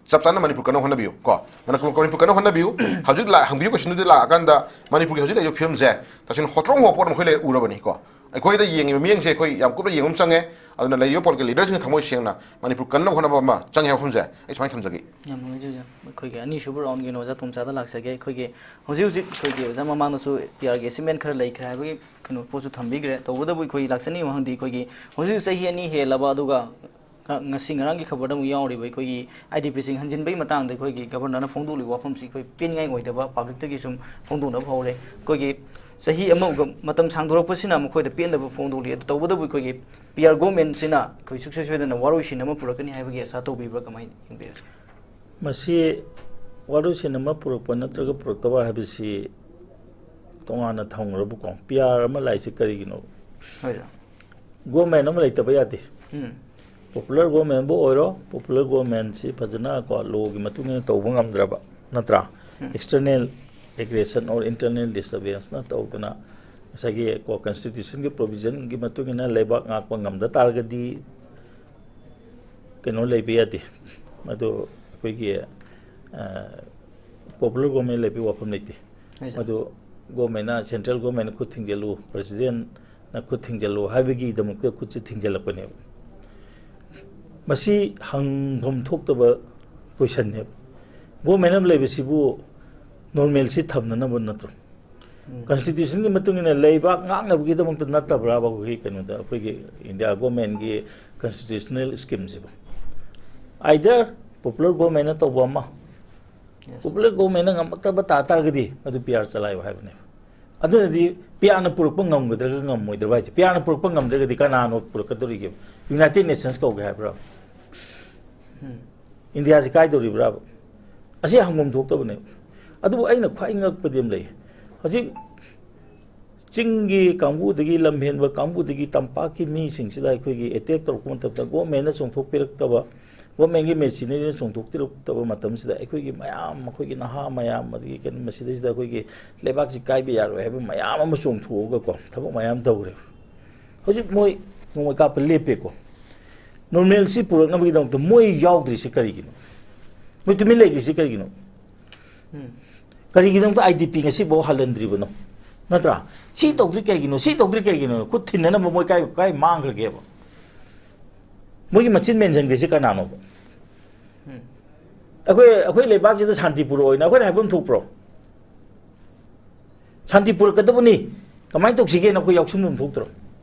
ꯆꯞ ꯆꯥꯅ ꯃꯅꯤꯄꯨꯔ ꯀꯟꯅꯕ ꯍꯣꯠꯅꯕꯤꯌꯨ ꯀꯣ꯫ ꯃꯅꯤꯄꯨꯔ, ꯃꯅꯤꯄꯨꯔ ꯀꯟꯅꯕ ꯍꯣꯠꯅꯕꯤꯌꯨ꯫ ꯍꯧꯖꯤꯛ ꯂꯥꯛ-, ꯍꯪꯕꯤꯌꯨ ꯀꯣꯏꯁꯟꯗꯨꯗꯤ ꯂꯥꯛꯑꯀꯥꯟꯗ ꯃꯅꯤꯄꯨꯔꯒꯤ ꯍꯧꯖꯤꯛ ꯂꯩꯔꯤꯕ ꯐꯤꯕꯝꯁꯦ ꯇꯁꯦꯡꯅ ꯍꯣꯇ꯭ꯔꯣꯡ ꯍꯣꯄ ꯄꯣꯠ ꯑꯃ ꯑꯩꯈꯣꯏ ꯂꯩ-, ꯎꯔꯕꯅꯤ ꯀꯣ꯫ ꯑꯩꯈꯣꯏꯗ ꯌꯦꯡꯉꯤꯕ ꯃꯤꯠꯌꯦꯡꯁꯦ ꯑꯩꯈꯣꯏ ꯌꯥꯝ ꯀꯨꯞꯅ ꯌꯦꯡꯕ ꯑꯃ ꯆꯪꯉꯦ꯫ ꯑꯗꯨꯅ ꯂꯩꯔꯤꯕ ꯄꯣꯂꯤꯇꯤꯀꯦꯜ ꯂꯤꯗꯔꯁꯤꯡꯅ ꯊꯃꯣꯏ ꯁꯦꯡꯅ ꯃꯅꯤꯄꯨꯔ ꯀꯟꯅꯕ ꯍꯣꯠꯅꯕ ꯑꯃ ꯆꯪꯉꯦ ꯍꯥꯏꯕ ꯋꯥꯐꯝꯁꯦ ꯑꯩ ꯁꯨꯃꯥꯏꯅ ꯊꯝꯖꯒꯦ꯫ ꯌꯥꯝ ꯅꯨꯡꯉꯥꯏꯖꯩ ꯑꯣꯖꯥ꯫ ꯑꯩꯈꯣꯏꯒꯤ ꯑꯅꯤꯁꯨꯕ ꯔꯥꯎꯟꯒꯤ ꯑꯣꯏꯅ ꯑꯣꯖꯥ ꯇꯣꯝꯆꯥꯗ ꯂꯥꯛꯆꯒꯦ꯫ ꯑꯩꯈꯣꯏꯒꯤ ꯍꯧꯖꯤꯛ ꯍꯧꯖꯤꯛ ꯑꯩꯈꯣꯏꯒꯤ ꯑꯣꯖꯥ ꯃꯃꯥꯡꯗꯁꯨ ꯄꯤ ꯑꯥꯔꯒꯤ ꯑꯦꯆꯤꯞꯃꯦꯟ ꯈꯔ ꯂꯩꯈ꯭ꯔꯦ ꯍꯥꯏꯕꯒꯤ ꯀꯩꯅꯣ ꯄꯣꯠꯁꯨ ꯊꯝꯕꯤꯈ꯭ꯔꯦ꯫ ꯇꯧꯕꯇꯕꯨ ꯑꯩꯈꯣꯏ ꯂꯥꯛꯆꯅꯤꯡꯕ ꯋꯥꯍꯪꯗꯤ ꯑꯩꯈꯣꯏꯒꯤ ꯍꯧꯖꯤꯛ ꯆꯍꯤ ꯑꯅꯤ ꯍꯦꯜꯂꯕ, ꯑꯗꯨꯒ ꯉ-, ꯉꯁꯤ ꯉꯔꯥꯡꯒꯤ ꯈꯕꯔꯗ ꯑꯃꯨꯛ ꯌꯥꯎꯔꯤꯕ ꯑꯩꯈꯣꯏꯒꯤ ꯑꯥꯏ ꯗꯤ ꯄꯤꯁꯤꯡ ꯍꯟꯖꯤꯟꯕꯒꯤ ꯃꯇꯥꯡꯗ ꯑꯩꯈꯣꯏꯒꯤ ꯒꯕꯔꯅꯔꯅ ꯐꯣꯡꯗꯣꯛꯂꯤꯕ ꯋꯥꯐꯝꯁꯤ ꯑꯩꯈꯣꯏ ꯄꯦꯟꯅꯤꯡꯉꯥꯏ ꯑꯣꯏꯗꯕ ꯄꯥꯕ꯭ꯂꯤꯛꯇꯒꯤ ꯁꯨꯝ ꯐꯣꯡꯗꯣꯛꯅꯕ ꯍꯧꯔꯦ꯫ ꯑꯩꯈꯣꯏꯒꯤ ꯆꯍꯤ ꯑꯃꯒ ꯃꯇꯝ ꯁꯥꯡꯗꯣꯔꯛꯄꯁꯤꯅ ꯃꯈꯣꯏꯗ ꯄꯦꯟꯗꯕ ꯐꯣꯡꯗꯣꯛꯂꯤ꯫ ꯑꯗꯨ ꯇꯧꯕꯇꯕꯨ ꯑꯩꯈꯣꯏꯒꯤ ꯄꯤ ꯑꯥꯔ ꯒꯣꯃꯦꯟꯁꯤꯅ ꯑꯩꯈꯣꯏ ꯁꯨꯡꯁꯣꯏ ꯁꯣꯏꯗꯅ ꯋꯥꯔꯣꯏꯁꯤꯟ ꯑꯃ ꯄꯨꯔꯛꯀꯅꯤ ꯍꯥꯏꯕꯒꯤ ꯑꯁꯥ ꯇꯧꯕꯤꯕ꯭ꯔꯥ, ꯀꯃꯥꯏꯅ ꯌꯦꯡꯕꯤꯔꯦ? ꯃꯁꯤ ꯋꯥꯔꯣꯏꯁꯤꯟ ꯑꯃ ꯄꯨꯔꯛꯄ ꯅꯠꯇ꯭ꯔꯒ ꯄꯨꯔꯛꯇꯕ ꯍꯥꯏꯕꯁꯤ ꯇꯣꯉꯥꯟꯅ ꯊꯝꯈ꯭ꯔꯕꯀꯣ꯫ ꯄꯤ ꯑꯥꯔ ꯑꯃ ꯂꯥꯛꯏꯁꯦ ꯀꯔꯤꯒꯤꯅꯣ? ꯍꯣꯏ, ꯁꯥꯔ꯫ ꯒꯣꯃꯦꯟ ꯑꯃ ꯂꯩꯇꯕ ꯌꯥꯗꯦ꯫ ꯎꯝ꯫ ꯄꯣꯄꯨꯂꯔ ꯒꯣꯃꯦꯟꯕꯨ ꯑꯣꯏꯔꯣ, ꯄꯣꯄꯨꯂꯔ ꯒꯣꯃꯦꯟꯁꯤ ꯐꯖꯅ ꯀꯣ, ꯂꯣꯒꯤ ꯃꯇꯨꯡ ꯏꯟꯅ ꯇꯧꯕ ꯉꯝꯗ꯭ꯔꯕ, ꯅꯠꯇ꯭ꯔꯥ? ꯎꯝ꯫ External aggression or internal disturbanceꯅ ꯇꯧꯗꯅ ꯉꯁꯥꯏꯒꯤ ꯀꯣ, ꯀꯟꯁꯇꯤꯇ꯭ꯌꯨꯁꯟꯒꯤ ꯄ꯭ꯔꯣꯕꯤꯖꯟꯒꯤ ꯃꯇꯨꯡ ꯏꯟꯅ ꯂꯩꯕꯥꯛ ꯉꯥꯛꯄ ꯉꯝꯗ ꯇꯥꯔꯒꯗꯤ ꯀꯩꯅꯣ ꯂꯩꯕ ꯌꯥꯗꯦ꯫ ꯃꯗꯨ ꯑꯩꯈꯣꯏꯒꯤ, ꯑ, ꯄꯣꯄꯨꯂꯔ ꯒꯣꯃꯦꯟ ꯂꯩꯕꯒꯤ ꯋꯥꯐꯝ ꯂꯩꯇꯦ꯫ ꯍꯣꯏ, ꯁꯥꯔ꯫ ꯃꯗꯨ ꯒꯣꯔꯃꯦꯟꯅ, ꯁꯦꯟꯇ꯭ꯔꯦꯜ ꯒꯣꯔꯃꯦꯟꯅ ꯈꯨꯠ ꯊꯤꯡꯖꯤꯜꯂꯨ, ꯄ꯭ꯔꯁꯤꯗꯦꯟꯅ ꯈꯨꯠ ꯊꯤꯡꯖꯤꯜꯂꯨ ꯍꯥꯏꯕꯒꯤꯗꯃꯛꯇ ꯈꯨꯠꯁꯦ ꯊꯤꯡꯖꯤꯜꯂꯛꯄꯅꯦꯕ꯫ ꯃꯁꯤ ꯍꯪꯐꯝ ꯊꯣꯛꯇꯕ ꯀꯣꯏꯁꯟꯅꯦꯕ꯫ ꯒꯣꯔꯃꯦꯟ ꯑꯃ ꯂꯩꯕꯁꯤꯕꯨ ꯅꯣꯔꯃꯦꯜꯁꯤ ꯊꯝꯅꯅꯕ ꯅꯠꯇ꯭ꯔꯣ? ꯀꯟꯁꯇꯤꯇ꯭ꯌꯨꯁꯟꯒꯤ ꯃꯇꯨꯡ ꯏꯟꯅ ꯂꯩꯕꯥꯛ ꯉꯥꯛꯅꯕꯒꯤꯗꯃꯛꯇ ꯅꯠꯇꯕ꯭ꯔꯥꯕ? ꯑꯩꯈꯣꯏꯒꯤ ꯀꯩꯅꯣꯗ, ꯑꯩꯈꯣꯏꯒꯤ ꯏꯟꯗꯤꯌꯥ ꯒꯣꯔꯃꯦꯟꯒꯤ ꯀꯟꯁꯇꯤꯇ꯭ꯌꯨꯁꯅꯦꯜ ꯁ꯭ꯀꯤꯝꯁꯤꯕꯨ? ꯑꯥꯏꯗꯔ ꯄꯣꯄꯨꯂꯔ ꯒꯣꯔꯃꯦꯟꯅ ꯇꯧꯕ ꯑꯃ, ꯄꯣꯄꯨꯂꯔ ꯒꯣꯔꯃꯦꯟꯅ ꯉꯝꯃꯛꯇꯕ ꯇꯥ ꯇꯥꯔꯒꯗꯤ ꯃꯗꯨ ꯄꯤ ꯑꯥꯔ ꯆꯂꯥꯏꯌꯨ ꯍꯥꯏꯕꯅꯦꯕ꯫ ꯑꯗꯨꯅꯗꯤ ꯄꯤ ꯑꯥꯔꯅ ꯄꯨꯔꯛꯄ ꯉꯝꯒꯗ꯭ꯔꯒ ꯉꯝꯃꯣꯏꯗ꯭ꯔꯕ ꯍꯥꯏꯁꯦ? ꯄꯤ ꯑꯥꯔꯅ ꯄꯨꯔꯛꯄ ꯉꯝꯗ꯭ꯔꯒꯗꯤ ꯀꯅꯥꯅꯣ ꯄꯨꯔꯛꯀꯗꯧꯔꯤꯒꯦ? ꯌꯨꯅꯥꯏꯇꯦꯠ ꯅꯦꯁꯟꯁ ꯀꯧꯒꯦ ꯍꯥꯏꯕ꯭ꯔꯥ? ꯏꯟꯗꯤꯌꯥꯁꯤ ꯀꯥꯏꯗꯧꯔꯤꯕ꯭ꯔꯥꯕ? ꯑꯁꯤ ꯍꯪꯐꯝ ꯊꯣꯛꯇꯕꯅꯦꯕ꯫ ꯑꯗꯨꯕꯨ ꯑꯩꯅ ꯈ꯭ꯋꯥꯏ ꯉꯛꯄꯗꯤ ꯑꯃ ꯂꯩ꯫ ꯍꯧꯖꯤꯛ ꯆꯤꯡꯒꯤ ꯀꯥꯡꯕꯨꯗꯒꯤ, ꯂꯝꯍꯦꯟꯕ ꯀꯥꯡꯕꯨꯗꯒꯤ ꯇꯝꯄꯥꯛꯀꯤ ꯃꯤꯁꯤꯡꯁꯤꯗ ꯑꯩꯈꯣꯏꯒꯤ ꯑꯦꯇꯦꯛ ꯇꯧꯔꯛꯄ ꯃꯇꯝꯗ, ꯒꯣꯔꯃꯦꯟꯅ ꯆꯣꯡꯊꯣꯛꯄꯤꯔꯛꯇꯕ, ꯒꯣꯔꯃꯦꯟꯒꯤ ꯃꯦꯆꯤꯅꯔꯤꯅ ꯆꯣꯡꯊꯣꯛꯄꯤꯔꯛꯇꯕ ꯃꯇꯝꯁꯤꯗ, ꯑꯩꯈꯣꯏꯒꯤ ꯃꯌꯥꯝ, ꯑꯩꯈꯣꯏꯒꯤ ꯅꯍꯥ ꯃꯌꯥꯝ, ꯑꯗꯒꯤ ꯀꯩꯅꯣ, ꯃꯁꯤꯗꯩꯁꯤꯗ ꯑꯩꯈꯣꯏꯒꯤ ꯂꯩꯕꯥꯛꯁꯤ ꯀꯥꯏꯕ ꯌꯥꯔꯣꯏ ꯍꯥꯏꯕ ꯃꯌꯥꯝ ꯑꯃ ꯆꯣꯡꯊꯣꯛꯑꯒꯀꯣ, ꯊꯕꯛ ꯃꯌꯥꯝ ꯇꯧꯈ꯭ꯔꯦꯕ꯫ ꯍꯧꯖꯤꯛ ꯃꯣꯏ ꯅꯣꯡꯃꯩ ꯀꯥꯞꯄ ꯂꯦꯞꯄꯦꯀꯣ꯫ ꯅꯣꯔꯃꯦꯜꯁꯤ ꯄꯨꯔꯛꯅꯕꯒꯤꯗꯃꯛꯇ ꯃꯣꯏ ꯌꯥꯎꯗ꯭ꯔꯤꯁꯤ ꯀꯔꯤꯒꯤꯅꯣ? ꯃꯣꯏ ꯇꯨꯃꯤꯟ ꯂꯩꯈ꯭ꯔꯤꯁꯤ ꯀꯔꯤꯒꯤꯅꯣ? ꯀꯔꯤꯒꯤꯗꯃꯛꯇ ꯑꯥꯏ ꯗꯤ ꯄꯤ ꯉꯁꯤꯐꯥꯎ ꯍꯜꯍꯟꯗ꯭ꯔꯤꯕꯅꯣ? ꯅꯠꯇ꯭ꯔꯥ? ꯁꯤ ꯇꯧꯗ꯭ꯔꯤ ꯀꯩꯒꯤꯅꯣ? ꯁꯤ ꯇꯧꯗ꯭ꯔꯤ ꯀꯩꯒꯤꯅꯣ? ꯈꯨꯠ ꯊꯤꯟꯅꯅꯕ ꯃꯣꯏ ꯀꯥꯏ, ꯀꯥꯏ ꯃꯥꯡꯈ꯭ꯔꯒꯦꯕ? ꯃꯣꯏꯒꯤ ꯃꯆꯤꯟ ꯃꯦꯟꯁꯤꯟꯈ꯭ꯔꯤꯁꯤ ꯀꯅꯥꯅꯣꯕ? ꯑꯩꯈꯣꯏ, ꯑꯩꯈꯣꯏ ꯂꯩꯕꯥꯛꯁꯤꯗ ꯁꯥꯟꯇꯤ ꯄꯨꯔꯛꯑꯣꯏꯅ ꯑꯩꯈꯣꯏꯅ ꯍꯥꯏꯐꯝ ꯊꯣꯛꯄ꯭ꯔꯣ? ꯁꯥꯟꯇꯤ ꯄꯨꯔꯛꯀꯗꯕꯅꯤ꯫ ꯀꯃꯥꯏꯅ ꯇꯧꯁꯤꯒꯦꯅ ꯑꯩꯈꯣꯏ ꯌꯥꯎꯁꯤꯟꯐꯝ ꯊꯣꯛꯇ꯭ꯔꯣ?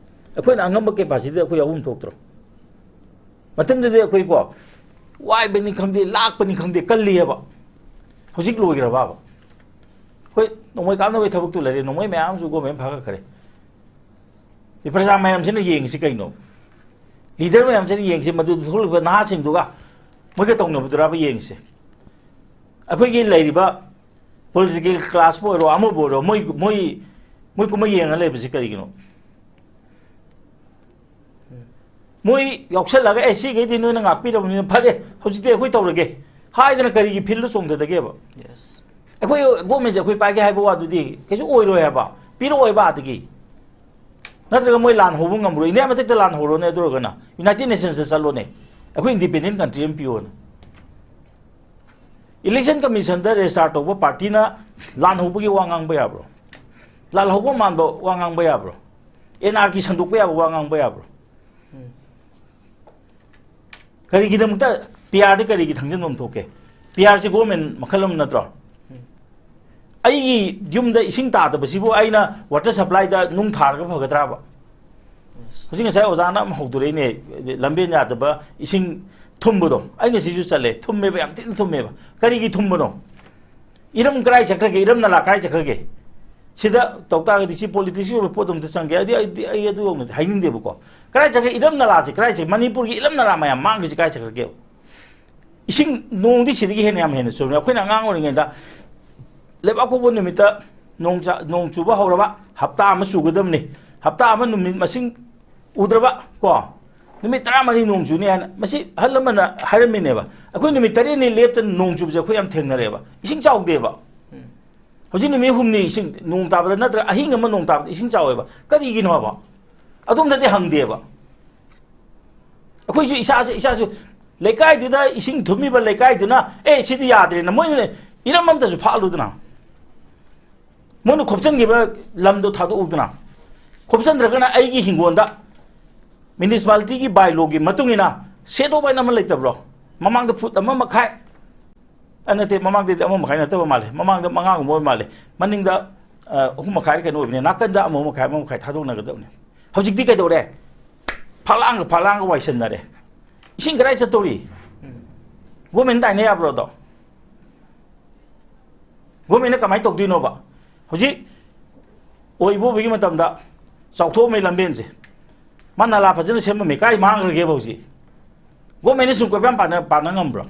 ꯑꯩꯈꯣꯏꯅ ꯑꯉꯝꯕ ꯀꯦꯄꯥꯁꯤꯇꯤꯗ ꯑꯩꯈꯣꯏ ꯌꯥꯎꯐꯝ ꯊꯣꯛꯇ꯭ꯔꯣ? ꯃꯇꯝꯗꯨꯗꯤ ꯑꯩꯈꯣꯏꯀꯣ, ꯋꯥꯏꯕꯅꯤ ꯈꯪꯗꯦ, ꯂꯥꯛꯄꯅꯤ ꯈꯪꯗꯦ, ꯀꯜꯂꯤꯑꯕ꯫ ꯍꯧꯖꯤꯛ ꯂꯣꯏꯈ꯭ꯔꯕꯕ? ꯍꯣꯏ, ꯅꯣꯡꯃꯩ ꯀꯥꯞꯅꯕꯒꯤ ꯊꯕꯛꯇꯨ ꯂꯩꯔꯦ, ꯅꯣꯡꯃꯩ ꯃꯌꯥꯝꯁꯨ ꯒꯣꯔꯃꯦꯟ ꯐꯥꯒꯠꯈ꯭ꯔꯦ꯫ ꯁꯤ ꯄ꯭ꯔꯖꯥ ꯃꯌꯥꯝꯁꯤꯅ ꯌꯦꯡꯉꯤꯁꯤ ꯀꯩꯅꯣ? ꯂꯤꯗꯔ ꯃꯌꯥꯝꯁꯤꯅ ꯌꯦꯡꯉꯤꯁꯤ, ꯃꯗꯨꯗ ꯊꯣꯛꯂꯤꯕ ꯅꯍꯥꯁꯤꯡꯗꯨꯒ ꯃꯣꯏꯒ ꯇꯧꯅꯕꯗꯨꯔꯕ ꯌꯦꯡꯉꯤꯁꯦ? ꯑꯩꯈꯣꯏꯒꯤ ꯂꯩꯔꯤꯕ ꯄꯣꯂꯤꯇꯤꯀꯦꯜ ꯀ꯭ꯂꯥꯁꯄꯨ ꯑꯣꯏꯔꯣ, ꯑꯃꯕꯨ ꯑꯣꯏꯔꯣ, ꯃꯣꯏ, ꯃꯣꯏ, ꯃꯣꯏ ꯀꯨꯝꯍꯩ ꯌꯦꯡꯉ ꯂꯩꯕꯁꯤ ꯀꯔꯤꯒꯤꯅꯣ? ꯃꯣꯏ ꯌꯥꯎꯁꯜꯂꯒ, "ꯑꯦ, ꯁꯤꯈꯩꯗꯤ ꯅꯣꯏꯅ ꯉꯥꯛꯄꯤꯔꯕꯅꯤꯅ ꯐꯔꯦ, ꯍꯧꯖꯤꯛꯇꯤ ꯑꯩꯈꯣꯏ ꯇꯧꯔꯒꯦ" ꯍꯥꯏꯗꯅ ꯀꯔꯤꯒꯤ ꯐꯤꯜꯗ ꯆꯣꯡꯊꯗꯒꯦꯕ? ꯑꯩꯈꯣꯏ ꯒꯣꯔꯃꯦꯟꯁꯦ ꯑꯩꯈꯣꯏ ꯄꯥꯏꯒꯦ ꯍꯥꯏꯕ ꯋꯥꯗꯨꯗꯤ ꯀꯩꯁꯨ ꯑꯣꯏꯔꯣꯏ ꯍꯥꯏꯕ, ꯄꯤꯔꯛꯑꯣꯏꯕ ꯑꯥꯗꯒꯤ꯫ ꯅꯠꯇ꯭ꯔꯒ ꯃꯣꯏ ꯂꯥꯟ ꯍꯧꯕ ꯉꯝꯃꯔꯣꯏ꯫ ꯏꯟꯗꯤꯌꯥ ꯃꯊꯛꯇ ꯂꯥꯟ ꯍꯧꯔꯣꯅꯦ, ꯑꯗꯨ ꯑꯣꯏꯔꯒꯅ ꯌꯨꯅꯥꯏꯇꯦꯠ ꯅꯦꯁꯟꯁꯇ ꯆꯠꯂꯣꯅꯦ, ꯑꯩꯈꯣꯏ ꯏꯟꯗꯤꯄꯦꯟꯗꯦꯟ ꯀꯟꯇ꯭ꯔꯤ ꯑꯃ ꯄꯤꯌꯣꯅ꯫ ꯏꯂꯦꯛꯁꯟ ꯀꯃꯤꯁꯟꯗ ꯔꯦꯖꯤꯁꯇꯥꯔ ꯇꯧꯕ ꯄꯥꯔꯇꯤꯅ ꯂꯥꯟ ꯍꯧꯕꯒꯤ ꯋꯥ ꯉꯥꯡꯕ ꯌꯥꯕ꯭ꯔꯣ? ꯂꯥꯜꯍꯧꯕ ꯃꯥꯟꯕ ꯋꯥ ꯉꯥꯡꯕ ꯌꯥꯕ꯭ꯔꯣ? ꯑꯦꯟ ꯑꯥꯔ ꯀꯤ ꯁꯟꯗꯣꯛꯄ ꯌꯥꯕ ꯋꯥ ꯉꯥꯡꯕ ꯌꯥꯕ꯭ꯔꯣ? ꯀꯔꯤꯒꯤꯗꯃꯛꯇ ꯄꯤ ꯑꯥꯔꯗ ꯀꯔꯤꯒꯤ ꯊꯥꯡꯖꯤꯟꯐꯝ ꯊꯣꯛꯀꯦ? ꯄꯤ ꯑꯥꯔꯁꯤ ꯒꯣꯔꯃꯦꯟ ꯃꯈꯜ ꯑꯃ ꯅꯠꯇ꯭ꯔꯣ? ꯑꯩꯒꯤ ꯌꯨꯝꯗ ꯏꯁꯤꯡ ꯇꯥꯗꯕꯁꯤꯕꯨ ꯑꯩꯅ ꯋꯥꯇꯔ ꯁꯄ꯭ꯂꯥꯏꯗ ꯅꯨꯡ ꯊꯥꯔꯒ ꯐꯒꯗ꯭ꯔꯥꯕ? ꯍꯧꯖꯤꯛ ꯉꯁꯥꯏ ꯑꯣꯖꯥꯅ ꯑꯃ ꯍꯧꯗꯣꯔꯛꯏꯅꯦ, ꯂꯝꯕꯦꯟ ꯌꯥꯗꯕ ꯏꯁꯤꯡ ꯊꯨꯝꯕꯗꯣ꯫ ꯑꯩ ꯉꯁꯤꯁꯨ ꯆꯠꯂꯦ, ꯊꯨꯝꯃꯦꯕ, ꯌꯥꯝ ꯊꯤꯅ ꯊꯨꯝꯃꯦꯕ꯫ ꯀꯔꯤꯒꯤ ꯊꯨꯝꯕꯅꯣ? ꯏꯔꯝ ꯀꯔꯥꯏ ꯆꯠꯈ꯭ꯔꯒꯦ? ꯏꯔꯝ ꯅꯂꯥ ꯀꯔꯥꯏ ꯆꯠꯈ꯭ꯔꯒꯦ? ꯁꯤꯗ ꯇꯧ ꯇꯥꯔꯒꯗꯤ ꯁꯤ ꯄꯣꯂꯤꯇꯤꯛꯁꯀꯤ ꯑꯣꯏꯕ ꯄꯣꯠ ꯑꯝꯇ ꯆꯪꯒꯦ꯫ ꯑꯩꯗꯤ, ꯑꯩꯗꯤ, ꯑꯩ ꯑꯗꯨ ꯌꯧꯅꯗꯤ ꯍꯥꯏꯅꯤꯡꯗꯦꯕꯀꯣ꯫ ꯀꯔꯥꯏ ꯆꯠꯈ꯭ꯔꯦ? ꯏꯔꯝ ꯅꯂꯥꯁꯦ ꯀꯔꯥꯏ ꯆꯠꯈ꯭ꯔꯦ? ꯃꯅꯤꯄꯨꯔꯒꯤ ꯏꯔꯝ ꯅꯂꯥ ꯃꯌꯥꯝ ꯃꯥꯡꯈ꯭ꯔꯤꯁꯦ ꯀꯔꯥꯏ ꯆꯠꯈ꯭ꯔꯒꯦ? ꯏꯁꯤꯡ ꯅꯣꯡꯗꯤ ꯁꯤꯗꯒꯤ ꯍꯦꯟꯅ ꯌꯥꯝ ꯍꯦꯟꯅ ꯆꯨꯔꯕꯅꯤ꯫ ꯑꯩꯈꯣꯏꯅ ꯑꯉꯥꯡ ꯑꯣꯏꯔꯤꯉꯩꯗ ꯂꯩꯕꯥꯛꯄꯣꯛꯄ ꯅꯨꯃꯤꯠꯇ ꯅꯣꯡ ꯆ-, ꯅꯣꯡ ꯆꯨꯕ ꯍꯧꯔꯕ ꯍꯞꯇꯥ ꯑꯃ ꯆꯨꯒꯗꯕꯅꯤ꯫ ꯍꯞꯇꯥ ꯑꯃ ꯅꯨꯃꯤꯠ ꯃꯁꯤꯡ ꯎꯗ꯭ꯔꯕ ꯀꯣ, ꯅꯨꯃꯤꯠ ꯇꯔꯥꯃꯔꯤ ꯅꯣꯡ ꯆꯨꯅꯤ ꯍꯥꯏꯅ ꯃꯁꯤ ꯑꯍꯜ ꯑꯃꯅ ꯍꯥꯏꯔꯝꯃꯤꯅꯦꯕ꯫ ꯑꯩꯈꯣꯏ ꯅꯨꯃꯤꯠ ꯇꯔꯦꯠꯅꯤ ꯂꯦꯞꯇꯅ ꯅꯣꯡ ꯆꯨꯕꯁꯦ ꯑꯩꯈꯣꯏ ꯌꯥꯝ ꯊꯦꯡꯅꯔꯦꯕ꯫ ꯏꯁꯤꯡ ꯆꯥꯎꯗꯦꯕ꯫ ꯍꯧꯖꯤꯛ ꯅꯨꯃꯤꯠ ꯍꯨꯝꯅꯤ ꯏꯁꯤꯡ ꯅꯣꯡ ꯇꯥꯕꯗ ꯅꯠꯇ꯭ꯔ ꯑꯍꯤꯡ ꯑꯃ ꯅꯣꯡ ꯇꯥꯕꯗ ꯏꯁꯤꯡ ꯆꯥꯎꯋꯦꯕ꯫ ꯀꯔꯤꯒꯤꯅꯣ ꯍꯥꯏꯕ? ꯑꯗꯣꯝꯗꯗꯤ ꯍꯪꯗꯦꯕ꯫ ꯑꯩꯈꯣꯏꯁꯨ ꯏꯁꯥꯁꯨ, ꯏꯁꯥꯁꯨ ꯂꯩꯀꯥꯏꯗꯨꯗ ꯏꯁꯤꯡ ꯊꯨꯝꯃꯤꯕ ꯂꯩꯀꯥꯏꯗꯨꯅ, "ꯑꯦ, ꯁꯤꯗꯤ ꯌꯥꯗ꯭ꯔꯦꯅ", ꯃꯣꯏꯅ ꯏꯔꯝ ꯑꯝꯇꯁꯨ ꯐꯥꯛꯂꯨꯗꯅ꯫ ꯃꯣꯏꯅ ꯈꯣꯞꯆꯟꯈꯤꯕ ꯂꯝꯗꯣ ꯊꯥꯗꯣꯛꯎꯗꯅ꯫ ꯈꯣꯞꯆꯟꯗ꯭ꯔꯒꯅ ꯑꯩꯒꯤ ꯍꯤꯡꯒꯣꯜꯗ ꯃ꯭ꯌꯨꯅꯤꯁꯤꯄꯥꯂꯤꯇꯤꯒꯤ ꯕꯥꯏꯂꯣꯒꯤ ꯃꯇꯨꯡ ꯏꯟꯅ ꯁꯦꯗꯣ ꯕꯥꯏꯟ ꯑꯃ ꯂꯩꯇꯕ꯭ꯔꯣ? ꯃꯃꯥꯡꯗ ꯐꯨꯠ ꯑꯃ ꯃꯈꯥꯏ, ꯑ, ꯅꯠꯇꯦ, ꯃꯃꯥꯡꯗꯗꯤ ꯑꯃ ꯃꯈꯥꯏ ꯅꯠꯇꯕ ꯃꯥꯜꯂꯦ, ꯃꯃꯥꯡꯗ ꯃꯉꯥꯒꯨꯝꯕ ꯑꯣꯏ ꯃꯥꯜꯂꯦ, ꯃꯅꯤꯡꯗ, ꯑ, ꯑꯍꯨꯝ ꯃꯈꯥꯏ ꯀꯩꯅꯣ ꯑꯣꯏꯕꯅꯦ, ꯅꯥꯀꯟꯗ ꯑꯃ ꯃꯈꯥꯏ, ꯑꯃ ꯃꯈꯥꯏ ꯊꯥꯗꯣꯛꯅꯒꯗꯕꯅꯦ꯫ ꯍꯧꯖꯤꯛꯇꯤ ꯀꯩꯗꯧꯔꯦ? ꯐꯛꯂꯥꯡꯒ ꯐꯛꯂꯥꯡꯒ ꯋꯥꯏꯁꯟꯅꯔꯦ꯫ ꯏꯁꯤꯡ ꯀꯗꯥꯏ ꯆꯠꯇꯧꯔꯤ? ꯒꯣꯔꯃꯦꯟ ꯇꯥꯏꯅ ꯌꯥꯕ꯭ꯔꯣ ꯑꯗꯣ? ꯒꯣꯔꯃꯦꯟꯅ ꯀꯃꯥꯏꯅ ꯇꯧꯗꯣꯏꯅꯣꯕ? ꯍꯧꯖꯤꯛ ꯑꯣꯏꯕ ꯑꯣꯏꯕꯒꯤ ꯃꯇꯝꯗ ꯆꯥꯎꯊꯣꯛꯑꯝꯃꯦ ꯂꯝꯕꯦꯟꯁꯦ, ꯃꯥ ꯅꯂꯥ ꯐꯖꯅ ꯁꯦꯝꯃꯝꯃꯦ, ꯀꯥꯏ ꯃꯥꯡꯈ꯭ꯔꯒꯦꯕ ꯍꯧꯖꯤꯛ? ꯒꯣꯔꯃꯦꯟꯅ ꯁꯨꯝ ꯀꯣꯏꯄꯥꯟ ꯄꯥꯟꯅ, ꯄꯥꯟꯅ ꯉꯝꯕ꯭ꯔꯣ?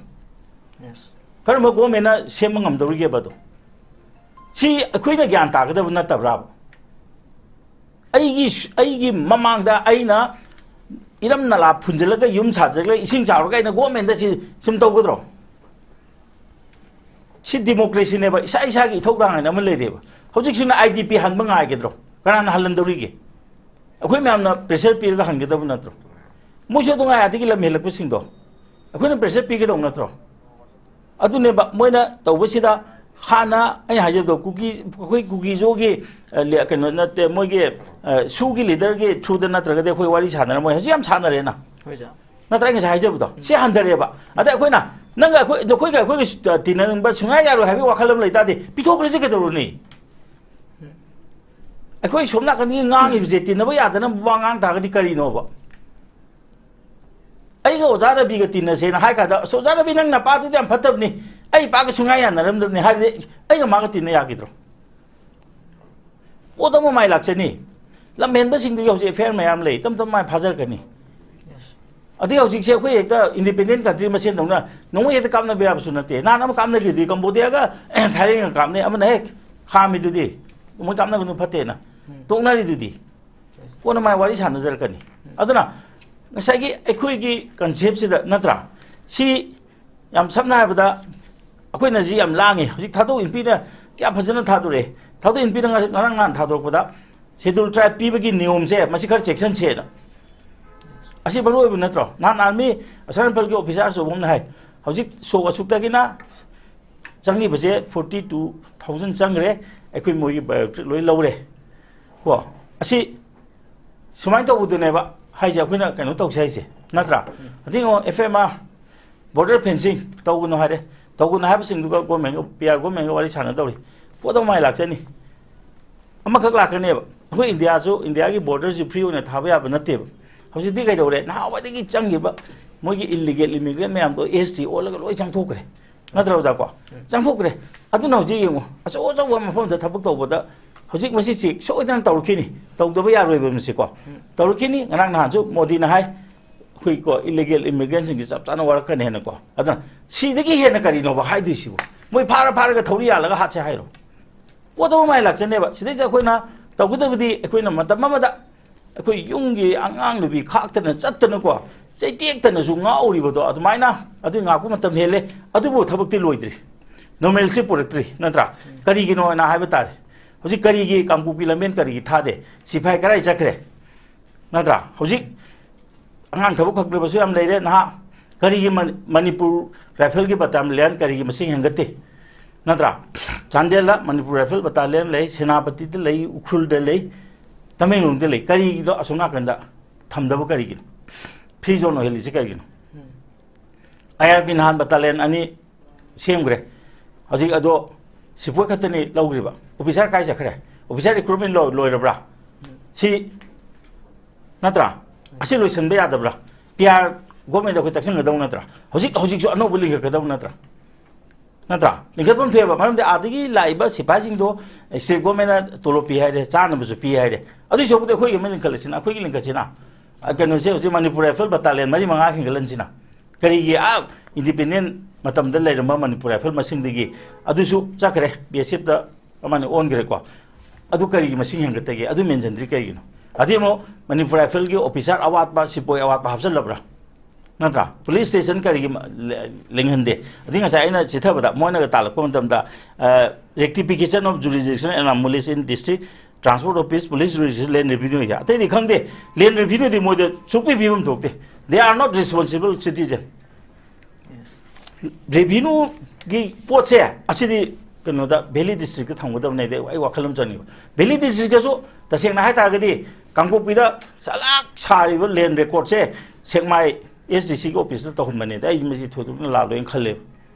ꯀꯔꯝꯕ ꯒꯣꯔꯃꯦꯟꯅ ꯁꯦꯝꯕ ꯉꯝꯗꯧꯔꯤꯒꯦꯕ ꯑꯗꯣ? ꯁꯤ ꯑꯩꯈꯣꯏꯅ ꯒ꯭ꯌꯥꯟ ꯇꯥꯒꯗꯕ ꯅꯠꯇꯕ꯭ꯔꯥꯕ? ꯑꯩꯒꯤ ꯁ-, ꯑꯩꯒꯤ ꯃꯃꯥꯡꯗ ꯑꯩꯅ ꯏꯔꯝ ꯅꯂꯥ ꯐꯨꯟꯖꯤꯜꯂꯒ ꯌꯨꯝ ꯁꯥꯖꯤꯜꯂꯒ ꯏꯁꯤꯡ ꯆꯥꯎꯔꯒ ꯑꯩꯅ ꯒꯣꯔꯃꯦꯟꯗ ꯁꯤ ꯁꯨꯝ ꯇꯧꯒꯗ꯭ꯔꯣ? ꯁꯤ ꯗꯤꯃꯣꯀ꯭ꯔꯦꯁꯤꯅꯦꯕ, ꯏꯁꯥ ꯏꯁꯥꯒꯤ ꯏꯊꯧꯗꯥꯡ ꯍꯥꯏꯅ ꯑꯃ ꯂꯩꯔꯦꯕ꯫ ꯍꯧꯖꯤꯛꯁꯤꯅ ꯑꯥꯏ ꯗꯤ ꯄꯤ ꯍꯟꯕ ꯉꯥꯏꯒꯗ꯭ꯔꯣ? ꯀꯅꯥꯅ ꯍꯜꯍꯟꯗꯧꯔꯤꯒꯦ? ꯑꯩꯈꯣꯏ ꯃꯌꯥꯝꯅ ꯄ꯭ꯔꯦꯁꯔ ꯄꯤꯔꯒ ꯍꯟꯒꯗꯕ ꯅꯠꯇ꯭ꯔꯣ? ꯃꯣꯏꯁꯨ ꯑꯗꯨ ꯉꯥꯏ ꯑꯗꯒꯤ ꯂꯝ ꯍꯦꯜꯂꯛꯄꯁꯤꯡꯗꯣ ꯑꯩꯈꯣꯏꯅ ꯄ꯭ꯔꯦꯁꯔ ꯄꯤꯒꯗꯧ ꯅꯠꯇ꯭ꯔꯣ? ꯑꯗꯨꯅꯦꯕ ꯃꯣꯏꯅ ꯇꯧꯕꯁꯤꯗ ꯍꯥꯟꯅ ꯑꯩꯅ ꯍꯥꯏꯖꯕꯗꯣ, ꯀꯨꯀꯤ, ꯑꯩꯈꯣꯏ ꯀꯨꯀꯤꯖꯣꯒꯤ, ꯑ, ꯂꯤ-, ꯀꯩꯅꯣ ꯅꯠꯇꯦ, ꯃꯣꯏꯒꯤ, ꯑ, ꯁꯨꯒꯤ ꯂꯤꯗꯔꯒꯤ ꯊ꯭ꯔꯨꯗ ꯅꯠꯇ꯭ꯔꯒꯗꯤ ꯑꯩꯈꯣꯏ ꯋꯥꯔꯤ ꯁꯥꯟꯅꯔꯝꯃꯣꯏ꯫ ꯍꯧꯖꯤꯛ ꯌꯥꯝ ꯁꯥꯟꯅꯔꯦꯅ꯫ ꯍꯣꯏ, ꯁꯥꯔ꯫ ꯅꯠꯇ꯭ꯔꯥ ꯑꯩ ꯉꯁꯥꯏ ꯍꯥꯏꯖꯕꯗꯣ? ꯁꯤ ꯍꯟꯊꯔꯦꯕ꯫ ꯑꯗ ꯑꯩꯈꯣꯏꯅ, ꯅꯪꯒ ꯑꯩꯈꯣꯏ, ꯅꯈꯣꯏꯒ ꯑꯩꯈꯣꯏꯒ ꯁꯨ-, ꯇꯤꯟꯅꯅꯤꯡꯕ ꯁꯨꯡꯌꯥ ꯌꯥꯔꯣꯏ ꯍꯥꯏꯕꯒꯤ ꯋꯥꯈꯜ ꯑꯃ ꯂꯩ ꯇꯥꯔꯗꯤ, ꯄꯤꯊꯣꯛꯈ꯭ꯔꯁꯤ ꯀꯩꯗꯧꯔꯨꯅꯤ? ꯑꯩꯈꯣꯏ ꯁꯣꯝ ꯅꯥꯀꯟꯗꯒꯤ ꯉꯥꯡꯉꯤꯕꯁꯦ ꯇꯤꯟꯅꯕ ꯌꯥꯗꯅꯕ ꯋꯥ ꯉꯥꯡ ꯇꯥꯔꯒꯗꯤ ꯀꯔꯤꯅꯣꯕ? ꯑꯩꯒ ꯑꯣꯖꯥ ꯔꯕꯤꯒ ꯇꯤꯟꯅꯁꯦꯅ ꯍꯥꯏ ꯀꯥꯟꯗ, "ꯑꯁ, ꯑꯣꯖꯥ ꯔꯕꯤ, ꯅꯪ ꯅꯄꯥꯗꯨꯗꯤ ꯌꯥꯝ ꯐꯠꯇꯕꯅꯤ, ꯑꯩ ꯏꯄꯥꯒ ꯁꯨꯡꯌꯥ ꯌꯥꯅꯔꯝꯗꯕꯅꯤ" ꯍꯥꯏꯔꯗꯤ, ꯑꯩꯒ ꯃꯥꯒ ꯇꯤꯟꯅ ꯌꯥꯈꯤꯗ꯭ꯔꯣ? ꯄꯣꯠ ꯑꯃ ꯃꯥꯏ ꯂꯥꯛꯆꯅꯤ꯫ ꯂꯝꯍꯦꯟꯕꯁꯤꯡꯗꯨꯒꯤ ꯍꯧꯖꯤꯛ ꯑꯦꯐ ꯑꯥꯏ ꯑꯥꯔ ꯃꯌꯥꯝ ꯂꯩ, ꯇꯞ ꯇꯞ ꯃꯥꯏ ꯐꯥꯖꯔꯛꯀꯅꯤ꯫ ꯑꯗꯩ ꯍꯧꯖꯤꯛꯁꯦ ꯑꯩꯈꯣꯏ ꯍꯦꯛꯇ ꯏꯟꯗꯤꯄꯦꯟꯗꯦꯟ ꯀꯟꯇ꯭ꯔꯤ ꯃꯁꯦꯟꯗꯧꯅ ꯅꯣꯡꯃꯩ ꯍꯦꯛꯇ ꯀꯥꯞꯅꯕ ꯌꯥꯕꯁꯨ ꯅꯠꯇꯦ꯫ ꯅꯍꯥꯟ ꯑꯃ ꯀꯥꯞꯅꯈ꯭ꯔꯤꯗꯤ, ꯀꯝꯕꯣꯗꯤꯌꯥꯒ ꯊꯥꯏꯂꯦꯟꯒ ꯀꯥꯞꯅꯩ, ꯑꯃꯅ ꯍꯦꯛ ꯈꯥꯝꯃꯤꯗꯨꯗꯤ, ꯅꯣꯡꯃꯩ ꯀꯥꯞꯅꯒꯅꯨ ꯐꯠꯇꯦꯅ꯫ ꯎꯝ꯫ ꯇꯣꯛꯅꯔꯤꯗꯨꯗꯤ꯫ ꯀꯣꯟꯅ ꯃꯥꯏ ꯋꯥꯔꯤ ꯁꯥꯟꯅꯖꯔꯛꯀꯅꯤ꯫ ꯑꯗꯨꯅ ꯉꯁꯥꯏꯒꯤ ꯑꯩꯈꯣꯏꯒꯤ ꯀꯟꯁꯦꯞꯁꯤꯗ, ꯅꯠꯇ꯭ꯔꯥ? ꯁꯤ ꯌꯥꯝ ꯁꯝꯅ ꯍꯥꯏꯔꯕꯗ, ꯑꯩꯈꯣꯏꯅ ꯁꯤ ꯌꯥꯝ ꯂꯥꯡꯉꯤ꯫ ꯍꯧꯖꯤꯛ ꯊꯥꯗꯣꯛ ꯏꯟꯄꯤꯅ ꯀꯌꯥ ꯐꯖꯅ ꯊꯥꯗꯣꯔꯛꯑꯦ꯫ ꯊꯥꯗꯣꯛ ꯏꯟꯄꯤꯅ ꯉꯔꯥꯡ, ꯉꯔꯥꯡ ꯅꯍꯥꯟ ꯊꯥꯗꯣꯔꯛꯄꯗ ꯁꯦꯗꯨꯜ ꯇ꯭ꯔꯥꯏꯕ ꯄꯤꯕꯒꯤ ꯅꯤꯌꯣꯝꯁꯦ ꯃꯁꯤ ꯈꯔ ꯆꯦꯛꯁꯟꯁꯦꯅ꯫ ꯑꯁꯤ ꯃꯔꯨ ꯑꯣꯏꯕ ꯅꯠꯇ꯭ꯔꯣ? ꯅꯍꯥꯟ ꯑꯥꯔꯃꯤ ꯑꯁꯔꯝ ꯔꯥꯏꯐꯜꯒꯤ ꯑꯣꯐꯤꯁꯥꯔ ꯑꯆꯧꯕ ꯑꯃꯅ ꯍꯥꯏ, ꯍꯧꯖꯤꯛ ꯁꯣꯛ ꯑꯁꯨꯛꯇꯒꯤꯅ ꯆꯪꯉꯤꯕꯁꯦ ꯐꯣꯔꯇꯤ ꯇꯨ ꯊꯥꯎꯖꯟ ꯆꯪꯈ꯭ꯔꯦ, ꯑꯩꯈꯣꯏ ꯃꯣꯏꯒꯤ ꯕꯥꯏꯑꯣꯃꯦꯇ꯭ꯔꯤꯛ ꯂꯣꯏ ꯂꯧꯔꯦ꯫ ꯀꯣ, ꯑꯁꯤ ꯁꯨꯃꯥꯏꯅ ꯇꯧꯕꯗꯨꯅꯦꯕ ꯍꯥꯏꯁꯦ, ꯑꯩꯈꯣꯏꯅ ꯀꯩꯅꯣ ꯇꯧꯁꯦ ꯍꯥꯏꯁꯦ, ꯅꯠꯇ꯭ꯔꯥ? ꯑꯗꯨ ꯌꯦꯡꯉꯣ, F M R, border fencing ꯇꯧꯒꯅꯨ ꯍꯥꯏꯔꯦ, ꯇꯧꯒꯅꯨ ꯍꯥꯏꯕꯁꯤꯡꯗꯨꯒ ꯒꯣꯔꯃꯦꯟꯒ, ꯄꯤ ꯑꯥꯔ ꯒꯣꯔꯃꯦꯟꯒ ꯋꯥꯔꯤ ꯁꯥꯟꯅꯗꯧꯔꯤ꯫ ꯄꯣꯠ ꯑꯃ ꯃꯥꯏ ꯂꯥꯛꯆꯅꯤ꯫ ꯑꯃꯈꯛ ꯂꯥꯛꯀꯅꯦꯕ꯫ ꯑꯩꯈꯣꯏ ꯏꯟꯗꯤꯌꯥꯁꯨ, ꯏꯟꯗꯤꯌꯥꯒꯤ ꯕꯣꯔꯗꯔꯁꯤ ꯐ꯭ꯔꯤ ꯑꯣꯏꯅ ꯊꯥꯕ ꯌꯥꯕ ꯅꯠꯇꯦꯕ꯫ ꯍꯧꯖꯤꯛꯇꯤ ꯀꯩꯗꯧꯔꯦ? ꯅꯍꯥꯟꯋꯥꯏꯗꯒꯤ ꯆꯪꯈꯤꯕ ꯃꯣꯏꯒꯤ ꯏꯜꯂꯤꯒꯦꯜ ꯏꯃꯤꯒ꯭ꯔꯦꯟ ꯃꯌꯥꯝꯗꯣ ꯑꯦꯁ ꯇꯤ ꯑꯣꯜꯂꯒ ꯂꯣꯏ ꯆꯪꯊꯣꯛꯈ꯭ꯔꯦ꯫ ꯅꯠꯇ꯭ꯔ, ꯑꯣꯖꯥ ꯀꯣ? ꯎꯝ꯫ ꯆꯪꯊꯣꯛꯈ꯭ꯔꯦ꯫ ꯑꯗꯨꯅ ꯍꯧꯖꯤꯛ ꯌꯦꯡꯉꯨ, ꯑꯆꯧ ꯑꯆꯧꯕ ꯃꯐꯝꯗ ꯊꯕꯛ ꯇꯧꯕꯗ ꯍꯧꯖꯤꯛ ꯃꯁꯤ ꯆꯦꯛ ꯁꯣꯏꯗꯅ ꯇꯧꯔꯛꯈꯤꯅꯤ, ꯇꯧꯗꯕ ꯌꯥꯔꯣꯏꯕ ꯃꯁꯤ ꯀꯣ꯫ ꯎꯝ꯫ ꯇꯧꯔꯛꯈꯤꯅꯤ꯫ ꯉꯔꯥꯡ ꯅꯍꯥꯟꯁꯨ ꯃꯣꯗꯤꯅ ꯍꯥꯏ, ꯑꯩꯈꯣꯏ ꯀꯣ, ꯏꯜꯂꯤꯒꯦꯜ ꯏꯃꯤꯒ꯭ꯔꯦꯟꯁꯤꯡꯁꯤ ꯆꯞ ꯆꯥꯅ ꯋꯥꯔꯛꯀꯅꯤ ꯍꯥꯏꯅ ꯀꯣ꯫ ꯑꯗꯨꯅ ꯁꯤꯗꯒꯤ ꯍꯦꯟꯅ ꯀꯔꯤꯅꯣꯕ ꯍꯥꯏꯗꯣꯏꯁꯤꯕꯨ? ꯃꯣꯏ ꯐꯥꯔ ꯐꯥꯔꯒ ꯊꯧꯔꯤ ꯌꯥꯜꯂꯒ ꯍꯥꯠꯁꯦ ꯍꯥꯏꯔꯣ? ꯄꯣꯠ ꯑꯃ ꯃꯥꯏ ꯂꯥꯛꯆꯅꯦꯕ꯫ ꯁꯤꯗꯩꯁꯤꯗ ꯑꯩꯈꯣꯏꯅ ꯇꯧꯒꯗꯕꯗꯤ, ꯑꯩꯈꯣꯏꯅ ꯃꯇꯝ ꯑꯃꯗ ꯑꯩꯈꯣꯏ ꯌꯨꯝꯒꯤ ꯑꯉꯥꯡ ꯅꯨꯄꯤ ꯈꯥꯛꯇꯅ ꯆꯠꯇꯅꯀꯣ, ꯆꯩꯇꯦꯛꯇꯅꯁꯨ ꯉꯥꯛꯎꯔꯤꯕꯗꯣ, ꯑꯗꯨꯃꯥꯏꯅ ꯑꯗꯨ ꯉꯥꯛꯄ ꯃꯇꯝ ꯍꯦꯜꯂꯦ꯫ ꯑꯗꯨꯕꯨ ꯊꯕꯛꯇꯤ ꯂꯣꯏꯗ꯭ꯔꯤ, ꯅꯣꯔꯃꯦꯜꯁꯤ ꯄꯨꯔꯛꯇ꯭ꯔꯤ, ꯅꯠꯇ꯭ꯔꯥ? ꯀꯔꯤꯒꯤꯅꯣꯅ ꯍꯥꯏꯕ ꯇꯥꯔꯦ꯫ ꯍꯧꯖꯤꯛ ꯀꯔꯤꯒꯤ ꯀꯥꯡꯄꯣꯛꯄꯤ ꯂꯝꯕꯦꯟ ꯀꯔꯤꯒꯤ ꯊꯥꯗꯦ? ꯁꯤꯐꯥꯏ ꯀꯗꯥꯏ ꯆꯠꯈ꯭ꯔꯦ? ꯅꯠꯇ꯭ꯔꯥ? ꯍꯧꯖꯤꯛ ꯑꯉꯥꯡ ꯊꯕꯛ ꯐꯪꯗꯕꯁꯨ ꯌꯥꯝ ꯂꯩꯔꯦ, ꯅꯍꯥ꯫ ꯀꯔꯤꯒꯤ ꯃꯅꯤ-, ꯃꯅꯤꯄꯨꯔ ꯔꯥꯏꯐꯜꯒꯤ ꯕꯇꯥꯂꯤꯌꯟ ꯀꯔꯤꯒꯤ ꯃꯁꯤꯡ ꯍꯦꯟꯒꯠꯇꯦ? ꯅꯠꯇ꯭ꯔꯥ? ꯆꯥꯟꯗꯦꯜꯗ ꯃꯅꯤꯄꯨꯔ ꯔꯥꯏꯐꯜ ꯕꯇꯥꯂꯤꯌꯟ ꯂꯩ, ꯁꯦꯅꯥꯄꯇꯤꯗ ꯂꯩ, ꯎꯈ꯭ꯔꯨꯜꯗ ꯂꯩ, ꯇꯃꯦꯡꯂꯣꯡꯗ ꯂꯩ꯫ ꯀꯔꯤꯒꯤꯗꯣ ꯑꯁꯣꯝ ꯅꯥꯀꯟꯗ ꯊꯝꯗꯕ ꯀꯔꯤꯒꯤꯅꯣ? ꯐ꯭ꯔꯤ ꯖꯣꯟ ꯑꯣꯏꯍꯜꯂꯤꯁꯤ ꯀꯔꯤꯒꯤꯅꯣ? ꯑꯥꯏ ꯑꯥꯔ ꯕꯤ ꯅꯍꯥꯟ ꯕꯇꯥꯂꯤꯌꯟ ꯑꯅꯤ ꯁꯦꯝꯈ꯭ꯔꯦ꯫ ꯍꯧꯖꯤꯛ ꯑꯗꯣ ꯁꯤꯄꯣꯏ ꯈꯛꯇꯅꯤ ꯂꯧꯈ꯭ꯔꯤꯕ꯫ ꯑꯣꯐꯤꯁꯥꯔ ꯀꯥꯏ ꯆꯠꯈ꯭ꯔꯦ? ꯑꯣꯐꯤꯁꯥꯔ ꯔꯤꯀ꯭ꯔꯨꯠꯃꯦꯟ ꯂꯣꯏ-, ꯂꯣꯏꯔꯕ꯭ꯔꯥ? ꯁꯤ ꯅꯠꯇ꯭ꯔꯥ? ꯑꯁꯤ ꯂꯣꯏꯁꯤꯟꯕ ꯌꯥꯗꯕ꯭ꯔꯥ? ꯄꯤ ꯑꯥꯔ ꯒꯣꯔꯃꯦꯟꯗ ꯑꯩꯈꯣꯏ ꯇꯛꯁꯤꯟꯒꯗꯧ ꯅꯠꯇ꯭ꯔꯥ? ꯍꯧꯖꯤꯛ, ꯍꯧꯖꯤꯛꯁꯨ ꯑꯅꯧꯕ ꯂꯤꯡꯈꯠꯀꯗꯧ ꯅꯠꯇ꯭ꯔꯥ? ꯅꯠꯇ꯭ꯔꯥ? ꯂꯤꯡꯈꯠꯐꯝ ꯊꯣꯛꯑꯦꯕ꯫ ꯃꯔꯝꯗꯤ ꯑꯥꯗꯒꯤ ꯂꯥꯛꯏꯕ ꯁꯤꯐꯥꯏꯁꯤꯡꯗꯣ ꯁ꯭ꯇꯦꯠ ꯒꯣꯔꯃꯦꯟꯅ ꯇꯣꯂꯣꯞ ꯄꯤ ꯍꯥꯏꯔꯦ, ꯆꯥꯅꯕꯁꯨ ꯄꯤ ꯍꯥꯏꯔꯦ꯫ ꯑꯗꯨꯏ ꯁꯔꯨꯛꯄꯨꯗꯤ ꯑꯩꯈꯣꯏꯒꯤ ꯑꯃ ꯂꯤꯡꯈꯠꯂꯁꯤꯅ, ꯑꯩꯈꯣꯏꯒꯤ ꯂꯤꯡꯈꯠꯁꯤꯅ꯫ ꯑ, ꯀꯩꯅꯣꯁꯦ ꯍꯧꯖꯤꯛ ꯃꯅꯤꯄꯨꯔ ꯔꯥꯏꯐꯜ ꯕꯇꯥꯂꯤꯌꯟ ꯃꯔꯤ ꯃꯉꯥ ꯍꯦꯟꯒꯠꯍꯟꯁꯤꯅ꯫ ꯀꯔꯤꯒꯤ ꯑꯥ ꯏꯟꯗꯤꯄꯦꯟꯗꯦꯟ ꯃꯇꯝꯗ ꯂꯩꯔꯝꯕ ꯃꯅꯤꯄꯨꯔ ꯔꯥꯏꯐꯜ ꯃꯁꯤꯡꯗꯒꯤ ꯑꯗꯨꯁꯨ ꯆꯠꯈ꯭ꯔꯦ, ꯕꯤ ꯑꯦꯁ ꯑꯦꯐꯇ ꯑꯃꯅ ꯑꯣꯟꯈ꯭ꯔꯦꯀꯣ꯫ ꯑꯗꯨ ꯀꯔꯤꯒꯤ ꯃꯁꯤꯡ ꯍꯦꯟꯒꯠꯇꯒꯦ? ꯑꯗꯨ ꯃꯦꯟꯁꯤꯟꯗ꯭ꯔꯤ ꯀꯔꯤꯒꯤꯅꯣ? ꯑꯗꯩ ꯑꯃꯨꯛ ꯃꯅꯤꯄꯨꯔ ꯔꯥꯏꯐꯜꯒꯤ ꯑꯣꯐꯤꯁꯥꯔ ꯑꯋꯥꯠꯄ, ꯁꯤꯄꯣꯏ ꯑꯋꯥꯠꯄ ꯍꯥꯞꯆꯜꯂꯕ꯭ꯔꯥ? ꯅꯠꯇ꯭ꯔꯥ? ꯄꯨꯂꯤꯁ ꯁ꯭ꯇꯦꯁꯟ ꯀꯔꯤꯒꯤ ꯃ-, ꯂꯦ-, ꯂꯤꯡꯍꯟꯗꯦ? ꯑꯗꯩ ꯉꯁꯥꯏ ꯑꯩꯅ ꯆꯤꯊꯕꯗ ꯃꯣꯏꯅꯒ ꯇꯥꯜꯂꯛꯄ ꯃꯇꯝꯗ, ꯑ, rectification of jurisdiction anomalies in district transport office, police jurisdiction, land revenue ꯍꯥꯏ꯫ ꯑꯇꯩꯗꯤ ꯈꯪꯗꯦ꯫ Land revenue ꯗꯤ ꯃꯣꯏꯗ ꯁꯨꯛꯄꯤ ꯄꯤꯐꯝ ꯊꯣꯛꯇꯦ꯫ They are not responsible citizen꯫ ꯔꯦꯚꯤꯅ꯭ꯌꯨꯒꯤ ꯄꯣꯠꯁꯦ ꯑꯁꯤꯗꯤ ꯀꯩꯅꯣꯗ, ꯚꯦꯂꯤ ꯗꯤꯁꯇ꯭ꯔꯤꯛꯇ ꯊꯝꯒꯗꯕꯅꯦꯗꯤ ꯑꯩ ꯋꯥꯈꯜ ꯑꯃ ꯆꯪꯉꯦꯕ꯫ ꯚꯦꯂꯤ ꯗꯤꯁꯇ꯭ꯔꯤꯛꯇꯁꯨ ꯇꯁꯦꯡꯅ ꯍꯥꯏ ꯇꯥꯔꯒꯗꯤ ꯀꯥꯡꯄꯣꯛꯄꯤꯗ ꯆꯂꯥꯛ ꯁꯥꯔꯤꯕ ꯂꯦꯟ ꯔꯦꯀꯣꯔꯠꯁꯦ ꯁꯦꯛꯃꯥꯏ ꯑꯦꯁ ꯗꯤ ꯁꯤꯒꯤ ꯑꯣꯐꯤꯁꯇ ꯇꯧꯍꯟꯕꯅꯦꯗ꯫ ꯑꯩ ꯃꯁꯤ ꯊꯣꯏꯗꯣꯛꯅ ꯂꯥꯜꯂꯣꯏꯅ ꯈꯜꯂꯦꯕ꯫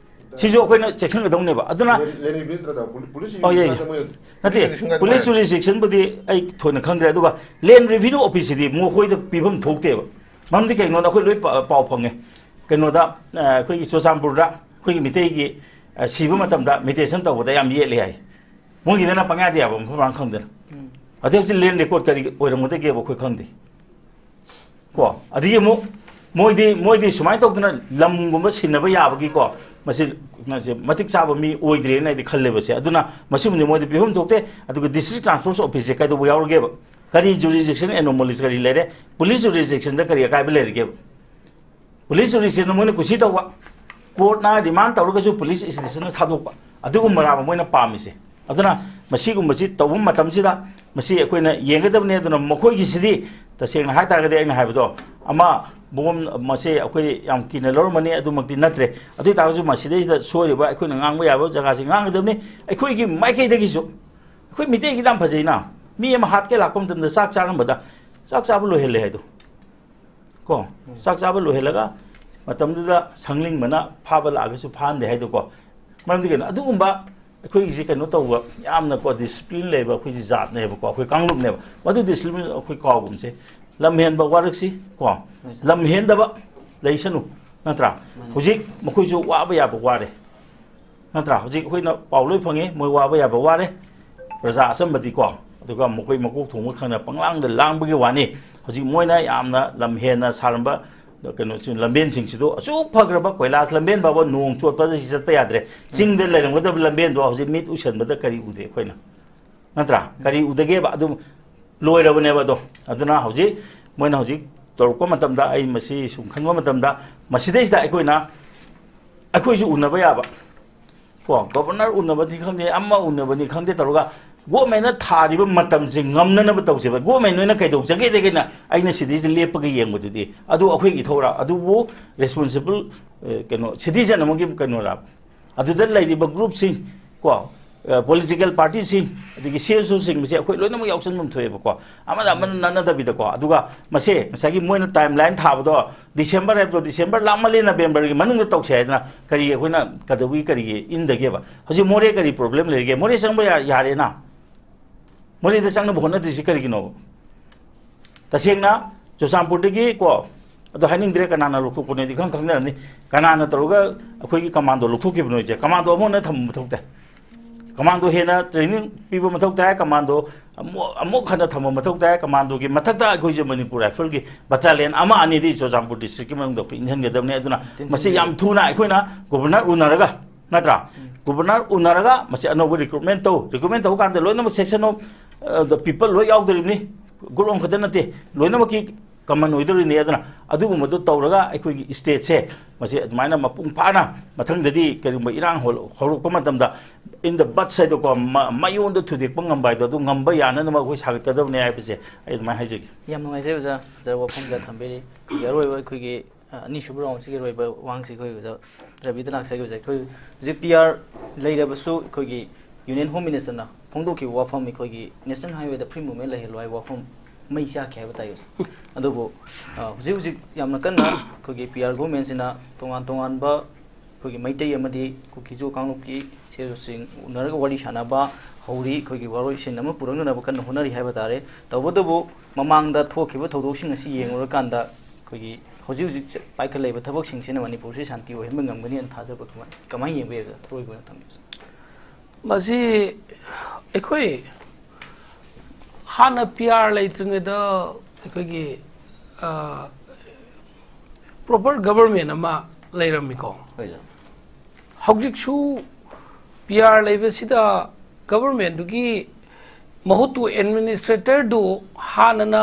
ꯁꯤꯁꯨ ꯑꯩꯈꯣꯏꯅ ꯆꯦꯛꯁꯤꯟꯒꯗꯧꯅꯦꯕ꯫ ꯑꯗꯨꯅ ꯂꯦꯟ ꯔꯦꯚꯤꯅ꯭ꯌꯨ ꯅꯠꯇ꯭ꯔꯒ ꯄꯨꯂꯤ-, ꯄꯨꯂꯤꯁ ꯑꯣ, ꯌꯥꯏ, ꯌꯥꯏ꯫ ꯌꯨꯅꯤꯠ ꯅꯠꯇꯦ, ꯅꯠꯇ꯭ꯔꯒ ꯄꯨꯂꯤꯁ ꯖꯨꯔꯤꯁꯗꯤꯛꯁꯟꯕꯨꯗꯤ ꯑꯩ ꯊꯣꯏꯅ ꯈꯪꯗ꯭ꯔꯦ꯫ ꯑꯗꯨꯒ ꯂꯦꯟ ꯔꯦꯚꯤꯅ꯭ꯌꯨ ꯑꯣꯐꯤꯁꯁꯤꯗꯤ ꯃꯈꯣꯏꯗ ꯄꯤꯐꯝ ꯊꯣꯛꯇꯦꯕ꯫ ꯃꯔꯝꯗꯤ ꯀꯩꯒꯤꯅꯣꯗ ꯑꯩꯈꯣꯏ ꯂꯣꯏ ꯄꯥ-, ꯄꯥꯎ ꯐꯪꯉꯦ꯫ ꯀꯩꯅꯣꯗ, ꯑ, ꯑꯩꯈꯣꯏꯒꯤ ꯆꯨꯔꯆꯥꯟꯄꯨꯔꯗ ꯑꯩꯈꯣꯏꯒꯤ ꯃꯤꯇꯩꯒꯤ, ꯑ, ꯁꯤꯕ ꯃꯇꯝꯗ meditation ꯇꯧꯕꯗ ꯌꯥꯝ ꯌꯦꯠꯂꯦ ꯍꯥꯏ꯫ ꯃꯣꯏꯒꯤꯗꯅ ꯄꯪꯌꯥꯗ ꯌꯥꯕ ꯃꯐꯝ ꯃꯔꯥꯡ ꯈꯪꯗꯅ꯫ ꯎꯝ꯫ ꯑꯗꯩ ꯍꯧꯖꯤꯛ ꯂꯦꯟ ꯔꯦꯀꯣꯔꯠ ꯀꯔꯤ ꯑꯣꯏꯔꯝꯒꯗꯒꯦꯕ ꯑꯩꯈꯣꯏ ꯈꯪꯗꯦ꯫ ꯀꯣ, ꯑꯗꯒꯤ ꯑꯃꯨꯛ ꯃꯣꯏꯗꯤ, ꯃꯣꯏꯗꯤ ꯁꯨꯃꯥꯏꯅ ꯇꯧꯗꯅ ꯂꯝꯒꯨꯝꯕ ꯁꯤꯟꯅꯕ ꯌꯥꯕꯒꯤꯀꯣ, ꯃꯁꯤ, ꯃꯁꯤ ꯃꯇꯤꯛ ꯆꯥꯕ ꯃꯤ ꯑꯣꯏꯗ꯭ꯔꯦꯅ ꯑꯩꯗꯤ ꯈꯜꯂꯦꯕ ꯁꯦ꯫ ꯑꯗꯨꯅ ꯃꯁꯤꯒꯨꯝꯕꯗꯤ ꯃꯣꯏꯗ ꯄꯤꯐꯝ ꯊꯣꯛꯇꯦ꯫ ꯑꯗꯨꯒ district transport office ꯁꯦ ꯀꯩꯗꯧꯕ ꯌꯥꯎꯔꯒꯦꯕ? ꯀꯔꯤ jurisdiction anomalies ꯀꯔꯤ ꯂꯩꯔꯦ? Police jurisdiction ꯗ ꯀꯔꯤ ꯑꯀꯥꯏꯕ ꯂꯩꯔꯒꯦꯕ? ꯄꯨꯂꯤꯁ ꯖꯨꯔꯤꯁꯗꯤꯛꯁꯟꯗ ꯃꯣꯏꯅ ꯀꯨꯁꯤ ꯇꯧꯕ, ꯀꯣꯔꯠꯅ ꯗꯤꯃꯥꯟ ꯇꯧꯔꯒꯁꯨ ꯄꯨꯂꯤꯁ ꯏꯟꯁꯇꯤꯇ꯭ꯌꯨꯁꯟꯗ ꯊꯥꯗꯣꯛꯄ, ꯑꯗꯨꯒꯨꯝꯕꯔꯥꯕ ꯃꯣꯏꯅ ꯄꯥꯝꯃꯤꯁꯦ? ꯑꯗꯨꯅ ꯃꯁꯤꯒꯨꯝꯕꯁꯤ ꯇꯧꯕ ꯃꯇꯝꯁꯤꯗ ꯃꯁꯤ ꯑꯩꯈꯣꯏꯅ ꯌꯦꯡꯒꯗꯕꯅꯤ꯫ ꯑꯗꯨꯅ ꯃꯈꯣꯏꯒꯤꯁꯤꯗꯤ ꯇꯁꯦꯡꯅ ꯍꯥꯏ ꯇꯥꯔꯒꯗꯤ ꯑꯩꯅ ꯍꯥꯏꯕꯗꯣ ꯑꯃ ꯕꯣꯝ ꯃꯁꯦ ꯑꯩꯈꯣꯏ ꯌꯥꯝ ꯀꯤꯅ ꯂꯧꯔꯝꯃꯅꯤ, ꯑꯗꯨꯃꯛꯇꯤ ꯅꯠꯇ꯭ꯔꯦ꯫ ꯑꯗꯨ ꯑꯣꯏ ꯇꯥꯔꯒꯁꯨ ꯃꯁꯤꯗꯩꯁꯤꯗ ꯁꯣꯏꯔꯤꯕ ꯑꯩꯈꯣꯏꯅ ꯉꯥꯡꯕ ꯌꯥꯕ ꯖꯒꯥꯁꯤ ꯉꯥꯡꯒꯗꯕꯅꯤ꯫ ꯑꯩꯈꯣꯏꯒꯤ ꯃꯥꯏꯀꯩꯗꯒꯤꯁꯨ, ꯑꯩꯈꯣꯏ ꯃꯤꯇꯩꯒꯤꯗꯤ ꯌꯥꯝ ꯐꯖꯩꯅ, ꯃꯤ ꯑꯃ ꯍꯥꯠꯀꯦ ꯂꯥꯛꯄ ꯃꯇꯝꯗ ꯆꯥꯛ ꯆꯥꯔꯝꯕꯗ ꯆꯥꯛ ꯆꯥꯕ ꯂꯣꯏꯍꯜꯂꯦ ꯍꯥꯏꯗꯣ꯫ ꯀꯣ, ꯆꯥꯛ ꯆꯥꯕ ꯂꯣꯏꯍꯜꯂꯒ ꯃꯇꯝꯗꯨꯗ ꯁꯪꯂꯤꯡꯕꯅ ꯐꯥꯕ ꯂꯥꯛꯑꯒꯁꯨ ꯐꯥꯍꯟꯗꯦ ꯍꯥꯏꯗꯣ ꯀꯣ꯫ ꯃꯔꯝꯗꯤ ꯀꯩꯅꯣ? ꯑꯗꯨꯒꯨꯝꯕ ꯑꯩꯈꯣꯏꯒꯤꯁꯤ ꯀꯩꯅꯣ ꯇꯧꯕ, ꯌꯥꯝꯅ ꯀꯣ discipline ꯂꯩꯕ ꯑꯩꯈꯣꯏꯁꯤ ꯖꯥꯠꯅꯦꯕꯀꯣ, ꯑꯩꯈꯣꯏ ꯀꯥꯡꯂꯨꯞꯅꯦꯕ꯫ ꯃꯗꯨ discipline ꯑꯩꯈꯣꯏ ꯀꯥꯎꯒꯨꯝꯁꯦ꯫ ꯂꯝ ꯍꯦꯟꯕ ꯋꯥꯔꯛꯁꯤ ꯀꯣ, ꯂꯝ ꯍꯦꯟꯗꯕ ꯂꯩꯁꯅꯨ, ꯅꯠꯇ꯭ꯔꯥ? ꯃꯥꯅꯤ꯫ ꯍꯧꯖꯤꯛ ꯃꯈꯣꯏꯁꯨ ꯋꯥꯕ ꯌꯥꯕ ꯋꯥꯔꯦ, ꯅꯠꯇ꯭ꯔꯥ? ꯍꯧꯖꯤꯛ ꯑꯩꯈꯣꯏꯅ ꯄꯥꯎ ꯂꯣꯏ ꯐꯪꯉꯤ, ꯃꯣꯏ ꯋꯥꯕ ꯌꯥꯕ ꯋꯥꯔꯦ, ꯄ꯭ꯔꯖꯥ ꯑꯆꯝꯕꯗꯤꯀꯣ꯫ ꯑꯗꯨꯒ ꯃꯈꯣꯏ ꯃꯀꯣꯛ ꯊꯣꯡꯕ ꯈꯪꯅ ꯄꯪꯂꯥꯡꯗ ꯂꯥꯡꯕꯒꯤ ꯋꯥꯅꯤ꯫ ꯍꯧꯖꯤꯛ ꯃꯣꯏꯅ ꯌꯥꯝꯅ ꯂꯝ ꯍꯦꯟꯅ ꯁꯥꯔꯝꯕ ꯀꯩꯅꯣ ꯂꯝꯕꯦꯟꯁꯤꯡꯁꯤꯗ ꯑꯁꯨꯛ ꯐꯈ꯭ꯔꯕ ꯀꯣꯏꯂꯥꯁ ꯂꯝꯕꯦꯟ ꯐꯥꯎꯕ ꯅꯣꯡ ꯆꯣꯠꯄꯗ ꯁꯤ ꯆꯠꯄ ꯌꯥꯗ꯭ꯔꯦ꯫ ꯆꯤꯡꯗ ꯂꯩꯔꯝꯒꯗꯕ ꯂꯝꯕꯦꯟꯗꯣ ꯍꯧꯖꯤꯛ ꯃꯤꯠ ꯎꯁꯟꯕꯗ ꯀꯔꯤ ꯎꯗꯦ ꯑꯩꯈꯣꯏꯅ? ꯅꯠꯇ꯭ꯔꯥ? ꯀꯔꯤ ꯎꯗꯒꯦꯕ? ꯑꯗꯨꯝ ꯂꯣꯏꯔꯕꯅꯦꯕ ꯑꯗꯣ꯫ ꯑꯗꯨꯅ ꯍꯧꯖꯤꯛ ꯃꯣꯏꯅ ꯍꯧꯖꯤꯛ ꯇꯧꯔꯛꯄ ꯃꯇꯝꯗ, ꯑꯩ ꯃꯁꯤ ꯁꯨꯝ ꯈꯟꯕ ꯃꯇꯝꯗ, ꯃꯁꯤꯗꯩꯁꯤꯗ ꯑꯩꯈꯣꯏꯅ, ꯑꯩꯈꯣꯏꯁꯨ ꯎꯅꯕ ꯌꯥꯕ ꯀꯣ, ꯒꯣꯕꯔꯅꯔ ꯎꯅꯕꯅꯤ ꯈꯪꯗꯦ, ꯑꯃ ꯎꯅꯕꯅꯤ ꯈꯪꯗꯦ ꯇꯧꯔꯒ ꯒꯣꯔꯃꯦꯟꯅ ꯊꯥꯔꯤꯕ ꯃꯇꯝꯁꯦ ꯉꯝꯅꯅꯕ ꯇꯧꯁꯦꯕ꯫ ꯒꯣꯔꯃꯦꯟ ꯅꯣꯏꯅ ꯀꯩꯗꯧꯖꯒꯦꯗꯒꯤꯅ ꯑꯩꯅ ꯁꯤꯗꯩꯁꯤꯗ ꯂꯦꯞꯄꯒ ꯌꯦꯡꯕꯗꯨꯗꯤ, ꯑꯗꯨ ꯑꯩꯈꯣꯏꯒꯤ ꯏꯊꯧꯔꯥ, ꯑꯗꯨꯕꯨ ꯔꯦꯁꯄꯣꯟꯁꯤꯕꯜ ꯀꯩꯅꯣ ꯁꯤꯇꯤꯖꯟ ꯑꯃꯒꯤ ꯀꯩꯅꯣꯔꯥ? ꯑꯗꯨꯗ ꯂꯩꯔꯤꯕ ꯒ꯭ꯔꯨꯞꯁꯤꯡ ꯀꯣ, ꯄꯣꯂꯤꯇꯤꯀꯦꯜ ꯄꯥꯔꯇꯤꯁꯤꯡ, ꯑꯗꯒꯤ ꯁꯤ ꯑꯦꯁ ꯑꯣꯁꯤꯡꯕꯁꯦ ꯑꯩꯈꯣꯏ ꯂꯣꯏꯅꯃꯛ ꯌꯥꯎꯁꯟꯐꯝ ꯊꯣꯛꯑꯦꯕꯀꯣ꯫ ꯑꯃꯅ ꯑꯃꯅ ꯅꯠꯅꯗꯕꯤꯗꯀꯣ꯫ ꯑꯗꯨꯒ ꯃꯁꯦ ꯉꯁꯥꯏꯒꯤ ꯃꯣꯏꯅ ꯇꯥꯏꯝ ꯂꯥꯏꯟ ꯊꯥꯕꯗꯣ, ꯗꯤꯁꯦꯝꯕꯔ ꯍꯥꯏꯕꯗꯣ, ꯗꯤꯁꯦꯝꯕꯔ ꯂꯥꯛꯃꯜꯂꯦ, ꯅꯕꯦꯝꯕꯔꯒꯤ ꯃꯅꯨꯡꯗ ꯇꯧꯁꯦ ꯍꯥꯏꯗꯅ ꯀꯔꯤ ꯑꯩꯈꯣꯏꯅ ꯀꯩꯗꯧꯕꯒꯤ ꯀꯔꯤꯒꯤ ꯏꯟꯗꯒꯦꯕ? ꯍꯧꯖꯤꯛ ꯃꯣꯔꯦ ꯀꯔꯤ ꯄ꯭ꯔꯣꯕ꯭ꯂꯦꯝ ꯂꯩꯔꯤꯒꯦ? ꯃꯣꯔꯦ ꯆꯪꯕ ꯌꯥ-, ꯌꯥꯔꯦꯅ꯫ ꯃꯣꯔꯦꯗ ꯆꯪꯅꯕ ꯍꯣꯠꯅꯗ꯭ꯔꯤꯁꯤ ꯀꯔꯤꯒꯤꯅꯣꯕ? ꯇꯁꯦꯡꯅ ꯆꯨꯔꯆꯥꯟꯄꯨꯔꯗꯒꯤ ꯀꯣ, ꯑꯗꯣ ꯍꯥꯏꯅꯤꯡꯗ꯭ꯔꯦ, ꯀꯅꯥꯅ ꯂꯧꯊꯣꯛꯄꯅꯣꯗꯤ ꯈꯪ ꯈꯪꯅꯔꯝꯅꯤ꯫ ꯀꯅꯥꯅ ꯇꯧꯔꯒ ꯑꯩꯈꯣꯏꯒꯤ ꯀꯃꯥꯟꯗꯣ ꯂꯧꯊꯣꯛꯈꯤꯕꯅꯣ ꯍꯥꯏꯁꯦ? ꯀꯃꯥꯟꯗꯣ ꯑꯃꯨꯛ ꯍꯟꯅ ꯊꯝꯕ ꯃꯊꯧ ꯇꯥꯏ꯫ ꯀꯃꯥꯟꯗꯣ ꯍꯦꯟꯅ ꯇ꯭ꯔꯦꯅꯤꯡ ꯄꯤꯕ ꯃꯊꯧ ꯇꯥꯏ꯫ ꯀꯃꯥꯟꯗꯣ ꯑꯃꯨꯛ, ꯑꯃꯨꯛ ꯍꯟꯅ ꯊꯝꯕ ꯃꯊꯧ ꯇꯥꯏ꯫ ꯀꯃꯥꯟꯗꯣꯒꯤ ꯃꯊꯛꯇ ꯑꯩꯈꯣꯏꯁꯦ ꯃꯅꯤꯄꯨꯔ ꯔꯥꯏꯐꯜꯒꯤ ꯕꯠꯇꯥꯂꯤꯌꯟ ꯑꯃ ꯑꯅꯤꯗꯤ ꯆꯨꯔꯆꯥꯟꯄꯨꯔ ꯗꯤꯁꯇ꯭ꯔꯤꯛꯀꯤ ꯃꯅꯨꯡꯗ ꯑꯩꯈꯣꯏ ꯏꯟꯁꯤꯟꯒꯗꯕꯅꯤ꯫ ꯑꯗꯨꯅ ꯃꯁꯤ ꯌꯥꯝ ꯊꯨꯅ ꯑꯩꯈꯣꯏꯅ ꯒꯣꯕꯔꯅꯔ ꯎꯅꯔꯒ, ꯅꯠꯇ꯭ꯔꯥ? ꯎꯝ꯫ ꯒꯣꯕꯔꯅꯔ ꯎꯅꯔꯒ ꯃꯁꯤ ꯑꯅꯧꯕ ꯔꯤꯀ꯭ꯔꯨꯠꯃꯦꯟ ꯇꯧ꯫ ꯔꯤꯀ꯭ꯔꯨꯠꯃꯦꯟ ꯇꯧꯕ ꯀꯥꯟꯗ ꯂꯣꯏꯅꯃꯛ ꯁꯦꯛꯁꯟ ꯑꯣꯐ, ꯑ, ꯗ ꯄꯤꯄꯜ ꯂꯣꯏ ꯌꯥꯎꯗꯣꯔꯤꯕꯅꯤ꯫ ꯒ꯭ꯔꯨꯞ ꯑꯃꯈꯛꯇ ꯅꯠꯇꯦ꯫ ꯂꯣꯏꯅꯃꯛꯀꯤ ꯀꯃꯟ ꯑꯣꯏꯗꯧꯔꯤꯅꯤ꯫ ꯑꯗꯨꯅ ꯑꯗꯨꯒꯨꯝꯕꯗꯣ ꯇꯧꯔꯒ ꯑꯩꯈꯣꯏꯒꯤ ꯁ꯭ꯇꯦꯠꯁꯦ ꯃꯁꯤ ꯑꯗꯨꯃꯥꯏꯅ ꯃꯄꯨꯡ ꯐꯥꯅ ꯃꯊꯪꯗꯗꯤ ꯀꯔꯤꯒꯨꯝꯕ ꯏꯔꯥꯡ ꯍꯧ-, ꯍꯧꯔꯛꯄ ꯃꯇꯝꯗ in the buds ꯍꯥꯏꯗꯣꯀꯣ, ꯃ-, ꯃꯌꯣꯟꯗ ꯊꯨꯗꯦꯛꯄ ꯉꯝꯕ ꯍꯥꯏꯗꯣ, ꯑꯗꯨ ꯉꯝꯕ ꯌꯥꯅꯅꯕ ꯑꯩꯈꯣꯏ ꯁꯥꯒꯠꯀꯗꯕꯅꯦ ꯍꯥꯏꯕꯁꯦ ꯑꯩ ꯑꯗꯨꯃꯥꯏꯅ ꯍꯥꯏꯖꯒꯦ꯫ ꯌꯥꯝ ꯅꯨꯡꯉꯥꯏꯖꯩ ꯑꯣꯖꯥ, ꯐꯖꯕ ꯋꯥꯐꯝ ꯀꯌꯥ ꯊꯝꯕꯤꯔꯤ꯫ ꯑꯩꯈꯣꯏꯒꯤ ꯑꯔꯣꯏꯕ ꯑꯩꯈꯣꯏꯒꯤ, ꯑ, ꯑꯅꯤꯁꯨꯕ ꯔꯥꯎꯟꯁꯤꯒꯤ ꯑꯔꯣꯏꯕ ꯋꯥꯍꯪꯁꯤ ꯑꯩꯈꯣꯏ ꯑꯣꯖꯥ ꯔꯕꯤꯗ ꯂꯥꯛꯆꯒꯦ ꯑꯣꯖꯥ꯫ ꯑꯩꯈꯣꯏ ꯍꯧꯖꯤꯛ ꯄꯤ ꯑꯥꯔ ꯂꯩꯔꯕꯁꯨ ꯑꯩꯈꯣꯏꯒꯤ ꯌꯨꯅꯤꯌꯟ ꯍꯣꯝ ꯃꯤꯅꯤꯁꯇꯔꯅ ꯐꯣꯡꯗꯣꯛꯈꯤꯕ ꯋꯥꯐꯝ, ꯑꯩꯈꯣꯏꯒꯤ ꯅꯦꯁꯅꯦꯜ ꯍꯥꯏꯋꯦꯗ ꯐ꯭ꯔꯤ ꯃꯨꯚꯃꯦꯟ ꯂꯩꯍꯜꯂꯣ ꯍꯥꯏꯕ ꯋꯥꯐꯝ ꯃꯩ ꯆꯥꯛꯈꯤ ꯍꯥꯏꯕ ꯇꯥꯏ ꯑꯣꯖꯥ꯫ ꯑꯗꯨꯕꯨ, ꯑ, ꯍꯧꯖꯤꯛ ꯍꯧꯖꯤꯛ ꯌꯥꯝꯅ ꯀꯟꯅ ꯑꯩꯈꯣꯏꯒꯤ ꯄꯤ ꯑꯥꯔ ꯒꯣꯚꯔꯟꯃꯦꯟꯁꯤꯅ ꯇꯣꯉꯥꯟ ꯇꯣꯉꯥꯟꯕ ꯑꯩꯈꯣꯏꯒꯤ ꯃꯩꯇꯩ ꯑꯃꯗꯤ ꯀꯨꯀꯤꯖꯨ ꯀꯥꯡꯂꯨꯞꯀꯤ ꯁꯦꯜꯁꯤꯡ ꯎꯅꯔꯒ ꯋꯥꯔꯤ ꯁꯥꯟꯅꯕ ꯍꯧꯔꯤ꯫ ꯑꯩꯈꯣꯏꯒꯤ ꯋꯥꯔꯣꯏꯁꯤꯟ ꯑꯃ ꯄꯨꯔꯛꯅꯅꯕ ꯀꯟꯅ ꯍꯣꯠꯅꯔꯤ ꯍꯥꯏꯕ ꯇꯥꯔꯦ꯫ ꯇꯧꯕꯇꯕꯨ ꯃꯃꯥꯡꯗ ꯊꯣꯛꯈꯤꯕ ꯊꯧꯗꯣꯛꯁꯤꯡ ꯑꯁꯤ ꯌꯦꯡꯂꯨꯔꯀꯥꯟꯗ ꯑꯩꯈꯣꯏꯒꯤ ꯍꯧꯖꯤꯛ ꯍꯧꯖꯤꯛ ꯆ-, ꯄꯥꯏꯈꯠꯂꯛꯏꯕ ꯊꯕꯛꯁꯤꯡꯁꯤꯅ ꯃꯅꯤꯄꯨꯔꯁꯤ ꯁꯥꯟꯇꯤ ꯑꯣꯏꯍꯟꯕ ꯉꯝꯒꯅꯤ ꯍꯥꯏꯅ ꯊꯥꯖꯕ ꯀꯃꯥꯏ-, ꯀꯃꯥꯏꯅ ꯌꯦꯡꯕ ꯌꯥꯏ? ꯑꯔꯣꯏꯕ ꯑꯣꯏꯅ ꯊꯝꯕꯤꯌꯨ꯫ ꯃꯁꯤ ꯑꯩꯈꯣꯏ ꯍꯥꯟꯅ ꯄꯤ ꯑꯥꯔ ꯂꯩꯇ꯭ꯔꯤꯉꯩꯗ ꯑꯩꯈꯣꯏꯒꯤ, ꯑ, ꯄ꯭ꯔꯣꯄꯔ ꯒꯕꯔꯃꯦꯟ ꯑꯃ ꯂꯩꯔꯝꯃꯤꯀꯣ꯫ ꯍꯣꯏ, ꯁꯥꯔ꯫ ꯍꯧꯖꯤꯛꯁꯨ ꯄꯤ ꯑꯥꯔ ꯂꯩꯕꯁꯤꯗ ꯒꯕꯔꯃꯦꯟꯗꯨꯒꯤ ꯃꯍꯨꯠꯇꯨ, ꯑꯦꯗꯃꯤꯅꯤꯁꯇ꯭ꯔꯦꯇꯔꯗꯨ ꯍꯥꯟꯅꯅ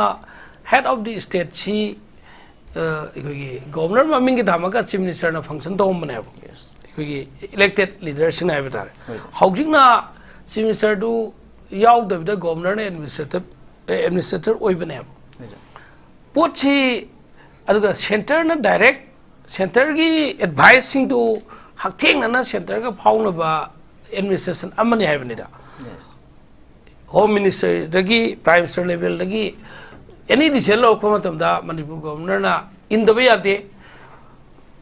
head of the stateꯁꯤ, ꯑ, ꯑꯩꯈꯣꯏꯒꯤ ꯒꯣꯕꯔꯅꯔ ꯃꯃꯤꯡꯒꯤ ꯊꯝꯃꯒ ꯆꯤꯐ ꯃꯤꯅꯤꯁꯇꯔꯅ ꯐꯪꯁꯟ ꯇꯧꯔꯝꯕꯅꯦꯕ꯫ Yes꯫ ꯑꯩꯈꯣꯏꯒꯤ ꯏꯂꯦꯛꯇꯦꯠ ꯂꯤꯗꯔꯁꯤꯡ ꯍꯥꯏꯕ ꯇꯥꯔꯦ꯫ ꯍꯣꯏ, ꯁꯥꯔ꯫ ꯍꯧꯖꯤꯛꯅ ꯆꯤꯐ ꯃꯤꯅꯤꯁꯇꯔꯗꯨ ꯌꯥꯎꯗꯕꯤꯗ ꯒꯣꯕꯔꯅꯔꯅ ꯑꯦꯗꯃꯤꯅꯤꯁꯇ꯭ꯔꯦꯇꯔ, ꯑꯦ, ꯑꯦꯗꯃꯤꯅꯤꯁꯇ꯭ꯔꯦꯇꯔ ꯑꯣꯏꯕꯅꯦꯕ꯫ ꯍꯣꯏ, ꯁꯥꯔ꯫ ꯄꯣꯠꯁꯤ ꯑꯗꯨꯒ ꯁꯦꯟꯇꯔꯅ ꯗꯥꯏꯔꯦꯛ, ꯁꯦꯟꯇꯔꯒꯤ ꯑꯦꯗꯚꯥꯏꯁꯁꯤꯡꯗꯨ ꯍꯛꯊꯦꯡꯅꯅ ꯁꯦꯟꯇꯔꯒ ꯐꯥꯎꯅꯕ ꯑꯦꯗꯃꯤꯅꯤꯁꯇ꯭ꯔꯦꯁꯟ ꯑꯃꯅꯤ ꯍꯥꯏꯕꯅꯤꯗ꯫ Yes꯫ ꯍꯣꯝ ꯃꯤꯅꯤꯁꯇꯔꯗꯒꯤ, ꯄ꯭ꯔꯥꯏꯝ ꯃꯤꯅꯤꯁꯇꯔ ꯂꯦꯚꯦꯜꯗꯒꯤ ꯑꯦꯅꯤ ꯗꯤꯁꯤꯖꯟ ꯂꯧꯔꯛꯄ ꯃꯇꯝꯗ ꯃꯅꯤꯄꯨꯔ ꯒꯣꯕꯔꯅꯔꯅ ꯏꯟꯗꯕ ꯌꯥꯗꯦ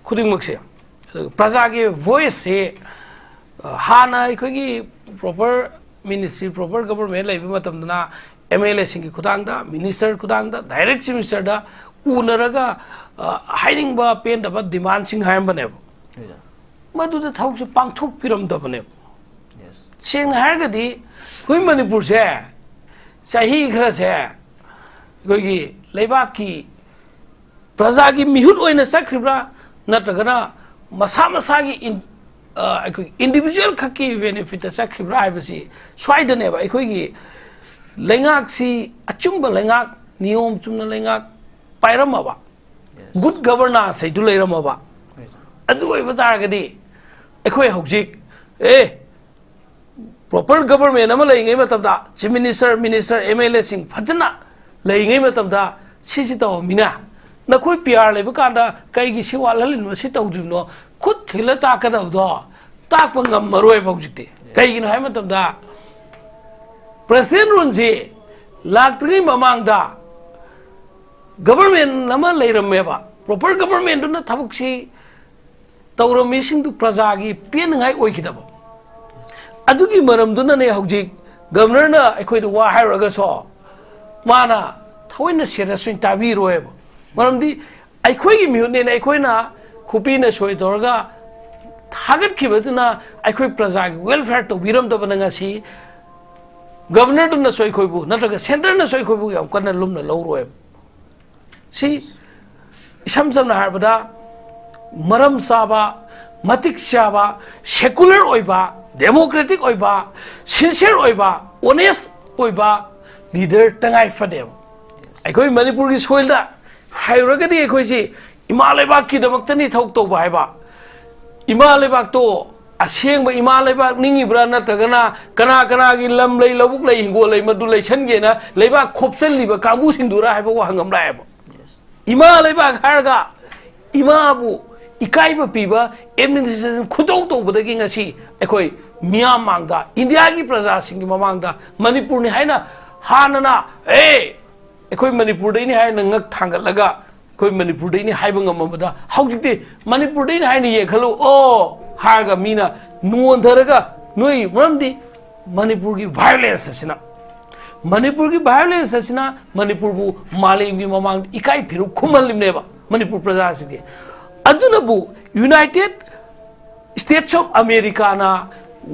ꯈꯨꯗꯤꯡꯃꯛꯁꯦ꯫ ꯑꯗꯨꯒ ꯄ꯭ꯔꯖꯥꯒꯤ ꯚꯣꯏꯁꯁꯦ, ꯑ, ꯍꯥꯟꯅ ꯑꯩꯈꯣꯏꯒꯤ ꯄ꯭ꯔꯣꯄꯔ ꯃꯤꯅꯤꯁꯇ꯭ꯔꯤ, ꯄ꯭ꯔꯣꯄꯔ ꯒꯕꯔꯃꯦꯟ ꯂꯩꯕ ꯃꯇꯝꯗꯅ ꯑꯦꯝ ꯑꯦꯜ ꯑꯦꯁꯤꯡꯒꯤ ꯈꯨꯠꯊꯥꯡꯗ, ꯃꯤꯅꯤꯁꯇꯔ ꯈꯨꯠꯊꯥꯡꯗ, ꯗꯥꯏꯔꯦꯛ ꯆꯤꯐ ꯃꯤꯅꯤꯁꯇꯔꯗ ꯎꯅꯔꯒ, ꯑ, ꯍꯥꯏꯅꯤꯡꯕ ꯄꯦꯟꯗꯕ ꯗꯤꯃꯥꯟꯁꯤꯡ ꯍꯥꯏꯔꯝꯕꯅꯦꯕ꯫ ꯍꯣꯏ, ꯁꯥꯔ꯫ ꯃꯗꯨꯗ ꯊꯕꯛꯁꯦ ꯄꯥꯡꯊꯣꯛꯄꯤꯔꯝꯗꯕꯅꯦꯕ꯫ Yes꯫ ꯁꯦꯡꯅ ꯍꯥꯏꯔꯒꯗꯤ ꯑꯩꯈꯣꯏ ꯃꯅꯤꯄꯨꯔꯁꯦ ꯆꯍꯤ ꯈꯔꯁꯦ ꯑꯩꯈꯣꯏꯒꯤ ꯂꯩꯕꯥꯛꯀꯤ ꯄ꯭ꯔꯖꯥꯒꯤ ꯃꯤꯍꯨꯠ ꯑꯣꯏꯅ ꯆꯠꯈ꯭ꯔꯤꯕ꯭ꯔꯥ, ꯅꯠꯇ꯭ꯔꯒꯅ ꯃꯁꯥ ꯃꯁꯥꯒꯤ ꯏꯟ-, ꯑ, ꯑꯩꯈꯣꯏ ꯏꯟꯗꯤꯕꯤꯖꯨꯋꯦꯜ ꯈꯛꯀꯤ ꯕꯦꯅꯤꯐꯤꯠꯇ ꯆꯠꯈ꯭ꯔꯤꯕ꯭ꯔꯥ ꯍꯥꯏꯕꯁꯤ ꯁ꯭ꯋꯥꯏꯗꯅꯦꯕ ꯑꯩꯈꯣꯏꯒꯤ ꯂꯩꯉꯥꯛꯁꯤ ꯑꯆꯨꯝꯕ ꯂꯩꯉꯥꯛ, ꯅꯤꯌꯣꯝ ꯆꯨꯝꯅ ꯂꯩꯉꯥꯛ, ꯄꯥꯏꯔꯝꯃꯕ, ꯒꯨꯗ ꯒꯕꯔꯅꯥꯟꯁ ꯍꯥꯏꯗꯨ ꯂꯩꯔꯝꯃꯕ, ꯑꯗꯨ ꯑꯣꯏꯕ ꯇꯥꯔꯒꯗꯤ ꯑꯩꯈꯣꯏ ꯍꯧꯖꯤꯛ ꯑꯦ ꯄ꯭ꯔꯣꯄꯔ ꯒꯕꯔꯃꯦꯟ ꯑꯃ ꯂꯩꯔꯤꯉꯩ ꯃꯇꯝꯗ chief minister, minister, M L ꯑꯦꯁꯤꯡ ꯐꯖꯅ ꯂꯩꯔꯤꯉꯩ ꯃꯇꯝꯗ ꯁꯤꯁꯤ ꯇꯧꯔꯝꯃꯤꯅ ꯅꯈꯣꯏ ꯄꯤ ꯑꯥꯔ ꯂꯩꯕ ꯀꯥꯟꯗ ꯀꯩꯒꯤ ꯁꯤ ꯋꯥꯠꯍꯜꯂꯤꯅꯣ, ꯁꯤ ꯇꯧꯗ꯭ꯔꯤꯕꯅꯣ? ꯈꯨꯠ ꯊꯤꯜꯂ ꯇꯥꯛꯀꯗꯕꯗꯣ ꯇꯥꯛꯄ ꯉꯝꯃꯔꯣꯏꯕ ꯍꯧꯖꯤꯛꯇꯤ꯫ ꯀꯩꯒꯤꯅꯣ ꯍꯥꯏꯕ ꯃꯇꯝꯗ ꯄ꯭ꯔꯁꯤꯗꯦꯟ ꯔꯨꯜꯁꯤ ꯂꯥꯛꯇ꯭ꯔꯤꯉꯩ ꯃꯃꯥꯡꯗ ꯒꯕꯔꯃꯦꯟ ꯑꯃ ꯂꯩꯔꯝꯃꯦꯕ, ꯄ꯭ꯔꯣꯄꯔ ꯒꯕꯔꯃꯦꯟꯗꯨꯅ ꯊꯕꯛꯁꯤ ꯇꯧꯔꯝꯃꯤꯁꯤꯡꯗꯨ ꯄ꯭ꯔꯖꯥꯒꯤ ꯄꯦꯟꯅꯉꯥꯏ ꯑꯣꯏꯈꯤꯗꯕ꯫ ꯑꯗꯨꯒꯤ ꯃꯔꯝꯗꯨꯅꯅꯦ ꯍꯧꯖꯤꯛ ꯒꯕꯔꯅꯔꯅ ꯑꯩꯈꯣꯏꯗ ꯋꯥ ꯍꯥꯏꯔꯨꯔꯒꯁꯨ ꯃꯥꯅ ꯊꯑꯣꯏꯅ ꯁꯦꯔꯤꯌꯁ ꯑꯣꯏꯅ ꯇꯥꯕꯤꯔꯣꯏꯕ꯫ ꯃꯔꯝꯗꯤ ꯑꯩꯈꯣꯏꯒꯤ ꯃꯤꯍꯨꯠꯅꯦꯅ ꯑꯩꯈꯣꯏꯅ ꯈꯨꯄꯤꯅ ꯁꯣꯏ ꯇꯧꯔꯒ ꯊꯥꯒꯠꯈꯤꯕꯗꯨꯅ ꯑꯩꯈꯣꯏ ꯄ꯭ꯔꯖꯥꯒꯤ ꯋꯦꯜꯐꯤꯌꯔ ꯇꯧꯕꯤꯔꯝꯗꯕꯅ ꯉꯁꯤ ꯒꯕꯔꯅꯔꯗꯨꯅꯁꯨ ꯑꯩꯈꯣꯏꯕꯨ ꯅꯠꯇ꯭ꯔꯒ ꯁꯦꯟꯇꯔꯅꯁꯨ ꯑꯩꯈꯣꯏꯕꯨ ꯌꯥꯝ ꯀꯟꯅ ꯂꯨꯝꯅ ꯂꯧꯔꯣꯏꯕ꯫ ꯁꯤ ꯏꯁꯝ ꯁꯝꯅ ꯍꯥꯏꯔꯕꯗ ꯃꯔꯝ ꯆꯥꯕ, ꯃꯇꯤꯛ ꯆꯥꯕ, ꯁꯦꯀꯨꯂꯔ ꯑꯣꯏꯕ, ꯗꯦꯃꯣꯀ꯭ꯔꯦꯇꯤꯛ ꯑꯣꯏꯕ, ꯁꯤꯟꯁꯤꯌꯔ ꯑꯣꯏꯕ, ꯑꯣꯅꯦꯁ ꯑꯣꯏꯕ ꯂꯤꯗꯔ ꯇꯉꯥꯏ ꯐꯗꯦꯕ꯫ ꯑꯩꯈꯣꯏ ꯃꯅꯤꯄꯨꯔꯒꯤ ꯁꯣꯏꯜꯗ ꯍꯥꯏꯔꯨꯔꯒꯗꯤ ꯑꯩꯈꯣꯏꯁꯤ ꯏꯃꯥ ꯂꯩꯕꯥꯛꯀꯤꯗꯃꯛꯇꯅꯤ ꯊꯕꯛ ꯇꯧꯕ ꯍꯥꯏꯕ꯫ ꯏꯃꯥ ꯂꯩꯕꯥꯛꯇꯣ ꯑꯁꯦꯡꯕ ꯏꯃꯥ ꯂꯩꯕꯥꯛ ꯅꯤꯡꯉꯤꯕ꯭ꯔꯥ, ꯅꯠꯇ꯭ꯔꯒꯅ ꯀꯅꯥ ꯀꯅꯥꯒꯤ ꯂꯝ ꯂꯩ, ꯂꯧꯕꯨꯛ ꯂꯩ, ꯍꯤꯡꯒꯣꯜ ꯂꯩ, ꯃꯗꯨ ꯂꯩꯁꯟꯒꯦꯅ ꯂꯩꯕꯥꯛ ꯈꯣꯞꯆꯜꯂꯤꯕ ꯀꯥꯡꯕꯨꯁꯤꯡꯗꯨꯔꯥ ꯍꯥꯏꯕ ꯋꯥꯍꯪ ꯑꯃ ꯂꯥꯛꯑꯦꯕ꯫ ꯏꯃꯥ ꯂꯩꯕꯥꯛ ꯍꯥꯏꯔꯒ ꯏꯃꯥꯕꯨ ꯏꯀꯥꯏꯕ ꯄꯤꯕ ꯑꯦꯗꯃꯤꯅꯤꯁꯇ꯭ꯔꯦꯁꯟ ꯈꯨꯇꯧ ꯇꯧꯕꯗꯒꯤ ꯉꯁꯤ ꯑꯩꯈꯣꯏ ꯃꯤꯌꯥꯝ ꯃꯥꯡꯗ, ꯏꯟꯗꯤꯌꯥꯒꯤ ꯄ꯭ꯔꯖꯥꯁꯤꯡꯒꯤ ꯃꯃꯥꯡꯗ ꯃꯅꯤꯄꯨꯔꯅꯤ ꯍꯥꯏꯅ ꯍꯥꯟꯅꯅ ꯑꯦ ꯑꯩꯈꯣꯏ ꯃꯅꯤꯄꯨꯔꯗꯩꯅꯤ ꯍꯥꯏꯅ ꯉꯛ ꯊꯥꯡꯒꯠꯂꯒ ꯑꯩꯈꯣꯏ ꯃꯅꯤꯄꯨꯔꯗꯩꯅꯤ ꯍꯥꯏꯕ ꯉꯝꯃꯕꯗ ꯍꯧꯖꯤꯛꯇꯤ ꯃꯅꯤꯄꯨꯔꯗꯩꯅꯤ ꯍꯥꯏꯅ ꯌꯦꯡꯈꯠꯂꯨ ꯑꯣ ꯍꯥꯏꯔꯒ ꯃꯤꯅ ꯅꯣꯟꯊꯔꯒ ꯅꯣꯏ ꯃꯔꯝꯗꯤ ꯃꯅꯤꯄꯨꯔꯒꯤ ꯚꯥꯏꯑꯣꯂꯦꯟꯁ ꯑꯁꯤꯅ ꯃꯅꯤꯄꯨꯔꯒꯤ ꯚꯥꯏꯑꯣꯂꯦꯟꯁ ꯑꯁꯤꯅ ꯃꯅꯤꯄꯨꯔꯕꯨ ꯃꯥꯂꯦꯝꯒꯤ ꯃꯃꯥꯡꯗ ꯏꯀꯥꯏ ꯐꯤꯔꯨꯛ ꯈꯨꯝꯍꯜꯂꯤꯕꯅꯦꯕ ꯃꯅꯤꯄꯨꯔ ꯄ꯭ꯔꯖꯥꯁꯤꯡꯒꯤ꯫ ꯑꯗꯨꯅꯕꯨ ꯌꯨꯅꯥꯏꯇꯦꯠ ꯁ꯭ꯇꯦꯠꯁ ꯑꯣꯐ ꯑꯃꯦꯔꯤꯀꯥꯅ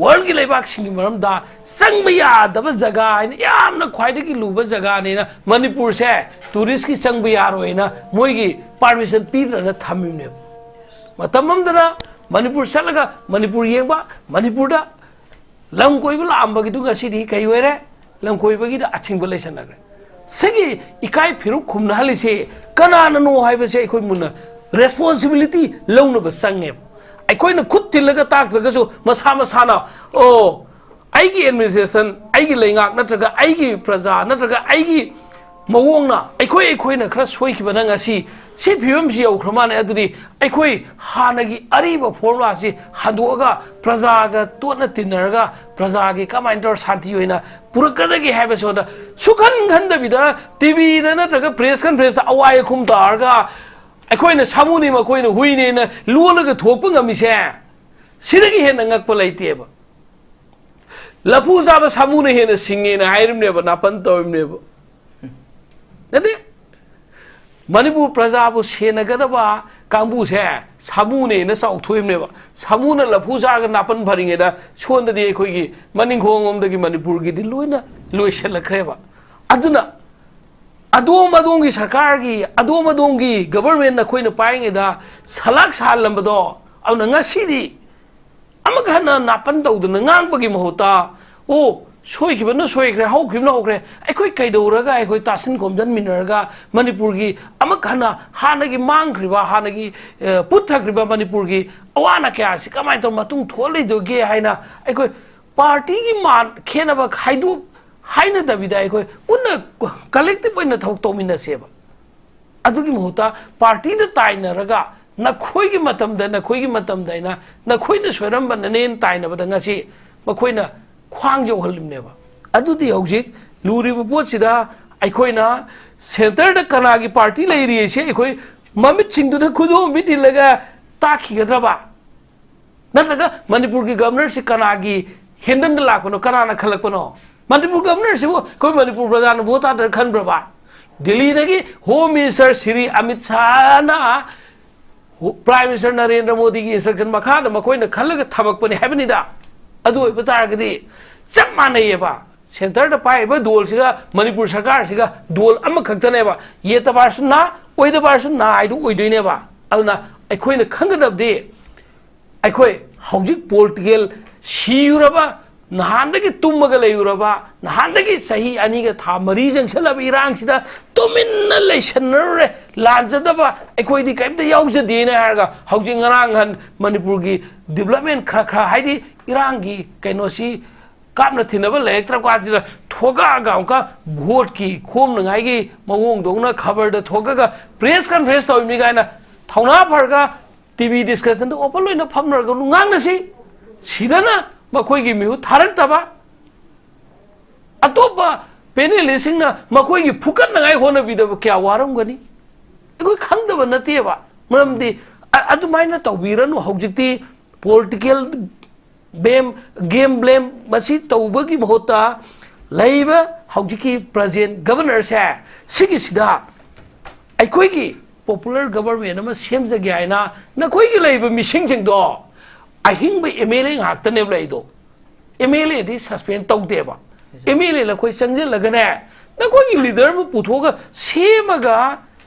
ꯋꯥꯔꯜꯒꯤ ꯂꯩꯕꯥꯛꯁꯤꯡꯒꯤ ꯃꯔꯝꯗ ꯆꯪꯕ ꯌꯥꯗꯕ ꯖꯒꯥ ꯍꯥꯏꯅ ꯌꯥꯝꯅ ꯈ꯭ꯋꯥꯏꯗꯒꯤ ꯂꯨꯕ ꯖꯒꯥꯅꯦꯅ ꯃꯅꯤꯄꯨꯔꯁꯦ ꯇꯨꯔꯤꯁꯀꯤ ꯆꯪꯕ ꯌꯥꯔꯣꯏꯅ ꯃꯣꯏꯒꯤ ꯄꯥꯔꯃꯤꯁꯟ ꯄꯤꯗ꯭ꯔꯅ ꯊꯝꯃꯤꯕꯅꯦꯕ꯫ ꯃꯇꯝ ꯑꯃꯗꯅ ꯃꯅꯤꯄꯨꯔ ꯆꯠꯂꯒ ꯃꯅꯤꯄꯨꯔ ꯌꯦꯡꯕ, ꯃꯅꯤꯄꯨꯔꯗ ꯂꯝ ꯀꯣꯏꯕ ꯂꯥꯛꯑꯝꯕꯒꯤꯗꯨ ꯉꯁꯤꯗꯤ ꯀꯩ ꯑꯣꯏꯔꯦ? ꯂꯝ ꯀꯣꯏꯕꯒꯤꯗ ꯑꯊꯤꯡꯕ ꯂꯩꯁꯟꯅꯈ꯭ꯔꯦ꯫ ꯁꯤꯒꯤ ꯏꯀꯥꯏ ꯐꯤꯔꯨꯛ ꯈꯨꯝꯅꯍꯜꯂꯤꯁꯦ ꯀꯅꯥꯅꯅꯣ ꯍꯥꯏꯕꯁꯦ ꯑꯩꯈꯣꯏ ꯃꯨꯟꯅ responsibility ꯂꯧꯅꯕ ꯆꯪꯉꯦꯕ꯫ ꯑꯩꯈꯣꯏꯅ ꯈꯨꯠ ꯊꯤꯜꯂꯒ ꯇꯥꯛꯇ꯭ꯔꯒꯁꯨ ꯃꯁꯥ ꯃꯁꯥꯅ, "ꯑꯣ, ꯑꯩꯒꯤ administration, ꯑꯩꯒꯤ ꯂꯩꯉꯥꯛ ꯅꯠꯇ꯭ꯔꯒ ꯑꯩꯒꯤ ꯄ꯭ꯔꯖꯥ ꯅꯠꯇ꯭ꯔꯒ ꯑꯩꯒꯤ ꯃꯑꯣꯡꯅ ꯑꯩꯈꯣꯏ ꯑꯩꯈꯣꯏꯅ ꯈꯔ ꯁꯣꯏꯈꯤꯕꯅ ꯉꯁꯤ ꯁꯤ ꯐꯤꯕꯝꯁꯤ ꯌꯧꯈ꯭ꯔ ꯃꯥꯜꯂꯦ, ꯑꯗꯨꯗꯤ ꯑꯩꯈꯣꯏ ꯍꯥꯟꯅꯒꯤ ꯑꯔꯤꯕ formulaꯁꯤ ꯍꯟꯗꯣꯛꯑꯒ ꯄ꯭ꯔꯖꯥꯒ ꯇꯣꯠꯅ ꯇꯤꯟꯅꯔꯒ ꯄ꯭ꯔꯖꯥꯒꯤ ꯀꯃꯥꯏꯅ ꯇꯧꯔ ꯁꯥꯟꯇꯤ ꯑꯣꯏꯅ ꯄꯨꯔꯛꯀꯗꯒꯦ ꯍꯥꯏꯕꯁꯤ ꯍꯣꯠꯅ ꯁꯨꯈꯟ ꯈꯟꯗꯕꯤꯗ TVꯗ ꯅꯠꯇ꯭ꯔꯒ press conferenceꯇ ꯑꯋꯥꯏ ꯑꯈꯨꯝ ꯇꯥꯔꯒ ꯑꯩꯈꯣꯏꯅ ꯁꯥꯃꯨꯅꯤ ꯃꯈꯣꯏꯅ ꯍꯨꯏꯅꯦꯅ ꯂꯣꯜꯂꯒ ꯊꯣꯛꯄ ꯉꯝꯃꯤꯁꯦ ꯁꯤꯗꯒꯤ ꯍꯦꯟꯅ ꯉꯛꯄ ꯂꯩꯇꯦꯕ꯫ ꯂꯐꯨ ꯆꯥꯕ ꯁꯥꯃꯨꯅ ꯍꯦꯟꯅ ꯁꯤꯡꯉꯦꯅ ꯍꯥꯏꯔꯤꯕꯅꯦꯕ, ꯅꯥꯄꯟ ꯇꯧꯔꯤꯕꯅꯦꯕ꯫ ꯅꯠꯇꯦ, ꯃꯅꯤꯄꯨꯔ ꯄ꯭ꯔꯖꯥꯕꯨ ꯁꯦꯟꯅꯒꯗꯕ ꯀꯥꯡꯕꯨꯁꯦ ꯁꯥꯃꯨꯅꯦꯅ ꯆꯥꯎꯊꯣꯛꯏꯕꯅꯦꯕ꯫ ꯁꯥꯃꯨꯅ ꯂꯐꯨ ꯆꯥꯔꯒ ꯅꯥꯄꯟ ꯐꯔꯤꯉꯩꯗ ꯁꯣꯝꯗꯗꯤ ꯑꯩꯈꯣꯏꯒꯤ ꯃꯅꯤꯡꯈꯣꯡꯂꯣꯝꯗꯒꯤ ꯃꯅꯤꯄꯨꯔꯒꯤꯗꯤ ꯂꯣꯏꯅ ꯂꯣꯏꯁꯤꯜꯂꯛꯈ꯭ꯔꯦꯕ꯫ ꯑꯗꯨꯅ ꯑꯗꯣꯝ ꯑꯗꯣꯝꯒꯤ ꯁꯔꯀꯥꯔꯒꯤ, ꯑꯗꯣꯝ ꯑꯗꯣꯝꯒꯤ government ꯅꯈꯣꯏꯅ ꯄꯥꯏꯔꯤꯉꯩꯗ ꯁꯂꯥꯛ ꯁꯥꯍꯜꯂꯝꯕꯗꯣ, ꯑꯗꯨꯅ ꯉꯁꯤꯗꯤ ꯑꯃꯨꯛ ꯍꯟꯅ ꯅꯥꯄꯟ ꯇꯧꯗꯅ ꯉꯥꯡꯕꯒꯤ ꯃꯍꯨꯠꯇ, "ꯑꯣ, ꯁꯣꯏꯈꯤꯕꯅ ꯁꯣꯏꯈ꯭ꯔꯦ, ꯍꯧꯈꯤꯕꯅ ꯍꯧꯈ꯭ꯔꯦ, ꯑꯩꯈꯣꯏ ꯀꯩꯗꯧꯔꯒ ꯑꯩꯈꯣꯏ ꯇꯥꯁꯤꯟ ꯈꯣꯝꯖꯤꯟꯃꯤꯟꯅꯔꯒ ꯃꯅꯤꯄꯨꯔꯒꯤ ꯑꯃꯨꯛ ꯍꯟꯅ ꯍꯥꯟꯅꯒꯤ ꯃꯥꯡꯈ꯭ꯔꯤꯕ, ꯍꯥꯟꯅꯒꯤ, ꯑ, ꯄꯨꯠꯊꯈ꯭ꯔꯤꯕ ꯃꯅꯤꯄꯨꯔꯒꯤ ꯑꯋꯥ ꯑꯅꯥ ꯀꯌꯥꯁꯤ ꯀꯃꯥꯏꯅ ꯇꯧꯔ ꯃꯇꯨꯡ ꯊꯣꯛꯍꯜꯂꯣꯏꯗꯧꯒꯦ?" ꯍꯥꯏꯅ ꯑꯩꯈꯣꯏ partyꯒꯤ ꯃꯥꯟ ꯈꯦꯠꯅꯕ ꯈꯥꯏꯗꯣꯛ ꯍꯥꯏꯅꯗꯕꯤꯗ ꯑꯩꯈꯣꯏ ꯄꯨꯟꯅ collective ꯑꯣꯏꯅ ꯊꯕꯛ ꯇꯧꯃꯤꯟꯅꯁꯦꯕ꯫ ꯑꯗꯨꯒꯤ ꯃꯍꯨꯠꯇ partyꯗ ꯇꯥꯏꯅꯔꯒ ꯅꯈꯣꯏꯒꯤ ꯃꯇꯝꯗ, ꯅꯈꯣꯏꯒꯤ ꯃꯇꯝꯗ ꯍꯥꯏꯅ ꯅꯈꯣꯏꯅ ꯁꯣꯏꯔꯝꯕꯅꯅꯦꯅ ꯇꯥꯏꯅꯕꯗ ꯉꯁꯤ ꯃꯈꯣꯏꯅ ꯈ꯭ꯋꯥꯡ ꯌꯧꯍꯜꯂꯤꯕꯅꯦꯕ꯫ ꯑꯗꯨꯗꯤ ꯍꯧꯖꯤꯛ ꯂꯨꯔꯤꯕ ꯄꯣꯠꯁꯤꯗ ꯑꯩꯈꯣꯏꯅ centreꯗ ꯀꯅꯥꯒꯤ party ꯂꯩꯔꯤ ꯍꯥꯏꯁꯦ ꯑꯩꯈꯣꯏ ꯃꯃꯤꯠꯁꯤꯡꯗꯨꯗ ꯈꯨꯗꯣꯝꯕꯤ ꯊꯤꯜꯂꯒ ꯇꯥꯛꯈꯤꯒꯗ꯭ꯔꯕ? ꯅꯠꯇ꯭ꯔꯒ ꯃꯅꯤꯄꯨꯔꯒꯤ governorꯁꯤ ꯀꯅꯥꯒꯤ ꯍꯦꯟꯗꯟꯗ ꯂꯥꯛꯄꯅꯣ, ꯀꯅꯥꯅ ꯈꯜꯂꯛꯄꯅꯣ? ꯃꯅꯤꯄꯨꯔ governorꯁꯤꯕꯨ ꯑꯩꯈꯣꯏ ꯃꯅꯤꯄꯨꯔ ꯄ꯭ꯔꯖꯥꯅ vote ꯊꯥꯗꯔ ꯈꯟꯕ꯭ꯔꯕ? ꯗꯤꯜꯂꯤꯗꯒꯤ Home Minister Shri Amit ꯁꯥꯍꯅ Prime Minister Narendra ꯃꯣꯗꯤꯒꯤ instruction ꯃꯈꯥꯗ ꯃꯈꯣꯏꯅ ꯈꯜꯂꯒ ꯊꯝꯃꯛꯄꯅꯤ ꯍꯥꯏꯕꯅꯤꯗ꯫ ꯑꯗꯨ ꯑꯣꯏꯕ ꯇꯥꯔꯒꯗꯤ ꯆꯞ ꯃꯥꯟꯅꯩꯌꯦꯕ꯫ Centreꯗ ꯄꯥꯏꯔꯤꯕ ꯗꯣꯜꯁꯤꯒ ꯃꯅꯤꯄꯨꯔ ꯁꯔꯀꯥꯔꯁꯤꯒ ꯗꯣꯜ ꯑꯃꯈꯛꯇꯅꯦꯕ꯫ ꯌꯦꯠꯇ ꯄꯥꯔꯁꯨ ꯅꯥ, ꯑꯣꯏꯗ ꯄꯥꯔꯁꯨ ꯅꯥ ꯍꯥꯏꯗꯨ ꯑꯣꯏꯗꯣꯏꯅꯦꯕ꯫ ꯑꯗꯨꯅ ꯑꯩꯈꯣꯏꯅ ꯈꯪꯒꯗꯕꯗꯤ ꯑꯩꯈꯣꯏ ꯍꯧꯖꯤꯛ political ꯁꯤꯔꯕ ꯅꯍꯥꯟꯗꯒꯤ ꯇꯨꯝꯃꯒ ꯂꯩꯔꯨꯔꯕ, ꯅꯍꯥꯟꯗꯒꯤ ꯆꯍꯤ ꯑꯅꯤꯒ ꯊꯥ ꯃꯔꯤ ꯆꯪꯁꯜꯂꯕ ꯏꯔꯥꯡꯁꯤꯗ ꯇꯨꯃꯤꯟꯅ ꯂꯩꯁꯟꯅꯔꯨꯔꯦ꯫ ꯂꯥꯟꯖꯗꯕ ꯑꯩꯈꯣꯏꯗꯤ ꯀꯔꯤꯝꯇ ꯌꯥꯎꯖꯗꯦꯅ ꯍꯥꯏꯔꯒ, ꯍꯧꯖꯤꯛ ꯉꯔꯥꯡ ꯅꯍꯥꯟ ꯃꯅꯤꯄꯨꯔꯒꯤ development ꯈꯔ ꯈꯔ, ꯍꯥꯏꯗꯤ ꯏꯔꯥꯡꯒꯤ ꯀꯩꯅꯣꯁꯤ ꯀꯥꯞꯅ ꯊꯤꯟꯅꯕ ꯂꯩꯔꯛꯇ꯭ꯔ ꯀꯥꯟꯁꯤꯗ ꯊꯣꯛꯂꯛꯑꯒ ꯑꯃꯨꯛꯀ ꯚꯣꯠꯀꯤ ꯈꯣꯝꯅꯉꯥꯏꯒꯤ ꯃꯑꯣꯡꯗꯧꯅ ꯈꯕꯔꯗ ꯊꯣꯛꯂꯒ press conference ꯇꯧꯔꯤꯕꯅꯤ ꯀꯥꯏꯅ, ꯊꯧꯅꯥ ꯐꯔꯒ ꯇꯤ ꯚꯤ discussionꯗ open ꯑꯣꯏꯅ ꯐꯝꯅꯔꯒ ꯉꯥꯡꯅꯁꯤ꯫ ꯁꯤꯗꯅ ꯃꯈꯣꯏꯒꯤ ꯃꯤꯍꯨꯠ ꯊꯥꯔꯛꯇꯕ, ꯑꯇꯣꯞꯄ panelistꯁꯤꯡꯅ ꯃꯈꯣꯏꯒꯤ ꯐꯨꯀꯠꯅꯉꯥꯏ ꯍꯣꯠꯅꯕꯤꯗꯕ ꯀꯌꯥ ꯋꯥꯔꯝꯒꯅꯤ꯫ ꯑꯩꯈꯣꯏ ꯈꯪꯗꯕ ꯅꯠꯇꯦꯕ꯫ ꯃꯔꯝꯗꯤ ꯑ-, ꯑꯗꯨꯃꯥꯏꯅ ꯇꯧꯕꯤꯔꯅꯨ꯫ ꯍꯧꯖꯤꯛꯇꯤ political blame, game blame ꯃꯁꯤ ꯇꯧꯕꯒꯤ ꯃꯍꯨꯠꯇ ꯂꯩꯔꯤꯕ ꯍꯧꯖꯤꯛꯀꯤ present governorꯁꯦ, ꯁꯤꯒꯤꯁꯤꯗ ꯑꯩꯈꯣꯏꯒꯤ popular government ꯑꯃ ꯁꯦꯝꯖꯒꯦ ꯍꯥꯏꯅ ꯅꯈꯣꯏꯒꯤ ꯂꯩꯔꯤꯕ ꯃꯤꯁꯤꯡꯁꯤꯡꯗꯣ, ꯑꯍꯤꯡꯕ ꯑꯦꯝ ꯑꯦꯜ ꯑꯦ ꯉꯥꯛꯇꯅꯦꯕ ꯂꯩꯗꯣ꯫ ꯑꯦꯝ ꯑꯦꯜ ꯑꯦꯗꯤ suspend ꯇꯧꯗꯦꯕ꯫ ꯑꯦꯝ ꯑꯦꯜ ꯑꯦ ꯅꯈꯣꯏ ꯆꯪꯁꯤꯜꯂꯒꯅꯦ, ꯅꯈꯣꯏꯒꯤ leader ꯑꯃ ꯄꯨꯊꯣꯛꯑꯒ ꯁꯦꯝꯃꯒ,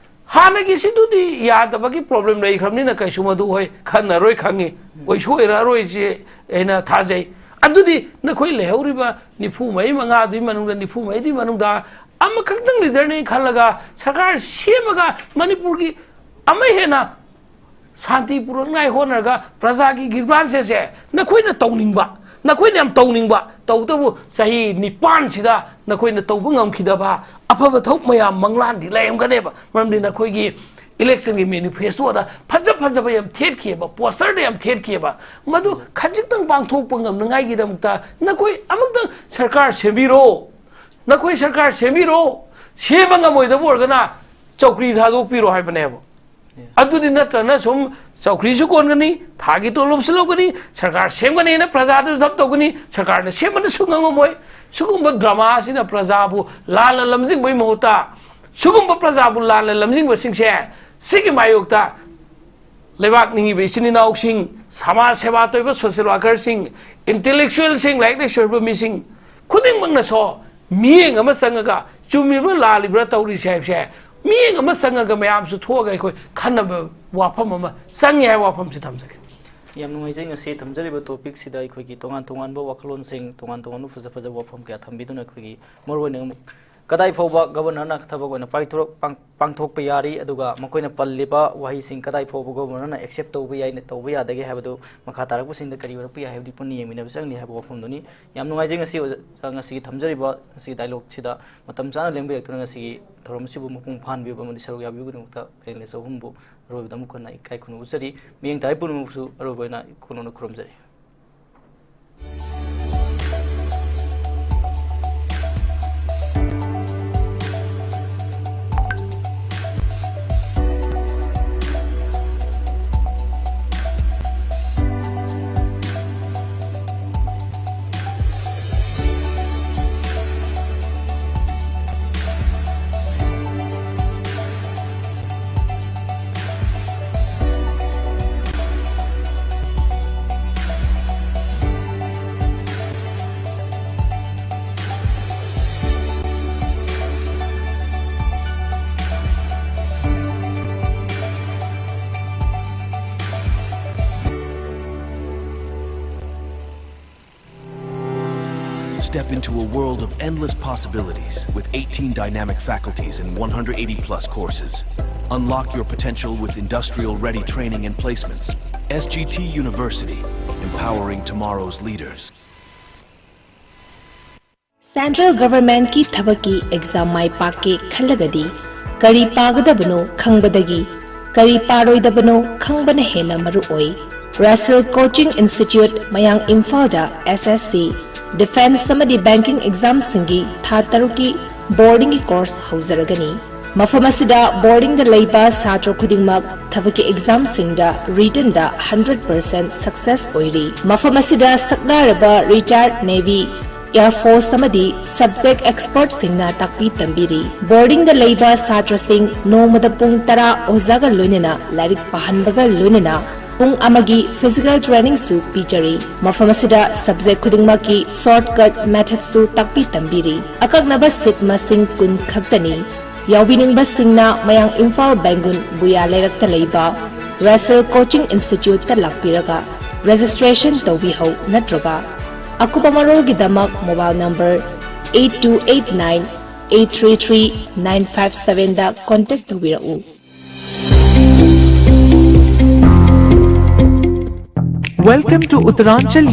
ꯍꯥꯟꯅꯒꯤ ꯁꯤꯗꯨꯗꯤ ꯌꯥꯗꯕꯒꯤ problem ꯂꯩꯈ꯭ꯔꯕꯅꯤꯅ ꯀꯩꯁꯨ ꯃꯗꯨ, ꯍꯣꯏ, ꯈꯟꯅꯔꯣꯏ ꯈꯪꯉꯤ, ꯑꯣꯏꯁꯨ ꯑꯣꯏꯔꯛꯑꯔꯣꯏꯁꯦ ꯑꯩꯅ ꯊꯥꯖꯩ꯫ ꯑꯗꯨꯗꯤ ꯅꯈꯣꯏ ꯂꯩꯍꯧꯔꯤꯕ ꯅꯤꯐꯨ ꯃꯔꯤ ꯃꯉꯥꯗꯨꯒꯤ ꯃꯅꯨꯡꯗ, ꯅꯤꯐꯨ ꯃꯔꯤꯗꯨꯒꯤ ꯃꯅꯨꯡꯗ ꯑꯃꯈꯛꯇꯪ leaderꯅꯦ ꯈꯜꯂꯒ ꯁꯔꯀꯥꯔ ꯁꯦꯝꯃꯒ ꯃꯅꯤꯄꯨꯔꯒꯤ ꯑꯃ ꯍꯦꯟꯅ ꯁꯥꯟꯇꯤ ꯄꯨꯔꯛꯅꯉꯥꯏ ꯍꯣꯠꯅꯔꯒ ꯄ꯭ꯔꯖꯥꯒꯤ grievanceꯁꯦ ꯅꯈꯣꯏꯅ ꯇꯧꯅꯤꯡꯕ, ꯅꯈꯣꯏꯅ ꯌꯥꯝ ꯇꯧꯅꯤꯡꯕ, ꯇꯧꯕꯇꯕꯨ ꯆꯍꯤ ꯅꯤꯄꯥꯟꯁꯤꯗ ꯅꯈꯣꯏꯅ ꯇꯧꯕ ꯉꯝꯈꯤꯗꯕ ꯑꯐꯕ ꯊꯕꯛ ꯃꯌꯥꯝ ꯃꯪꯂꯥꯟꯗꯤ ꯂꯩꯔꯝꯒꯅꯦꯕ꯫ ꯃꯔꯝꯗꯤ ꯅꯈꯣꯏꯒꯤ electionꯒꯤ manifestoꯗ ꯐꯖ ꯐꯖꯕ ꯌꯥꯝ ꯊꯦꯠꯈꯤꯑꯕ, posterꯗ ꯌꯥꯝ ꯊꯦꯠꯈꯤꯑꯕ꯫ ꯃꯗꯨ ꯈꯖꯤꯛꯇꯪ ꯄꯥꯡꯊꯣꯛꯄ ꯉꯝꯅꯉꯥꯏꯒꯤꯗꯃꯛꯇ ꯅꯈꯣꯏ ꯑꯃꯨꯛꯇꯪ ꯁꯔꯀꯥꯔ ꯁꯦꯝꯕꯤꯔꯣ, ꯅꯈꯣꯏ ꯁꯔꯀꯥꯔ ꯁꯦꯝꯕꯤꯔꯣ꯫ ꯁꯦꯝꯕ ꯉꯝꯃꯣꯏꯗꯕ ꯑꯣꯏꯔꯒꯅ ꯆꯧꯀ꯭ꯔꯤ ꯊꯥꯗꯣꯛꯄꯤꯔꯣ ꯍꯥꯏꯕꯅꯦꯕ꯫ ꯑꯗꯨꯗꯤ ꯅꯠꯇ꯭ꯔꯅ ꯁꯨꯝ ꯆꯧꯀ꯭ꯔꯤꯁꯨ ꯀꯣꯟꯒꯅꯤ, ꯊꯥꯒꯤ ꯇꯣꯂꯣꯞꯁꯨ ꯂꯧꯒꯅꯤ, ꯁꯔꯀꯥꯔ ꯁꯦꯝꯒꯅꯦꯅ ꯄ꯭ꯔꯖꯥꯗꯁꯨ ꯙꯞ ꯇꯧꯒꯅꯤ, ꯁꯔꯀꯥꯔꯅ ꯁꯦꯝꯕꯅꯁꯨ ꯉꯝꯃꯝꯃꯣꯏ꯫ ꯁꯤꯒꯨꯝꯕ dramaꯁꯤꯅ ꯄ꯭ꯔꯖꯥꯕꯨ ꯂꯥꯟꯅ ꯂꯝꯖꯤꯡꯕꯒꯤ ꯃꯍꯨꯠꯇ, ꯁꯤꯒꯨꯝꯕ ꯄ꯭ꯔꯖꯥꯕꯨ ꯂꯥꯟꯅ ꯂꯝꯖꯤꯡꯕꯁꯤꯡꯁꯦ, ꯁꯤꯒꯤ ꯃꯥꯌꯣꯛꯇ ꯂꯩꯕꯥꯛ ꯅꯤꯡꯉꯤꯕ ꯏꯆꯤꯟ ꯏꯅꯥꯎꯁꯤꯡ, ꯁꯃꯥꯖ ꯁꯦꯕꯥ ꯇꯧꯔꯤꯕ social workerꯁꯤꯡ, intellectualꯁꯤꯡ, ꯂꯥꯏꯔꯤꯛ ꯂꯥꯏꯁꯨ ꯍꯩꯕ ꯃꯤꯁꯤꯡ ꯈꯨꯗꯤꯡꯃꯛꯅꯁꯨ ꯃꯤꯠꯌꯦꯡ ꯑꯃ ꯆꯪꯉꯒ ꯆꯨꯝꯃꯤꯕ꯭ꯔꯥ ꯂꯥꯜꯂꯤꯕ꯭ꯔꯥ ꯇꯧꯔꯤꯁꯦ ꯍꯥꯏꯕꯁꯦ ꯃꯤꯠꯌꯦꯡ ꯑꯃ ꯆꯪꯉꯒ ꯃꯌꯥꯝꯁꯨ ꯊꯣꯛꯑꯒ ꯑꯩꯈꯣꯏ ꯈꯟꯅꯕ ꯋꯥꯐꯝ ꯑꯃ ꯆꯪꯉꯦ ꯍꯥꯏꯕ ꯋꯥꯐꯝꯁꯤ ꯊꯝꯖꯒꯦ꯫ ꯌꯥꯝ ꯅꯨꯡꯉꯥꯏꯖꯩ꯫ ꯉꯁꯤ ꯊꯝꯖꯔꯤꯕ topic ꯁꯤꯗ ꯑꯩꯈꯣꯏꯒꯤ ꯇꯣꯉꯥꯟ ꯇꯣꯉꯥꯟꯕ ꯋꯥꯈꯜꯂꯣꯟꯁꯤꯡ, ꯇꯣꯉꯥꯟ ꯇꯣꯉꯥꯟꯕ ꯐꯖ ꯐꯖꯕ ꯋꯥꯐꯝ ꯀꯌꯥ ꯊꯝꯕꯤꯗꯨꯅ ꯑꯩꯈꯣꯏꯒꯤ ꯃꯔꯨꯑꯣꯏꯅ ꯀꯗꯥꯏ ꯐꯥꯎꯕ Governor ꯅ ꯊꯕꯛ ꯑꯣꯏꯅ ꯄꯥꯡꯊꯣꯔꯛ-, ꯄꯥꯡ-, ꯄꯥꯡꯊꯣꯛꯄ ꯌꯥꯔꯤ, ꯑꯗꯨꯒ ꯃꯈꯣꯏꯅ ꯄꯜꯂꯤꯕ ꯋꯥꯍꯩꯁꯤꯡ ꯀꯗꯥꯏ ꯐꯥꯎꯕ Governor ꯅ accept ꯇꯧꯕ ꯌꯥꯏ, ꯇꯧꯕ ꯌꯥꯗꯒꯦ ꯍꯥꯏꯕꯗꯨ ꯃꯈꯥ ꯇꯥꯔꯛꯄꯁꯤꯡꯗ ꯀꯔꯤ ꯑꯣꯏꯔꯛꯄ ꯌꯥꯏ ꯍꯥꯏꯕꯗꯨ ꯄꯨꯟꯅ ꯌꯦꯡꯃꯤꯟꯅꯕ ꯆꯪꯂꯤ ꯍꯥꯏꯕ ꯋꯥꯐꯝꯗꯨꯅꯤ꯫ ꯌꯥꯝ ꯅꯨꯡꯉꯥꯏꯖꯩ ꯉꯁꯤ ꯑꯣꯖꯥ-, ꯉꯁꯤꯒꯤ ꯊꯝꯖꯔꯤꯕ ꯉꯁꯤꯒꯤ dialogue ꯁꯤꯗ ꯃꯇꯝ ꯆꯥꯅ ꯂꯦꯡꯕꯤꯔꯛꯇꯨꯅ ꯉꯁꯤꯒꯤ ꯊꯧꯔꯝ ꯑꯁꯤꯕꯨ ꯃꯄꯨꯡ ꯐꯥꯍꯟꯕꯤꯕ ꯑꯃꯗꯤ ꯁꯔꯨꯛ ꯌꯥꯕꯤꯕꯒꯤꯗꯃꯛꯇ ꯄꯦꯅꯦꯂꯤꯁ ꯑꯍꯨꯝꯕꯨ ꯑꯔꯣꯏꯕꯗ ꯑꯃꯨꯛ ꯍꯟꯅ ꯏꯀꯥꯏ ꯈꯨꯝꯅꯕ ꯎꯠꯆꯔꯤ꯫ ꯃꯤꯠꯌꯦꯡ ꯇꯥꯔꯤ ꯄꯨꯝꯅꯃꯛꯁꯨ ꯑꯔꯣꯏꯕ ꯑꯣꯏꯅ ꯀꯣꯅꯣꯅ ꯈꯨꯔꯨꯝꯖꯔꯤ꯫ Step into a world of endless possibilities with eighteen dynamic faculties and one hundred eighty plus courses. Unlock your potential with industrial ready training and placements. S G T University, empowering tomorrow's leaders. Central Government ꯀꯤ ꯊꯕꯛꯀꯤ exam ꯃꯥꯏ ꯄꯥꯛꯀꯦ ꯈꯜꯂꯒꯗꯤ ꯀꯔꯤ ꯄꯥꯒꯗꯕꯅꯣ ꯈꯪꯕꯗꯒꯤ ꯀꯔꯤ ꯄꯥꯔꯣꯏꯗꯕꯅꯣ ꯈꯪꯕꯅ ꯍꯦꯟꯅ ꯃꯔꯨ ꯑꯣꯏ꯫ Russell Coaching Institute, ꯃꯌꯥꯡ ꯏꯝꯐꯥꯜꯗ S S C, defence ꯑꯃꯗꯤ banking exam ꯁꯤꯡꯒꯤ ꯊꯥ ꯇꯔꯨꯛꯀꯤ boarding ꯒꯤ course ꯍꯧꯖꯔꯒꯅꯤ꯫ ꯃꯐꯝ ꯑꯁꯤꯗ boarding ꯗ ꯂꯩꯕ ꯁꯥꯇ꯭ꯔ ꯈꯨꯗꯤꯡꯃꯛ ꯊꯕꯛꯀꯤ exam ꯁꯤꯡꯗ written ꯗ hundred percent success ꯑꯣꯏꯔꯤ꯫ ꯃꯐꯝ ꯑꯁꯤꯗ ꯁꯛꯅꯥꯏꯔꯕ retired Navy, Air Force ꯑꯃꯗꯤ subject expert ꯁꯤꯡꯅ ꯇꯥꯛꯄꯤ ꯇꯝꯕꯤꯔꯤ꯫ Boarding ꯗ ꯂꯩꯕ ꯁꯥꯇ꯭ꯔꯁꯤꯡ ꯅꯣꯡꯃꯗ ꯄꯨꯡ ꯇꯔꯥ ꯑꯣꯖꯥꯒ ꯂꯣꯏꯅꯅ ꯂꯥꯏꯔꯤꯛ ꯄꯥꯍꯟꯕꯒ ꯂꯣꯏꯅꯅ ꯄꯨꯡ ꯑꯃꯒꯤ physical training ꯁꯨ ꯄꯤꯖꯔꯤ꯫ ꯃꯐꯝ ꯑꯁꯤꯗ subject ꯈꯨꯗꯤꯡꯃꯛꯀꯤ shortcut method ꯁꯨ ꯇꯥꯛꯄꯤ ꯇꯝꯕꯤꯔꯤ꯫ ꯑꯀꯛꯅꯕ seat ꯃꯁꯤꯡ ꯀꯨꯟ ꯈꯛꯇꯅꯤ꯫ ꯌꯥꯎꯕꯤꯅꯤꯡꯕꯁꯤꯡꯅ ꯃꯌꯥꯡ ꯏꯝꯐꯥꯜ ꯕꯦꯡꯒꯨꯟ ꯕꯨꯌꯥ ꯂꯩꯔꯛꯇ ꯂꯩꯕ Russell Coaching Institute ꯇ ꯂꯥꯛꯄꯤꯔꯒ registration ꯇꯧꯕꯤꯍꯧ, ꯅꯠꯇ꯭ꯔꯒ ꯑꯀꯨꯞꯄ ꯃꯔꯣꯜꯒꯤꯗꯃꯛ mobile number eight two eight nine eight three three nine five seven ꯗ contact ꯇꯧꯕꯤꯔꯛꯎ꯫ Welcome to Uttaranchal.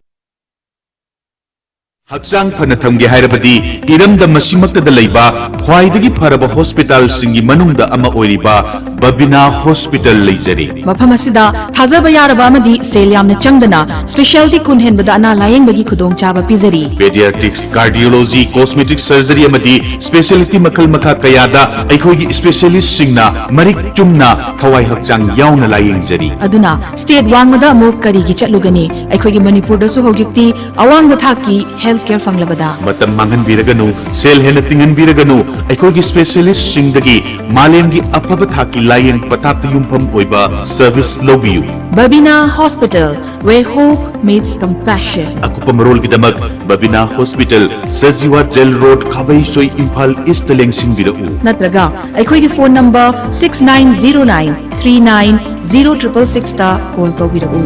ꯍꯛꯆꯥꯡ ꯐꯅ ꯊꯝꯒꯦ ꯍꯥꯏꯔꯕꯗꯤ ꯏꯔꯝꯗꯝ ꯑꯁꯤꯃꯛꯇꯗ ꯂꯩꯕ ꯈ꯭ꯋꯥꯏꯗꯒꯤ ꯐꯔꯕ ꯍꯣꯁꯄꯤꯇꯥꯜꯁꯤꯡꯒꯤ ꯃꯅꯨꯡꯗ ꯑꯃ ꯑꯣꯏꯔꯤꯕ ꯕꯕꯤꯅꯥ ꯍꯣꯁꯄꯤꯇꯥꯜ ꯂꯩꯖꯔꯤ꯫ ꯃꯐꯝ ꯑꯁꯤꯗ ꯊꯥꯖꯕ ꯌꯥꯔꯕ ꯑꯃꯗꯤ ꯁꯦꯜ ꯌꯥꯝꯅ ꯆꯪꯗꯅ specialty ꯀꯨꯟ ꯍꯦꯟꯕꯗ ꯑꯅꯥ ꯂꯥꯌꯦꯡꯕꯒꯤ ꯈꯨꯗꯣꯡꯆꯥꯕ ꯄꯤꯖꯔꯤ꯫ Pediatrics, cardiology, cosmetic surgery ꯑꯃꯗꯤ specialty ꯃꯈꯜ ꯃꯈꯥ ꯀꯌꯥꯗ ꯑꯩꯈꯣꯏꯒꯤ specialist ꯁꯤꯡꯅ ꯃꯔꯤꯛ ꯆꯨꯝꯅ ꯊꯋꯥꯏ ꯍꯛꯆꯥꯡ ꯌꯥꯎꯅ ꯂꯥꯌꯦꯡꯖꯔꯤ꯫ ꯑꯗꯨꯅ state ꯋꯥꯡꯃꯗ ꯑꯃꯨꯛ ꯀꯔꯤꯒꯤ ꯆꯠꯂꯨꯒꯅꯤ? ꯑꯩꯈꯣꯏꯒꯤ ꯃꯅꯤꯄꯨꯔꯗꯁꯨ ꯍꯧꯖꯤꯛꯇꯤ ꯑꯋꯥꯡꯕ ꯊꯥꯛꯀꯤ health care ꯐꯪꯂꯕꯗ꯫ ꯃꯇꯝ ꯃꯥꯡꯍꯟꯕꯤꯔꯒꯅꯨ, ꯁꯦꯜ ꯍꯦꯟꯅ ꯇꯤꯡꯍꯟꯕꯤꯔꯒꯅꯨ, ꯑꯩꯈꯣꯏꯒꯤ specialist ꯁꯤꯡꯗꯒꯤ ꯃꯥꯂꯦꯝꯒꯤ ꯑꯐꯕ ꯊꯥꯛꯀꯤ ꯂꯥꯌꯦꯡ ꯄꯊꯥꯞꯇ ꯌꯨꯝꯐꯝ ꯑꯣꯏꯕ service ꯂꯧꯕꯤꯌꯨ꯫ Babina Hospital, where hope meets compassion. ꯑꯀꯨꯞꯄ ꯃꯔꯣꯜꯒꯤꯗꯃꯛ Babina hospital, Sajiwa jail road, Khabeisoi, Imphal east ꯂꯦꯡꯁꯤꯟꯕꯤꯔꯛꯎ꯫ ꯅꯠꯇ꯭ꯔꯒ ꯑꯩꯈꯣꯏꯒꯤ phone number six nine zero nine three nine zero triple six ꯇ call ꯇꯧꯕꯤꯔꯛꯎ꯫